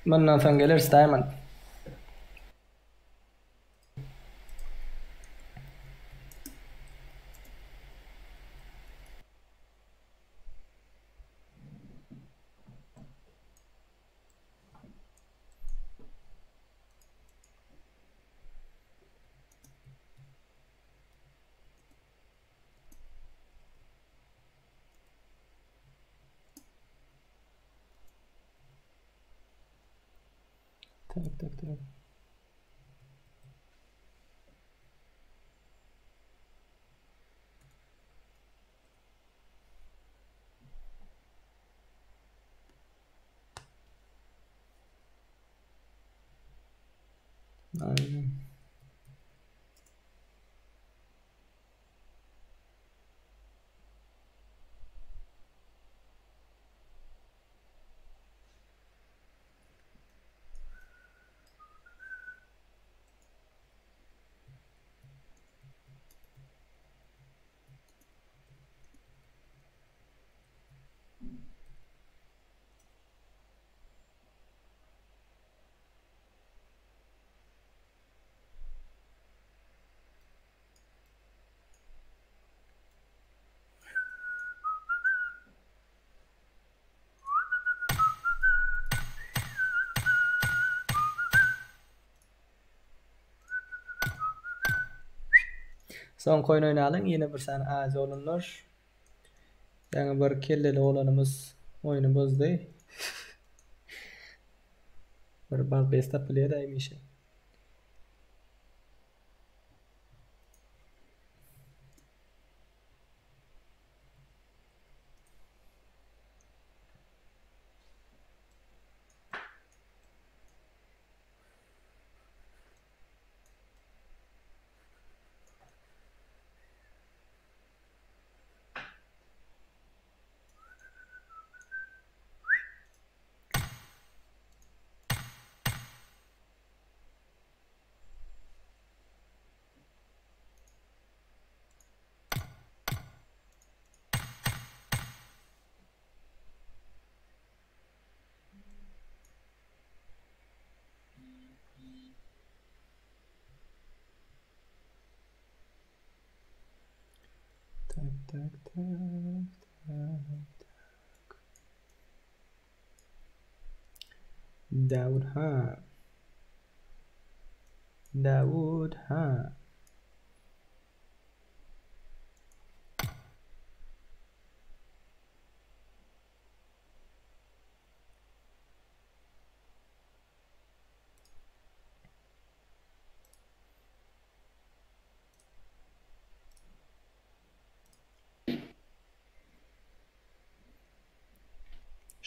Mundan soň geleris Diamond. Tak tak tak. Aynen. Soňky oýun oýnalyň ýene bir sany azy oglanlar. Ýaňy bir kelleli oglanymyz oýny bozdy. Bir balbes tapylýar hemişe. Tak tak tak tak tak. Dawud han. Dawud han.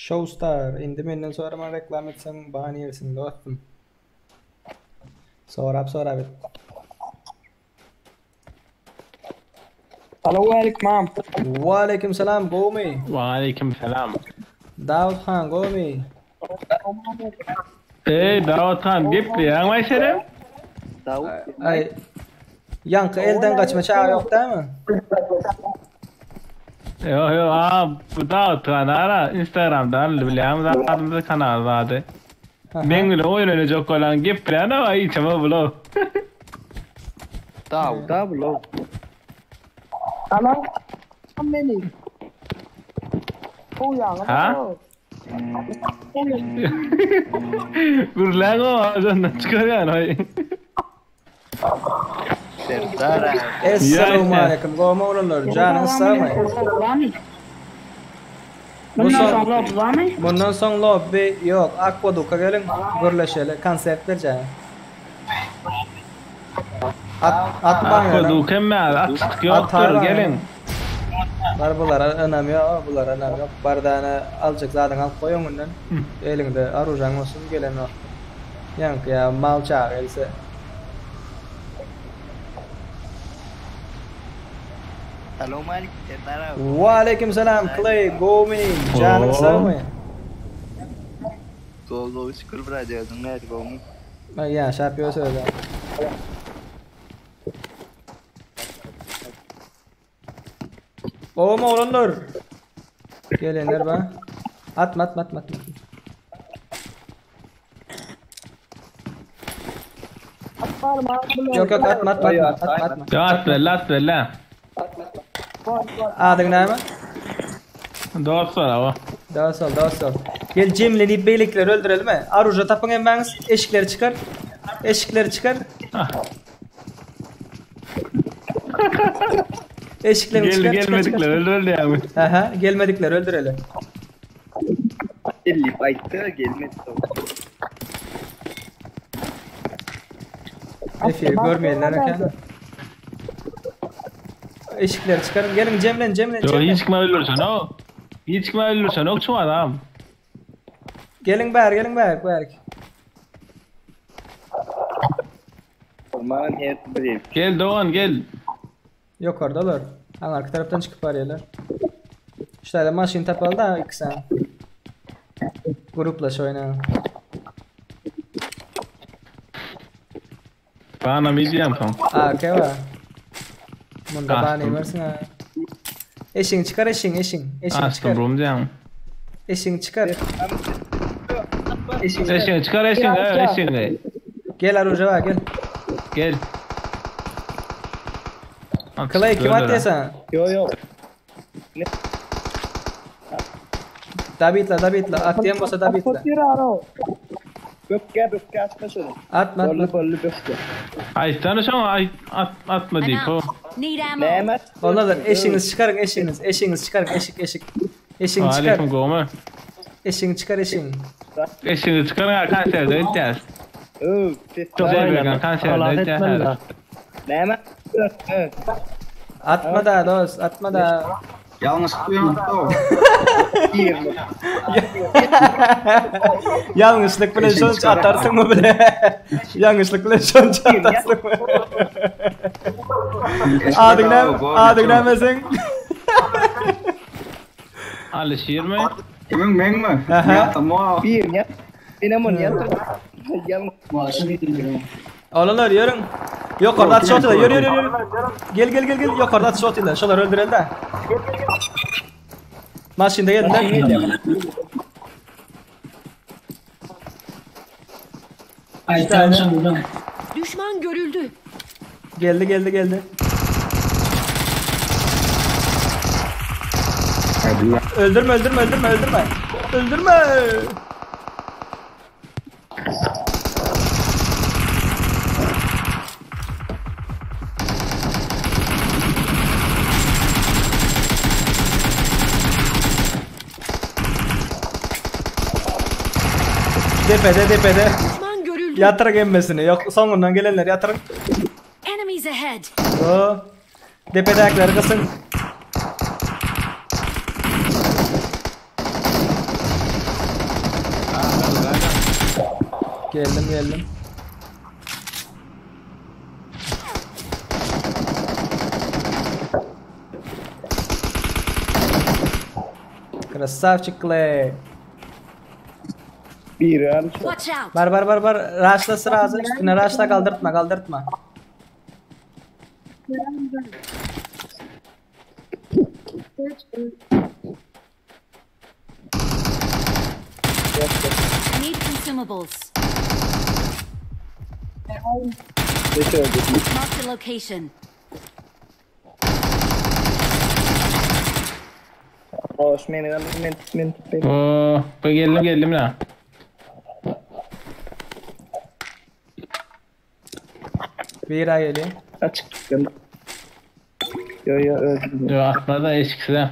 Showstar, indi menden soraman reklam etseň ban ýersiň dostum. Sorap sorap et. Salowmaleýkim. Waleýkim salam gowmy? Waleýkim salam. Dawut han gowmy? Eý Dawut han gepleýäňmi senem? Aý. Ýaňky elden gaçma çaga ýok dämi? Ýok ýok a bu Dawut kanala Instagramda aldy bilýäňmi adymyzy kanalyň ady. Meň bilen oýun oýnajak bolan gepleýän a içeme bulo. Dawut a bulo. Alan meni. Ha? Gürläň o ağzından çıkarýan oý. Serdar abi. Essalamu aleýkum gowmy oglanlar janyňyz sagmy? Bundan soň lobby barmy? Bundan soň lobby ýok akwaduka geliň gürleşeli konsert berjäň. At atmaň ýöne. Akwaduka emme atçyk ýokdur geliň. Bar bulara ynam ýok bulara ynam ýok bar dana aljak zadyňy alyp goý öňünden eliňde aružaň bolsun gelen wagty. Ýaňky ýa mal çaga gelse. Salowmalikim Serdar aga. Waleýkim salam Clay gowmy janyň sagmy. Gowy gowy şükür brat özüň nädip gowmy. Aý ýaşap ýörs özä. Gowmy oglanlar. Gelenler ba. Atma atma atma atma. Yok yok atma atma atma atma atma. Yo at bella at bella. Adyň näme? Dost ol awa. Dost ol dost ol. Gel jemlenip beýlekileri öldürelimi? Aruja tapyň hemmäňiz. Eşikleri çykar. Eşikleri çykar. Eşiklerini Gel çykar çykar gelmedikleri çykar. öldüreli ýa. Aha gelmedikleri öldüreli. Ellip aýtdy gelmedi. Efir görmeýänler eken. Eşikleri çykaryn. Geliň jemlen jemlen Yo jemlen. hiç kime öldürsen o. Hiç kime öldürsen ok şu adam. Geliň bäri geliň bäri bäri. Aman her bir. Gel Doğan gel. Ýokardalar. Aňarky tarapdan çykyp barýarlar. Şu taýda maşyn tapaly da iki sany. Gruplaş oýnaň. Bana mı diyeyim tam? AK bar. Munda Açtım. bana bersin ha. Eşiňi çykar eşiňi eşiň. Eşiňi Açtım çykar. rum diyeyim. Eşiňi çykar. Eşiňi çykar. Eşini çıkar eşini eşini. Gel Aruja bar gel. Gel. Clay kim atýar sen? Yo yo. Dabitla dabitla atýan bolsa dabitla. Bökge bökge atma şunu. Atma atma. Bolly bolly bökge. Aytdan şoň ay at atma I'm diýip. out. Need ammo. Näme? Ondan eşiňizi çykaryň eşiňiz eşiňizi çykaryň eşik eşik. Eşiňi çykar. Aleyküm gowmy. Eşiňi çykar eşiň. Eşini çıkarın kanserde ötýär. Öw, Çok kanserde ötýär. Näme? Atma da dost atma da. Yanlış duyamadım. Yanlışlık bilen Eşiňi şonça çykar. atarsın mı bile? Yanlışlık bilen şonça atarsın mı? Adyň näme? Adyň näme sen? Alişir mi? Kimin men mi? Aha. Tamam. Bir ya. Benim onu yatır. Yalnız. Olanlar ýörüň. Ýokarda atış otylar. Ýör ýör ýör. Gel gel gel gel. Ýokarda atış otylar. Şolar öldüreli de. Maşynda geldiler. Düşman görüldü. Geldi geldi geldi. Öldürme öldürme öldürme öldürme. Öldürme. Depede depede. Düşman görüldü. Yatırın emmesini. Yok sonundan gelenler yatırın. Enemies ahead. O. Depedekileri kısın. Geldim geldim. Красавчик Clay. Bir al. Watch out. Bar bar bar bar. Raşla sıra üstüne raşla kaldırtma kaldırtma. Need consumables. Marked a location. Hoş meni galdyr men men men. Oo, bu geldim geldim la. Bir ay gelýär. Açyk dükkan. Yo yo özüm. Yo atma da eşikse.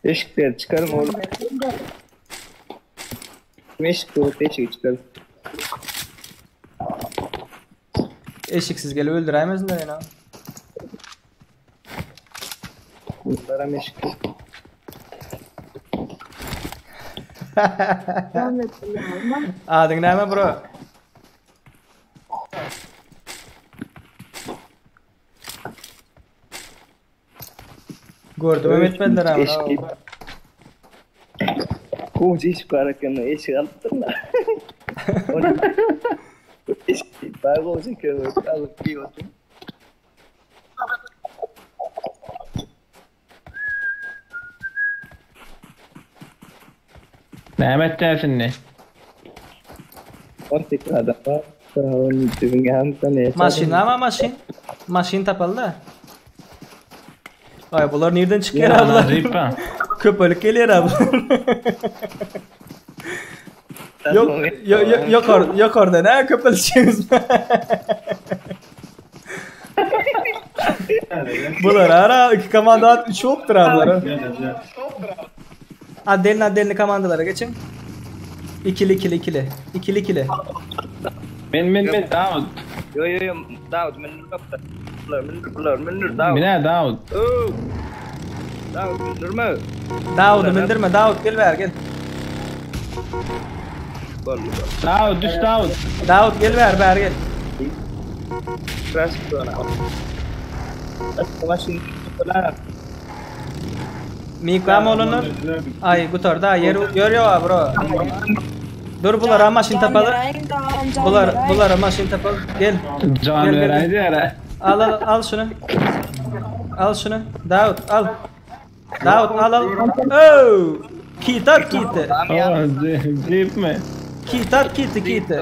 Eşikleri çıkarım oğlum. Eşik doğru eşik çıkarım. Eşiksiz gelip öldüräýmesinler ýene. Bunlara eşik. Adyň näme bro? Gördüm etmediler ama. Eşik. Koca eşik var ekende eşik alıp da. Eşik var koca kömür alıp bir otur. Mehmet dersin ne? 18 adam var. Onun dibine Maşyn ama maşyn. Maşyn tapaldy da. Ay bular nereden çykýar abla? Ripa. Köpelik gelýär abla. Yok yok yok yok or yok orada ne köpelişiňiz. Bular ara iki komanda at üç bolupdyr ablar. Adelin adelini komandalara geçin. İkili ikili ikili. İkili ikili. Men men men Davut. Yo yo yo Davut mindir kapta. Bular mindir bular mindir Davut. Mine Davut. Oo. Davut mindirme. Davut'u mindirme Davut gel ver gel. Bol bol. Davut düş Davut. Davut gel ver ver gel. Crash sonra. Maşyn bular. Mikam olunur. Ay gutarda yer görüyor bro. Dur bulara maşyn tapaly. Bular bulara maşyn tapaly. Gel. Can Gel, gel, gel. vereydi yere. Al al al şunu. Al şunu. Davut al. Davut al al. Oh! Kitap kiti. Oo, Jeep mi? Kitap kiti kiti.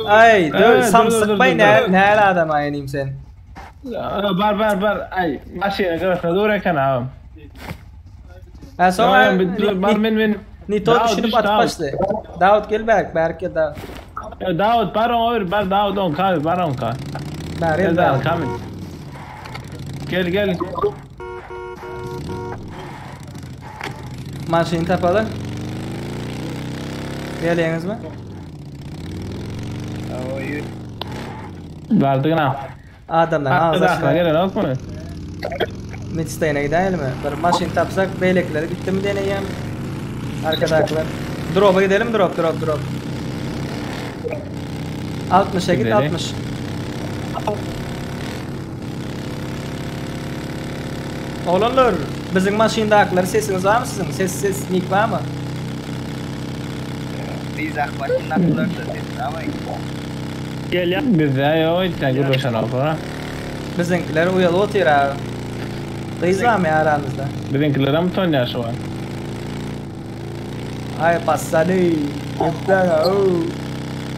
Ay dur Ee, dur, dur, samsyk bay dur, ne dur. ne adam aynıyım sen. Bar bar bar. Ay maşyna garasına dur eken abi. Ha sonra Yo, yo, bar men men. Nito Davut, düşünüp düş, atıp Davut. başladı. Davut gel Berk, Berk gel Davut. Ya Davut bar on bar Davut on kal bar on kal. Berk Gel gel Davut Davut. kamil. Gel gel. Maşyny tapaly. Gelýäňiz mi? Bardyk na. Adamlar ağzı Arkadaşlar açma. gelen yok mu? Midstayına gidelim mi? Bir maşyn tapsak beýlekileri gitti mi deneyem. Arkadaşlar. Drop'a gidelim drop drop drop. 60'a git Gidelim. 60. Oğlanlar bizim maşyndakiler sesiniz var mı sizin? Ses ses mik var mı? Biz akbaşın naklar da ama. Gel Bizde yok işte gürleşen okula. Bizimkiler uyalı oturuyor abi. Kız var mı ya aramızda? Bizimkilere mi ton yaşı var? Ay passany. Öpdäň, oo.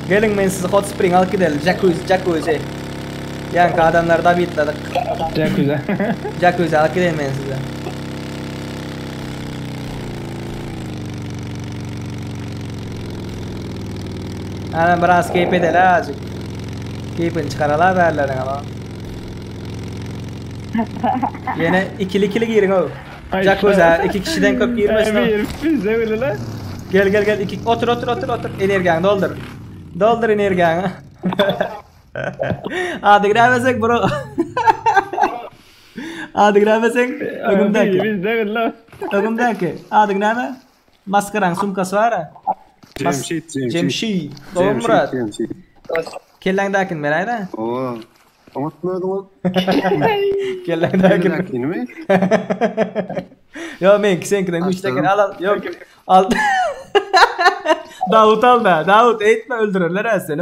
Gelin men sizi hot spring alyp gidelim. Jacuzzi, jacuzzi. Ýaňky adamlar da bitladyk. Jacuzzi. Jacuzzi alyp gidelim men sizi. Ana biraz keyif edeli azıcık. Keyfini çıkaralar berlerin ama. Yine ikili ikili girin o. Jacuzzi iki kişiden köp girmesin o. Bir biz de öyle lan. Gel gel gel iki otur otur otur otur energiýaňy doldur. Doldur energiýaňy. Ady giremesek bro. Ady giremesek öňümdäki. Biz de öyle lan. Öňümdäki. Adyň näme? Maskaraň sumkasy bar ha. Cemşit, Cemşit. Cemşit. Doğru Murat. Cemşit. Kelläňdäkini beräýdä. Oo. Unutmadım. Kelläňdäkini. Kelläňdäkini mi? Yo men seňkiden güýçli eken al al. Yok. Al. Dawut al da. Dawut eýtme öldürerler ha seni.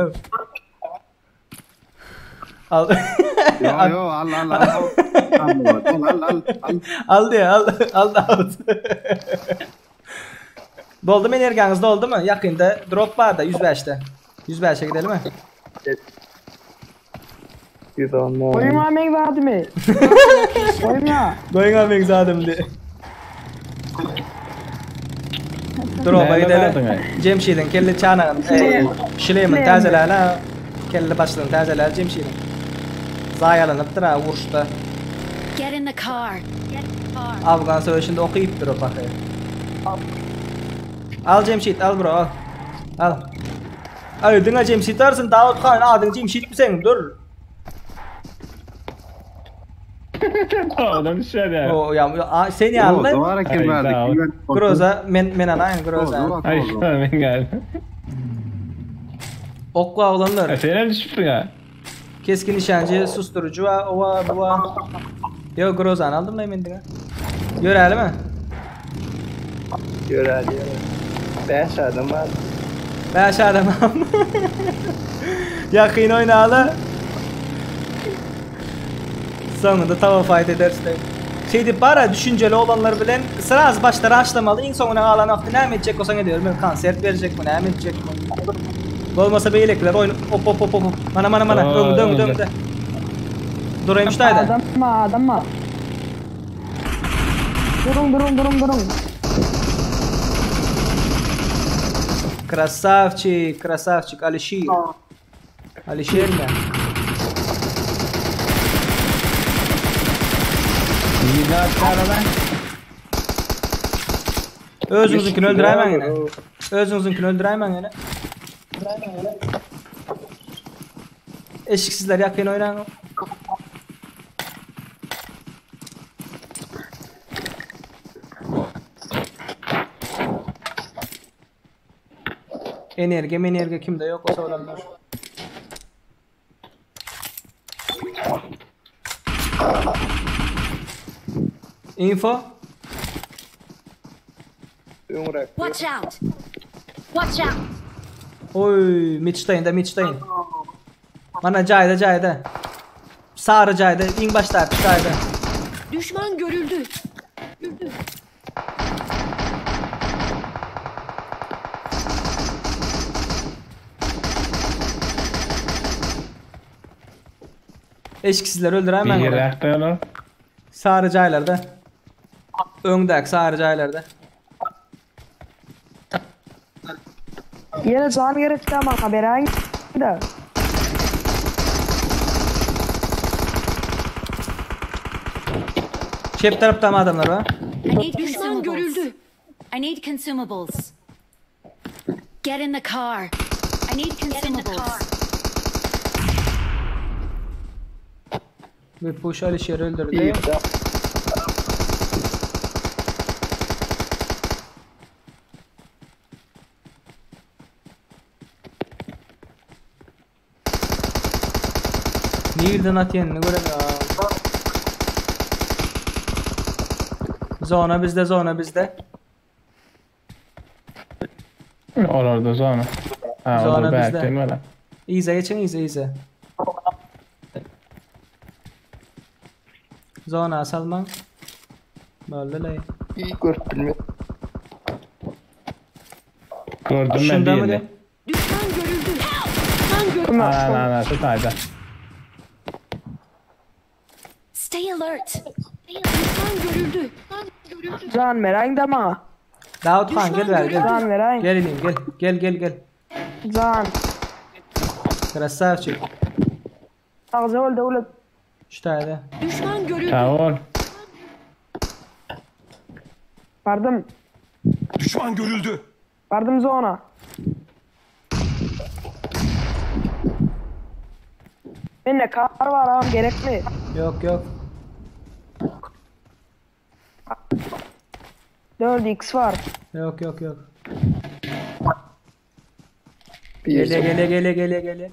Al. Yo yo al al al. Al al al al. Al diye al al Dawut. Doldu mu energiyanyz doldu mu? Yakında drop var da 105'te. 105'e gidelim mi? 110 Goýma meň zadymy. Goýma. Goýma meň zadymy diye. Drop'a gidelim. Cemşid'in kelle çanağın, e, şilemin täzeläne, kelle başlığın täzeläne Cemşid'in. Zaýalanypdyr ha uruşda. Get in the car. Afgan söweşinde okuyupdyr o pahy. Al Cemşid, al bro, al. Al. Ay, diňe Cemşid arsın, Dawut Han, adyň Cemşid mi seň? Dur. Adam düşer ya. O ya, a, sen ýaly. Groza var eken bärde. Groza, men men alaýyn Groza. Ay men geldim. Okla oglanlar. Sen hem düşüpdün ha. Keskin nişancı, susturucu var, o var, bu var. Yo Groza'nı aldım da men diňe. Göräli mi? Göräli göräli. 5 adam var. 5 adam. Yakın oynalı. Sonunda tava fight edersin. Şey deyip bara düşünceli olanlar bilen sıra başta rushlamaly, iň soňuna galan wagty näme etjek bolsaň ediber. Men konsert berecek mi, näme etjek mi? Bolmasa beýlekiler oýun hop hop hop hop. Mana mana mana öňde öňde öňde. Durayım ştaýda. Adam adam. Durun durun durun durun. Krasavçik, krasavçik Alişir. Alişir mi? Özüňiziňkini öldüräýmäň ýene. Özüňiziňkini öldüräýmäň ýene. Eşiksizler ýakyn oýnaň. Energiya, energiya kimde yok o soranlar. Info. Watch out. Watch out. Oy, Mitch'tayın da Mitch'tayın. Bana cayda cayda. Sarı cayda, iň başda cayda. Düşman görüldü. Eşiksizler öldüräýmäň. Bir ýere olar. Sarı jaýlarda. Öňdäki sarı jaýlarda. Ýene can gerek da maňa beräň da. Çep tarapda mı adamlar var? I need Düşman görüldü. I need consumables. Get in the car. I need consumables. Bir push Alişer öldürdü. Nereden at yenini göremiyorum. Zona bizde, zona bizde. Olarda zona. Ha, Zona olar bizde. bäkden wala. İyize geçin, iyize, iyize. Zona salman. Böyle İyi görüp bilmiyor. Gördüm ben Şunda mı birini. de? Düşman görüldü. Düşman görüldü. Ha, ha, ha, şu taýda. Stay alert. Düşman görüldü. Can beräň da maňa. Davut Han gel ver gel. Can beräň. Gel ineyim gel. Gel gel gel. Can. Krasavçik. Agza ol döwlet. Şu tane. Düşman görüldü. Tamam. Bardım. Düşman görüldü. Bardım zona. Mende kar var ağam gerek mi? Yok yok. 4x var. Yok yok yok. Gele gele gele gele gele.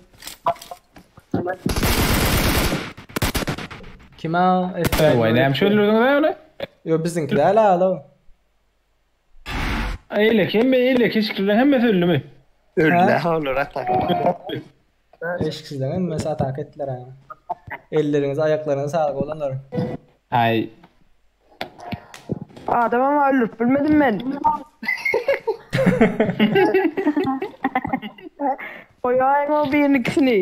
Kime o? Vay, näme şöyle öldürdüň öyle? Yok bizimkiler hala hala. Eýle, hemme eýle, keşiklerden hemme öldü mü? Öldü olar atak. Eşiksizleň hemmesi ataka etdiler ha. Elleriňize aýaklaryňyza saglyk oglanlar. Aý. Adamam öldürip bilmedim men. Goýaýyň o birini ikisini.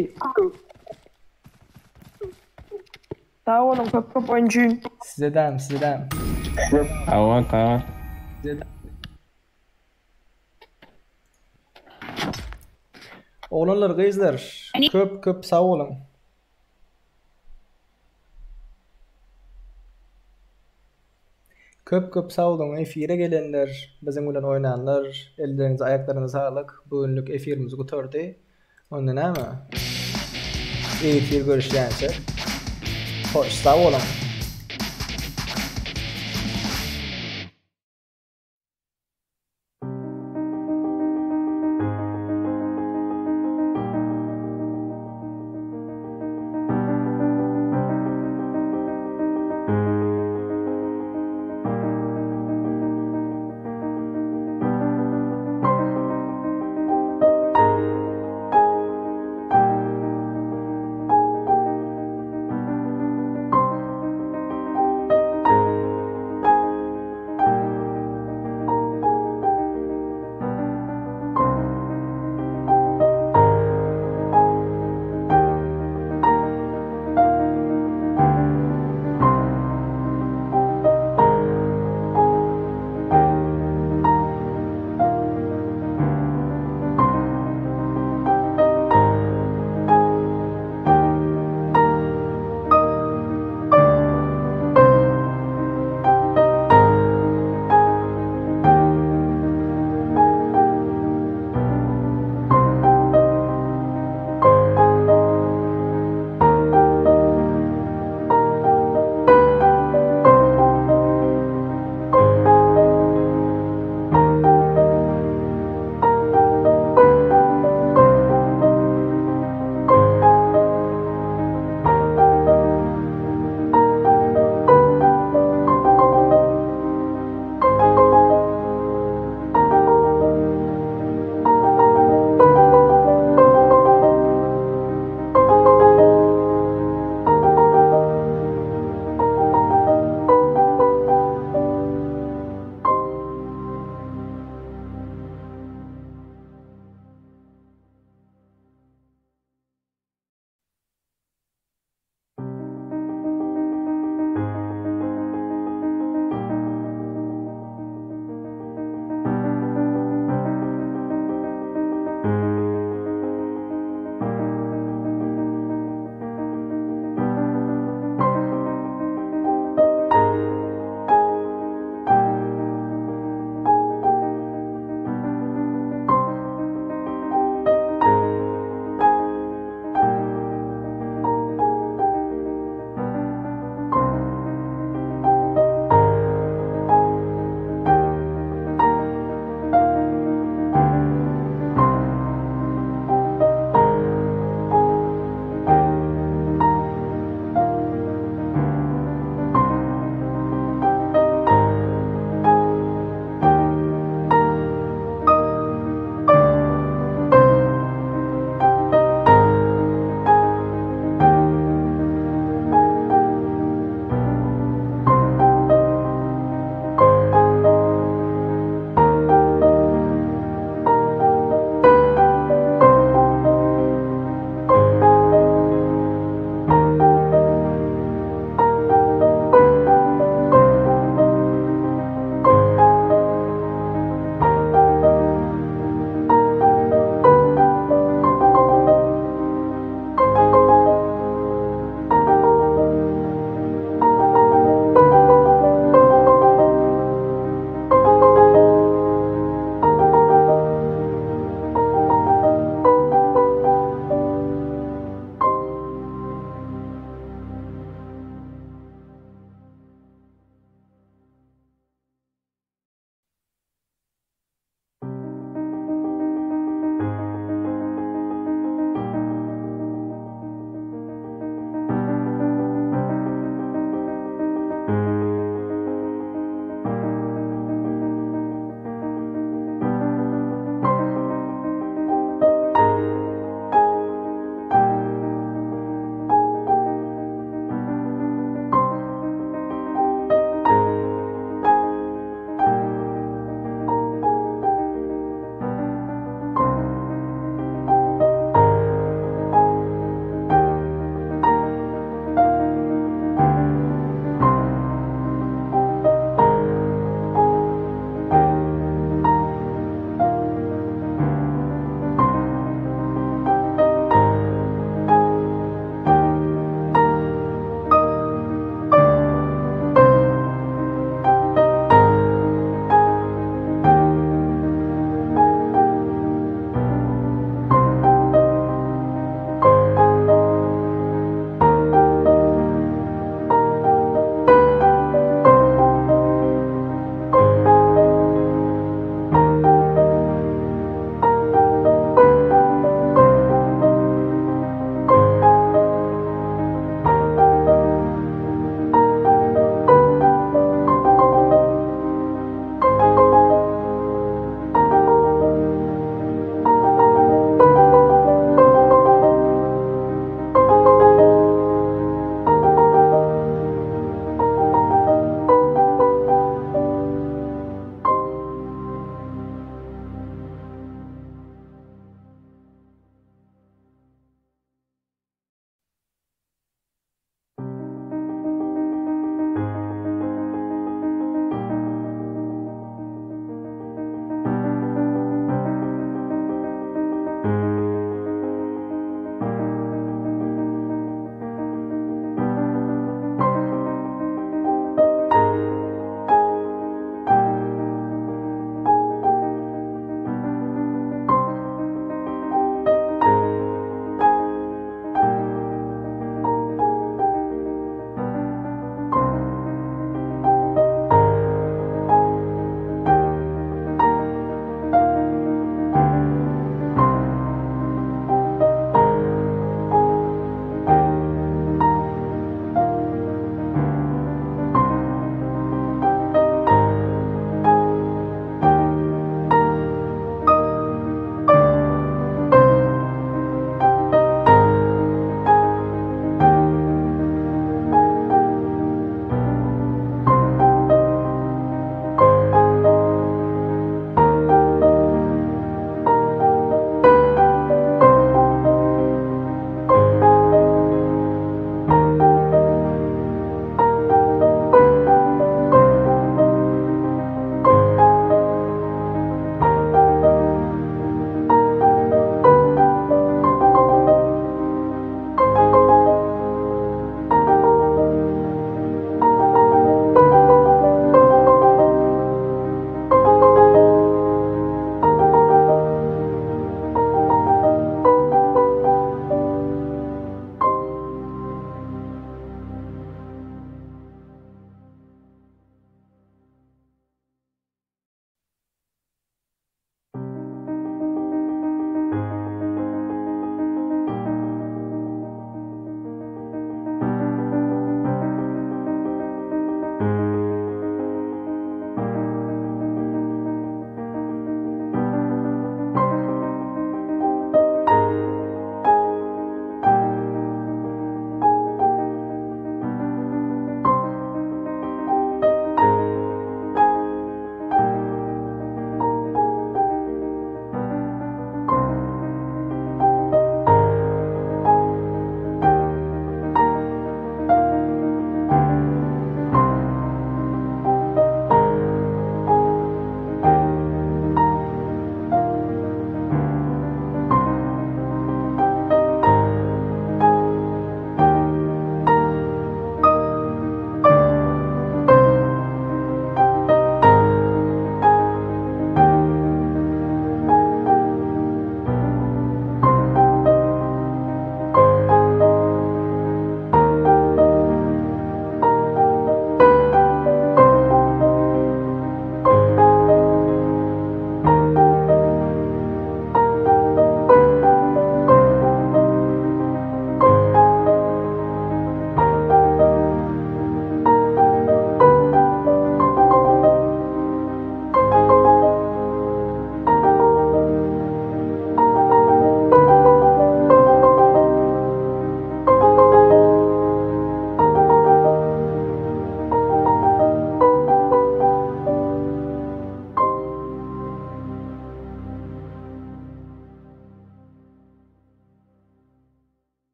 Sag boluň köp köp oýun üçin. Size däm size däm. Tamam tamam. Oglanlar gyzlar köp köp sag boluň. Köp köp sag boluň efire gelenler biziň bilen oýnanlar elleriňize aýaklaryňyza saglyk bu günlük efirimiz gutardy onda näme ertir görüşýänçä hoş sag boluň.